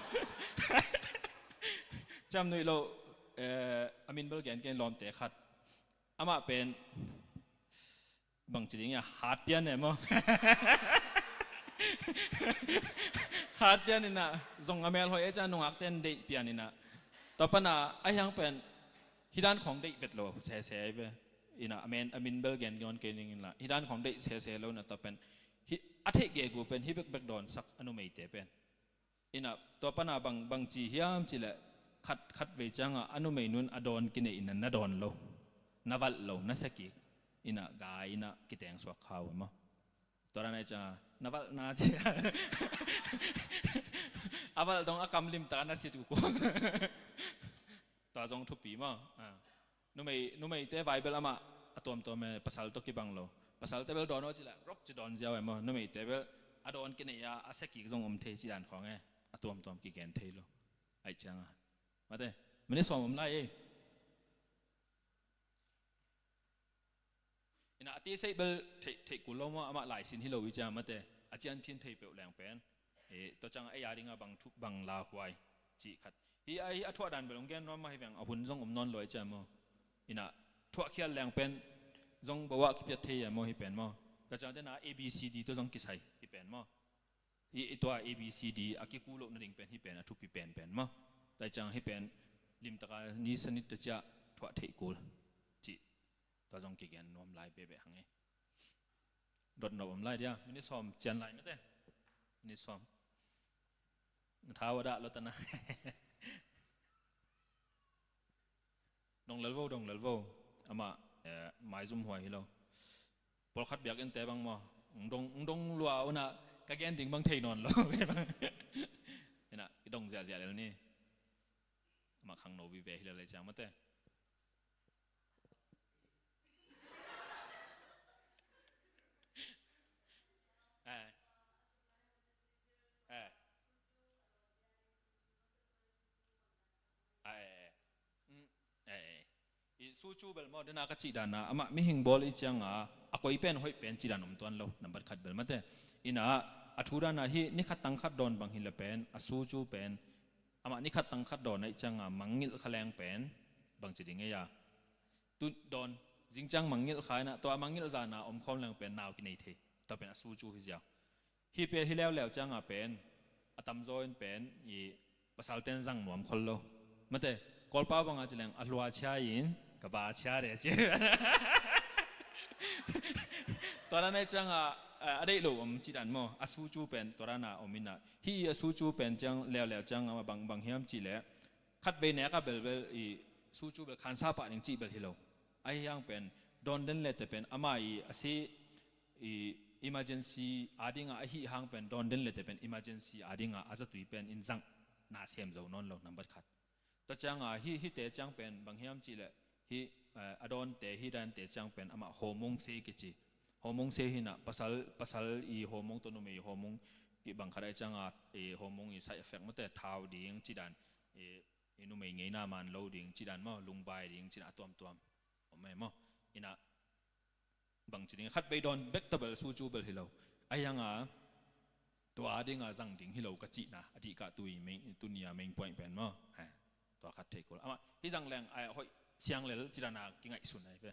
Ciam nuih lo, eh, a min bel gen kei in lawmte khat. Amah pen, bang ci ding ia, hat pian e maw. Hat pian in a, zong a melhoih e ciang nungakten deih pian in a. Tua pan a, ahi hang pen, hih dan khawng deih vet lo sese ahi ve. In a, a min, a min bel gen nawn kei ning in la. Hih dan khawng deih sese lo in a tua pen. Hih, a theih gegu pen, hih bekbek dawnsak a numeite pen. In a, tua pan a bang, bang ci hiam cih leh, khat, khat vei ciang a, a numei nun a dawn kineih in a na dawn lo. Na valh lo, na sia kik. In a, gai in a, kiteng suak kha uh maw. Tua dan ahi ciang a, na valhna ci a. A valh dong a kam limtak a na sia uh kua. Tua zong thupi maw. Ah. Numei, numeite vai bel amah a tuamtuam e, pasal tawh kibang lo. Pasalte bel dawn aw ci leh, rop ci dawn ziau e maw. Numeite bel a dawn kineih a, a sia kik zong om thei ci dan khawng e. A tuamtuam kigen thei lo. Ahi ciang a. Mate, minute sawm om lai e. In a, a teseih bel theih, theih kul lo maw, amah laisin hi lo i ciang mate. A cianphin thei peuh leng pen. E, tua ciang ei a ding a bang thu, bang lauhuai cih khat. Hi a, hi a thuah dan bel hong gen nuam mah hi veng, a hun zong om nawn lo ai cia maw. Ina thuah khial leng pen zong bawah kipiat thei a maw hi pen maw. Ka ciang tena A B C D tawh zong kisai hi pen maw. Hi i tua A B C D a kiku loh nading pen hi pen a thupi pen pen maw. Tua ciang hi pen limtaka ni sanit ta cia thuah theih kul cih. Tua zong kigen nuam lai bebe hang e. Dot nop om lai dia, minit sawm cian lai mate. Minit sawm. Na thau a dah lo tana. Dong lel vo, dong lel vo. Amah, eh, maizum huai hi lo. Pawlkhat biakinn te bang maw. Ng dong, ng dong lua una ka gen ding bang thei nawn lo. Ina, i dong ziahziah lel ni. Amah khangno vive hi lel lai ciang mate. Eh. Eh. Ah, eh, eh. Mm, eh, eh. I sucu bel maw, dena ka cih dana, amah mihing bawl i cianga, a koi pen hoih pen cih dan om tuan lo, nambat khat bel mate. Ina, a thu dana hi, ni khat tang khat dawn bang hi le pen, a sucu pen, amah ni khat tang khat dawn a i cianga, mangngilh kha leng pen, bang ci ding ei a. Tu dawn, zing ciang mangngilh kha ina, tua mangngilh zana, om khawm leng pen, nau kinei thei, tua pen a sucu hi ziau. Hi pen hi leuleu cianga pen a tamzaw in pen i pasal ten zang nuam khol lo. Mate, Kawlpau banga ci leng a hlua cia in ka ba cia de ci. Tua dan ai cianga a deih lo om ci dan maw, a sucu pen tua dana om ina. Hi i a sucu pen ciang leuleu cianga bang, bang hiam cih leh khat vei neka belbel i sucu bel khansa pah ding cih bel hi lo. Ahi hang pen dawn den lete pen ama i a si i emergency a dinga ahi hang pen dawn den lete pen emergency a dinga a zatui pen in zang na sem zo nawn lo nambat khat. Tua cianga hi, hite ciang pen bang hiam cih leh hi, eh, a dawnte hi dante ciang pen amah hormone se kici. Hormone se hina pasal, pasal i hormone tawh numei hormone i bang khat ai cianga i hormone i side effect mate thau ding ci dan i, i numei ngeina man lo ding ci dan maw, lungvai ding ci dan a tuamtuam. Om mai maw. Ina bang ci ding khat vei dawn bek ta bel sucu bel hi lo. Ahi hanga tua dinga zang ding hi lo ka cihna a dih kah tui main, tunia main point pen maw. Hai, tua khat thei kul. Amah hi zang leng ai hoih siang lel ci dana kingaihsun ai pe.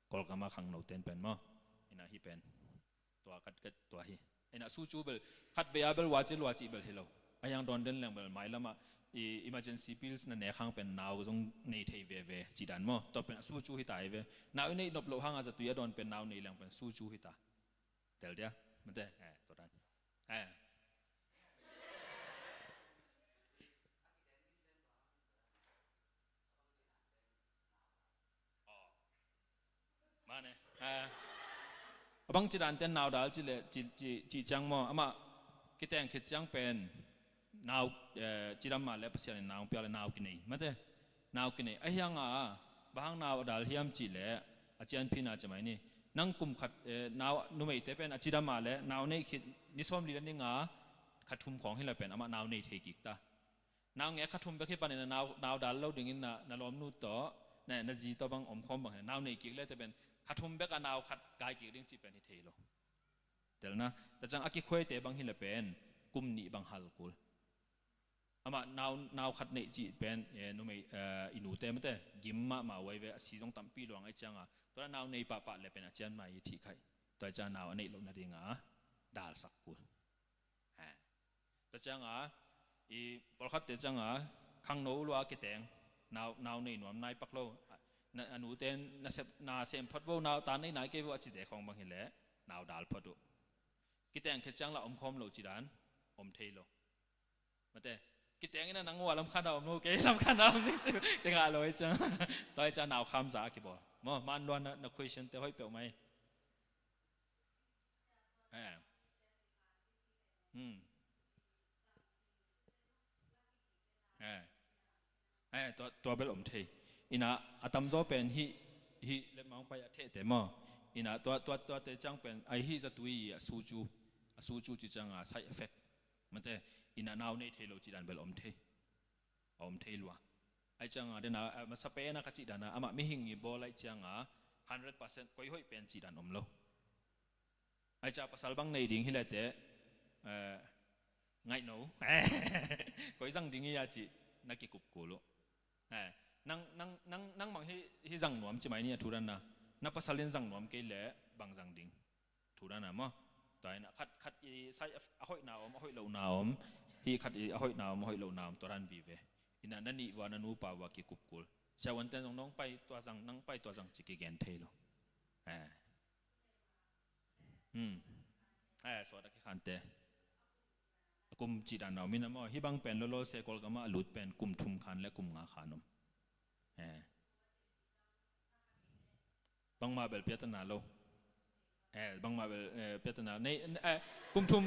Kawlkama khangno ten pen maw. Ina hi pen. Tua khat, khat tua hi. Ina sucu bel khat vei a bel waci luaci bel hi lo. A yang dawn den leng bel mailama i emergency pills na nek hang pen nau zong nei thei veve ci dan maw. Tua pen a sucu hi ta hi ve. Nau i neih nop loh hanga zatui a dawn pen nau nei leng pen sucu hi ta. Tel dia. Mate, eh, tua dan. Eh. Mane. Eh. A bang ci dan ten nau dal ci le ci, ci, ci ciang maw. Amah kiteng khit ciang pen nau, eh, cidam mah le Pasian in nau pia le nau kinei. Mate. Nau kinei. Ahi hanga bang hang nau a dal hiam cih le a cianphina ci mai ni. Nang kum khat, eh, nau numeite pen a cidam mah le nau nei khit ni sawm li le ni nga khat thum khawng hi le pen amah nau nei thei kik ta. Nau ngek kha thum bek hi panin a nau, nau dal lo dingin na, na lawmnu tawh, na, na zi tawh bang om khawm bang hi na. Nau nei kik le te pen kha thum bek a nau khat kai kik ding cih pen hi thei lo. Telna, ta ciang a kikhuaite bang hi le pen kum nih bang hal kul. Amah nau, nau khat neih cih pen, eh, numei, eh, i nute mate, gim mahmah uai ve, a si zong tampi luang ai cianga. Tua nau nei pahpah le pen a cian mai i thih khaih. Tua ciang nau a neih loh nadinga dalsak kul. Eh. Tua cianga, i pawlkhatte cianga, khangno lua kiteng, nau, nau nei nuam nai pak lo, na, a nute na sep, na sem phot vo, nau ta nei nai kei vo, a cite khawng bang hi le, nau dal phot uh. Kiteng khit ciang la om khawm lo ci dan, om thei lo. Mate, kiteng ina nang ua lam khan a om lo, kei lam khan a om ding ci, te ngah lo i ciang, tua i ciang nau kham za a kibawl. Maw, man luan na, na question te hoih peuh mai. Eh. Hmm. Eh. Eh, tua, tua bel om thei. Ina, a tamzaw pen hi, hi, let maung pai a theh te maw. Ina, tua, tua, tua te ciang pen, ai hi zatui a sucu, a sucu ci cianga side effect. Mate, ina nau nei thei lo ci dan bel om thei. A om thei lua. Ai cianga, dena, a, masa pena ka cih dana, amah mihing i bawl ai cianga, hundred percent, koi hoih pen cih dan om lo. Ai cia pasal bang nei ding hi le te, eh, ngaih no. Koi zang ding hi a cih. na kikup kul uh. Eh, nang, nang, nang, nang bang hih, hih zang nuam ci mai ni a thu dan a. Na pasal in zang nuam kei leh bang zang ding. Thu dan a maw. Tua in a khat, khat i sai a, a hoihna om, a hoih lohna om. Hih khat i a hoihna om, a hoih lohna om. Tua dan vive. Ina na nih vua, na nupa vua kikup kul. Siavuanten zong nong pai tua zang, nang pai tua zang ci kigen thei lo. Eh. Hmm. Eh, suat a kikhante. A kum cih dan a om ina maw. Hih bang pen lolo se Kawlgam ah a lut pen kum thum khan le kum nga khan om. Eh. Bangmah bel piatana lo. Eh, bangmah bel, eh, piatana. Nei, eh, kum thum,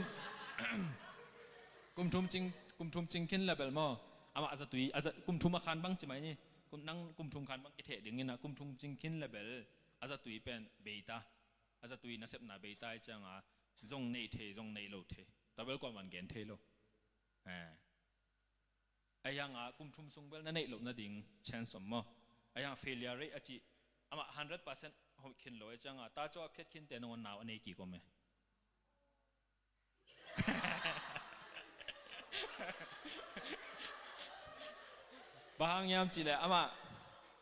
kum thum cing, kum thum cing khin le bel maw. Amah a zatui, a za-, kum thum a khan bang ci mai ni. Kum, nang kum thum khan bang kitheh ding ina, kum thum cing khin le bel a zatui pen beita. A zatui nasepna beita i cianga zong nei thei, zong nei lo thei. Tua bel kuaman gen thei lo. Eh. Ahi hanga kum thum sung bel na neih loh nading chance om maw? Ahi hanga failure rate a cih amah hundred percent hoih khin lo, ahi cianga ta cua a phiat khinte nangawn nau a nei kik om e. Bang hang hiam cihleh amah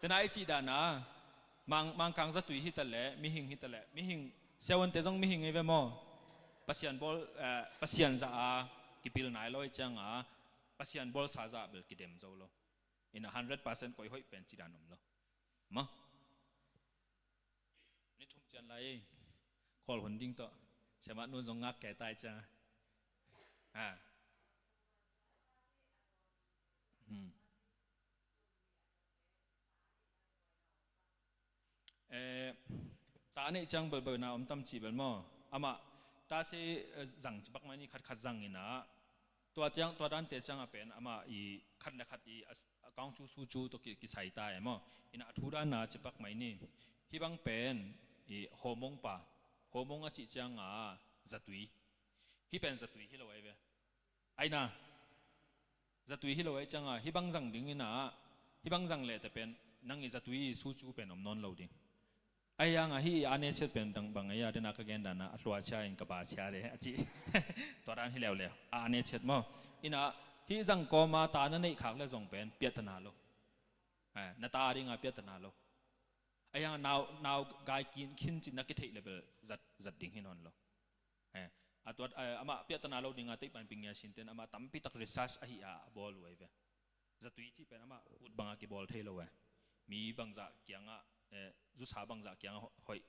tena i cih dana Mang, Mangkang zatui hitaleh, mihing hitaleh, mihing, siavuante zong mihing ei ve maw? Pasian bawl, eh, Pasian zah a kipil nai lo i cianga Pasian bawlsa zah bel kidem zo lo. Ina hundred percent koi hoih pen cidan om lo. Maw? Ni thum cian lai ei. Khawl hun ding tawh. Siamah nun zong ngak kei tai cianga. Ah. Hmm. Eh, ta a neih ciang belbelna om tam cih bel maw? Amah ta se, eh, zang cipak mai ni khatkhat zang ina. Tua ciang, tua dante ciang a pen amah i khat le khat i a, a kaung cu su cu tawh ki, kisai ta e maw? Ina a thu dana cipak mai ni. Hih bang pen i hawmong pa. Hawmong a cih cianga zatui. Hih pen zatui hi lo ai ve. Aina, zatui hi lo ahi cianga, hih bang zang ding ina, hih bang zang leh te pen, nang i zatui i su cu pen om nawn lo ding. Ahi hanga, hih i a ne chet pen dang bang ahi a, dena ka gen dana, a hlua cia in ka ba cia le, a ci. Tua dan hi leuleu, a ne chet maw. Ina, hih zang kawma ta na neih khak le zong pen, piahtana lo. Eh, na ta dinga piahtana lo. Ahi hanga, nau, nau gai kin khin cin na kitheih le bel, zat, zat ding hi nawn lo. Eh, a tuat, eh, amah piahtana lo dinga teipan ping ngia sinten amah tampitak research ahi a, a bawl uh ahi ve. Zatui cih pen amah ut banga kibawl thei lo eh. Mi bangzah kiangah, eh, zusa bangzah kiangah ho-, hoih.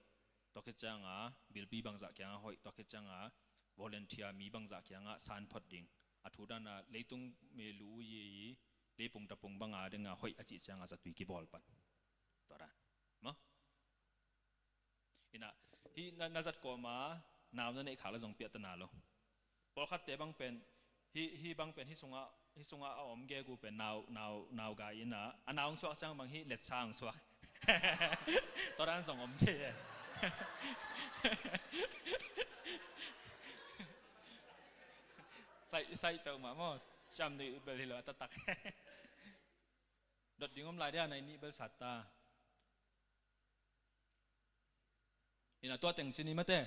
Tua khit cianga, bilpi bangzah kiangah hoih. Tua khit cianga, volunteer mi bangzah kiangah sanphot ding. A thu dana leitung mi lu yi, leipung tapung banga dinga hoih a cih cianga zatui kibawl pan. Tua dan. Maw? Ina, hih na, na zat kawma, nau na neih khak le zong piahtana lo. Pawlkhatte bang pen, hih, hih bang pen, hih sungah, hih sungah a om gegu pen, nau, nau, nau gai ina, a nau ang suak ciang bang hih letsa ang suak. Tua dan zong om thei e. Sai, sai peuhmah maw, ciam nuih bel hi lo, a taktak. Dot ding om lai dia, nai nih bel sat ta. Ina tua teng cin i mate,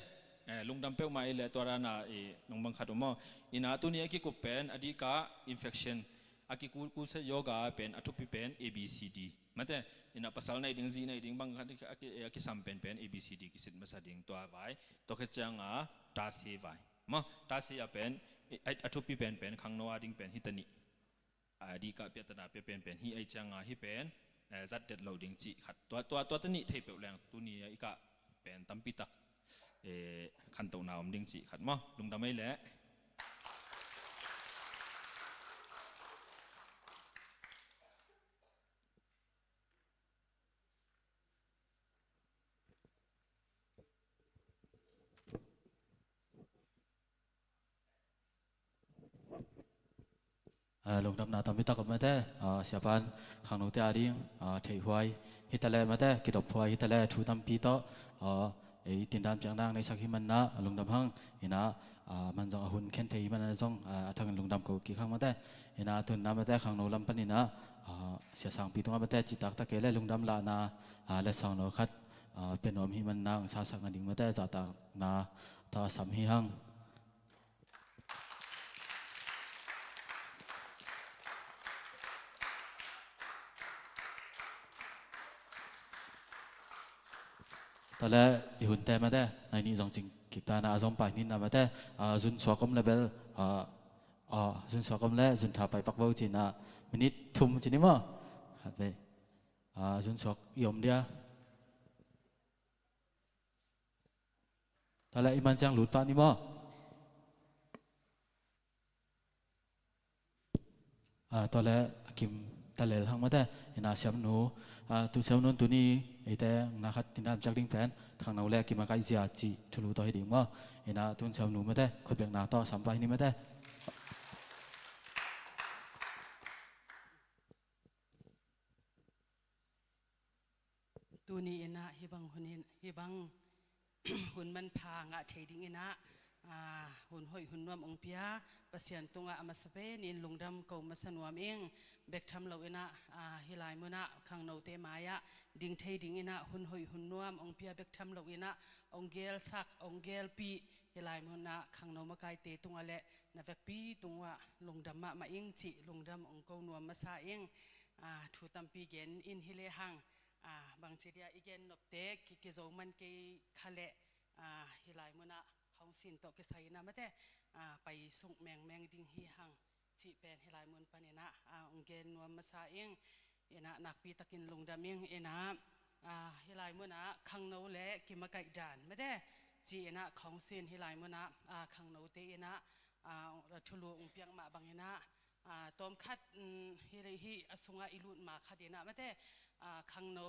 eh, lungdam peuhmah i le tua dana i nong bang khat um aw. Ina tuni a kikup pen, a dihka infection, a kiku, kuset yoga pen, a thupi pen, A B C D. Mate, ina pasal nei ding, zi nei ding, bang khat a ki, a kisam pen pen, A B C D kisit masa ding tua vai, tua khit cianga, ta se vai. Maw, ta se a pen, a, a thupi pen pen, khangno a ding pen, hita nih. A dihka piahtana pia penpen hi ai cianga hi pen, eh, zat det lo ding cih khat. Tua, tua, tua ta nih thei peuh leng tuni a i kah pen tampitak, eh, khantohna om ding cih khat maw. Lungdam ei leh. Ah, lungdamna tampi tak om mate, ah, siapan khangnote ading, ah, theihhuai hitaleh mate, kidophuai hitaleh thu tampi tawh, ah, ei tindan piakna nei sak hi manna, lungdam hang, ina, ah, man zong a hun khen thei hi manna zong, ah, a thangin lungdam ko kik hang mate, ina tunna mate khangno lam pan ina, ah, sia sangpi tungah mate, citak tak kei le lungdam lahna, ah, le sangno khat, ah, pia nuam hi manna, ang sa sak nading mate, zahtakna tawh a sam hi hang. Tua le i hunte mate, nai nih zong cing kik ta na, a zom pai nin na mate, a, zun suak om le bel, a, a, zun suak om le zun tha pai pak vo ci na, minit thum ci ni maw? Khat vei. A, zun suak i om dia. Tua le i man ciang lut pah ni maw? A, tua le a kim ta lel hang mate, ina siamnu, a, tu siamnu tuni eite na khat tindan ciak ding pen, khangno le kimakaih zia ci thulu tawh hi ding maw? Ina tun siamnu mate, khutbekna tawh sam pah hi ni mate. Tuni inah hih bang hun in, hih bang hun manpha ngah thei ding inah, aa, hun hoih hun nuam ong pia Pasian tungah a masa penin lungdam ko masa nuam ing. Bek tham lo inah, aa, hih lai munah khangnote mai-ah ding thei ding inah hun hoih hun nuam ong pia, bek tham lo inah ong gelsak, ong gelpih, hih lai munah khangno makaite tungah le na vekpi tungah lungdam mahmah ing cih lungdam ong ko nuam masa ing. Aa, thu tampi gen in hi lehang, aa, bangci dia i gen nopte ki, kizo man kei kha leh, aa, hih lai munah khawng sin tawh kisai inah mate, aa, pai sung mengmeng ding hi hang cih pen hih lai mun pan inah, aa, ong gen nuam masa ing. Inah nakpi takin lungdam ing. Inah, aa, hih lai munah khangno le kimakaih dan mate ci inah khawng sin hih lai munah, aa, khangnote inah, aa, thulu ong piak mah bang inah, aa, tawmkhat, um, hih, hih a sungah i lut ma khat inah mate, aa, khangno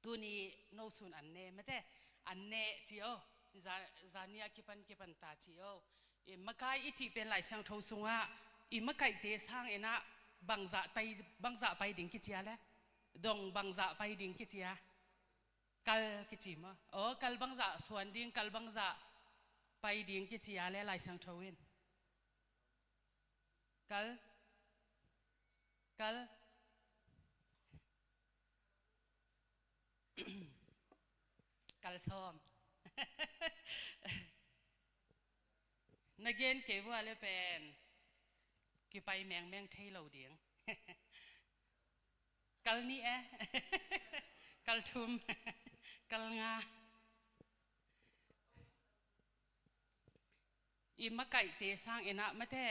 tuni no sun an ne mate, an ne ci o, za, zania kipan kipan ta ci o. I makai i cih pen Lai Siangtho sungah i makaihte sang inah bangzah tai, bangzah pai ding kicia le, dong bangzah pai ding kicia, kal kici maw? O, kal bangzah suan ding, kal bangzah pai ding kicia le Lai Siangtho in. Kal. Kal. Kal sawm. Na gen kei vua le pen kipai mengmeng thei lo ding. Kal nih e. Kal thum. Kal nga. I makaihte sang inah mate,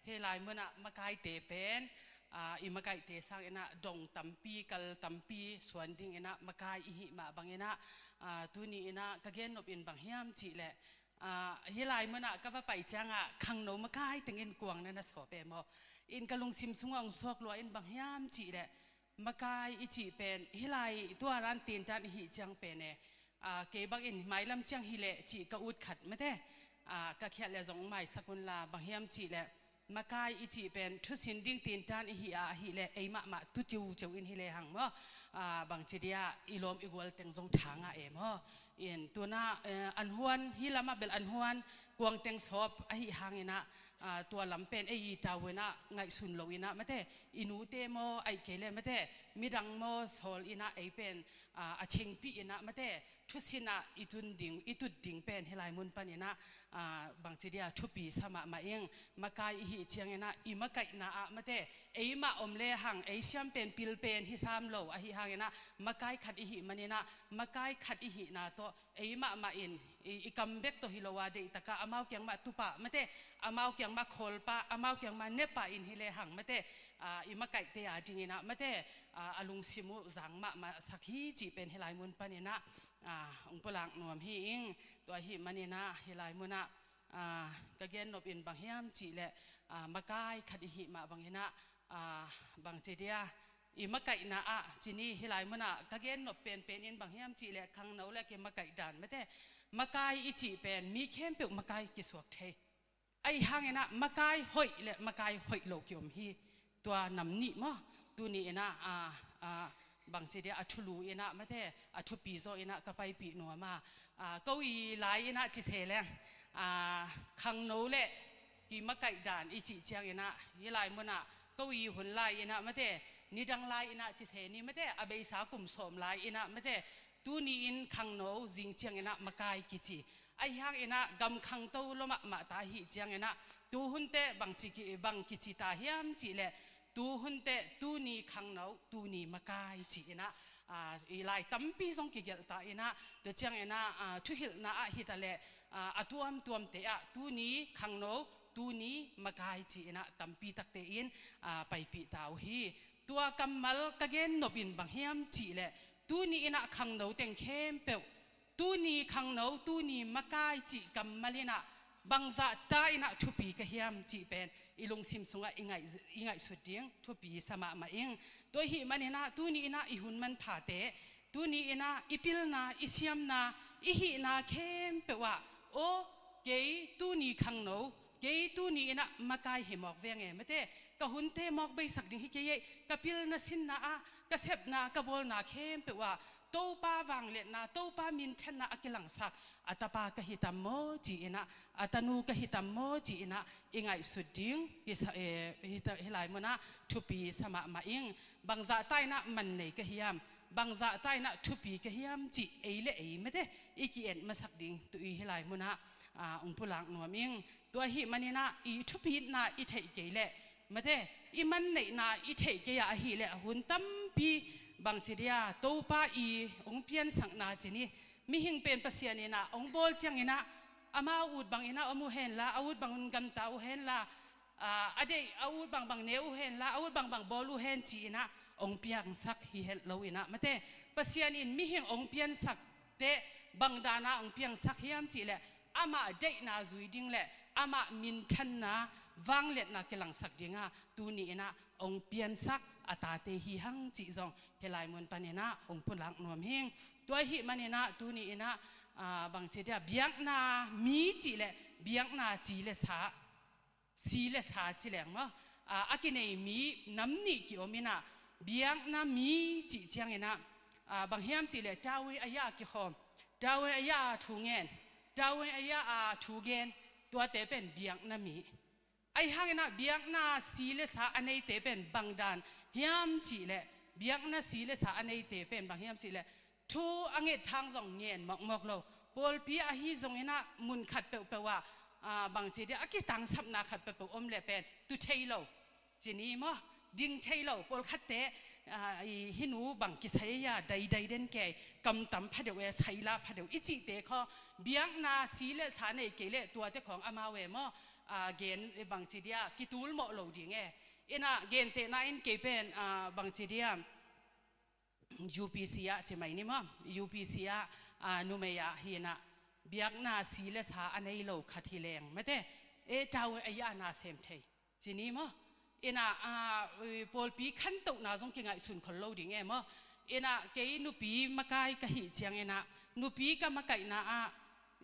hih lai munah makaite pen, aa, i makaihte sang inah dong tampi, kal tampi suan ding inah makai i hih mah bang inah, aa, tuni inah ka gen nop in bang hiam cih leh, aa, hih lai munah ka va pai ciangah khangno makai tengin kuang na na sawp e maw? In ka lungsim sungah ong suak lua in bang hiam cih leh, makai i cih pen hih lai tua ran tintan i hih ciang pen e, aa, kei bangin mailam ciang hi leh cih ka ut khat mate, aa, ka khiat le zong maisak unla bang hiam cih leh makai i cih pen thusin ding tintan i hih a, ahih leh ei mahmah tu ciuciu in hi lehang maw, aa, bangci dia i lawm i gual teng zong tha ngah e maw? In tuna, eh, an huan, hih lamah bel an huan kuang teng sawp ahih hang inah, aa, tua lam pen ei i tau inah ngaihsun lo inah mate, i nute maw, aih kei le mate, midang maw sawl inah ei pen, aa, a chingpih inah mate, thusinah i tun ding, i tut ding pen hih lai mun pan inah, aa, bangci dia thupi sa mahmah ing. Makai i hih ciang inah i makaihna ah mate, ei mah om lehang ei siam pen pil pen hi sam lo ahih hang inah makai khat i hih man inah makai khat i hihna tawh ei mahmah in i, i kam bek tawh hi lo a, deihtakah amau kiang mah tupah mate, amau kiang mah khawlpah, amau kiang mah nepah in hi lehang mate, aa, i makaihte a ding inah mate, aa, a lungsim uh zang mahmah sak hi cih pen hih lai mun pan inah, aa, ong pulak nuam hi ing. Tua ahih man inah hih lai munah, aa, ka gen nop in bang hiam cih leh, aa, makai khat i hih mah bang inah, aa, bangci dia i makaihna ah ci ni, hih lai munah ka gen nop penpen in bang hiam cih leh khangno le kimakaih dan mate, makai i cih pen mi khempeuh makai kisuak thei. Ahih hang inah makai hoih le makai hoih lo kiom hi. Tua nam nih maw? Tuni inah, aa, aa, bangci dia a thulu inah mate, a thupi zaw inah ka paipih nuam a, aa, ko i lai inah ci se leng, aa, khangno le kimakaih dan i cih ciang inah hih lai munah ko i hun lai inah mate, nidang lai inah ci se ni mate, a beisa kum sawm lai inah mate, tuni in khangno, zing ciang inah makai kici. Ahih hang inah gam khangto lo mahmah ta ahih ciang inah tuhun teh bangci ki, bang kici ta hiam cih leh, tuhun teh tuni khangno, tuni makai ci inah, Aa, i lai tampi zong kigelh ta in ah, tua ciangin ah, aa, thuhilhna ah hi ta leh, aa, a tuamtuamte ah tuni khangno, tuni makai ci-in ah tampi takte in, aa, paipih ta uh hi. Tua kammal ka gen nop in bang hiam cih leh, tuni in ah khangno teng khempeuh, tuni khangno, tuni makai cih kammal in ah bangzah ta in ah thupi ka hiam cih pen i lungsim sungah i ngaih, i ngaihsut ding thupi sa mahmah ing. Tua ahih manin ah tuni in ah i hun manphate, tuni in ah i pilna, i siamna, i hihna khempeuh ah, aw, kei tuni khangno, kei tuni in ah makai hi mawk veng e, mate, ka hunte mawk beisak ding hi kei ei, ka pilna sinna ah, ka sepna, ka bawlna khempeuh ah Topa vangliatna, Topa minthanna a kilangsak a tapa ka hi tam maw ci-in ah, a tanu ka hi tam maw ci-in ah i ngaihsut ding hi sa, eh, hi ta, hi lai mun ah thupi sa mahmah ing. Bangzah ta in ah man nei ka hiam, bangzah ta in ah thupi ka hiam cih ei le ei, mate, i ki-et masak ding tu i hi lai mun ah, aa, ong pulak nuam ing. Tua ahih manin ah i thupitna i theih kei leh, mate, i man neihna i theih kei ah ahih leh a hun tampi bangci dia Topa i ong piansakna ci ni. Mihing pen Pasian in ah ong bawl ciangin ah, amau ut bangin ah om uh hen la, a ut bangun gamta uh hen la, aa, a deih a ut bangbang ne uh hen la, a ut bangbang bawl uh hen ci-in ah ong piangsak hi het lo in ah, mate, Pasian in mihing ong piansak teh bangdan ah ong piangsak hiam cih leh, amah deihna zui ding leh amah minthanna, vangliatna kilangsak ding ah tuni in ah ong piansak a tate hi hang cih zong hi lai mun panin ah ong pulak nuam hing. Tua ahih manin ah tuni in ah, aa, bangci dia biakna mi cih leh biakna ci le sa, si le sa ci leng maw, aa, a kinei mi nam nih ki-om in ah, biakna mi cih ciangin ah, aa, bang hiam cih leh တာဝန်အရာ a kikhawm, တာဝန်အရာ a thu ngen, တာဝန်အရာ a thu gen, tuate pen biakna mi. Ahi hangin ah biakna si le sa a neite pen bangdan hiam cih leh, biakna si le sa a neite pen bang hiam cih leh, thu a nget thang zong ngen mawkmawk lo. Pawlpi ahi zongin ah mun khat peuhpeuh ah, aa, bangci dia a kitangsapna khat peuhpeuh om leh pen tu thei lo ci ni maw, ding thei lo. Pawlkhatte, aa, i hih nu bang kisai a, daidai den kei, kamtam phadeuh e, saila phadeuh i cihte khaw, biakna si le sa nei kei leh tuate khawng amau e maw, aa, gen, bangci dia kitul mawh lo ding e. In ah gentehna in kei pen, aa, bangci dia U P C ah ci mai ni maw, U P C ah, aa, numei ah hi in ah, biakna si le sa a nei lo khat hi leng, mate, e, တာဝန်အရာ na sem thei ci ni maw. In ah, aa, ui, pawlpi khantohna zong kingaihsun khol lo ding e maw. In ah kei nupi makai ka hih ciangin ah, nupi ka makaihna ah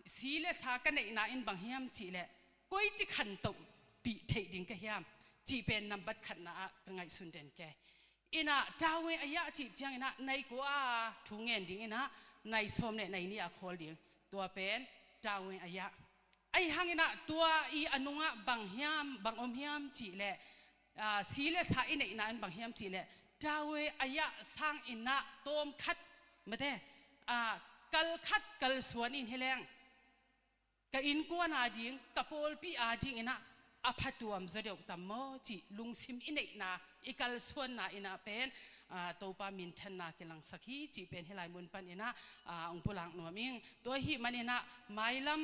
si le sa ka neihna in bang hiam cih leh, koici khantohpih theih ding ka hiam cih pen nambat khatna ah ka ngaihsun den kei. In ah တာဝန်အရာ cih ciangin ah nai kua a thu ngen ding in ah, nai sawm le nai nih a khawl ding, tua pen တာဝန်အရာ. Ahi hangin ah tua i a nungah bang hiam, bang om hiam cih leh, aa, si le sa i neihna in bang hiam cih leh, တာဝန်အရာ sangin ah tawm khat, mate, aa, kal khat kalsuan in hi leng, ka innkuan a ding, ka pawlpi a dingin ah a phatuam zaw deuh tam maw cih lungsim i neihna, i kalsuanna in ah pen, aa, Topa minthanna kilangsak hi cih pen hi lai mun panin ah, aa, ong pulak nuam ing. Tua ahih manin ah mailam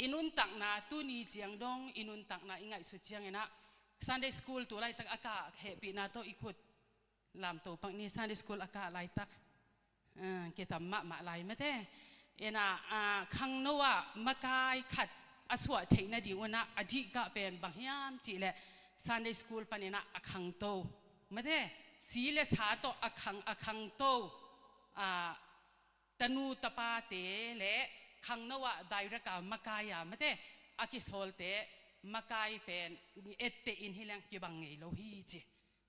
i nuntakna, tuni ciang dong i nuntakna i ngaihsut ciangin ah, Sunday school tu laitak a kah hehpihna tawh i khut lamto pak ni, Sunday school a kah laitak, aa, kitam mahmah lai, mate. In ah, aa, khangno ah makai khat a suah theih nading un ah a dih kah pen bang hiam cih leh, Sunday school panin ah a khangto, mate, si le sa tawh a khang, a khangto, aa, tanu tapate le khangno ah direct a makai a, mate, a kisawlte makai pen etteh in hi leng kibang ngei lo hi ci.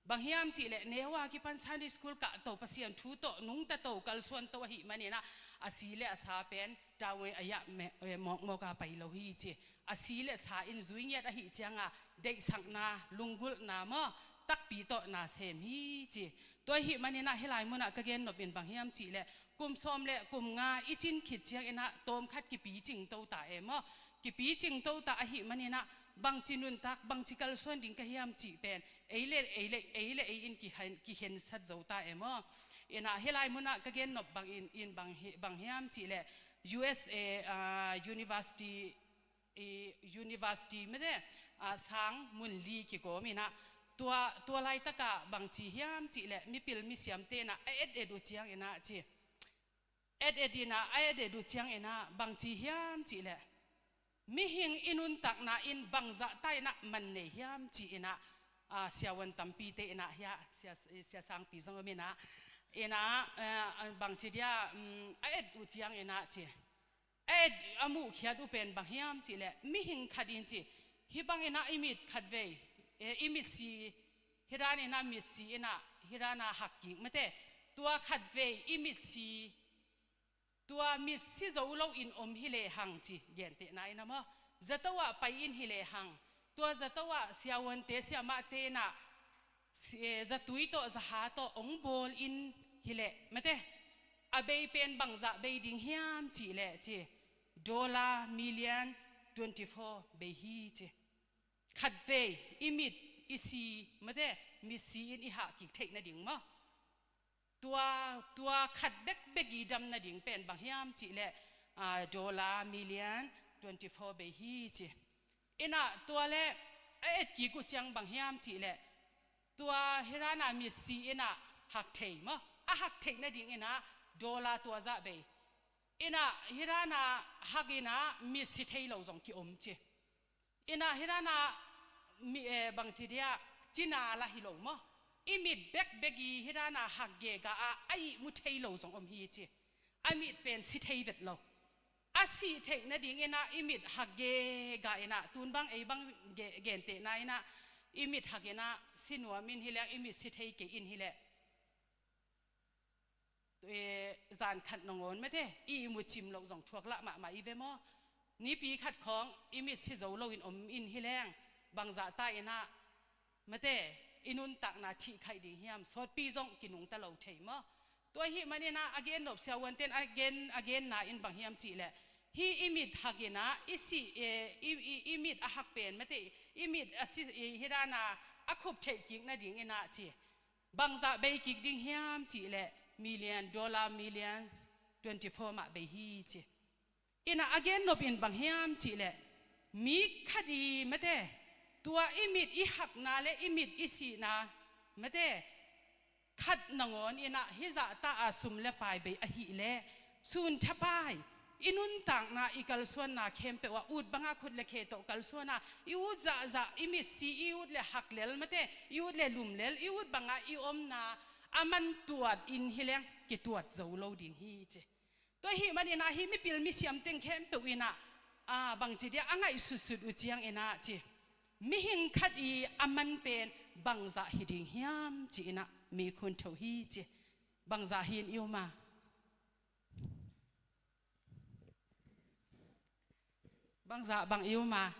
Bang hiam cih leh, neu a kipan Sunday school kahto, Pasian thu tawh nungta to, kalsuan to ahih manin ah, a si le a sa pen တာဝန်အရာ me, eh, mawkmawk a pai lo hi ci. A si le sa in zui ngiat ahih ciang a, deihsakna, lunggulhna maw, takpi tawh na sem hi ci. Tua ahih manin ah hi lai mun ah ka gen nop in bang hiam cih leh, kum sawm le kum nga i cin khit ciangin ah tawm khat kipicing to ta e maw. Kipicing to ta ahih manin ah bangci nuntak, bangci kalsuan ding ka hiam cih pen ei le ei le, ei le ei in kikhen, kikhensat zo ta e maw. Ina, hih lai munah ka gen nop bang in, in bang hi, bang hiam cih leh U S A, ah, university, i, university mete, ah, sang mun li kigawm ina, tua, tua laitakah bang ci hiam cih leh mipil misiamte ina a et et uh ciang ina ci. Et et ina, a et et uh ciang ina bang ci hiam cih leh mihing i nuntakna in bangzah ta ina man nei hiam ci ina, ah, siavuan tampite ina hia, sia, sia sangpi zong om ina, ina, eh, bang ci dia, um, a et uh ciang ina ci. A et a muhkhiat uh pen bang hiam cih leh mihing khat in ci. Hih bang ina i mit khatvei, eh, i mitsi, hih dan ina mitsi ina, hih dan a hak kik mete. Tua khatvei i mitsi, tua mitsi zo lo in om hi lehang ci, gentehna ina maw. Zato ah pai in hi lehang. Tua zato ah siavuante siamahte ina, si-, eh, zatui tawh zaha tawh ong bawl in hi leh mete. A bei pen bangzah bei ding hiam cih leh ci. Dollar million twenty four bei hi ci. Khatvei i mit i si mete, mitsi in i hah kik theih nading maw. Tua, tua khat bekbek i dam nading pen bang hiam cih leh, ah, dollar million twenty four bei hi ci. Ina tua leh a et kik uh ciang bang hiam cih leh tua hih dan a mitsi ina hak thei maw. A hak theih nading ina dollar tua zah bei. Ina hih dan a hak ina mitsi thei lo zong kiom ci. Ina hih dan a mi, eh, bang ci dia, cina la hi lo maw. I mit bekbek i hih dan a hak gega a, a ihmu thei lo zong om hi ci. A mit pen si thei vet lo. A sih theih nading ina i mit hak gega ina, tun bang ei bang ge-, gentehna ina i mit hak ina si nuam in hi leh, i mit si thei kei in hi leh. Eh, zan khat nangawn mete, i ihmu cim loh zong thuak lah mahmah i ve maw. Nipi khat khawng i mit si zo lo in om in hi leng, bangzah ta ina mete, i nuntakna thih khaih ding hiam, sawtpi zong kinungta lo thei maw. Tua hih man ina a gen nop siavuanten a gen, a genna in bang hiam cih leh, hih i mit hak ina i si, eh, i, i, i mit a hak pen mete, i mit a si, i hih dan a a khup theih kik nading ina ci. Bangzah bei kik ding hiam cih leh million, dollar million twenty four mah bei hi ci. Ina a gen nop in bang hiam cih leh mi khat i mete, tua i mit i hakna leh i mit i sihna mete, khat nangawn ina hih zah ta a sum le pai bei ahih leh, sun thapai, i nuntakna i kalsuanna khempeuh ah ut banga khut le khe tawh kalsuan a, i ut zahzah, i mitsi, i ut le hak lel mete, i ut le lum lel, i ut banga i omna a man tuat in hi leng kituat zo lo ding hi ci. Tua hih man ina hih mipil misiam teng khempeuh ina, a, bang ci dia a ngaihsutsut uh ciang ina ci. Mihing khat i a man pen bangzah hi ding hiam ci ina mi khun tho hi ci. Bangzah hi in i um a. Bangzah bang i um a.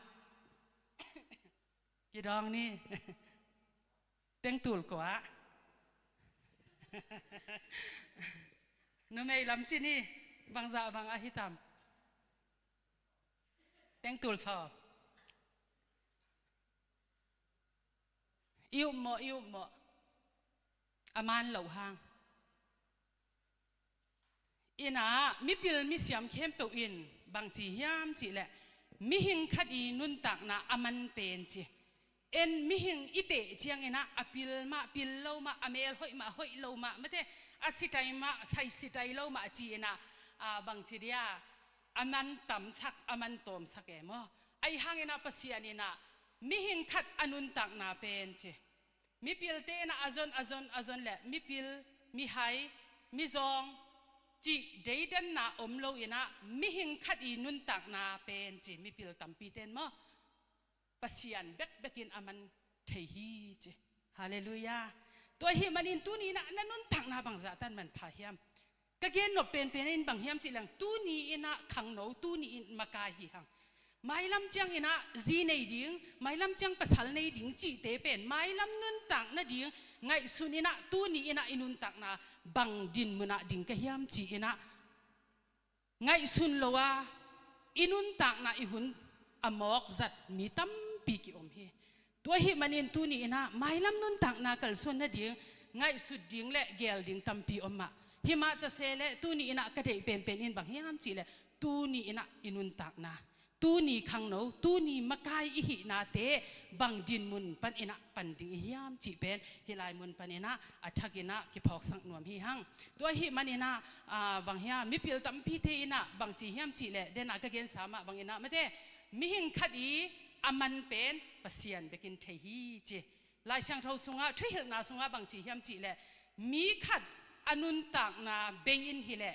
Kidawng ni. Tengtul kua. Numei lam ci ni. Bangzah bang ahi tam. Tengtul saw. I um mawh, i um mawh. A man loh hang. Ina, mipil misiam khempeuh in bang ci hiam cih leh, mihing khat i nuntakna a man pen ci. En mihing i teh ciang ina a pil mah, pil lo mah, a mel hoih mah, hoih lo mah, mete, a sitai mah, sai sitai lo mah ci ina, a, bang ci dia, a man tamsak, a man tawmsak e maw. Ahi hang ina Pasian ina mihing khat a nuntakna pen ci. Mipilte ina a zon, a zon, a zon le mipil, mihai, mizawng cih deidanna om lo ina mihing khat i nuntakna pen ci mipil tampi ten maw. Pasian bekbek in a man thei hi ci. Halleluiah. Tua hih manin tuni ina na nuntakna bangzah tan manpha hiam? Ka gen nop penpen in bang hiam cih leng, tuni ina khangno, tuni in makai hi hang. Mailam ciang ina zi nei ding, mailam ciang pasal nei ding cihte pen mailam nuntak nading ngaihsun ina tuni ina i nuntakna bang din munah ding ka hiam ci ina ngaihsun lo a i nuntakna i hun a mawk zat mi tampi ki om hi. Tua hih manin tuni ina mailam nuntakna kalsuan nading ngaihsut ding le geel ding tampi om mah. Himah ta se le tuni in ah ka deih penpen in bang hiam cih le tuni in ah i nuntakna, tuni khangno, tuni makai i hihnate bang dinmun pan in ah pan ding i hiam cih pen hih lai mun pan in ah a thak in ah kiphawksak nuam hi hang. Tua ahih man in ah, aa, bang hiam, mipil tampite in ah bang ci hiam cih le, den ah ka gensa mah bang in ah mate, mihing khat i a man pen Pasian bek in thei hi ci. Lai Siangtho sungah, thuhilhna sungah bang ci hiam cih le, mi khat a nuntakna bei in hi le,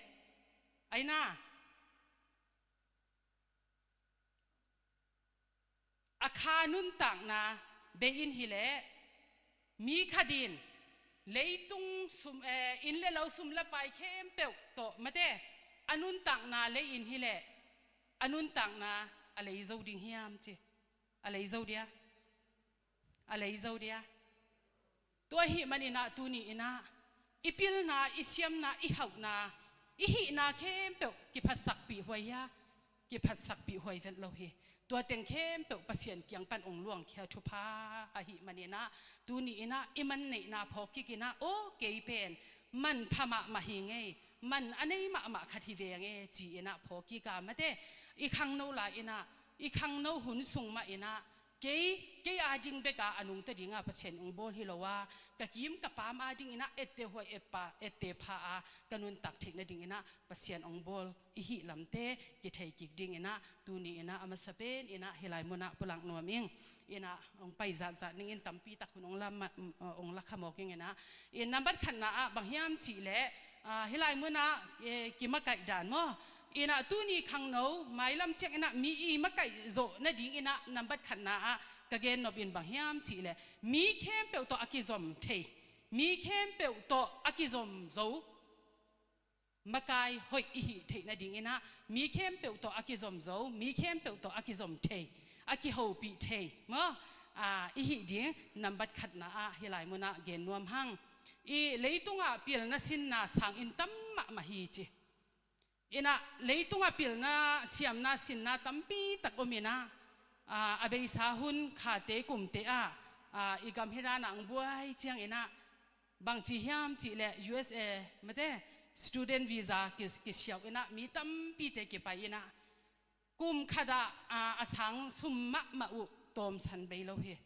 aina, a kha nuntakna bei in hi le, mi khat in leitung sum, eh, inn le lo, sum le pai khempeuh tawh mate, a nuntakna lei in hi le, a nuntakna a lei zo ding hiam ci. A lei zo dia. A lei zo dia. Tua ahih man in ah tuni in ah i pilna, i siamna, i hauhna, i hihna khempeuh kiphatsakpih huai hia? Kiphatsakpih huai vet lo hi. Tua teng khempeuh Pasian kiang pan ong luangkhia thupha ahih man in ah tuni in ah i man neihna phawk kik in ah, aw, kei pen manpha mahmah hi ngei, man a nei mahmah khat hi ve ngei ci in ah phawk kik a mate, i khangno lai in ah, i khangno hun sung mah in ah, kei, kei a ding bek a a nungta ding a Pasian ong bawl hi lo a, ka kim ka paam a ding in ah etteh huai, et pha, etteh pha a ka nuntak theih nading in ah Pasian ong bawl i hih lamte kithei kik ding in ah tuni in ah a masa pen in ah hih lai mun ah pulak nuam ing. In ah ong pai zatzat ning in, tampi tak hun ong la ma-, ong la kha mawk ing in ah. In nambat khatna ah bang hiam cih le, ah, hih lai mun ah, eh, kimakaih dan maw. In ah tuni khangno mailam ciang in ah mi i makaih zawh nading in ah nambat khatna ah ka gen nop in bang hiam cih le, mi khempeuh tawh a kizom thei, mi khempeuh tawh a kizom zo makai hoih i hih theih nading in ah, mi khempeuh tawh a kizom zo, mi khempeuh tawh a kizom thei, a kihopih thei maw, ah, i hih ding nambat khatna ah hih lai mun ah gen nuam hang. I leitungah pilna sinna sang in tam mahmah hi ci. In ah leitungah pilna, siamna, sinna tampi tak om in ah, aa, a beisa hun khate kumte ah, aa, i gam hi dan ah ang buai ciang in ah, bang ci hiam cih le U S A mate student visa ki, kisiau in ah mi tampite kipai in ah, kum khat ah, aa, a sang sum mahmah uh tawmsan bei lo hi.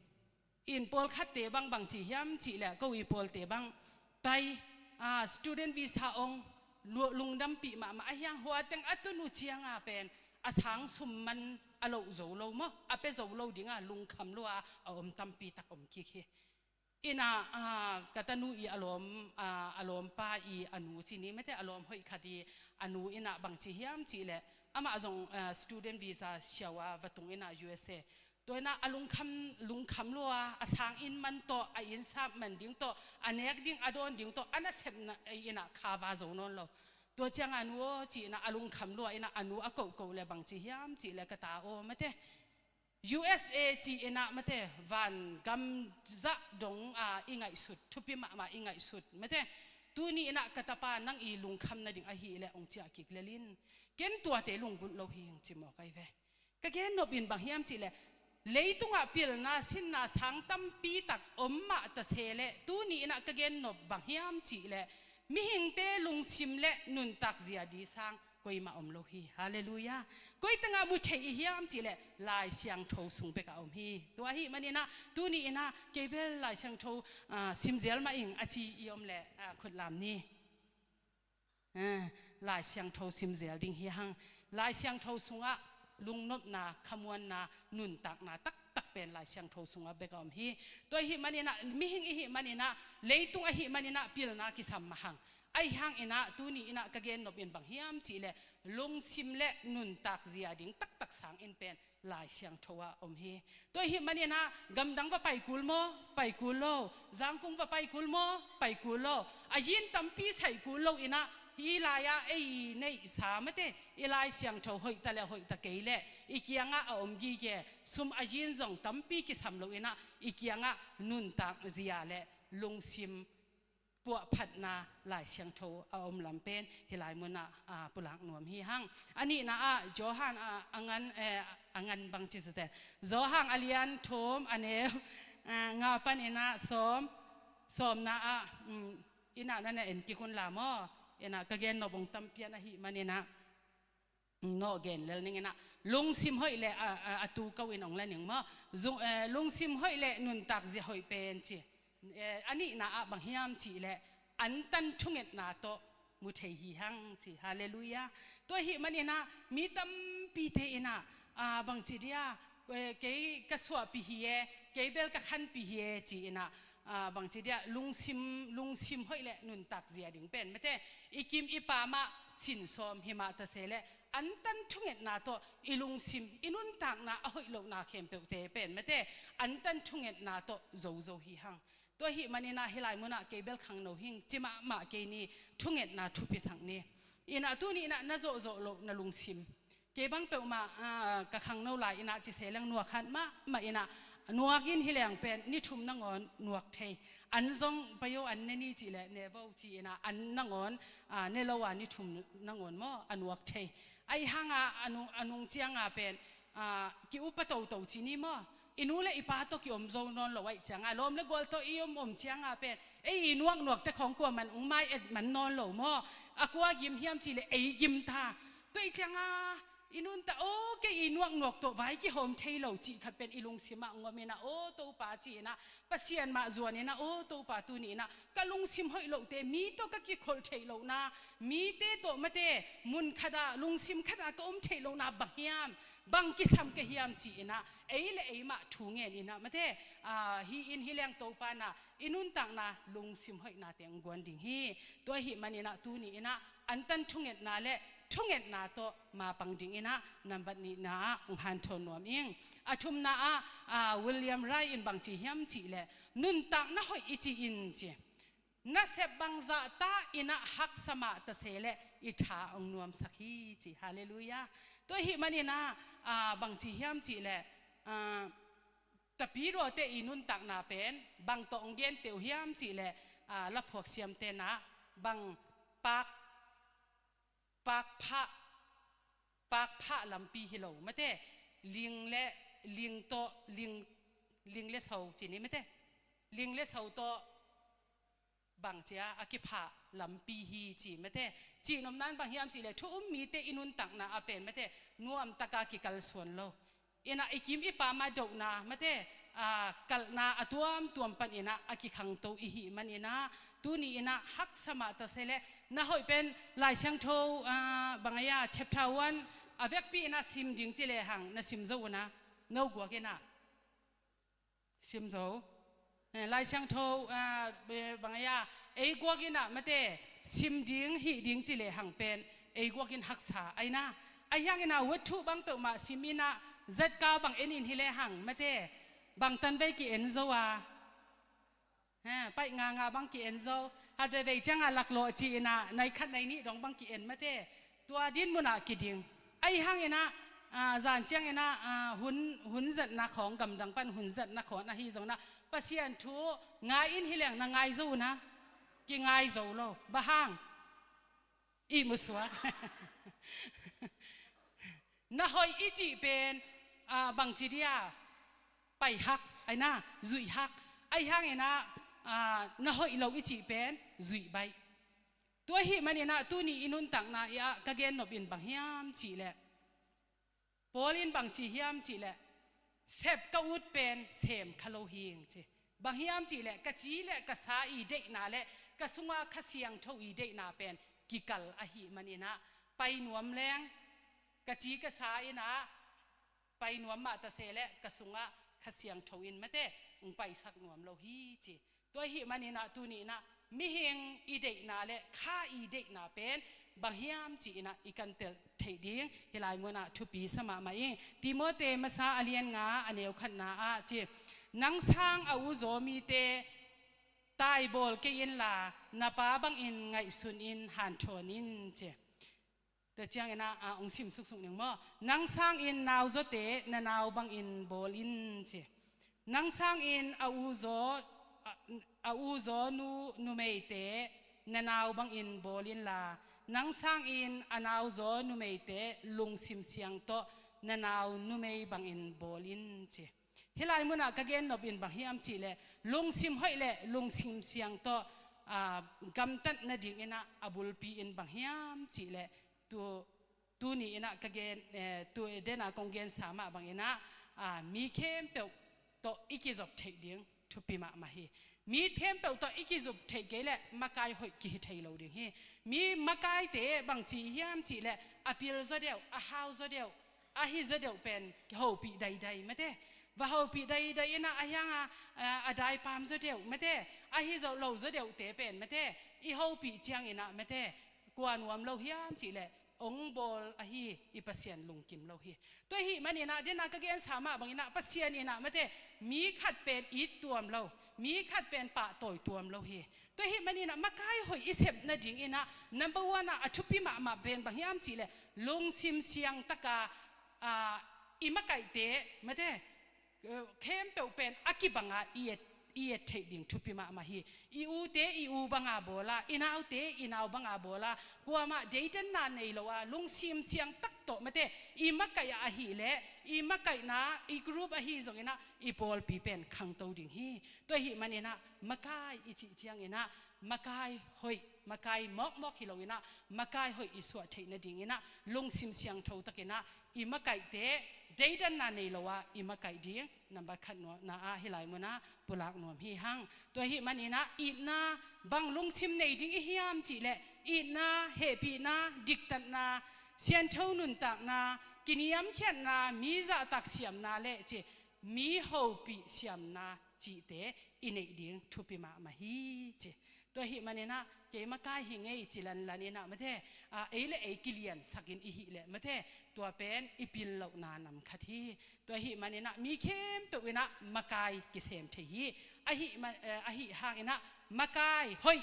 In pawlkhatte bang bang ci hiam cih le, ko i pawlte bang pai, aa, student visa ong lu-, lungdampih mahmah a hiang, hua teng a tun uh ciang a pen a sang sum man a loh zo lo maw, a pia zo lo ding a lungkham lua a om tampi tak om kik hi. In ah, aa, ka tanu i a lawm, aa, a lawmpa i a nu ci ni mate, a lawm hoih khat i a nu in ah bang ci hiam cih le, amah zong, aa, student visa siau a va tung in ah U S A. Tua in ah a lungkham, lungkham lua a, a sang inn man tawh, a inn sap man ding tawh, a nek ding, a dawn ding tawh, a nasepna in ah kha va zo nawn lo. Tua ciang a nu aw ci in ah a lungkham lua in ah a nu a kohkoh le bang ci hiam cih le, ka ta aw mate, U S A ci in ah mate, van gam zah dong a i ngaihsut, thupi mahmah i ngaihsut mate, tuni in ah ka tapa nang i lungkham nading ahih le ong ciah kik lel in, ken tuate lunggulh lo hi ing ci mawk ai ve. Ka gen nop in bang hiam cih le, leitungah pilna sinna sang tampi tak om mah ta se le, tuni in ah ka gen nop bang hiam cih le, mihingte lungsim le nuntak zia di sang koimah om lo hi. Halleluiah. Koi tengah mu thei i hiam cih le, Lai Siangtho sung bek ah om hi. Tua ahih man in ah tuni in ah kei bel Lai Siangtho, aa, sim zel mah ing a ci i om le, aa, khut lam ni. Eh, Lai Siangtho sim zel ding hi hang. Lai Siangtho sungah lungnopna, khamuanna, nuntakna taktak pen Lai Siangtho sungah bek a om hi. Tua ahih man in ah, mihing i hih man in ah, leitung ahih man in ah pilna kisam mah hang. Ahi hang in ah tuni in ah ka gen nop in bang hiam cih le, lungsim le nuntak zia ding taktak sang in pen Lai Siangtho ah om hi. Tua ahih man in ah gamdang va pai kul maw? Pai kul lo. Zangkung va pai kul maw? Pai kul lo. A yin tampi saih kul lo in ah, hih lai ah ei neihsa mate, i Lai Siangtho hoih ta le hoih ta kei le, i kiangah a om gige sum a yin zong tampi kisam lo in ah, i kiangah nuntak zia le lungsim puahphatna Lai Siangtho a om lam pen hih lai mun ah, aa, pulak nuam hi hang. A nihna ah Johan, aa, a ngan, eh, a ngan bang ci sute. Johan a lian thum, a neu, aa, nga pan in ah sawm, Sawmna ah, um, inn ah na na en kik un la maw. Inn ah ka gen nop hong tampian ahih manin ah, um, nawh gen lel ning. Inn ah lungsim hoih le a, a, a tu ko in hong la ning maw. Zung, eh, lungsim hoih le nuntak zia hoih pen ci. Eh, a nihna ah bang hiam cih leh antan thungetna tawh mu thei hi hang ci. Halleluiah. Tua ahih manin ah mi tampite in ah, ah, bangci dia, eh, kei ka suahpih hi e, kei bel ka khanpih hi e ci in ah, ah, bangci dia, lungsim, lungsim hoih le nuntak zia ding pen mate, i kim i pam ah sinsawm hi mah ta se leh antan thungetna tawh i lungsim, i nuntakna a hoih lohna khempeuhte pen mate, antan thungetna tawh zozo hi hang. Tua ahih manin ah hih lai mun ah kei bel khangno hing ci mahmah kei ni, thungetna thupi sak ni. Inn ah tuni in ah na zawhzawh loh na lungsim. Kei bang peuhmah, ah, ka khangno lai in ah ci se leng nuak khat mahmah in ah, nuak in hi leng pen ni thum nangawn nuak thei. An zong pai o, an ne ni cih leh ne vo ci in ah, an nangawn, ah, ne lo a ni thum nangawn maw a nuak thei. Ahi hang a, a nung, a nung ciang a pen, ah, ki-up a toto ci ni maw. I nu le i pa tawh ki-om zo nawn lo ahih ciang a, lawm le gual tawh i om om ciang a pen, ei i nuaknuak te khawng kuaman hong mai et man nawn lo maw. A kua gim hiam cih leh ei gim ta. Tua ahih ciang a, i nuntak, aw, kei i nuaknuak tawh vai kihawm thei lo cih khat pen i lungsim ah hong om in ah, aw, Topa ci in ah, Pasian mah zuan in ah, aw, Topa tuni in ah, ka lungsim hoih lohte, mi tawh ka kikholh theih lohna, mite tawh mate, mun khat ah, lungsim khat ah ka om theih lohna bang hiam, bang kisam ka hiam ci in ah, ei le ei mah thu ngen in ah mate, ah, hi in hi leng Topa in ah, i nuntakna lungsim hoihnate hong guan ding hi. Tua ahih manin ah tuni in ah antan thungetna le thungetna tawh mapang ding in ah nambat nihna ah hong hanthawn nuam ing. A thumna ah, ah, William Wright in bangci hiam cih leh, nuntakna hoih i cih in ci. Nasep bangzah ta in ah haksa mah ta se leh i tha hong nuamsak hi ci. Halleluiah. Tua ahih manin ah, ah, bangci hiam cih leh, ah, Tapidaw te i nuntakna pen bang tawh hong gente uh hiam cih leh, ah, laphuak siamte in ah bang pak, pakphah, pakphah lampi hi lo mate, ling le, ling tawh, ling, ling le so ci ni mate, ling le so tawh bang cia a kiphah lampi hi ci mate. Cihnopna in bang hiam cih leh thu um mite i nuntakna ah pen mate, nuamtak a kikalsuan lo. In ah i kim i pam ah dohna mate, ah, kalhna a tuamtuam pan in ah a kikhangto i hih manin ah tuni in ah haksa mah ta se leh na hoih pen Lai Siangtho, ah, bang a ia chapter one a vekpi in ah sim ding ci lehang na sim zo un ah, no guak in ah sim zo. Eh, Lai Siangtho, ah, eh, bang a ia, ei guak in ah mate, sim ding, hih ding ci lehang pen ei guak in haksa ahi na. Ahi hang in ah wet thu bang peuhmah sim in ah, zatka bang en in hi lehang mate, bang tanvei ki-en zo a. Ha, paih nganga bang ki-en zo. Hat veivei ciang a laklawh ci in ah, nai khat nai nih dong bang ki-en mate. Tua din mun ah kiding. Ahi hang in ah, ah, zan ciang in ah, ah, hun, hun zatna khawng, gamdang pan hun zatna khawng ahi zong in ah, Pasian thu ngai in hi leng na ngai zo un ah, kingai zo lo. Bang hang? Ihmu suak. Na hoih i cih pen, ah, bangci dia, pai hak, ahi na, zuih hak. Ahi hang in ah, ah, na hoih lo i cih pen zuih baih. Tua ahih manin ah tuni i nuntakna i ah ka gen nop in bang hiam cih leh, Paul in bangci hiam cih leh, sep ka ut pen sem kha lo hing ci. Bang hiam cih leh ka ci le ka sa i deihna le ka sungah Kha Siangtho i deihna pen kikal ahih manin ah, pai nuam leng, ka ci ka sa in ah pai nuam mah ta se leh ka sungah Kha Siangtho in mate hong paisak nuam lo hi ci. Tua ahih manin ah tuni in ah mihing i deihna le kha i deihna pen bang hiam ci in ah i kantel theih ding hih lai mun ah thupi sa mahmah ing. Timote masa a lian nga a neu khatna ah ci, nang sang a uzaw mite taibawl kei inla, na pa bangin ngaihsun in, hanthawn in ci. Tua ciangin ah, ah, hong sim suksuk ning maw. Nang sangin nauzawte na nau bangin bawl in ci. Nang sangin a uzaw, a, a uzaw nu, numeite na nau bangin bawl inla, nang sangin a nauzaw numeite lungsim siang tawh na nau numei bangin bawl in ci. Hih lai munah ka gen nop in bang hiam cihleh, lungsim hoih le lungsim siang tawh, aa, gamtat nading inah a bulpi in bang hiam cihleh, tu, tuni inah ka gen, eh, tu dena kong gensa mah bang inah, aa, mi khempeuh tawh i kizop theih ding thupi mahmah hi. Mi khempeuh tawh i kizop theih kei leh makai hoih kihi thei lo ding hi. Mi makaite bangci hiam cihleh, a pil zaw deuh, a hau zaw deuh, a hi zaw deuh pen hopih daidai mate. Va hopih daidai inah a hianga, a, a daipaam zaw deuh mate, a hi zaw lo zaw deuhte pen mate, i hopih ciang inah mate, kua nuam lo hiam cihleh, ong bawl ahi i Pasian lungkim lo hi. Tua ahih man inah, dena ka gensa mah bang inah, Pasian inah mate, mi khat pen it tuam lo, mi khat pen pahtawi tuam lo hi. Tua ahih man inah, makai hoih i sep nading inah, number one ah a thupi mahmah pen bang hiam cihleh, lungsim siangtaka, aa, i makaihte mate, eh, khempeuh pen a kibanga i et, i et theih ding thupi mahmah hi. I ute i u banga bawla, i naute i nau banga bawla, kuamah deidanna nei lo a, lungsim siangtak tawh mate, i makaih ah ahileh, i makaihna, i group ahi zong inah, i pawlpi pen khangto ding hi. Tua ahih man inah, makai i cih ciang inah, makai hoih, makai mawkmawk hi lo inah, makai hoih i suah theih nading inah, lungsim siangtho tak inah, i makaihte deidanna nei lo a i makaih ding, nambat khatna ah hih lai munah pulak nuam hi hang. Tua ahih man inah, itna bang lungsim nei ding i hiam cihleh, itna, hehpihna, diktatna, siantho nuntakna, kiniamkhiatna, mi zahtak siamna le ci, mi hopih siamna cihte i neih ding thupi mahmah hi ci. Tua ahih man inah, kei makai hi ngei ci lanlan inah mate, a, ei le ei kiliansak in i hih leh mate, tua pen i pil lohna nam khat hi. Tua ahih man inah, mi khempeuh inah makai kisem thei hi. Ahih man, eh, ahih hang inah, makai hoih,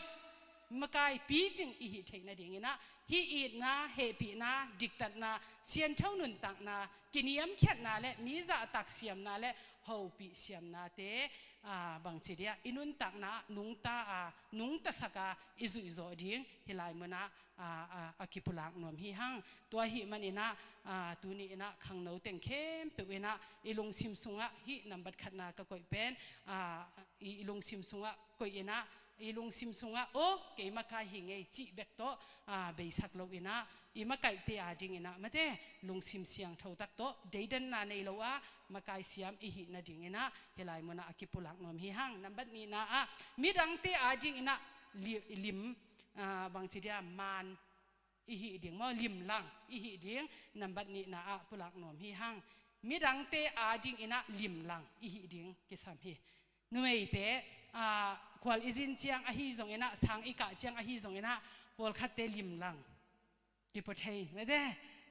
makai picing i hih theih nading inah, hih itna, hehpihna, diktatna, siantho nuntakna, kiniamkhiatna le mi zahtak siamna le hopih siamnate, aa, bangci dia, i nuntakna nungta a, nungtasak a, i zuihzawh ding hih lai munah, aa, aa, a kipulak nuam hi hang. Tua ahih man inah, aa, tuni inah khangno teng khempeuh inah, i lungsim sungah hih nambat khatna ka koih pen, aa, i, i lungsim sungah koih inah, i lungsim sungah, aw, kei makai hi ngei cih bek tawh, aa, beisak lo inah, i makaihte ading inah mate, lungsim siangtho tak tawh, deidanna nei lo a, makai siam i hih nading inah, hih lai munah a kipulak nuam hi hang. Nambat nihna ah, midangte ading inah li-, lim, aa, bangci dia, man i hih ding maw, limlang i hih ding, nambat nihna ah pulak nuam hi hang. Midangte ading inah limlang i hih ding kisam hi. Numeite, aa, khual i zin ciang ahi zong inah, sang i kah ciang ahi zong inah, pawlkhatte limlang kipua thei mate.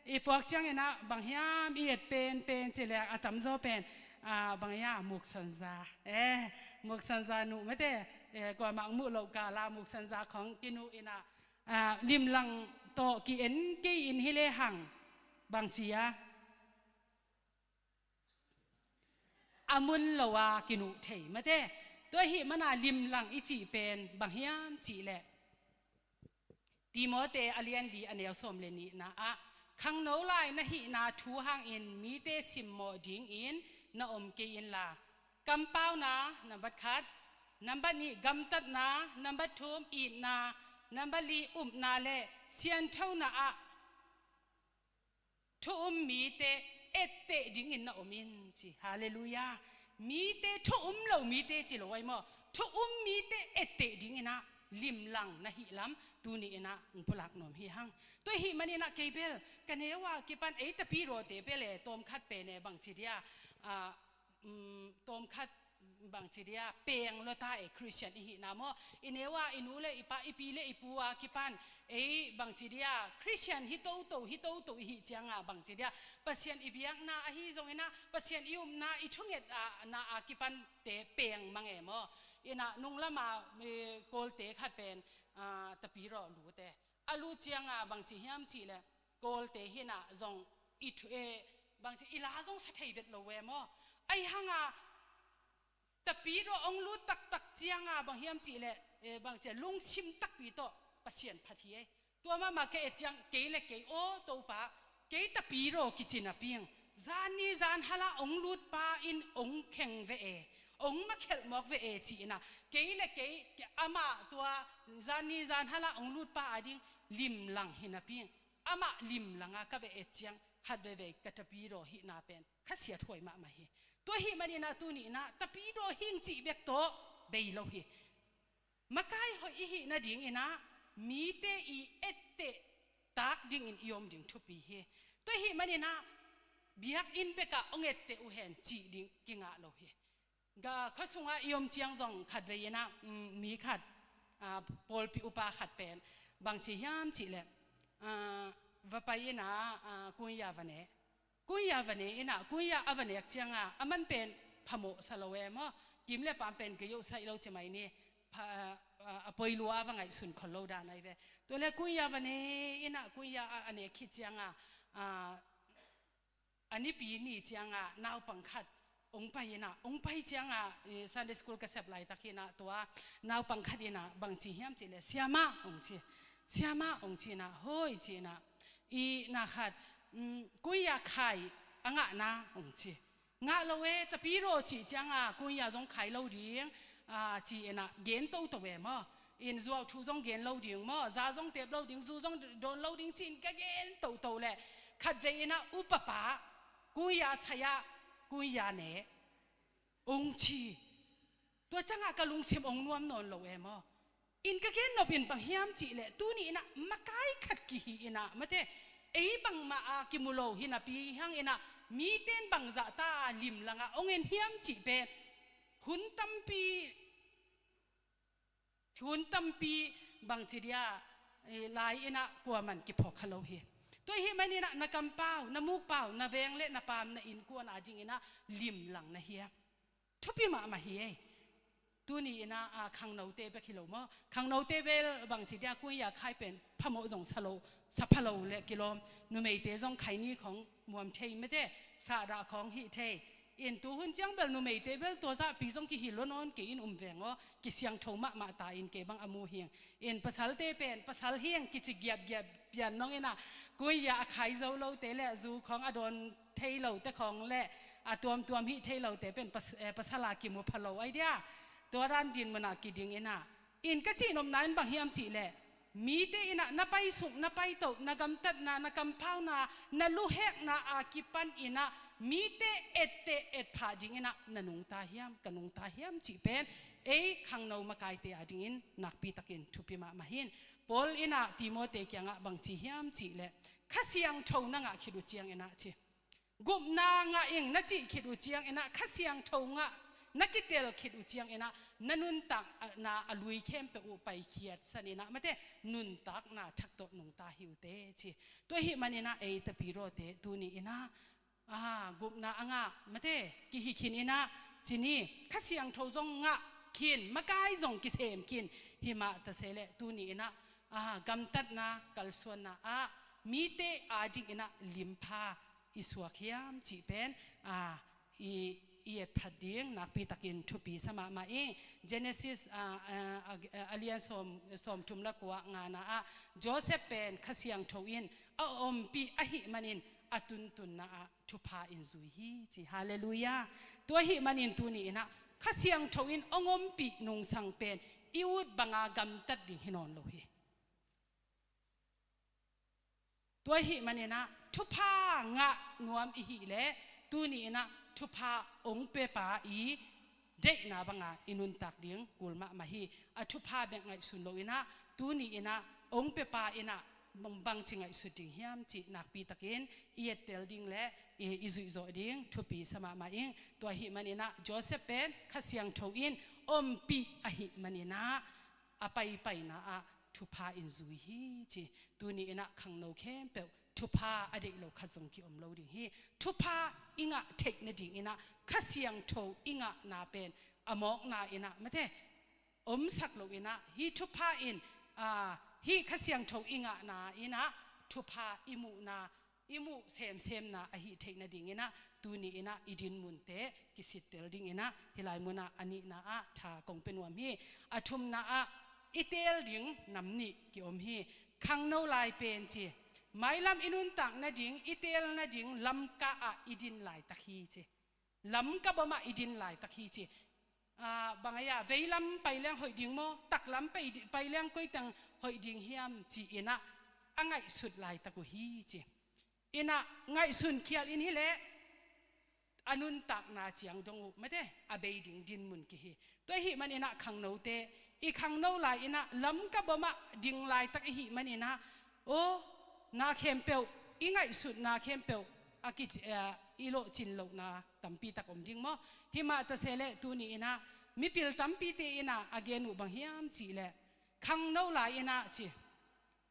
I puak ciang inah, bang hiam i et penpen ci leng, a tamzaw pen, aa, bang hiam, muksanza, eh, muksanza nuh mate, eh, kuamah muh loh kala muksanza khong kinuh inah, aa, limlang tawh ki-en kei in hi lehang, bangci a, a mun lo a kinuh thei mate. Tua ahih mana limlang i cih pen bang hiam cihleh, Timote a lian li a neu sawm le nihna ah, khangno lai na hihna thu hangin mite simmawh dingin na om kei inla, kampauna, nambat khat, nambat nih, gamtatna, nambat thum, itna, nambat li, upna le sianthona ah thu um mite etteh dingin na om in ci. Halleluiah. Mite, thu um lo mite ci lo ai maw. Thu um mite etteh dingin ah limlang na hih lam tuni in ah pulak nuam hi hang. Tua ahih manin ah kei bel ka neu a kipan ei tapirawte bel e, tawmkhat pen e, bangci dia, ah, um, tawmkhat bangci dia peng lua ta e, Christian i hihna maw. I neu a i nu le i pa, i pi le i pu a kipan ei bangci dia Christian hi toto, hi toto i hih ciang a bangci dia Pasian i biakna ahi zongin ah, Pasian i upna, i thunget a, na a kipante peng mang e maw. In ah nunglam a, eh, Kawlte khat pen, ah, tapiraw lut e. A lut ciang a bangci hiam cih leh Kawlte hi in ah zong i thu, eh, bangci i la zong sa thei vet lo e maw. Ahi hang a tapiraw hong lut taktak ciang a bang hiam cih leh, eh, bangci a lungsim takpi tawh Pasian phat hi e. Tua mahmah ka et ciang kei le kei, aw Topa, kei tapiraw kici napi ing, Zan ni zan hala ong lutpa in ong kheng ve e, ong makhelh mawk ve e ci-in ah, kei le kei, kei amah tua zan ni zan hala ong lutpa ading limlang hi napi, amah limlanga ka ve et ciang khat veivei ka tapidaw hihna pen khasiat huai mahmah hi. Tua hih manin ah tuni in ah tapidaw hing cih bek tawh bei lo hi. Makai hoih i hih nadingin ah mite i etteh tak dingin i om ding thupi hi. Tua hih manin ah biakinn bekah ong etteh uh hen cih ding kingah lo hi. Ga khuasungah i om ciang zong khatvei in ah, mm, mi khat, ah, pawlpi upa khat pen bangci hiam cihleh, ah, va pai in ah, ah, kunya va ne. Kunya va ne in ah, kunya a va nek ciangah aman pen phamawh sa lo e maw. Kim le paam pen ka yohsaih lo ci mai ni. Pha-, a, a poi lua a va ngaihsun khol lo dan ai ve. Tua le kunya va ne in ah, kunya a, a nek khit ciangah, a, a nipi ni ciangah naupang khat ong pai in ah, ong pai ciangah, eh, Sunday school ka sep laitak hi in ah, tua naupang khat in ah bangci hiam cihleh, "Siamah," ong ci. "Siamah," ong ci in ah, "Hoi," ci in ah, "I na khat, mm, kunya khai a ngah na," ong ci. "Ngah lo e, tapidaw cih ciangah kunya zong khai lo ding," ah, ci in ah gen toto e maw. In zuau thu zong gen lo ding maw, za zong tep lo ding, zu zong dawn lo ding ci-in ka gen toto leh khatvei in ah upapa kunya sai-ah kunya ne ong ci. Tua ciangah ka lungsim ong nuam nawn lo e maw. In ka gen nop in bang hiam cihleh, tuni in ah makai khat kihi in ah, mate, ei bangmah a kimu lo hi napi hang in ah, mite in bangzah ta a limlangah ong en hiam cih pen hun tampi, hun tampi bangci dia, eh, lai in ah kuaman kiphawk kha lo hi. Tua hih manin ah na kampau, na mukpau, na veng le na paam, na innkuan adingin ah limlang na hiam? Thupi mahmah hi ei. Tuni in ah, a, khangnote bek hi lo maw. Khangnote bel bangci dia kunya khai pen phamawh zong sa lo, sa pha lo le kilawm. Numeite zong khai ni khong muam thei mate, sahdah khong hih thei. In tuhun ciang bel numeite bel tua zahpi zong kihil lo nawn kei in um veng aw, kisiangtho mahmah ta in kei bang a mu hing. In pasalte pen, pasal hing kici giapgiap pian nong in ah, kunya a khai zo lote le zu khong a dawn thei lote khong le a tuamtuam hih thei lote pen pas-, eh, pasal a kimu pha lo ai dia. Tua dan din munah kiding in ah. In ka cihnopna in bang hiam cihleh, mite in ah na paisuk, na paitoh, na gamtatna, na kampauna, na luhekna a kipan in ah mite etteh etphah ding in ah na nungta hiam, ka nungta hiam cih pen ei khangno makaite adingin nakpitakin thupi mahmah hi. Paul in ah Timote kiangah bangci hiam cihleh, Kha Siangtho na ngah khit uh ciangin ah ci. Gupna ngah ing na cih khit uh ciangin ah, Kha Siangtho ngah na kitel khit uh ciangin ah, na nuntakna a lui khempeuh uh paikhiatsan in ah, mate, nuntakna thak tawh nungta hi uh teh ci. Tua hih manin ah ei tapirawte tuni in ah, a, gupna a ngah, mate, kihi khin in ah, ci ni, Kha Siangtho zong ngah khin, makai zong kisem khin, himah ta se leh tuni in ah, a, gamtatna, kalsuanna ah, mite adingin ah limpha i suak hiam cih pen, a, i, i etphat ding nakpitakin thupi sa mahmah ing. Genesis, a, a, a, a lian sawm, sawmthum le kua ngana ah Joseph pen Kha Siangtho in a ompih ahih manin a tuntunna ah thupha in zui hi ci. Halleluiah. Tua ahih manin tuni in ah Kha Siangtho in hong ompih nungsang pen i ut banga gamtat ding hi nawn lo hi. Tua ahih manin ah thupha ngah nuam i hih leh tuni in ah thupha hong pepa i deihna banga i nuntak ding kul mahmah hi. A thupha bek ngaihsun lo in ah tuni in ah hong pepa in ah bang, bangci ngaihsut ding hiam cih nakpitakin i ettel ding le i, i zuihzawh ding thupi sa mahmah ing. Tua ahih manin ah Joseph pen Kha Siangtho in ompih ahih manin ah a paipaina ah thupha in zui hi ci. Tuni in ah khangno khempeuh thupha a deih lo khat zong kiom lo ding hi. Thupha i ngah theih nadingin ah Kha Siangtho i ngahna pen a mawkna in ah, mate, omsak lo in ah hih thupha in, a, hih Kha Siangtho i ngahna in ah thupha i muhna, i muh semsemna ahih theih nadingin ah tuni in ah i dinmunte kisittel dingin ah hih lai munah a nihna ah tha kong pia nuam hi. A thumna ah i teel ding nam nih kiom hi. Khangno lai pen ci, Mailam i nuntak nading, i teel nading lamka ah i din laitak hi ci. Lamka bom ah i din laitak hi ci. Aa, bang a, veilam pai leng hoih ding maw, taklam pai, pai leng koitang hoih ding hiam ci-in ah a ngaihsut laitak uh hi ci. In ah ngaihsun khial in hileh a nuntakna ciang dong uh, mate, a bei ding dinmun kihi. Tua ahih manin ah khangnote, i khangno lai-in ah lamka bom ah ding laitak ihih manin ah, aw, na khempeuh, i ngaihsutna khempeuh a ki, eh, i lawhcin lohna tampi tak om ding maw? Himah ta se leh tuni in ah mipil tampite in ah a gen uh bang hiam cih leh, khangno lai-in ah ci,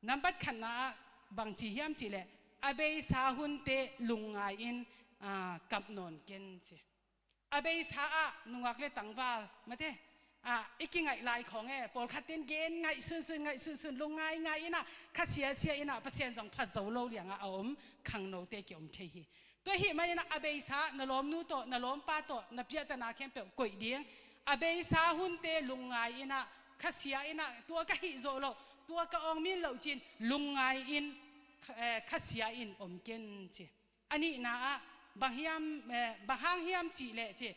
nambat khatna ah bang ci hiam cih leh, a beisa hunte lungngai-in, aa, kap nawn ken ci. A beisa ah nungak le tangval, mate, aa, i kingaih lai khawng e, pawlkhat ten gen ngaih sunsun, ngaih sunsun, lungngai ngai in ah, kha siasia in ah, Pasian zong phat zo lo liang ah a om khangnote kiom thei hi. Tua ahih manin ah a beisa, na lawmnu tawh, na lawmpa tawh, na piahtana khempeuh koih ding. A beisa hunte lungngai in ah, kha sia in ah, tua ka hih zawh loh, tua ka awng min loh cin, lungngai in, kha, eh, kha sia in om ken ci. A nihna ah, bang hiam, eh, bang hang hiam cih leh ci,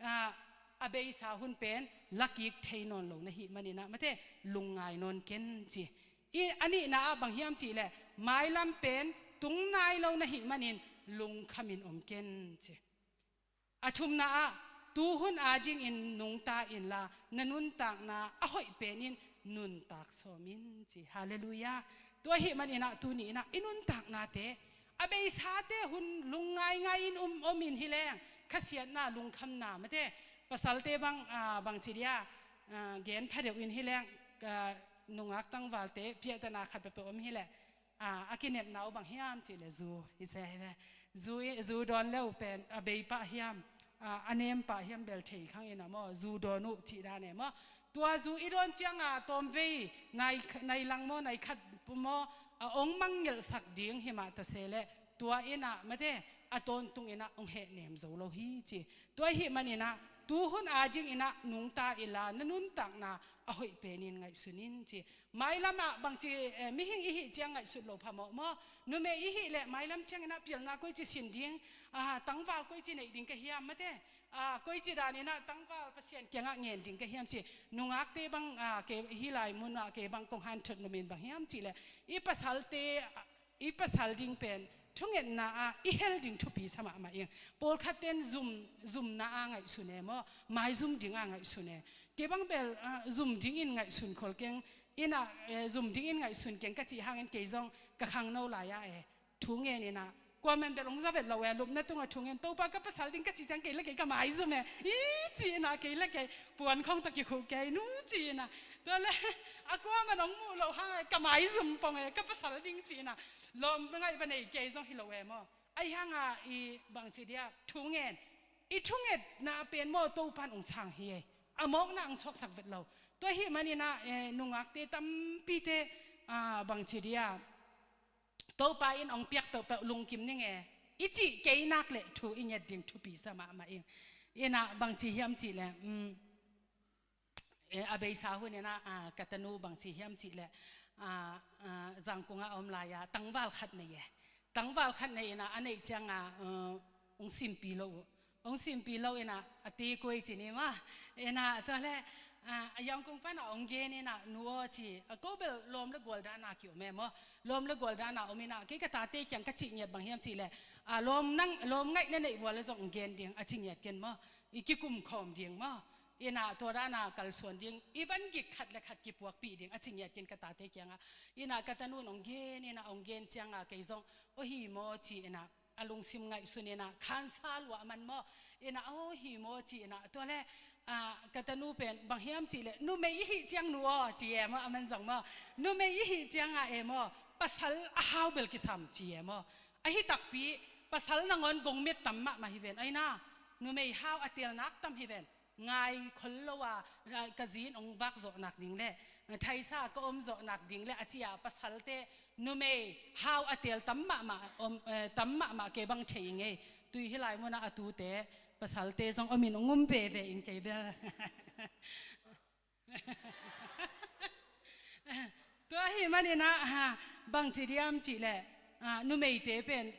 ah, a beisa hun pen lakik thei nawn lo na hih manin ah, mate, lungngai nawn ken ci. I, a nihna ah bang hiam cih leh, mailam pen tung nai lo na hih manin lungkhamin om ken ci. A thumna ah, tu hun adingin nungta inla, na nuntakna a hoih penin nuntak sawm in ci. Halleluiah. Tua ahih manin ah tuni in ah i nuntaknate, a beisate hun lungngai ngai-in um, om in hileng, khasiatna, lungkhamna, mate, pasalte bang, ah, bang ci dia, ah, gen pha deuh in hileng, ah, nungak tangvalte piahtana khat peuhpeuh om hileh, ah, a kinepna uh bang hiam cih leh zu hi se hi ve. Zu i, zu dawn le uh pen a bei pah hiam, ah, a nem pah hiam bel thei khang in ah maw, zu dawn uh cih dan e maw. Tua zu i dawn ciang ah tawmvei, nai, nai lang maw, nai khat maw, a ong mangngilhsak ding himah ta se leh, tua in ah, mate, a tawntung in ah ong hehnem zo lo hi ci. Tua ahih manin ah, tu hun adingin ah nungta inla, na nuntakna a hoih penin ngaihsun in ci. Mailam ah bangci, eh, mihing i hih ciang ngaihsut loh phamawh maw? Numei i hih leh mailam ciangin ah pilna koici sin ding, ah, tangval koici neih ding ka hiam, mate? Ah, koici danin ah tangval Pasian kiangah ngen ding ka hiam ci. Nungakte bang, ah, kei hih lai mun ah kei bang kong hanthot nuam in bang hiam cih leh, i pasalte, ah, i pasal ding pen thungetna ah i hel ding thupi sa mahmah ing. Pawlkhat ten zum, zumna ah ngaihsun e maw, maizum ding ah ngaihsun e. Kei bang bel, ah, zum dingin ngaihsun khol keng, in ah, eh, zum dingin ngaihsun keng ka cih hangin kei zong ka khangno lai ah e, thu ngen in ah, kuaman bel ong za vet lo e, lupna tungah thu ngen, Topa, ka pasal ding ka cih ciang kei le kei ka maizum e, i ci in ah, kei le kei puan khong tawh kikhuh kei nu ci in ah. Tua le, a kuaman ong muh loh hang e, ka maizum pong e, ka pasal ding ci in ah, lawm ngaih va nei kei zong hi lo e maw. Ahi hang a i bangci dia thu ngen, i thungetna pen maw Topan ong sang hi e, a mawkna ong suaksak vet lo. Tua ahih manin ah, eh, nungakte tampite, ah, bangci dia, Topa in ong piak peuhpeuh lungkim ning e, i cih kei nak leh thu i nget ding thupi sa mahmah ing. In ah bangci hiam cih leh, um, eh, a beisa hun in ah, ah, ka tanu bangci hiam cih leh, ah, ah, Zangkung ah a om lai ah tangval khat nei e. Tangval khat nei in ah, a neih ciang ah, ah, ong simpi lo uh. Ong simpi lo in ah, a te koi ci ni maw. In ah, tua le, ah, a Zangkung pan ah ong gen in ah, nu aw ci, a ko bel lawm le gual dan a kiom e maw. Lawm le gual dan a om in ah, kei ka tate kiang ka cih ngiat bang hiam cih leh, ah, lawm nang, lawm ngaih na neih vua le zong ong gen ding, a ci ngiat ken maw. I kikum khawm ding maw. In ah tua dan a kalsuan ding, i van gik khat le khat kipuakpih ding, a ci ngiat ken ka tate kiangah. In ah ka tanu in ong gen, in ah ong gen ciang ah kei zong, aw hi maw ci in ah, a lungsim ngaihsun in ah, khansa luah man maw. In ah, aw hi maw ci in ah, tua le, ah, ka tanu pen, bang hiam cih leh, numei i hih ciang nu aw, ci e maw, a man zong maw. Numei i hih ciang ah e maw, pasal a hau bel kisam ci e maw. Ahi takpi, pasal nangawn gongmet tam mahmah hi ven, ahi na, numei hau a teel nak tam hi ven. Ngai khol lo a, ah, ka zi in ong vak zawh nak ding le, thaisa ka om zawh nak ding le, a ci a pasalte numei hau a teel tam mahmah, om, eh, tam mahmah kei bang thei ing ei. Tui hih lai mun ah a tute, pasalte zong om in ong um veve ing kei bel. Tua ahih manin ah, ha, bangci diam cih leh, Ah, numeite pen,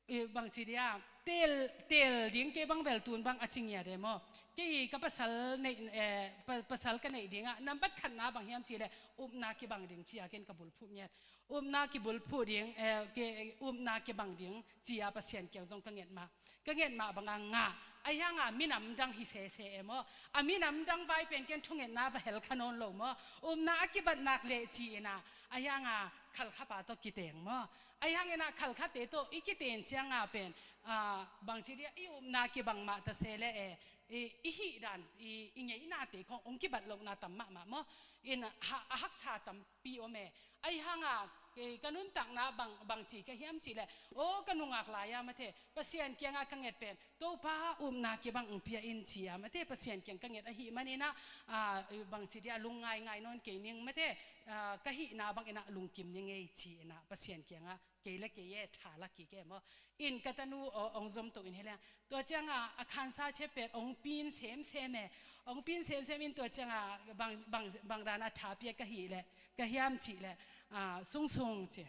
eh, bangci dia, teel, teel ding kei bang bel tun bang a ci ngiat e maw. Kei ka pasal neih, eh, pa-, pasal ka neih dingah, nambat khatna bang hiam cih leh, upna kibang ding ci-a ken ka bulphuh ngiat. Upna kibulphuh ding, eh, ke, upna kibang ding ci-a Pasian kiang zong ka nget mah. Ka nget mah banga ngah. Ahi hanga minam dang hi sese e maw. A minam dang vai pen ken thungetna va hel kha nawn lo maw. Upna a kibat nak leh ci-in ah. Ahi hanga khalkhapa tawh kiteng maw. Ahi hangin ah khalkhate tawh i kiteng cianga pen, ah, bangci dia i upna kibang mah ta se leh e, i, i hih dan, i, i ngeinate khong ong kibat lohna tam mahmah maw. In ha, a haksa tampi om e. Ahi hanga, eh, ka nuntakna bang, bangci ka hiam cih leh, aw, ka nungak lai-a mate, Pasian kiangah ka nget pen, Topa upna kibang ong pia in ci-a mate, Pasian kiang ka nget ahih maninah, ah, bangci dia lungngaingai nawn kei ning mate, ah, ka hihna banginah lungkim ning ei ci-inah Pasian kiangah kei le kei e, tha la kik e maw. In ka tanu aw, ong zom to in hi leng. Tua cianga a khansa cep pen ong pin semsem e. Ong pin semsem in tua cianga bang, bang, bang dana tha pia ka hih leh, ka hiam cih leh, ah, sungsung ci.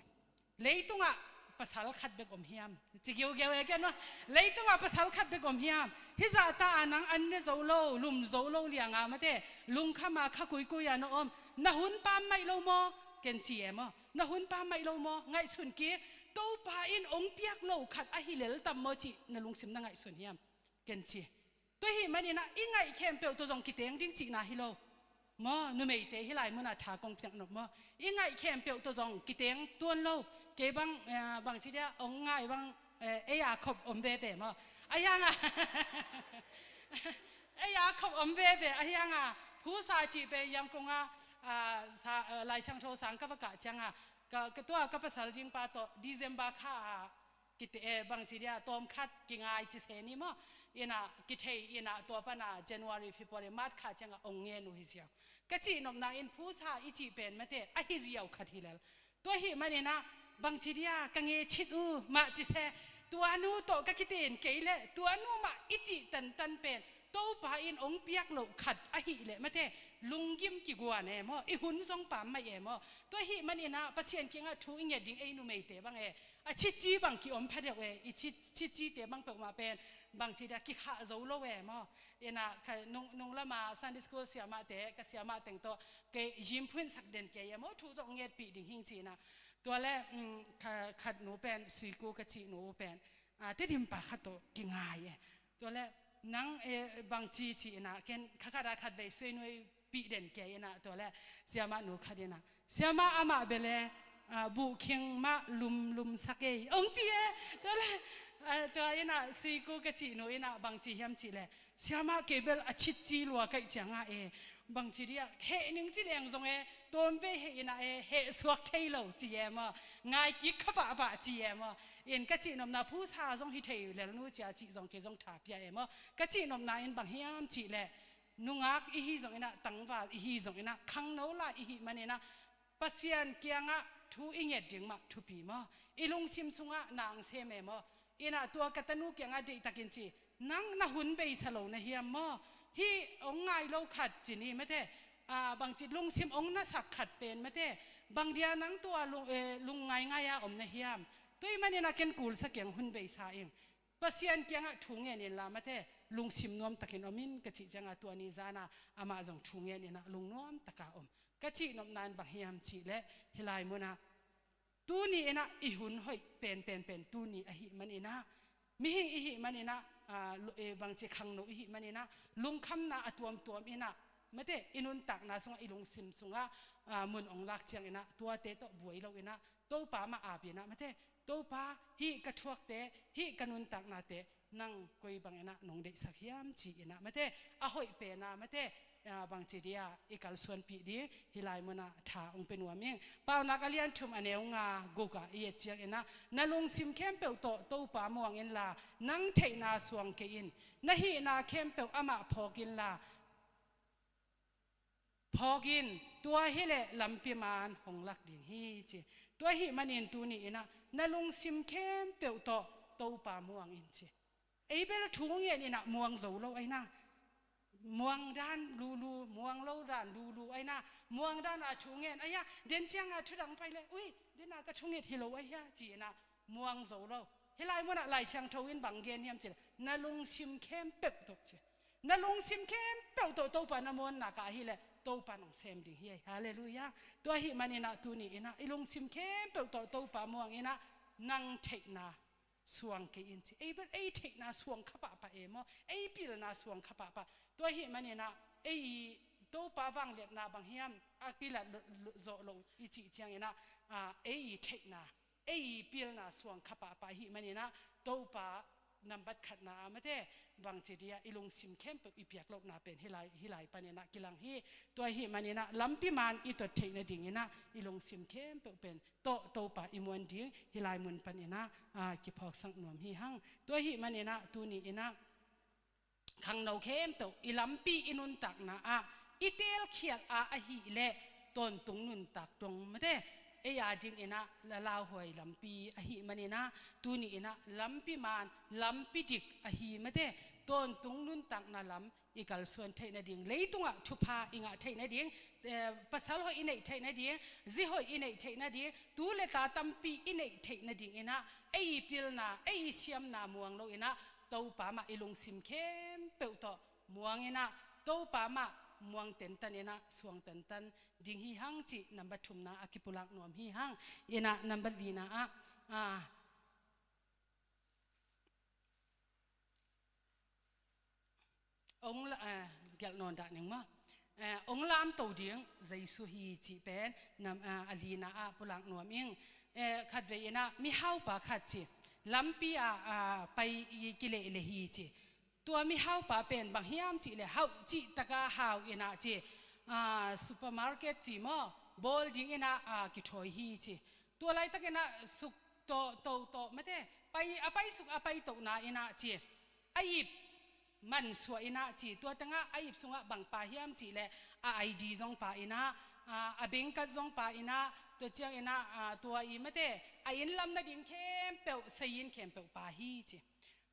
Leitungah pasal khat bek om hiam? Ci giugiau e ken maw. Leitungah pasal khat bek om hiam? Hizahta a nang an ne zo lo, lum zo lo lianga mate, lungkhama kha kuikui-a na om. Na hun pam maih lo maw? Ken ci e maw. Na hun pam maih lo maw? Ngaihsun kik. Topa in ong piak lo khat ahi lel tam maw cih na lungsim na ngaihsun hiam? Ken ci. Tua hih maninah i ngaih khempeuh tawh zong kiteng ding cihna hi lo. Maw, numeite hih lai munah tha kong piak nop maw. I ngaih khempeuh tawh zong kiteng tuan lo. Kei bang, eh, bangci dia, ong ngai bang, eh, ei a khop om veve maw. Ahi hanga. Ei a khop om veve, ahi hanga. Phusa cih pen Yangon ah, ah, sa, ah, Lai Siangtho sang ka va kah cianga. Ka, ka tua ka pasal ding pa tawh December kha a, kite, eh, bangci dia, tawm khat kingai ci se ni maw. Inah, kithei inah, tua pana January, February, March kha cianga ong ngen uh hi ziau. Ka cihnopna in phusa i cih pen mate, ahi ziau khat hi lel. Tua hih maninah, bangci dia, ka nge cit uh, mah ci se. Tua nu tawh ka kiten kei leh, tua nu mah i cih tantan pen, Topa in ong piak loh khat ahih leh mate, lunggim kiguan e maw, i hun zong pam maih e maw. Tua hih maninah, Pasian kiangah thu i nget ding ei numeite bang e. A cici bang ki-om pha deuh e, i ci, cicite bang peuhmah pen, bangci dia kikhah zo lo e maw. Inah, ka nung, nung lama Sunday school siamahte, ka siamah teng tawh, kei yimphuin sak den kei e maw, thu zong ngetpih ding hing ci-inah. Tua le, um, ka, khat nu pen, Suiku ka cih nu pen, ah, Tedim pa khat tawh kingai e. Tua le, nang, eh, bangci ci-inah, ken kha khat a khat vei suai nuai pih den kei inah, tua le, siamah nu khat inah. Siamah amah bele, ah, buhkhing mah lumlum sak ei. Ong ci e, tua le, ah, tua inah, Suiku ka cih nu inah, bangci hiam cih leh. Siamah kei bel a citci lua kaih cianga e. Bangci dia, heh ning ci leng zong e, tawm vei heh inah e, heh suak thei lo ci e maw. Ngai kik kha pahpah ci e maw. In ka cihnopna phusa zong hi thei lel nu cia cih zong kei zong tha pia e maw. Ka cihnopna in bang hiam cih leh. Nungak ihi zonginah, tangval ihi zonginah, khangno lai ihi maninah, Pasian kiangah thu i nget ding mah thupi maw? I lungsim sungah nang sem e maw? Inah tua ka tanu kiangah deihtakin ci, nang na hun beisa lo na hiam maw? Hih ong ngai lo khat ci ni mate, ah, bangci lungsim ong nasak khat pen mate, bang dia nang tua lung, eh, lungngaingai-a om na hiam? Tua hih maninah ken kulsa kiang hun beisa ing. Pasian kiangah thu ngen inla mate, lungsim nuamtakin om in ka cih cianga tua ni zana amah zong thu ngen inah lungnuamtaka om. Ka cihnopna in bang hiam cih leh hih lai munah tuni inah i hun hoih penpenpen tuni ahih maninah, mihing ihih maninah, ah, lu-, eh, bangci khangno ihih maninah, lungkhamna a tuamtuam inah mate, i nuntakna sungah, i lungsim sungah, ah, mun ong lak cianginah, tuate tawh buai lo inah, Topa mah ap inah mate, Topa, hih ka thuakte, hih ka nuntaknate, nang koi banginah nong deihsak hiam ci inah mate, a hoih pena mate, ah, bangci dia i kalsuanpih ding, hih lai munah tha ong pe nuam ing. Paunak a lian thum a neu nga gukah i et cianginah, na lungsim khempeuh tawh Topa muang inla, nang theihna suang kei in, na hihna khempeuh amah phawk inla, phawk in, tua hileh lampi man hong lak ding hi ci. Tua hih manin tuni inah na lungsim khempeuh tawh Topa muang in ci. Ei bel thu ngen inah muang zo lo ahi na. muang dan lulu, muang lo dan lulu, aina muang dan a thu ngen, aia, den cianga thu dang pai le, ui, dena ka thunget hi lo, aia, ci ina muang zo lo. Hih lai munah Lai Siangtho in bang gen hiam cih le, na lungsim khempeuh tawh ci. Na lungsim khempeuh tawh Topa na muanna ka ahih le, Topa nong sem ding hi ai. Halleluiah. Tua ahih maninah tuni inah i lungsim khempeuh tawh Topa muang inah nang theihna suang kei in ci. Ei, ei theihna suang kha pahpah e maw? Ei pilna suang kha pahpah. Tua ahih maninah ei Topa vangliatna bang hiam a kilat zawh loh i cih cianginah, a, ei theihna, ei pilna suang kha pahpah ahih maninah Topa nambat khatna a mate bangci dia i lungsim khempeuh i piak lohna pen hih lai, hih lai paninah kilang hi. Tua ahih maninah lampi man i tot theih nadinginah i lungsim khempeuh pen tawh Topa i muan ding hih lai mun paninah, a, kiphawksak nuam hi hang. Tua ahih maninah tuni inah khangno khempeuh i lampi i nuntakna ah i teelkhial a ahih leh tawntung nuntak dong mate ei a dinginah la lauhuai lampi ahih maninah tuni inah lampi man, lampi dik ahi mate tawntung nuntakna lam i kalsuan theih nading, leitungah thupha i ngah theih nading, eh, pasal hoih i neih theih nading, zi hoih i neih theih nading, tu le ta tampi i neih theih nadinginah ei i pilna, ei i siamna muang loinah Topa mah i lungsim khempeuh tawh muanginah Topa mah muang tentan inah suang tentan ding hi hang cih nambat thumna a kipulak nuam hi hang. Inah nambat lina ah, ah, ong la, eh, gelh nawn dah ning maw? Eh, ong lamto ding Jesu hi cih pen nam, eh, a lina ah pulak nuam ing. Eh, khatvei inah mihaupa khat ci, lampi ah, ah, pai i kilehleh hi ci. Tua mihaupa pen bang hiam cihleh hauh cihtaka hau inah ci, ah, supermarket ci maw, bawl dinginah, ah, kithawi hi ci. Tua laitakinah suk tawh, to tawh mate pai, a paisuk a paitohna inah ci, a ip mansuah inah ci. Tua tengah a ip sungah bang pa hiam cihleh a I D zong pa inah, a, a bengkat zong pa inah, tua cianginah, a, tua i mate a innlam nading khempeuh, sei-in khempeuh pa hi ci.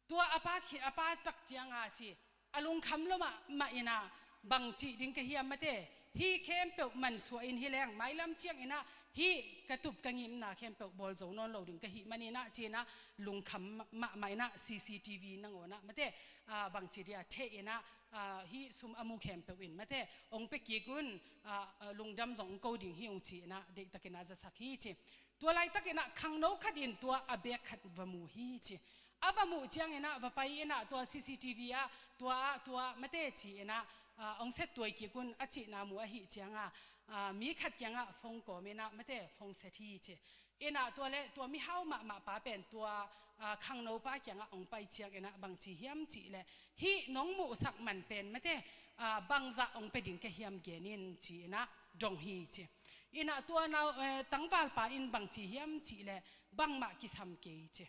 Tua a pa khi, a pa tak cianga ci, a lungkham lo mahmah inah bang cih ding ka hiam mate, hih khempeuh mansuah in hi leng mailam cianginah hih ka tup ka ngimna khempeuh bawl zo nawn lo ding ka hih maninah cinah lungkham mahmah inah C C T V nangawnah mate, ah, bangci dia theh inah, ah, hih sum a mu khempeuh in mate ong pia kik un, ah, ah, lungdam zong ong ko ding hi ung ci inah deihtakinah zasak hi ci. Tua laitakinah khangno khat in tua a bag khat va mu hi ci. A va muh cianginah va pai inah tua C C T V ah tua ah tua mate ci inah, ah, ong set tuai kik un a cihna mu ahih cianga, ah, mi khat kiangah phone kawm inah mate phone set hi ci. Inah tua le tua mihau mahmah pa pen tua, ah, khangno pa kiangah ong pai cianginah bangci hiam cihleh hih nong muhsak man pen mate, ah, bangzah ong pia ding ka hiam gen in ci inah dong hi ci. Inah tua nau, eh, tangvalpa in bangci hiam cihleh bangmah kisam kei ci.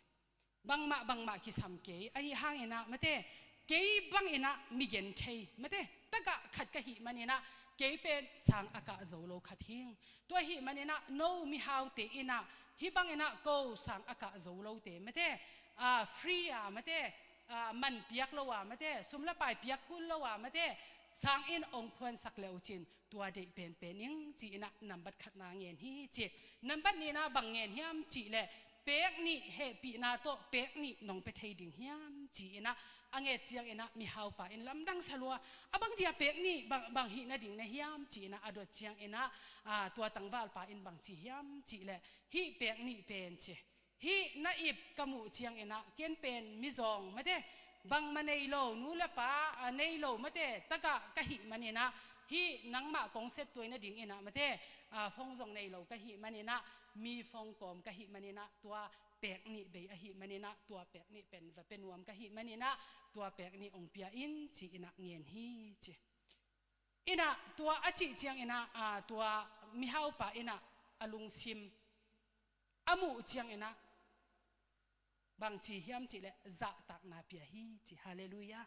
Bangmah, bangmah kisam kei. Ahi hanginah mate kei banginah mi gen thei mate tagah khat ka hih maninah kei pen sang a kah zo lo khat hing. Tua ahih maninah no mihaute inah hih banginah ko sang a kah zo lote mate, ah, free a mate, ah, man piak lo a mate, sum le pai piak kul lo a mate, sang in ong phuansak le uh cin tua deih penpen ing ci inah nambat khatna ngen hi ci. Nambat nihna bang ngen hiam cihleh pek nih hehpihna tawh pek nih nong pia thei ding hiam ci inah a nget cianginah mihaupa in lamdang sa lua. A bang dia pek nih bang, bang hih nading na hiam ci inah a dot cianginah, ah, tua tangvalpa in bangci hiam cihleh hih pek nih pen ci, hih na ip ka muh cianginah ken pen mizawng mate bangmah nei lo, nu le pa, ah, nei lo mate tagah ka hih maninah hih nangmah kong set tuai nadinginah mate, ah, phone zong nei lo ka hih maninah mi phone kawm ka hih maninah tua pek nih bei ahih maninah tua pek nih pen va pia nuam ka hih maninah tua pek nih ong pia in ci inah ngen hi ci. Inah tua a cih cianginah, ah, tua mihaupa inah a lungsim a muh cianginah bangci hiam cihleh zahtakna pia hi ci. Halleluiah.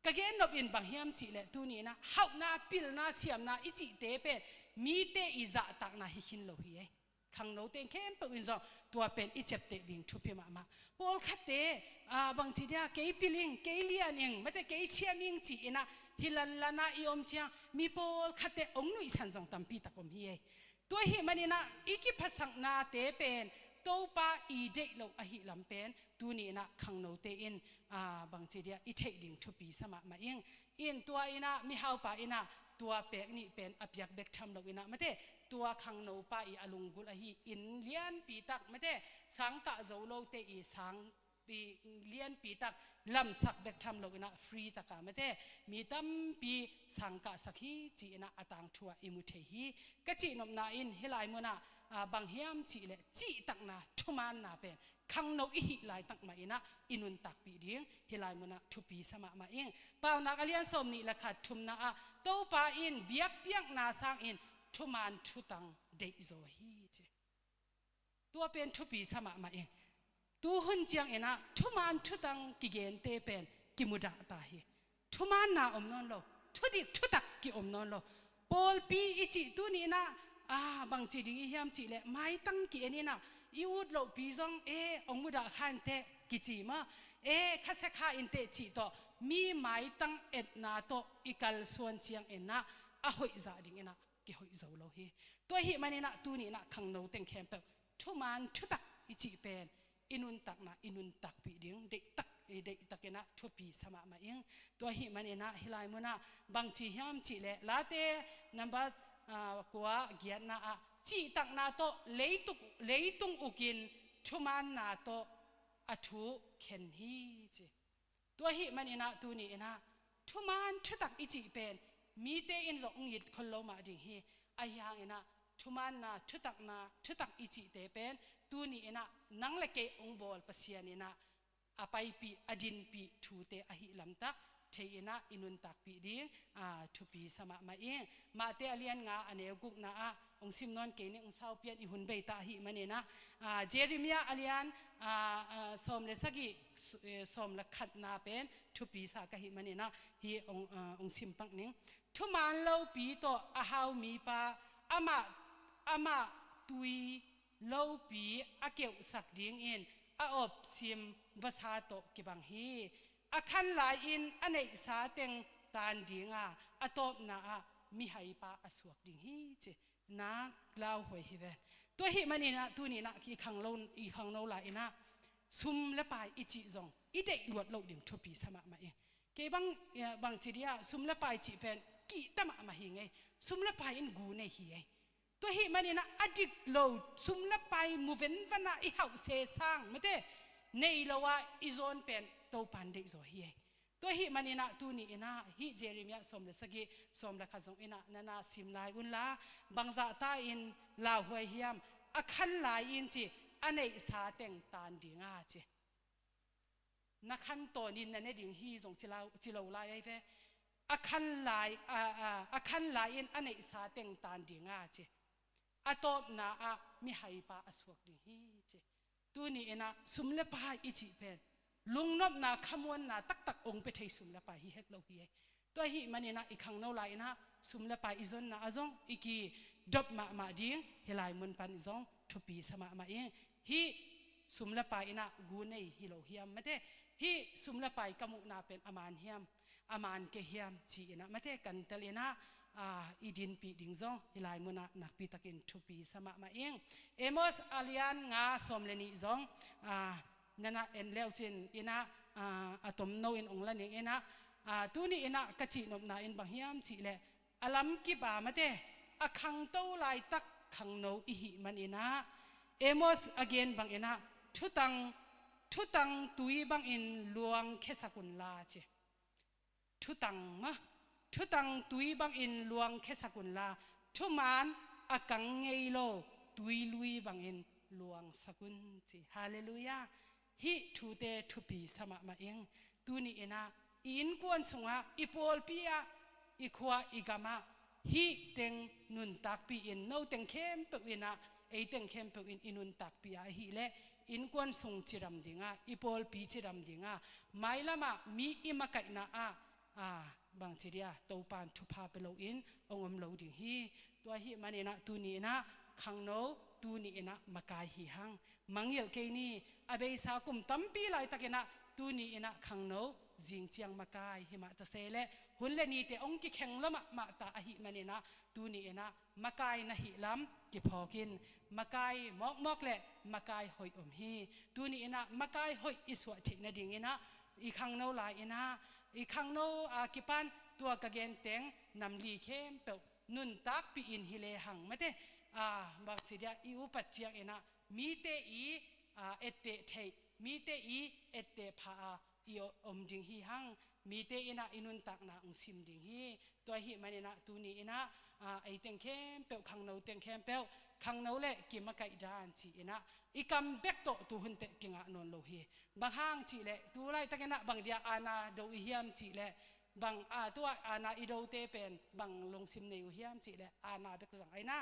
Ka gennop in bang hiam cihleh tuni inah hauhna, pilna, siamna i cihte pen mite i zahtakna hi khin lo hi ei. Khangnote in khempeuh in zong tua pen i ciapteh ding thupi mahmah. Pawlkhatte, ah, bangci dia, kei pil ing, kei lian ing, mate kei ciam ing ci-in ah, hi lanlanah i om ciang, mi pawlkhatte hong nuihsan zong tampi tak om hi ei. Tua ahih manin ah, i kiphasaknate pen, Topa i deih loh ahih lam pen, tuni in ah khangnote in, ah, bangci dia, i theih ding thupi sa mahmah ing. In tua in ah, mihaupa in ah, tua pek nih pen, a piak bek tham lo in ah, mate, tua khangnopa i a lunggulh ahi, inn lianpi tak, mate, sang kah zo lote i sang pi lianpi tak lamsak bek tham lo in ah, free tak a, mate, mi tampi sang kahsak hi ci-in ah, a tangthu ah i mu thei hi. Ka cihnopna in hih lai munah, ah, bang hiam cih leh cihtakna, thumaanna pen khangno i hih laitak mah in ah i nuntakpih ding hih lai munah thupi sa mahmah ing. Paunak a lian sawmnih le khat, thumna ah, Topa in biakpiakna sangin thumaan thutang deihzaw hi ci. Tua pen thupi sa mahmah ing. Tu hun ciangin ah thumaan thutang kigente pen kimudah ta hi. Thumaanna om nawn lo, thudik thutak ki-om nawn lo. Pawlpi i cih tuni in ah, ah, bangci ding i hiam cih leh, maitang ki-en in ah, i ut lohpi zong, e, hong mudah kha inteh kici maw, e, khasia kha inteh cih tawh, mi maitang etna tawh i kalsuan ciangin ah, a hoih zah ding in ah kihoih zo lo hi. Tua ahih manin ah, tuni in ah khangno teng khempeuh, thumaan thutak i cih pen i nuntakna, i nuntakpih ding deihtak, i deihtak in ah thupi sa mahmah ing. Tua ahih manin ah, hih lai munah bangci hiam cih leh, Late number, ah, kua, giatna ah, cihtakna tawh leituk, leitung ukin thumaanna tawh a thu khen hi ci. Tua ahih manin ah, tuni in ah thumaan thutak i cih pen mite in zong hong it khol lo mah ding hi. Ahi hangin ah thumaanna, thutakna, thutak i cihte pen tuni in ah nang le kei hong bawl Pasian in ah a paipih, a dinpih thute ahih lamtak thei in ah i nuntakpih ding, ah, thupi sa mahmah ing. Matthai a lian nga, a neu gukna ah hong sim nawn kei ning, hong sau pian, i hun bei ta ahih manin ah, ah, Jeremiah a lian, ah, ah, sawm le sagih, su-, eh, sawm le khatna pen thupi sa ka hih manin ah, hih hong, ah, hong sim pak ning. Thumaan lopi tawh a hau mipa, amah, amah tui lopi a keuhsak dingin a op sim vasa tawh kibang hi. A khan lai-in a neihsa teng taan ding a, a tawpna ah mihaipa a suak ding hi ci. Nak lauhuai hi ven. Tua ahih manin ah, tuni in ah i khangno, i khangno lai in ah, sum le pai i cih zong i deih luat loh ding thupi sa mahmah ing. Kei bang, eh, bangci dia, sum le pai cih pen kihta mahmah hi ing ei. Sum le pai in gu nei hi ei. Tua ahih manin ah, a dik lo, sum le pai mu venvan ah i hauh se sang, mate, nei lo ah i zawn pen Topa'n deihzaw hi ei. Tua ahih manin ah, tuni in ah hih Jeremiah sawm le sagih, sawm le khat zong in ah na na sim lai un la, bangzah ta in lauhuai hiam, a khan lai-in ci, a neihsa teng taan ding a ci. Na khan tawnin na ne ding hi zong ci lo, ci lo lai ei ve. A khan lai, a, a, a khan lai-in a neihsa teng taan ding a ci. A tawpna ah mihaipa a suak ding hi ci. Tuni in ah sum le pai i cih pen lungnopna, khamuanna taktak hong pia thei sum le pai hi het lo hi ei. Tua ahih manin ah i khangno lai in ah sum le pai i zonna ah zong i kidop mahmah ding, hih lai mun pan zong thupi sa mahmah ing. Hih sum le pai in ah gu nei hi lo hiam, mate, hih sum le pai ka muhna pen a man hiam, a man kei hiam ci in ah, mate, kan tel in ah, ah, i dinpih ding zong hih lai mun ah nakpi takin thupi sa mahmah ing. Amos a lian nga, sawm le nih zong, ah, na na en le uh cin in ah, ah, a tomno in hong la ning in ah, ah, tuni in ah ka cihnopna in bang hiam cih leh, a lamkip a, mate, a khangto laitak khangno i hih manin ah, Amos a gen bang in ah, thutang, thutang tui bangin luang khiasak un la ci. Thutang maw, thutang tui bangin luang khiasak un la, thumaan a kang ngei lo tuilui bangin luangsak un ci. Halleluiah. Hih thute thupi sa mahmah ing. Tuni in ah i innkuan sungah, i pawlpi ah, i khua, i gam ah, hih teng nuntakpih in, no teng khempeuh in ah, ei teng khempeuh in i nuntakpih a, ahih leh innkuan sung cidam ding a, i pawlpi cidam ding a, mailam ah mi i makaihna ah, ah, bangci dia, Topa'n thupha pia loin hong om lo ding hi. Tua ahih manin ah, tuni in ah khangno, tuni in ah makai hi hang. Mangngilh kei ni, a beisa kum tampi laitakin ah tuni in ah khangno zing ciang makai hi mah ta se leh, hun le nite hong kikheng lua mahmah ta ahih manin ah tuni in ah makai na hih lam kiphawk in. Makai mawkmawk le makai hoih om hi. Tuni in ah makai hoih i suah theih nadingin ah i khangno lai in ah, i khangno a kipan tua ka genteng nam li khempeuh nuntakpih in hi lehang mate, a, bangci dia i upat ciangin ah mite i, a, etteh theih, mite i etteh pha a i o-, om ding hi hang. Mite in ah i nuntakna hong sim ding hi. Tua ahih manin ah tuni in ah, a, ei teng khempeuh, khangno teng khempeuh, khangno le kimakaih dan ci in ah i kam bek tawh tu hun teh kingah nawn lo hi. Bang hang cih leh tu laitakin ah bang dia aana do i hiam cih leh, bang, a, tua aana i dote pen bang lungsim nei uh hiam cih leh aana bek zang ai na.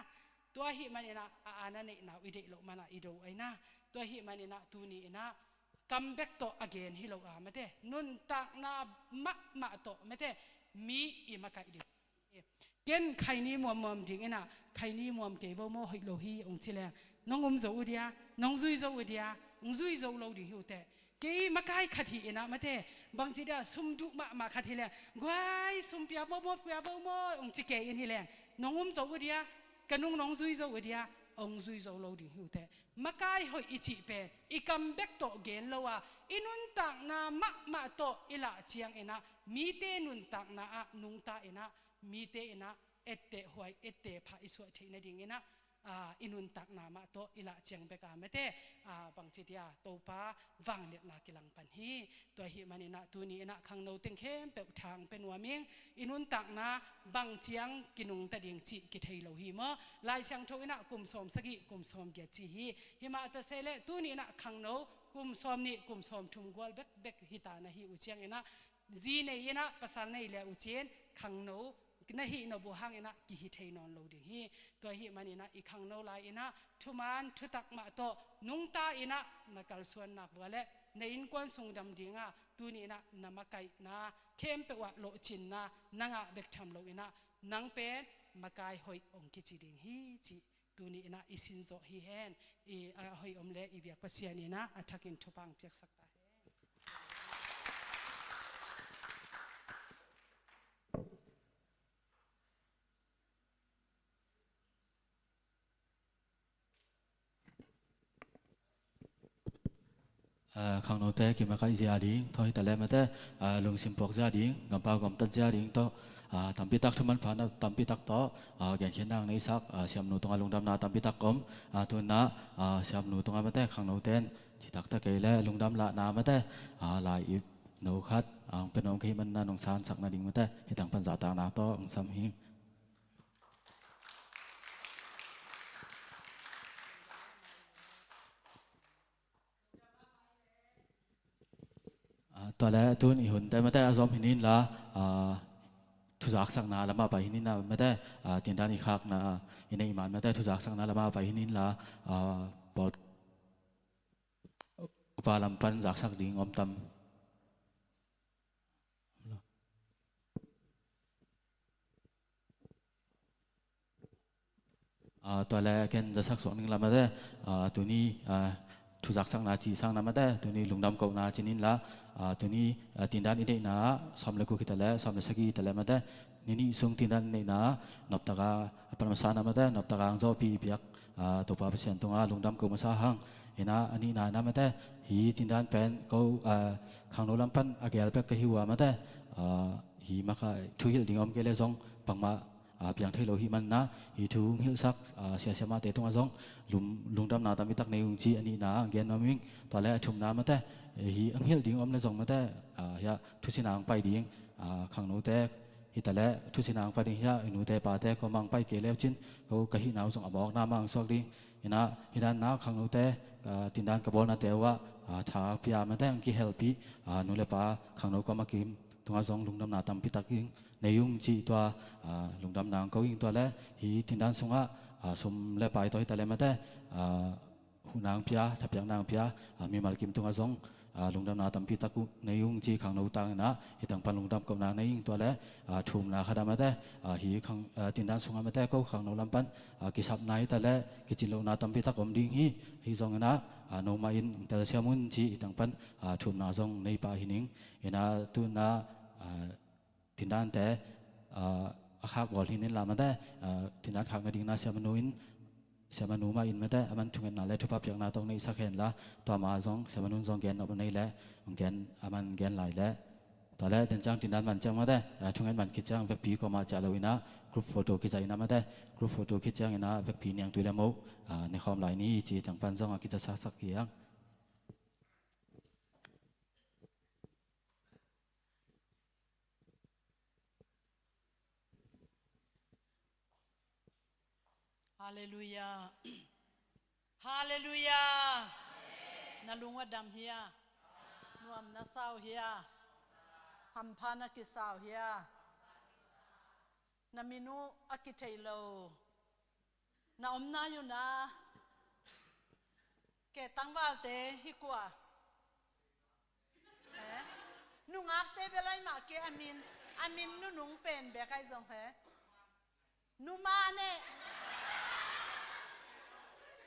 Tua ahih manin ah a aana neihna uh i deih loh man ah i do ai na. Tua ahih manin ah tuni in ah kam bek tawh a gen hi lo a mate, nuntakna mahmah tawh mate, mi i makaih ding. Ken khaini muammuam dingin ah, khaini muam kei vo maw, hoih lo hi hong ci leng, nong um zo uh dia, nong zui zo uh dia, hong zui zo lo ding hi uh teh. Kei makai khat hi in ah mate, bangci dia sum duh mahmah khat hi leng, guai, sum pia vo maw, pia vo maw, hong ci kei in hi leng, nong um zo uh dia, ka nung nong zui zo uh dia, hong zui zo lo ding hi uh teh. Makai hoih i cih pen i kam bek tawh gen lo a, i nuntakna mahmah tawh i lah ciangin ah mite nuntakna ah nungta in ah, mite in ah etteh huai, etteh pha i suah theih nadingin ah, a, i nuntakna mah tawh i lah ciang bek a mate, a, bangci dia Topa vangliatna kilang pan hi. Tua ahih manin ah tuni in ah khangno teng khempeuh tha hong pia nuam ing. I nuntakna bang ciang kinungta ding cih kithei lo hi maw. Lai Siangtho in ah kum sawm sagih, kum sawm giat ci hi. Hi mah ta se leh tuni in ah khangno kum sawm nih, kum sawm thum gual bekbek hi ta na hi uh ciangin ah, zi nei in ah pasal nei le uh cin khangno na hih nop uh hangin ah kihi thei nawn lo ding hi. Tua ahih manin ah i khangno lai in ah thuman thutak mah tawh nungta in ah na kalsuan nak uh a leh na innkuan sung dam ding a, tuni in ah na makaihna khempeuh ah lawhcinna na ngah bek tham lo in ah nang pen makai hoih hong kici ding hi cih tuni in ah i sin zawh hi hen. I, a hoih om le i biak Pasian in ah a thakin thupha hong piaksak ta hen. A, khangnote kimakaih zia ding tawh hi ta leh mate, a, lungsim puak zia ding, gampau gamtat zia ding tawh, a, tampi tak thuman phana tampi tak tawh, a, genkhiatna hong neisak, a, siamnu tungah lungdamna tampi tak om, a, tu in ah, a, siamnu tungah mate khangnote in citak ta kei leh lungdam lahna mate, a, lai-ip no khat, a, hong pia nuam ka hih manin ah nong sansak nading mate, hih tang pan zahtakna tawh hong sam hi. A, tua leh tu in i hunte mate a zom hi ning la, a, thuzaksakna lamah pai hi ning la mate, a, tindan i khakna i neih man mate thuzaksakna lamah pai hi ning la, a, pawl upa lam pan zaksak ding om tam? A, tua leh ken zasak suak ning la mate, a, tuni, a, thuzaksakna cih sang na mate, tuni lungdam kohna ci ning la, a, tuni, a, tindan i neihna ah sawm le guk hi ta leh sawm le sagih hi ta leh mate, ni nih sung tindan i neihna ah noptak a, a pan masa na mate, noptak a hong zawhpih i biak, a, Topa Pasian tungah lungdam ko masa hang. In ah a nihna in ah mate, hih tindan pen ko, a, khangno lam pan a gel bek ka hi uh a mate, a, hih maka thuhilh ding om kei leh zong bangmah, a, piang thei lo hi man in ah, hih thu hong hilhsak, a, siasia mahte tungah zong lum-, lungdamna tampi tak nei ung ci a nihna ah gen nuam ing. Tua leh a thumna mate, hih hong hilh ding om leh zong mate, a, hiah thusinah hong pai ding, a, khangnote hi ta leh thusinah hong pai ding hiah, i nute pate ko mah hong pai kei leh uh cin ko ka hihna uh zong a mawkna mah hong suak ding. In ah hih dan in ah khangnote, a, tindan ka bawlnate uh ah, a, tha pia mate hong kihelpih, a, nu le pa khangno ko mah kim tungah zong lungdamna tampi tak ing nei ung cih tua, a, lungdamna hong ko ing. Tua leh hih tindan sungah, a, sum le pai tawh hi ta leh mate, a, Huhna hong pia, thapiakna hong pia, a, mimal kim tungah zong, a, lungdamna tampi tak uh nei ung ci khangno tangin ah, hi tangpan lungdam kohna nei ing. Tua le, a, thumna khat ah mate, a, hi khang, a, tindan sungah mate ko khangno lam pan, a, kisapna hi ta le, kicin lohna tampi tak om ding hi, hi zongin ah, a, nomah in hong telsiam un ci hi tangpan, a, thumna zong nei pah hi ning. Inah tu-in ah, a, tindante, a, a khak bawl hi ning la mate, a, tindan khak nading na siamanu in, siamanu mah in mate, aman thungetna le thupha piakna tawh neihsak hen la, tua mah zong siamanu in zong gen nop a nei le, hong gen, aman gen lai le. Tua le, den ciang tindan man ciang mate, a, thunget man khit ciang vekpi kuamah ciah lo inah, group photo kiza inah mate, group photo khit ciang inah vekpi niangtui le moh, a, nekhawm lai ni ci tangpan zong a kiza saksak hi ang. Halleluiah. Halleluiah. Na lung a dam hia? Nuam na sau hia? Hampha na kisau hia? Na min uh a kithei lo. Na om nai uh na. Ke tangvalte hi kua? Eh? Nungakte bel ai mah ke a min, a min nunung pen bek ai zong he. Numa ne.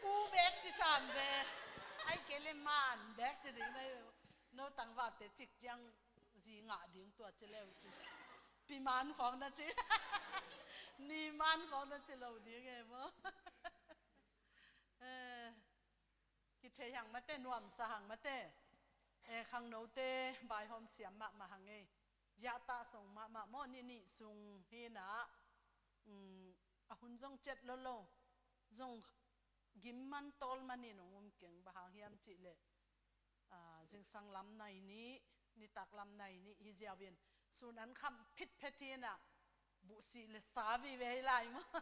U bek ci sam ve. Ai ke le man bek ci ding nai ve. No tangvalte cik ciang zi ngah ding tua ci leu ci. Pi man khawng na ci. Ni man khawng na ci lo ding e maw. Eh, kithei hang mate, nuamsa hang mate. Eh, khangnote vaihawm siam mahmah hang e. Ziahtah song mahmah maw, ni nih sung hi inah, um, a hun zong ciat lo lo. Zong gim man tawl manin hong um keng, bang hang hiam cih leh, a, zingsang lam nai nih, nitak lam nai nih hi ziau in, sun an khamh phitphet hi inah, buhsih le sa vive hi lai maw.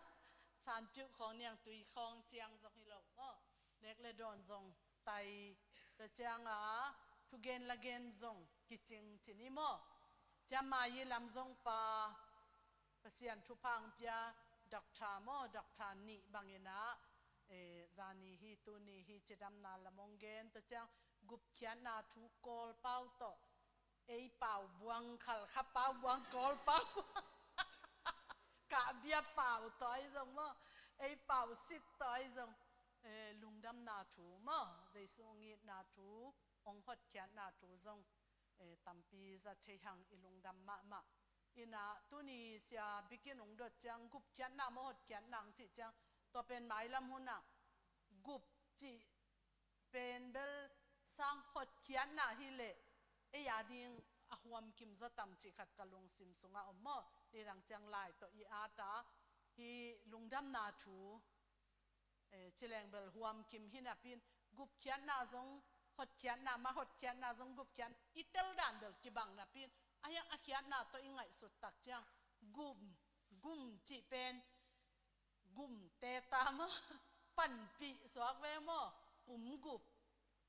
Sanpiuh khawng, niangtui khawng ciang zong hi lo maw. Nek le dawn zong tai, tua ciang a, thugen lagen zong kicing ci ni maw. Ciammai lam zong pa, Pasian thupha hong pia, doctor maw, doctor nih bang inah, eh, zani hi, tuni hi, cidamna lam hong gen, tua ciang gupkhiatna thu Kawl pau tawh, ei pau buang khal, kha pau buang, Kawl pau. Kahbia pau tawh ai zong maw, ei pau sit tawh ai zong, eh, lungdamna thu maw, Jesu hong itna thu, hong hotkhiatna thu zong, eh, tampi za thei hang, i lungdam mahmah. Inah tuni sia bikin hong dot ciang gupkhiatna maw hotkhiatna hong cih ciang, tua pen mailam hunah gup cih pen bel sang hotkhiatna hi leh ei a ding a huamkim zaw tam cih khat ka lungsim sungah om maw. Nidang ciang lai tawh i at a, hi lungdamna thu, eh, ci leng bel huamkim hi napi in, gupkhiatna zong hotkhiatna, mah hotkhiatna zong gupkhiat, i tel dan bel kibang napi in, a hiang a khiatna tawh i ngaihsut tak ciang, gum, gum cih pen, gum te ta maw, panpih suak ve maw, pum gup,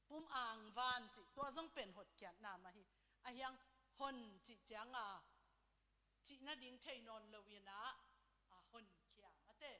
pum angvan cih, tua zong pen hotkhiatna mah hi. A hiang hon cih ciang a, cih nading thei nawn lo inah, a, honkhia mate.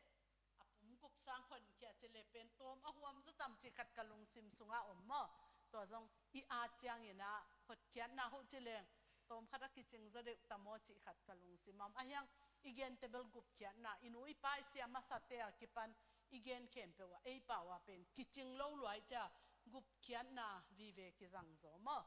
A pum gup sang honkhia ci le pen tawm a huam zaw tam cih khat ka lungsim sungah om maw. Tua zong i at ciang inah hotkhiatna hoh ci leng tawm khat a kicing zaw deuh ta maw cih khat ka lungsim a om. A hiang i gente bel gupkhiatna, i nu i pa i sia masate a kipan i gen khempeuh ah ei pau a pen kicing lo luai cia, gupkhiatna vive kizang zaw maw.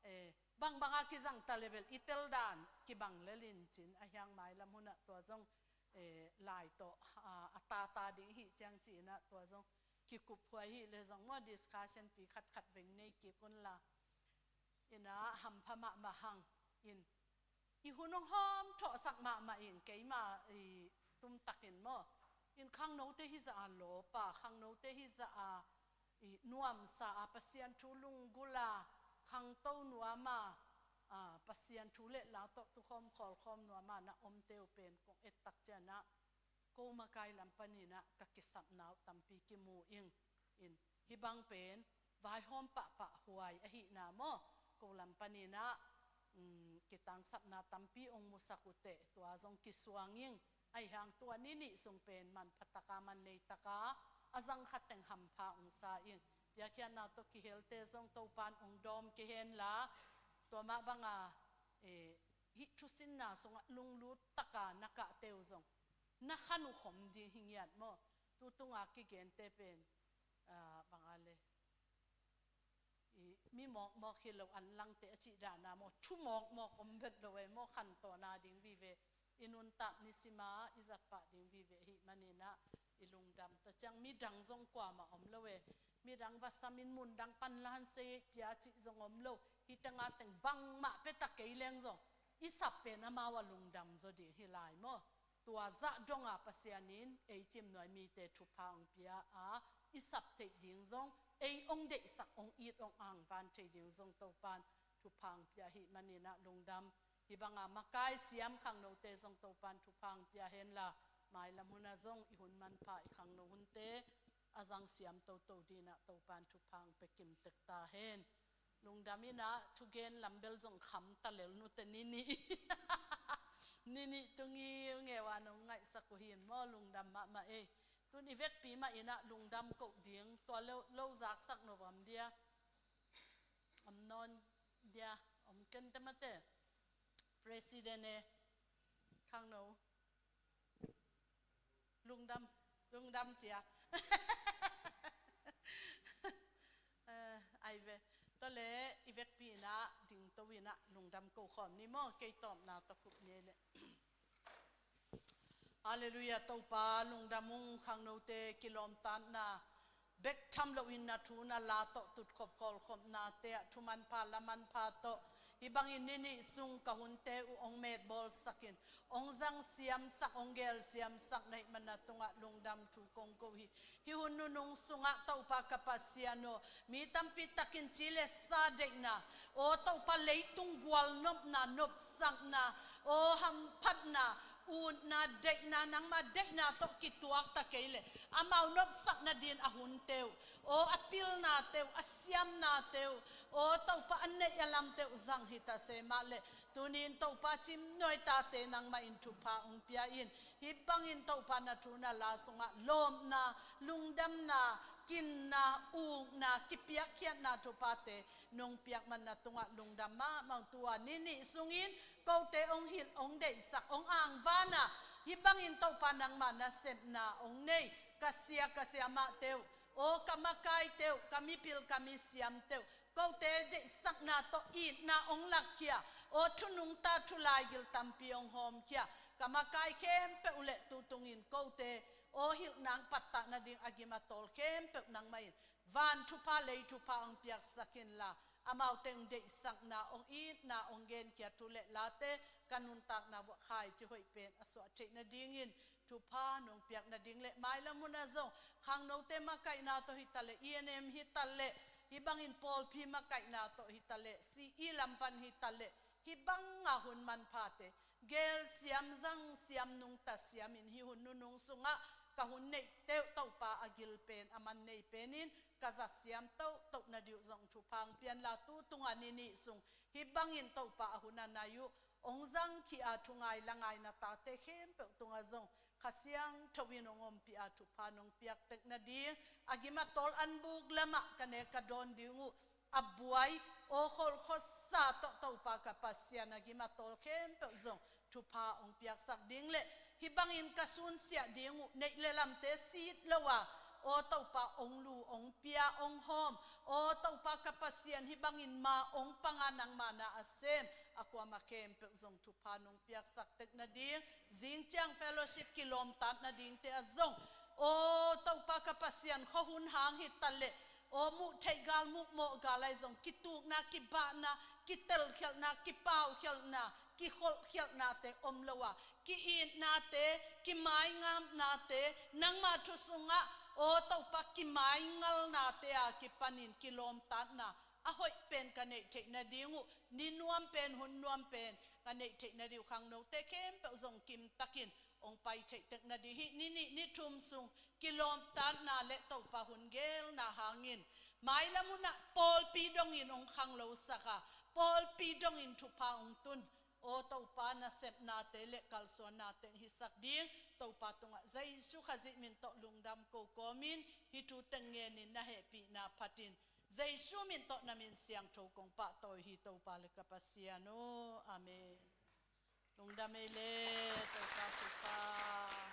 Eh, bangbang a kizang ta le bel i tel dan kibang lel in cin, a hiang mailam hunah tua zong, eh, lai tawh, a, a tata ding hi ciang ci inah tua zong kikuphuai hi le zong maw, discussion pi khatkhat veng nei kik un la. Inah hampha mahmah hang in, i hun hong hawm thawhsak mahmah in, keimah i tumtakin maw, in khangnote hi zah a lawpa, khangnote hi zah a, i nuamsa a, Pasian thu lunggulh a, khangto nuam a, a, Pasian thu le la tawh tukhawm khawlkhawm nuam a na omte uh pen kong ettak cianah, ko makai lam paninah ka kisapna uh tampi kimu ing. In, hih bang pen vaihawm pahpah huai ahihna maw, ko lam paninah, um, kitangsapna tampi hong musak uh teh, tua zong kisuang ing. Ahi hang tua ni nih sung pen manpha taka, man nei taka a zang khat teng hampha hong sa ing. Piakkhiatna tawh kihelte zong Topan hong dawm kei henla, tua mah banga, eh, hih thusinna sungah lunglut taka na kahte uh zong na khan uh khom ding hi ngiat maw. Tutunga kigente pen, ah, banga le, i, mi mawkmawk hi lo, an langte a cih dahna maw, thu mawkmawk om vet lo e maw, khantawna ding vive, i nuntak nisima i zatpah ding vive ahih maninah, i lungdam tawh ciang midang zong kuamah om lo e. Midang va samin mundang pan lan se pia cih zong om lo. Hih tenga teng bangmah pia ta kei leng zong i sap pen amau a lungdam zaw ding hi lai maw. Tua zah donga Pasian in ei cimnuai mite thupha hong pia a, i sap theih ding zong, ei hong deihsak, hong it, hong angvan thei ding zong Topan thupha hong pia ahih maninah lungdam. Hih banga makai siam khangnote zong Topan thupha hong pia henla, mailam hunah zong i hun manpha, i khangno hunte a zang siam toto dinah Topan thupha hong pia kimtek ta hen. Lungdam inah thugen lambel zong kham ta lel nute, ni nih, ni nih tung i ngewa nong ngaihsak uh hin maw, lungdam mahmah ei. Tun i vekpi mah inah lungdam koh ding, tua lo, lo zaksak no bam dia. Om nawn dia, om kente mate. President e, khangno. Lungdam, lungdam cia. Eh, ai ve. Tua le, i vekpi inah dingto inah lungdam ko khawm ni maw, kei tawpna tawh kup ni le. Halleluiah, Topa lungdam ung. Khangnote kilawmtatna bek tham loin na thu na la tawh tutkhop khawlkhopnate ah thu manpha la manpha tawh hih bangin ni nih sung ka hunte uh hong metbawlsakin, hong zang siamsak, hong gel siamsak na hih mana tungah lungdam thu kong ko hi. Hih hun nunung sungah Topa ka Pasian aw, mi tampi takin ci le sa deihna, aw Topa leitung gualnopna, nopsakna, aw hamphatna, utna, deihna, nangma deihna tawh kituak ta kei le, amau nopsak nadin a hunte uh, aw a pilnate uh, a siamnate uh, aw Topa a neih a lamte uh zang hi ta se mah le, tunin Topa cimnuai tate nangmah in thupha hong pia in, hih bangin Topa na thu na la sungah lawpna, lungdamna, kinna, ukna, kipiakkhiatna thuphate nong piak mana tungah lungdam mahmah ung. Tua ni nih sungin kote hong hilh, hong deihsak, hong angvana, hih bangin Topa nangmah nasepna hong nei ka sia ka siamahte uh, aw ka makaite uh, ka mipil ka misiamte uh, kote deihsakna tawh itna hong lakkhia, aw thunungta thulaigil tampi hong hawmkhia, ka makai khempeuh le tutungin kote aw hilh nang pattah nading a gim a tawl khempeuh nangmah in van thupha lei thupha hong piaksak inla, amaute hong deihsakna, hong itna, hong genkhia thu le late ka nuntakna uah khaici hoih pen a suah theih nadingin thupha nong piak nading le mailam hunah zong khangnote makaihna tawh hi ta le, E N M hi ta le, hih bangin pawlpi makaihna tawh hi ta le, C E lam pan hi ta le, hih banga hun manphate gel siam, zang siam, nungta siamin hih hun nunung sungah ka hun neihte uh Topa a gil pen, a man nei penin ka zat siam tohtoh nadih uh zong thupha hong pia inla, tu tunga ni nih sung hih bangin Topa a hun a nai uh hong zangkhia thu ngai la ngai na tate khempeuh tungah zong Kha Siangtho in hong ompih a thupha nong piak tek nading, a gim a tawl an buk lamah ka nek ka dawn ding uh a buai, aw kholh khuasa tawh Topa ka Pasian a gim a tawl khempeuh zong thupha hong piaksak ding le hih bangin ka sunsiah ding uh neih le lamte sit lo a, aw Topa hong lu, hong pia, hong hawm, aw Topa ka Pasian hih bangin ma hong panga nangma na a sem a kuamah khempeuh zong thupha nong piaksak tek nading, zing ciang fellowship kilawmtat nadingte ah zong, aw Topa ka Pasian, khuahun hang hi ta le, aw muh theih gal, muh mawh gal ai zong kitukna, kibahna, kitelkhialhna, kipaukhialhna, kikholhkhialhnate om lo a, ki-itnate, kimaingamnate, nangma thu sungah aw Topa kimaingalnate a kipanin kilawmtatna a hoih pen ka neih theih nading uh, ni nuam pen, hun nuam pen ka neih theih nading uh, khangnote khempeuh zong kimtakin hong pai theih tek nading, hih ni nih ni thum sung kilawmtatna le Topa hun gelna hangin mailam hunah pawlpi dongin hong khanglosak a, pawlpi dongin thupha hong tun, aw Topa nasepnate le kalsuannate hong hisak ding Topa tungah Jesu Khazih min tawh lungdam ko kawmin hih thu teng ngenin na hehpihna phat in, Jesu min tawh na min siangtho kong pahtawi hi, Topa le ka Pasian aw. Amen. Lungdam ei le, Topa thupha.